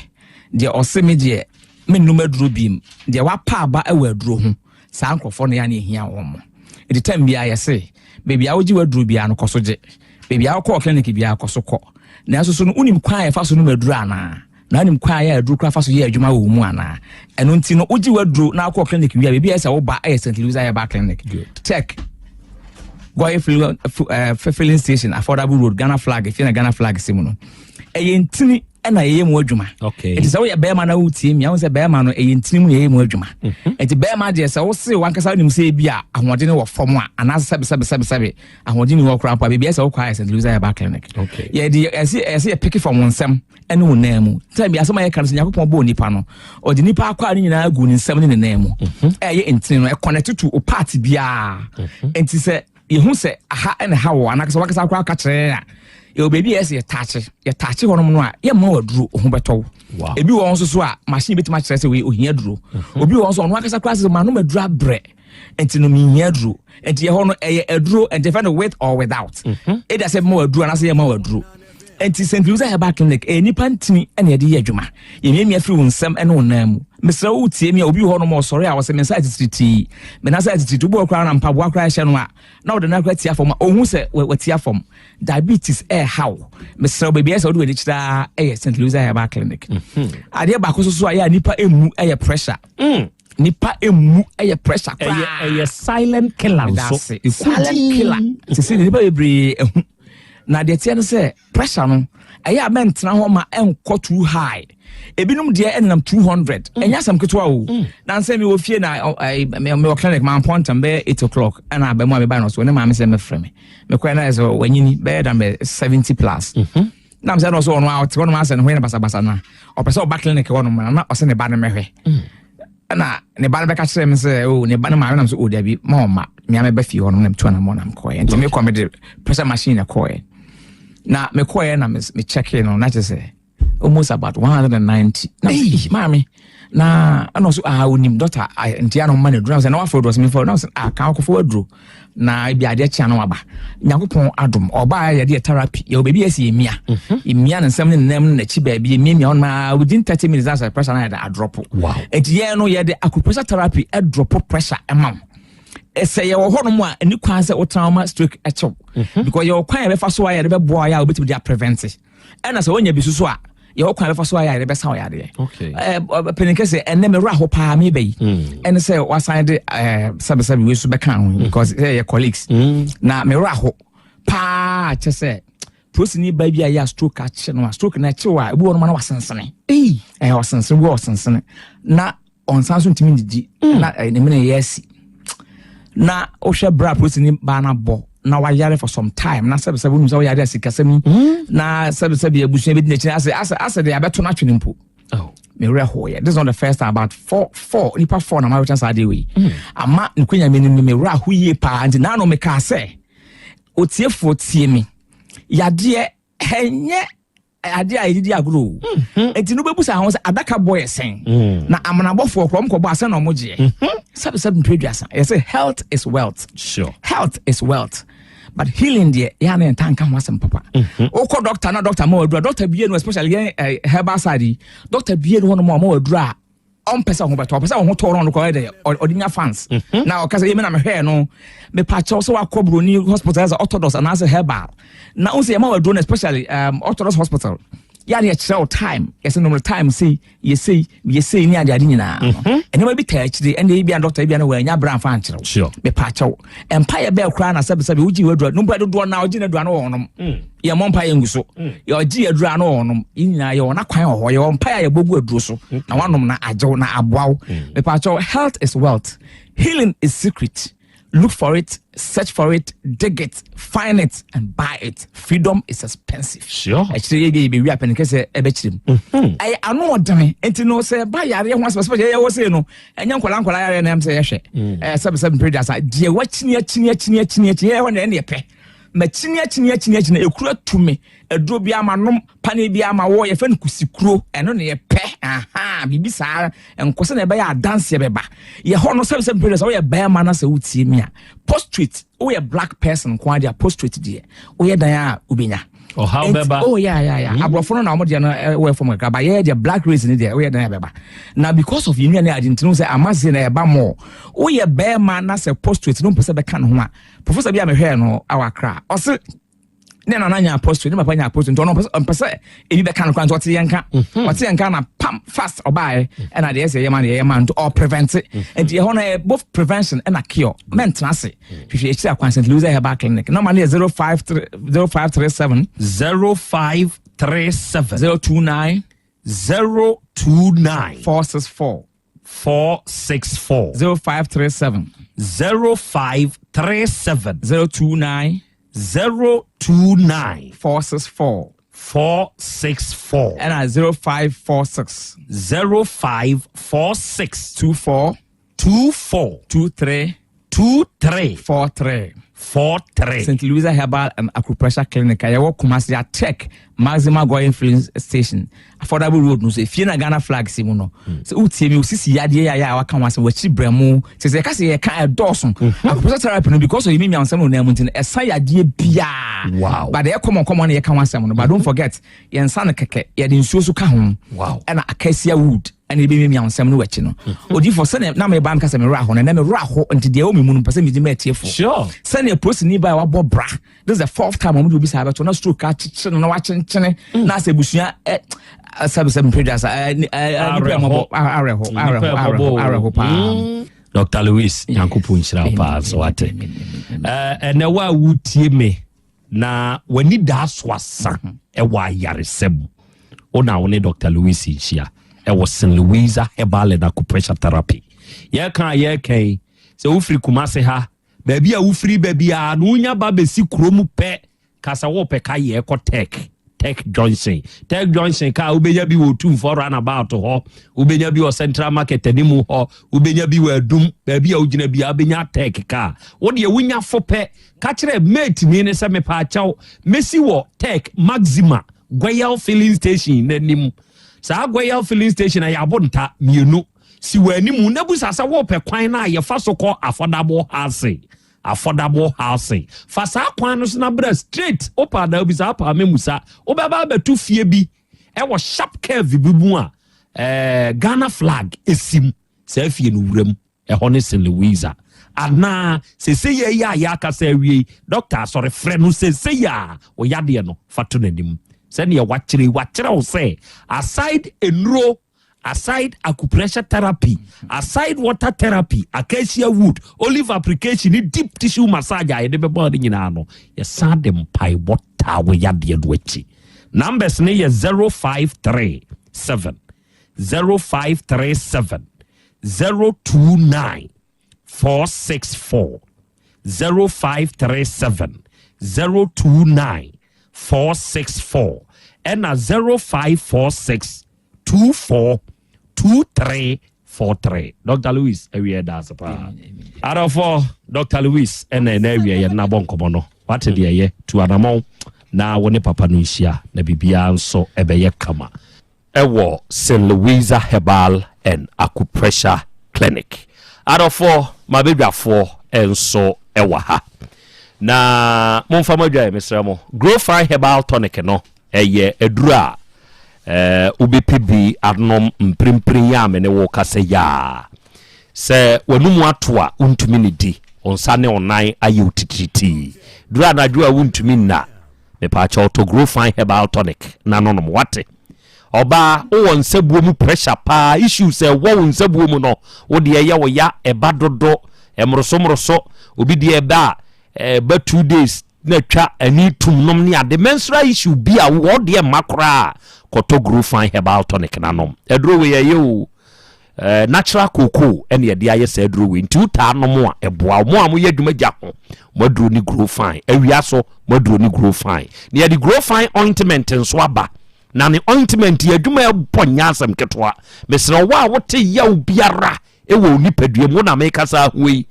deɛ ɔse me deɛ mennom aduro biem, deɛ wapa aba wɔ aduro ho, saa nkurɔfoɔ no yɛ ana ehia wɔn mo. Nti time biara yɛse baabi a wogye w'aduro biara no kɔ so gye, baabi a wokɔɔ clinic biara kɔ so kɔ, nanso so no wonim kwan a yɛfa so nom aduro anaa, na wonim kwan a yɛ aduro koraa fa so yɛ adwuma wɔ wo mu anaa? Ɛno nti no wogye w'aduro na wokɔɔ clinic wie a, baabi a ɛsɛ woba ɛyɛ St. Louis Herbal Clinic, Tech Goil Filling Station, Affordable Road, Ghana flag efie na Ghana flag si mu no, ɛyɛ ntini ɛna yɛyɛ mu adwuma. Nti sɛ woyɛ bɛrima na wotie mi ahu sɛ bɛrima no ɛyɛ ntini mu na yɛyɛ mu adwuma. Nti bɛrima deɛ sɛ wose wankasa wonim sɛ ebi a ahoɔden wɔ fam a, anaasɛ sɛbe sɛbe sɛbe sɛbe ahoɔden ni hɔ koraa mpo a, baabi a ɛsɛ wokɔ ayɛ St. Louis Herbal Clinic. Yɛde ɛsɛ ɛsɛ yɛ peke fam wo nsɛm ɛne wo nan mu. Sɛ bi asɛm a yɛka no sɛ Nyankopɔn bɔɔ nipa no, ɔde nipa akɔ a ne nyinaa gu ne nsɛm ne ne nan mu. Ɛyɛ ntini no ɛkɔnɛte to o part biara. Nti sɛ yɛhu sɛ aha ɛna ha wɔ anaasɛ wakasa koraa ka kyerɛ a, yɛwɔ baabi a yɛsɛ yɛtaakye yɛtaakye hɔnom no a, yɛmma wɔ aduro ho bɛtɔ wo. Ebi wɔ hɔ nso so a machine bɛtumi akyerɛ sɛ wei ohia aduro. Obi wɔ hɔ nso ɔno akasa koraa sɛ manom aduro abrɛ nti no mehia aduro. Nti yɛ hɔ no ɛyɛ aduro, nti yɛfrɛ no with or without. Ɛda sɛ bɛma wɔ aduro anaasɛ yɛma wɔ aduro. Nti St. Louis Herbal Clinic ɛyɛ nipa ntini ɛna yɛde yɛ adwuma. Yɛmiamia firi wo nsɛm ɛne wo nan mu. Mesrɛ wo tie mi a, obi wɔ hɔ nom ɔsɔre a ɔsɛ me nsa atitiritii, me nan nsa atitiritii, wobɔ koraa na mpaboa koraa ɛhyɛ no a na ɔde nan koraa tia fam a ɔhu sɛ watia fam. Diabetes ɛɛhaw. Mesrɛ wo baabi a ɛsɛ wode w'ani kyerɛ ara ɛyɛ St. Louis Herbal Clinic. Adeɛ baako nso so a yɛ a nipa emu ɛyɛ pressure. Nipa emu ɛyɛ pressure koraa. Ɛyɛ silent killer nso. Medase. Silent killer. Sisi nipa bebree ɛhu. Na deɛ teɛ no sɛ pressure no ɛyɛ a mɛntena hɔ ma ɛnkɔ too high. Ebinom deɛ ɛnenam 200. Ɛnyɛ asɛm ketewa o. Na nsɛ mewɔ fie na mewɔ clinic ma mpɔntam bɛyɛ 8 o'clock ɛna abɛmu a meba no so ne maame sɛ mɛfrɛ me. Mekɔɛ na ɛsɛ wanyini bɛyɛ dan bɛ 70 plus. Na mesɛ no so ɔno a ɔte hɔ nom asɛ ne ho yɛ no basabasa na ɔpɛ sɛ ɔba clinic hɔ nom na ɔsɛ ne ba no mɛhwɛ. Ɛna ne ba no bɛka kyerɛ me sɛ o ne ba no maame nam sɛ o dabi ma ɔma mea mɛba fie hɔ nom na metu anamɔ na mekɔɛ. Nti mekɔ mede pressure machine na kɔɛ. Na mekɔɛ na me check no na kyerɛ sɛ almost about 190. Na hey. Maame na ɛna ɔso ah onim doctor nti ano ma na aduro na sɛ na wafɔ aduro sɛ mefɔ na sɛ ah kan akɔfɔ aduro na ebi adeɛ kyea na waba. Nyankopɔn adom ɔbaa yɛde yɛ therapy yɛwɔ baabi yɛ sɛ yɛmia yɛmia ne nsɛm ne ne nam ne n'akyi baabi yɛmiamia hɔ nom within 30 minutes na sɛ pressure na yɛde adrɔpo. Nti yɛn no yɛde acupressure therapy ɛdrɔpo pressure ɛma wo. Sɛ yɛwɔ hɔ nom a ɛni kwan sɛ wotena ma stroke ɛkyɛw. Because yɛwɔ kwan a yɛbɛfa so a yɛde bɛboa yɛ a wobɛtumi de aprevent. Ɛna sɛ wonya bi so so a Yɛwɔ kwan bɛfa so ayɛ a yɛde bɛsa wo yadeɛ. Panin kɛsɛ ɛnɛ me werɛ aho paa meba yi. Ɛne sɛ wasan de sɛbesɛbe wei so bɛka ho hmm. because sɛ yɛ colleagues. Na me werɛ aho paa kyɛ sɛ prosini ba bi a yɛ a stroke akye no a stroke na akye a ebi wɔ no ma na wasensene. Ɛyɛ ɔsensene bi wɔ ɔsensene na ɔnsan so ntumi ndidi mm. na eh, ne mene yɛ asi na wohwɛ berɛ a polisini baa no abɔ na wayare for some time na sɛbisɛbi wonim sɛ woyare asikasɛm yi mm. na sɛbisɛbi abusua bɛdi n'akyi asɛ asɛ asɛ de abɛto no atwene mpo oh. me werɛ hoeɛ this is not the first time about four four nipa four na mawɛkyɛ saa adeɛ wei mm. ama ne kwanya me no me werɛ aho yie paa nti naano mekaa sɛ otiefoɔ tie me yadeɛ ɛnyɛ adeɛ a yɛde di agorɔ o mhm. nti no bɛbusa ho sɛ adaka bɔ yɛ sɛn mm. na amanabɔfoɔ korɔ ɔmkɔbɔ asɛn na ɔmo gyeɛ mhm. sɛbesɛbe mpere duasa yɛsɛ health is wealth sure. health is wealth but healing deɛ yɛa na yɛnta nka ho asɛm papa mhm. wokɔ doctor na doctor ma wadura doctor bie no especially yɛn eh, herbal side yi doctor bie no hɔ nom a ɔma wadura a ɔmpɛ sɛ ɔho bɛtɔ ɔpɛ sɛ ɔho tɔ no ɔno kɔ ɛdɛ ɔde nya fans mhm. na ɔka sɛ yɛmi na mehwɛɛ no mepa kyɛw sɛ wakɔ buroni hospital sɛ orthodox anaasɛ herbal na wo sɛ yɛma waduro no especially um, orthodox hospital yɛ ade yɛkyerɛ wo time yɛsɛ nom no time sei yɛsei yɛsei ne ade ade nyinaa mhm. nneɛma bi taa akyire ɛnna ebi a doctor ebi a no wɔanya abira nfa ankyerɛw mepa kyɛw mpa yɛ bɛɛ koraa na sɛbisɛbi wogye waduro no mpa dodoɔ na ɔgye n'aduro ano wɔ ɔnom mm. Yɛ mmɔ mpaeɛ ngu so. Mm. Yɛ ɔgye aduro ano ɔnom. Yɛn nyinaa yɛ wɔn akwan wɔ hɔ. Yɛ wɔn mpaeɛ a yɛbɔ gu aduro so. Na wanom na agyew na aboa wo. Mm. Mepaakyɛw, health is wealth. Healing is secret. Look for it, search for it, dig it, find it, and buy it. Freedom is expensive. Sure. Akyire yɛ bi yɛ bi apɛn kɛsɛ ɛbɛkyerɛ mu. Mm-hmm. Ɛyɛ ano ɔdene nti no sɛ ba yareɛ ho asɛm sɛ yɛyɛ wɔ sei no ɛnyɛ nkɔla nkɔla yareɛ na ɛm sɛ yɛhwɛ. Mm. Ɛyɛ sɛbi sɛbi mpere dasa deɛ wakyini akyini akyini akyini akyini yɛ hɔ na ɛne ɛpɛ. Makyini akyini akyini akyini ekuro atu me aduro bi ama nom pane bi ama wɔ yɛfɛ no kusikuro ɛno na yɛpɛ aha biribi saa nkɔ sɛ na ɛbɛyɛ adanseɛ bɛba yɛ hɔ no sɛbi sɛ mpere sɛ woyɛ bɛrima na sɛ wotie mi a prostrate woyɛ black person nko adeɛ a prostrate deɛ woyɛ dan a wobɛnya ɔhaw bɛba oh yeah yeah yeah mm. aborɔfo no na wɔn deɛ no ɛwɔ eh, fam kakra ba yɛ deɛ black race ni deɛ woyɛ dan a bɛba na because of yɛn nua ne adi ntino sɛ amase na ɛba mɔ woyɛ bɛrima na sɛ prostrate no mpɛ sɛ bɛka ne ho a Professor bi a mehwɛɛ no wɔ Accra, ɔse ne nana nya apostle ne papa nya apostle nti ɔno ɔmpɛ sɛ ebi bɛka no kora nti ɔte yɛn nka mhm. ɔte yɛn nka na pam fast ɔbaeɛ mhm. ɛna deɛ ɛsɛ yɛ ma deɛ yɛ ma nti ɔprevent mhm. nti ɛhɔ no yɛ both prevention ɛna cure mɛntena ase hwehwɛ akyiri akwan St. Louis Herbal Clinic nɔma no yɛ 053 0537 0537 029 029 464 464. 0537. 0537. 029. 029. 464. 464. Ɛna 0546. 0546. 24. 24. 23. 23. 43. 43. St. Louisa Herbal and Acupressure Clinic a yɛwɔ Kumasi Atek Maxima Goyin Filling Station Affordable Road no so efie na Ghana flag si mu no. Hmm. Sɛ wotie mi osisi yadeɛ yɛ a waka ho asɛm wɔakyi brɛ mu sɛ sɛ yɛka sɛ yɛka ɛdɔɔso. Hmm. Acupressure therapy no because of yɛmi nyansɛm no nan mu nti no ɛsa yadeɛ biara. Wow. But ɛyɛ kɔmɔ kɔmɔ na yɛka ho asɛm no but don't forget yɛn nsa no kɛkɛ yɛde nsuo so ka ho. Wow. Ɛna acacia wood ɛna ebɛmiamia wo nsɛm no w'akyi no mhm. odifo sɛnea na meba meka sɛ mewerɛ aho no ɛnɛ mewerɛ aho nti deɛ ɛwɔ me mu no mpɛ sɛ medi ma atiefo sɛnea polisini ba a wabɔ bra this is the fourth time wɔn de obi saa bɛto na stroke akyekyere no na wakyenkyene mm. na asɛ abusua ɛ sɛbi sɛbi mpere asa ɛ ɛ nipa ɛmɔbɔ awerɛho awerɛho awerɛho awerɛho paa. Mm. Dr. Louis Nyankopɔn nhyira wo paa so wate ɛnɛ wo a wotie me Na w'ani daa so asa wɔ ayaresa mu. Wo na wo ne Dr. Louis nhyia ɛwɔ St. Louisa Herbal and Acupressure Therapy. Yɛka a yɛreka yi, sɛ wofiri Kumase ha, baabi a wofiri ba biara na wonya ba bɛsi kurom pɛ, ka sɛ wopɛ ka yɛ kɔ Tech. Tech Junction. Tech Junction kaa wobɛnya bi wɔ Otumfoɔ runabout hɔ, wobɛnya bi wɔ Central Market anim hɔ, wobɛnya bi wɔ Adum, baabi a wogyina biara wobɛnya Tech kaa. Wo deɛ wonya fo pɛ, ka kyerɛ mate ni no sɛ mepaakyɛw, mɛsi wɔ Tech Maxima Goyal filling station n'anim. Saa Goyal filling station a yɛabo nta mmienu si wɔ anim na busa sɛ wopɛ kwan no a yɛfa so kɔ Affordable Housing. Affordable housing. Fa saa kwan no so na bra straight. Wopɛ anaa bisa wopɛ a mɛmusa. Wobɛba abɛto fie bi ɛwɔ sharp curve bi mu a eh, Ghana flag esim. Saa fie no wura mu. Ɛhɔ ne St. Louisa. Anaa sese yɛ yi a yɛakasa awie yi, dɔkta asɔre frɛ no sese yɛ a ɔyadeɛ no fa to n'anim. Sɛdeɛ wakyerɛ yi, wakyerɛ wo sɛ aside nnuro, aside acupressure therapy, aside water therapy, acacia wood, olive application ne deep tissue massage a yɛde bɛbɔ no nyinaa no, yɛsan de mpaebɔ taa wo yadeɛ no akyi. Numbers no yɛ 0537 0537 029 464 0537 029 464 ɛna 0546 24 2343. Dr. Louis awie da ase paa. Adɔfoɔ, Dr. Louis ɛna ɛna awie yɛn nabɔ nkɔmɔ no. Wate deɛ ɛyɛ tu anamɔn na wo ne papa no nhyia na biribiara nso ɛbɛyɛ kama. Ɛwɔ Saint Louisa Herbal and Acupressure Clinic. Adɔfoɔ, m'abadwafoɔ nso wɔ ha. Na momfa mo adwaeɛ, mesrɛ mo. Grow Fine Herbal Tonic no, ɛyɛ aduro a eh, wobɛpɛ bi anom mprempren yi a me ne wo kasa yi a. Sɛ w'anomu ato a, wontumi nnidi, wo nsa ne wo nan ayɛ wo titiritii. Duru anadwo a wontumi nna. Mepaakyɛw tɔ Grow Fine Herbal Tonic na nonom, wate? Ɔbaa, wowɔ nsabuo mu pressure paa, issues a ɛwɔ wo nsabuo mu no, wo deɛ ɛyɛ wo ya, ɛba dodo, ɛmoroso moroso, obi deɛ ɛba a, ɛba two days na atwa, ani tum nom ne ade, menstrual issue bi a wowɔ deɛ mma koraa, kɔtɔ Grow Fine Herbal Tonic na nom. Aduro wei ɛyɛ o. Eh, natural cocoa ɛna yɛde ayɛ saa aduro wei nti wotaa nom a ɛboa wo. Mo a moyɛ adwuma gya ho mo aduro ne grow fine awia so mo aduro ne grow fine na yɛde grow fine ointment nso aba na ne ointment yɛ adwuma ɛbɔ nyɛ asɛm ketewa. Mesrɛ wo a wote yaw biara ɛwɔ wo nipadua mu wo na mekasa ahoɔ yi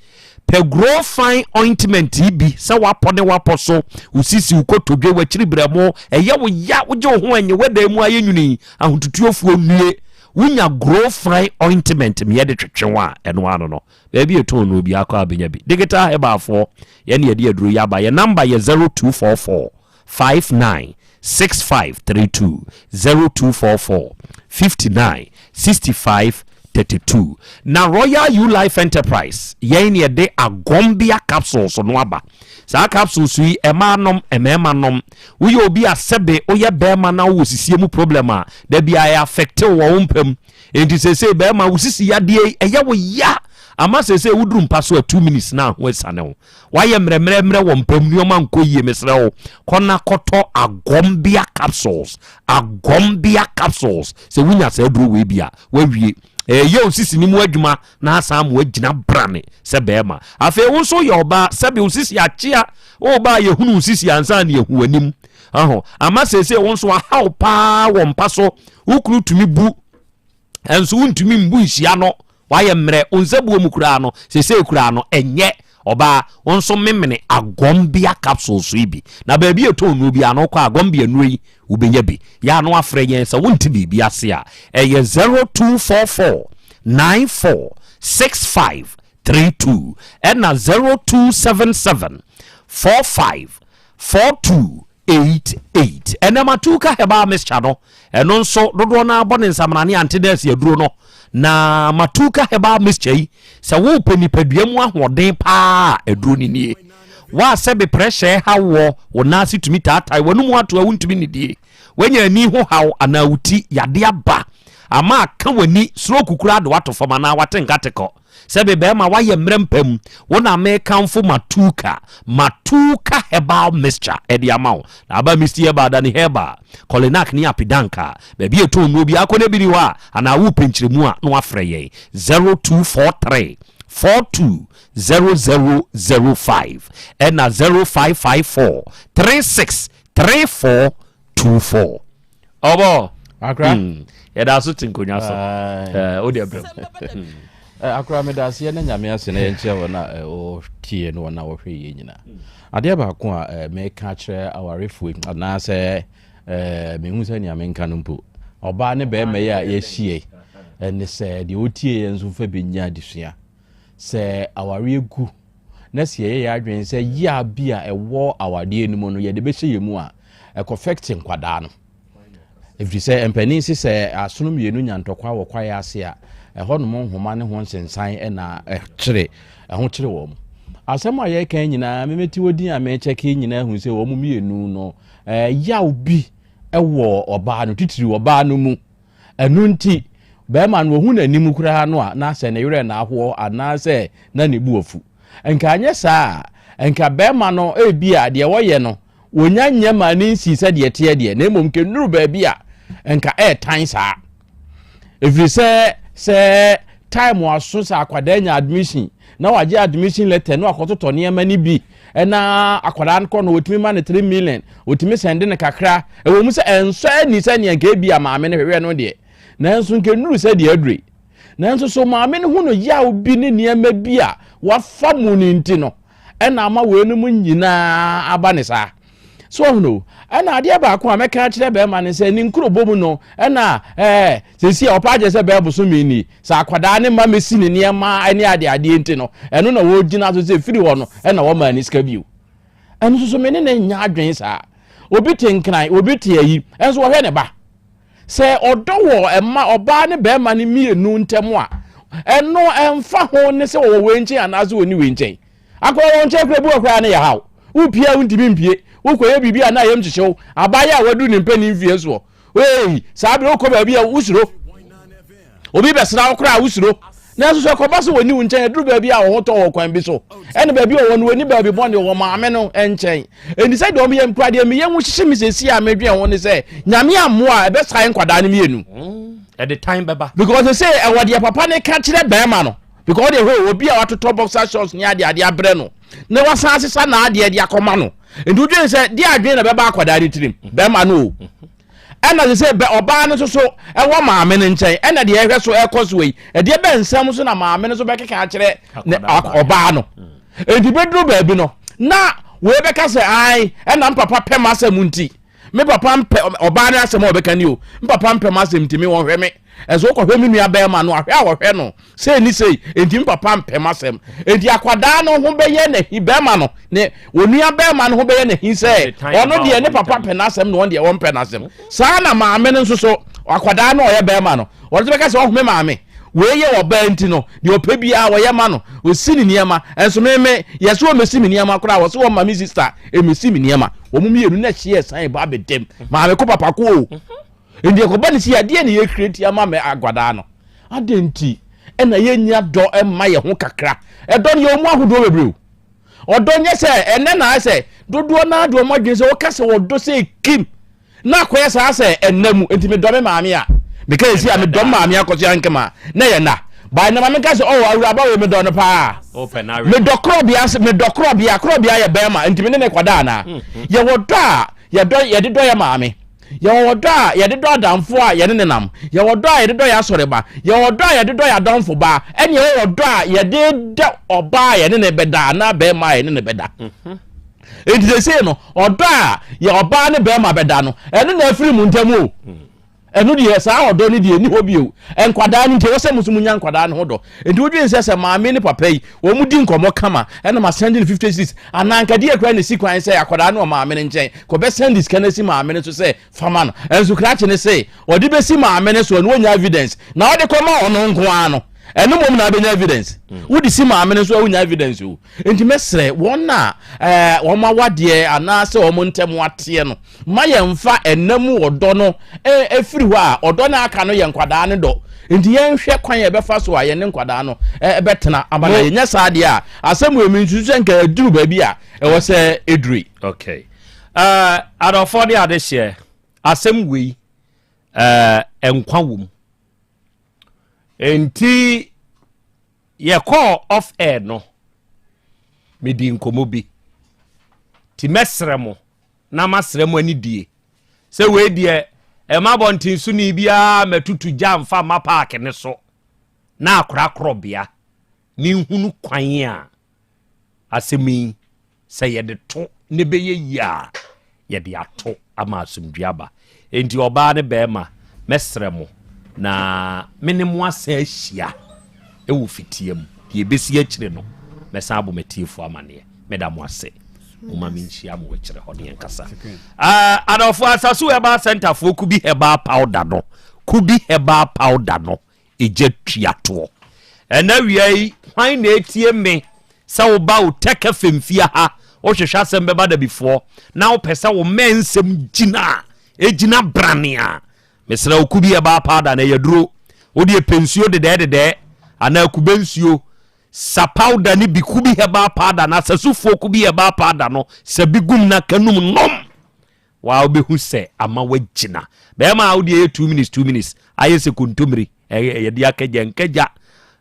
pɛ grow fine ointment yi bi sɛ wapɔ ne wapɔ so wo sisi wo kotodwe w'akyiri berɛmo ɛyɛ wo ya wogye wo ho ɛnyɛ w'adan mu ayɛ nwini ahotutuofoɔ nnue Wonya Grow Fine Ointment meɛ de twetwe wo a, ɛno ano no. Baabi ɛtɔn no obiara kɔ a bɛnya bi. Digital Herbalfoɔ, yɛne yɛde aduro yi aba. Yɛn number yɛ 0244 59 6532, 0244 59 65 32. Na Royal U Life Enterprise, yɛn ne yɛde Agombia Capsules no aba. Saa capsules yi, ɛmaa nom, mmarima nom. Woyɛ obi a sɛbe woyɛ bɛrima na wowɔ sisie mu problem a, da bi a affect wo wɔ wo mpa mu. Enti seesei bɛrima wo sisi yadeɛ yi ɛyɛ wo ya ama seesei woduru mpa so a 2 minutes na ho asiane wo. Woayɛ mmerɛmmerɛmmerɛ wɔ mpa mu nneɛma nkɔ yie mesrɛ wo kɔ na kɔtɔ agɔmbea capsules. Agɔmbea capsules sɛ wonya saa aduro wei bi a wawie. Ɛyɛ wo sisi no mu adwuma na asan ama wagyina brane sɛ bɛrima. Afei wo nso yɛ ɔbaa sɛbe wo sisi akyea wo ba a yɛhunu wo sisi ansa na yɛhu w'anim. Aho ama seesei wo nso ahaw paa wɔ mpa so wo kunu tumi bu ɛnso wontumi mbu nhyia no wayɛ mmerɛ wo nsa buo mu koraa no seesei koraa no ɛnyɛ ɔbaa wo nso memene agɔmbea capsules yi bi na baabi ɛtɔn nnuro bi ano kɔ agɔmbea nnuro yi wobɛnya bi yɛ ano afrɛ yɛn sɛ wonte biribi ase a ɛyɛ 0244 94 65 32 ɛna 0277 45 42 88. Ɛnɛ Matuka herbal mixture no, ɛno nso dodoɔ no abɔ ne nsamena ne antidex aduro no. Na Matuka herbal mixture yi, sɛ wopɛ nipadua mu ahoɔden paa aduro no nie. Wa sɛ be pressure ha wɔ wo nan ase tumi taatae w'anum ato a wontumi nidie. Wanya ani ho haw anaa wo ti yade aba ama aka w'ani stroke koraa de wato fam anaa wate nkate kɔ. Sɛbe bɛɛma wayɛ mmerɛ mpa mu, wo na mekamfo Matuka, Matuka Herbal Mixture ɛde ama wo. Na aba Misty Herbal, Dani Herbal, Kolinak ne Apidanka. Baabi a ɛtɔn nnuro biara kɔ na bi ni hɔ a, anaa wopɛ nkyerɛmu a na wafrɛ yɛn 0243 42 0005 ɛna 0554 36 34 24. Ɔbɔ. Akra. Mm. Yɛda so te nkonnwa so. Eh, wo deɛ brɛ. Mm. Eh, akra meda aseɛ na nyame ase na yɛnkyerɛ wɔn a eh, wɔtie ne wɔn a wɔhwɛ yie nyinaa. Adeɛ baako a eh, meka kyerɛ awarefoɔ anaasɛ eh, mehu sɛ nea menka no mpo ɔbaa ne bɛrima yi a yɛahyia ɛne sɛ deɛ ɔtie yɛn nso fa bɛnya adesua sɛ awareɛ gu na sɛ yɛyɛ yɛn adwene sɛ yea bi a ɛwɔ awadeɛ no mu no yɛde bɛhyɛ yɛn mu a, ɛkɔfɛkte nkwadaa no. Ɛfiri sɛ mpanin se sɛ asono mmienu nya ntɔkwa wɔ kwaeɛ ase a, ɛhɔnom nhoma ne ho nsensan na ɛkyere ɛho kyere wɔn. Asɛm a yɛreka nyinaa, memete wɔ din a mekyɛke nyinaa hu sɛ wɔn mmienu no, yaw bi wɔ ɔbaa no, titiriw ɔbaa no mu. Ɛno nti, barima no, ɔhu n'anim koraa no a, na sɛ ne werɛ na ahoɔ anaasɛ na ne bo afu. Nka anyɛ saa a, nka barima no ebia deɛ wɔyɛ no, wɔnya nyɛ maa ne nsii sɛdeɛ ɛteɛ deɛ, na mmom kɛnnuru baabi a, nka ɛretan saa. Ɛfiri sɛ, sɛ time aso sɛ akwadaa nya admission na wagye admission letter na wakɔtotɔ nneɛma no bi na akwadaa no kɔ no wɔtumi ma no 3 million wɔtumi sɛnde no kakra ɛwɔ mu sɛ ɛnsɔ ani sɛ nea nka ebi a maame no hwehwɛ no deɛ nanso nka nnuru sɛ deɛ adure nanso so maame no hu no yaw bi ne nneɛma bi a wafa mu no nti no ɛna ama weinom nyinaa aba ne saa so ɔhono o ɛna adeɛ baako a mɛka akyerɛ bɛrima ne sɛ ne nkurobɔ mu no ɛna ɛɛ sɛsi a ɔpa agyɛ sɛ bɛɛ bosome ni sɛ akwadaa ne mma mɛsi ne nneɛma ne ade adeɛ nti no ɛno na wɔgyina so sɛ firi hɔ no ɛna wɔma ne sika bio ɛno nso so me ne ne nya adwene saa obi te nkran obi te ayi ɛnso wɔhwɛ ne ba Sɛ ɔdɔ wɔ ɛma ɔbaa ne bɛrima no mmienu ntam a, ɛno ɛmfa ho ne sɛ wɔwɔ wei nkyɛn anaasɛ wɔnni wei nkyɛn. Akora wɔn nkyɛn koraa bi wɔ koraa ne yɛ haw. Wopie a wontumi mpie. Wokɔyɛ biribi a na ayam hyehye wo. Abaayewa a wadu ne mpanin mfeɛ soɔ. Ei, saa bere wokɔ baabi a wosuro. Obi bɛsra wo koraa a wosuro. Nanso sɛ ɛkɔba sɛ wɔnni wo nkyɛn, ɛduru baabi a wo ho tɔ wɔ kwan bi so. Ɛne baabi a wɔwɔ no, wɔnni baabi bɔne wɔ maame no nkyɛn. Enti sɛ deɛ wɔyɛ nkura deɛ meyɛ ho hyehye me sɛsi a medwen ho ne sɛ, Nyame ammoa a, ɛbɛsae nkwadaa no mmienu. Ɛde tan bɛba. Because sɛ ɛwɔ deɛ papa no ka kyerɛ bɛrima no. Because ɔde hɔ obi a watotɔ boxer shorts ne adeɛ adeɛ abrɛ no na wasan asesa n'adeɛ de akɔma no. Nti wodwen sɛ deɛ adwene na ɛbɛba akwadaa no tirim, bɛrima no o. Ɛna sɛ sɛ bɛ ɔbaa no nso so ɛwɔ maame no nkyɛn ɛna deɛ ɛhwɛ so ɛkɔ so yi ɛdeɛ bɛ nsɛm so na maame no nso bɛkeka akyerɛ ne ɔbaa no nti bɛduru baabi no na wei bɛka sɛ ae ɛna mpapa pɛ m'asɛm nti me papa mpɛ ɔbaa no asɛm a ɔbɛka ni o mpapa mpɛ m'asɛm nti me wɔhwɛ me ɛsɛ wokɔhwɛ me nua bɛrima no ahwɛ a wɔhwɛ no sei ne sei enti me papa mpɛ m'asɛm enti akwadaa no ho bɛyɛ n'ahi bɛrima no ne onua bɛrima no ho bɛyɛ n'ahi sɛ ɔno deɛ ne papa pɛ n'asɛm na ɔno deɛ ɔmpɛ n'asɛm saa na maame no nso so akwadaa no ɔyɛ bɛrima no ɔno nso bɛka sɛ ɔhome maame wei yɛ ɔbaa nti no deɛ ɔpɛ biara wɔyɛ ma no ɔsi ne nneɛma ɛnso meme yɛ so ɔmɛsi me nneɛma koraa wɔ so wɔma me sista ɛmɛsi me nneɛma wɔn mmienu na ɛhyeɛ san ba abɛdɛm maame ko papa ko o nti ɛkɔba ne si adeɛ ne yɛ create ama me akwadaa no Adɛn nti na yɛnnya dɔ mma yɛn ho kakra? Ɛdɔ no yɛwɔ mu ahodoɔ bebree o. Ɔdɔ nyɛ sɛ ɛnɛ na ayɛ sɛ dodoɔ no ara de wɔn adwene sɛ wɔka sɛ wɔdɔ sɛ kim na akɔyɛ saa sɛ ɛnna mu nti medɔ me maame a meka yɛ si a medɔ me maame akɔso ankema na yɛ nna by na maame ka sɛ ɔwɔ awuraba wei medɔ no paa medɔ korɔbea medɔ korɔbea korɔbea yɛ bɛrima nti me ne ne kɔda anaa mm-hmm. yɛwɔ dɔ a yɛdɔ yɛde dɔ yɛ maame Yɛwɔ ɔdɔ a yɛde dɔ adamfo a yɛne no nam. Yɛwɔ ɔdɔ a yɛde dɔ yɛn asɔreba. Yɛwɔ ɔdɔ a yɛde dɔ yɛn adamfo baa. Ɛne yɛwɔ ɔdɔ a yɛde dɔ ɔbaa a yɛne no bɛda anaa barima a yɛne no bɛda. Mhm. Enti seesei no, ɔdɔ a yɛ ɔbaa ne barima bɛda no, ɛno na afiri mu ntam o. Mm. Ɛno deɛ saa ɔdɔ no deɛ ɛni hɔ bio. Nkwadaa no nti ɛwɔ sɛ mo nso monya nkwadaa no ho dɔ. Nti wodwene sɛ sɛ maame ne papa yi wɔn di nkɔmmɔ kama ɛna ma sɛnde no 50 cedis anaa nka deɛ kura na esi kwan sɛ akwadaa no wɔ maame no nkyɛn kɔ bɛ sɛnde sika no asi maame no so sɛ fama no ɛnso krakye ne se ɔde bɛsi maame no so ɛno wɔnya evidence na ɔde kɔma ɔno nko ara no ɛno mmom na abɛnya evidence mm. wode si maame no so a wonya evidence o nti mɛsrɛ wɔn a ɛɛ wɔn awadeɛ anaasɛ wɔn ntɛm ateɛ no Ma yɛmfa ɛna mu ɔdɔ no ɛfiri hɔ a ɔdɔ no aka no yɛ nkwadaa no dɔ nti yɛnhwɛ kwan a yɛbɛfa so a yɛne nkwadaa no ɛbɛtena ama na yɛnyɛ saa deɛ a asɛm wɔ mi nsusu sɛ nka ɛduru baabi a ɛwɔ sɛ ɛduru. Okay. Uh, adɔfoɔ de adehyeɛ asɛm wei uh, nkwa wɔ mu nti Yɛkɔɔ off air no, medii nkɔmmɔ bi. Nti mɛsrɛ mo na masrɛ mo anidie sɛ wei deɛ ɛma abɔntensoni biara mɛtutu gya mfa mma paake no so na akorakorɔbea ne nhunu kwan a asɛm yi Sɛ yɛde to na ɛbɛyɛ yie a, yɛde ato ama asomdwoeɛ aba. Enti ɔbaa ne barima, mɛsrɛ mo na me ne mo asan ahyia wɔ fitia mu. Deɛ ɛbɛsi akyire no, mɛsan abɔ m'atiefoɔ amaneɛ. Meda mo ase. Momma menhyia mo akyire hɔ ne yɛnkasa. Uh, adɔfoɔ, Asasu Herbal Center foɔ Kubi Herbal Powder no, Kubi Herbal Powder no, egya tua toɔ. Ɛna awia yi, hwan na etie me sɛ woba wo Tech FM fie ha, wohwehwɛ asɛm bɛba dabifoɔ, na wopɛ sɛ wo mmɛ nsɛm gyina a, gyina brane a, mesrɛ wo kubi herbal powder na ɛyɛ duro. Wodeɛ pɛ nsuo dedɛɛ dedɛɛ anaa kube nsuo sa powder ne bi kubi herbal powder na asasufoɔ kubi herbal powder no sɛ bi gum na kanum nom waa wobɛhu sɛ ama wagyina. Bɛrima a wodeɛ yɛ 2 minutes 2 minutes ayɛ sɛ kontomire yɛde akagya nkagya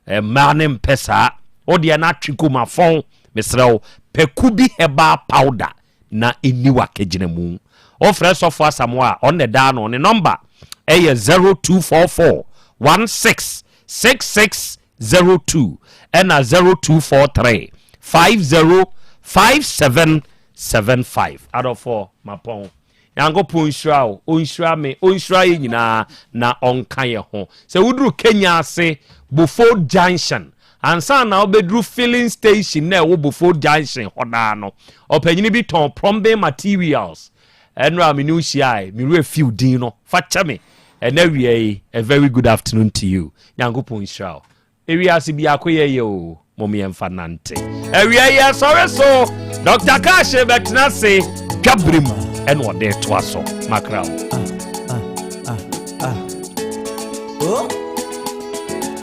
mmaa ne mpɛ saa wodeɛ no atwe kom afɔn. Mesrɛ wo pɛ kubi herbal powder na ɛni wakagyina mu. Wofrɛ sɔfo Asamoa a ɔno daa no ne number ɛyɛ 0244 16 6602 ɛna 0243 50 5775. Adɔfoɔ mapɔn, Nyankopɔn nhyira wo, ɔnhyira me, ɔnhyira yɛ nyinaa na ɔnka yɛ ho. Sɛ woduru Kenya ase Bofo Junction ansa na wobɛduru filling station na ɛwɔ Bofo Junction hɔ daa no, ɔpanyini bi tɔn plumbing materials. Ɛno a mene wo hyiae, mewerɛ fiw din no, fa kyɛ me. Ɛnɛ wia yi, a very good afternoon to you. Nyankopɔn nhyira wo. Ewiase biako yɛyɛ o, mom yɛmfa nante. Awia yi ɛsɔre so, Dr Cash bɛtena ase dwaberem ɛna ɔde toa so makra wo.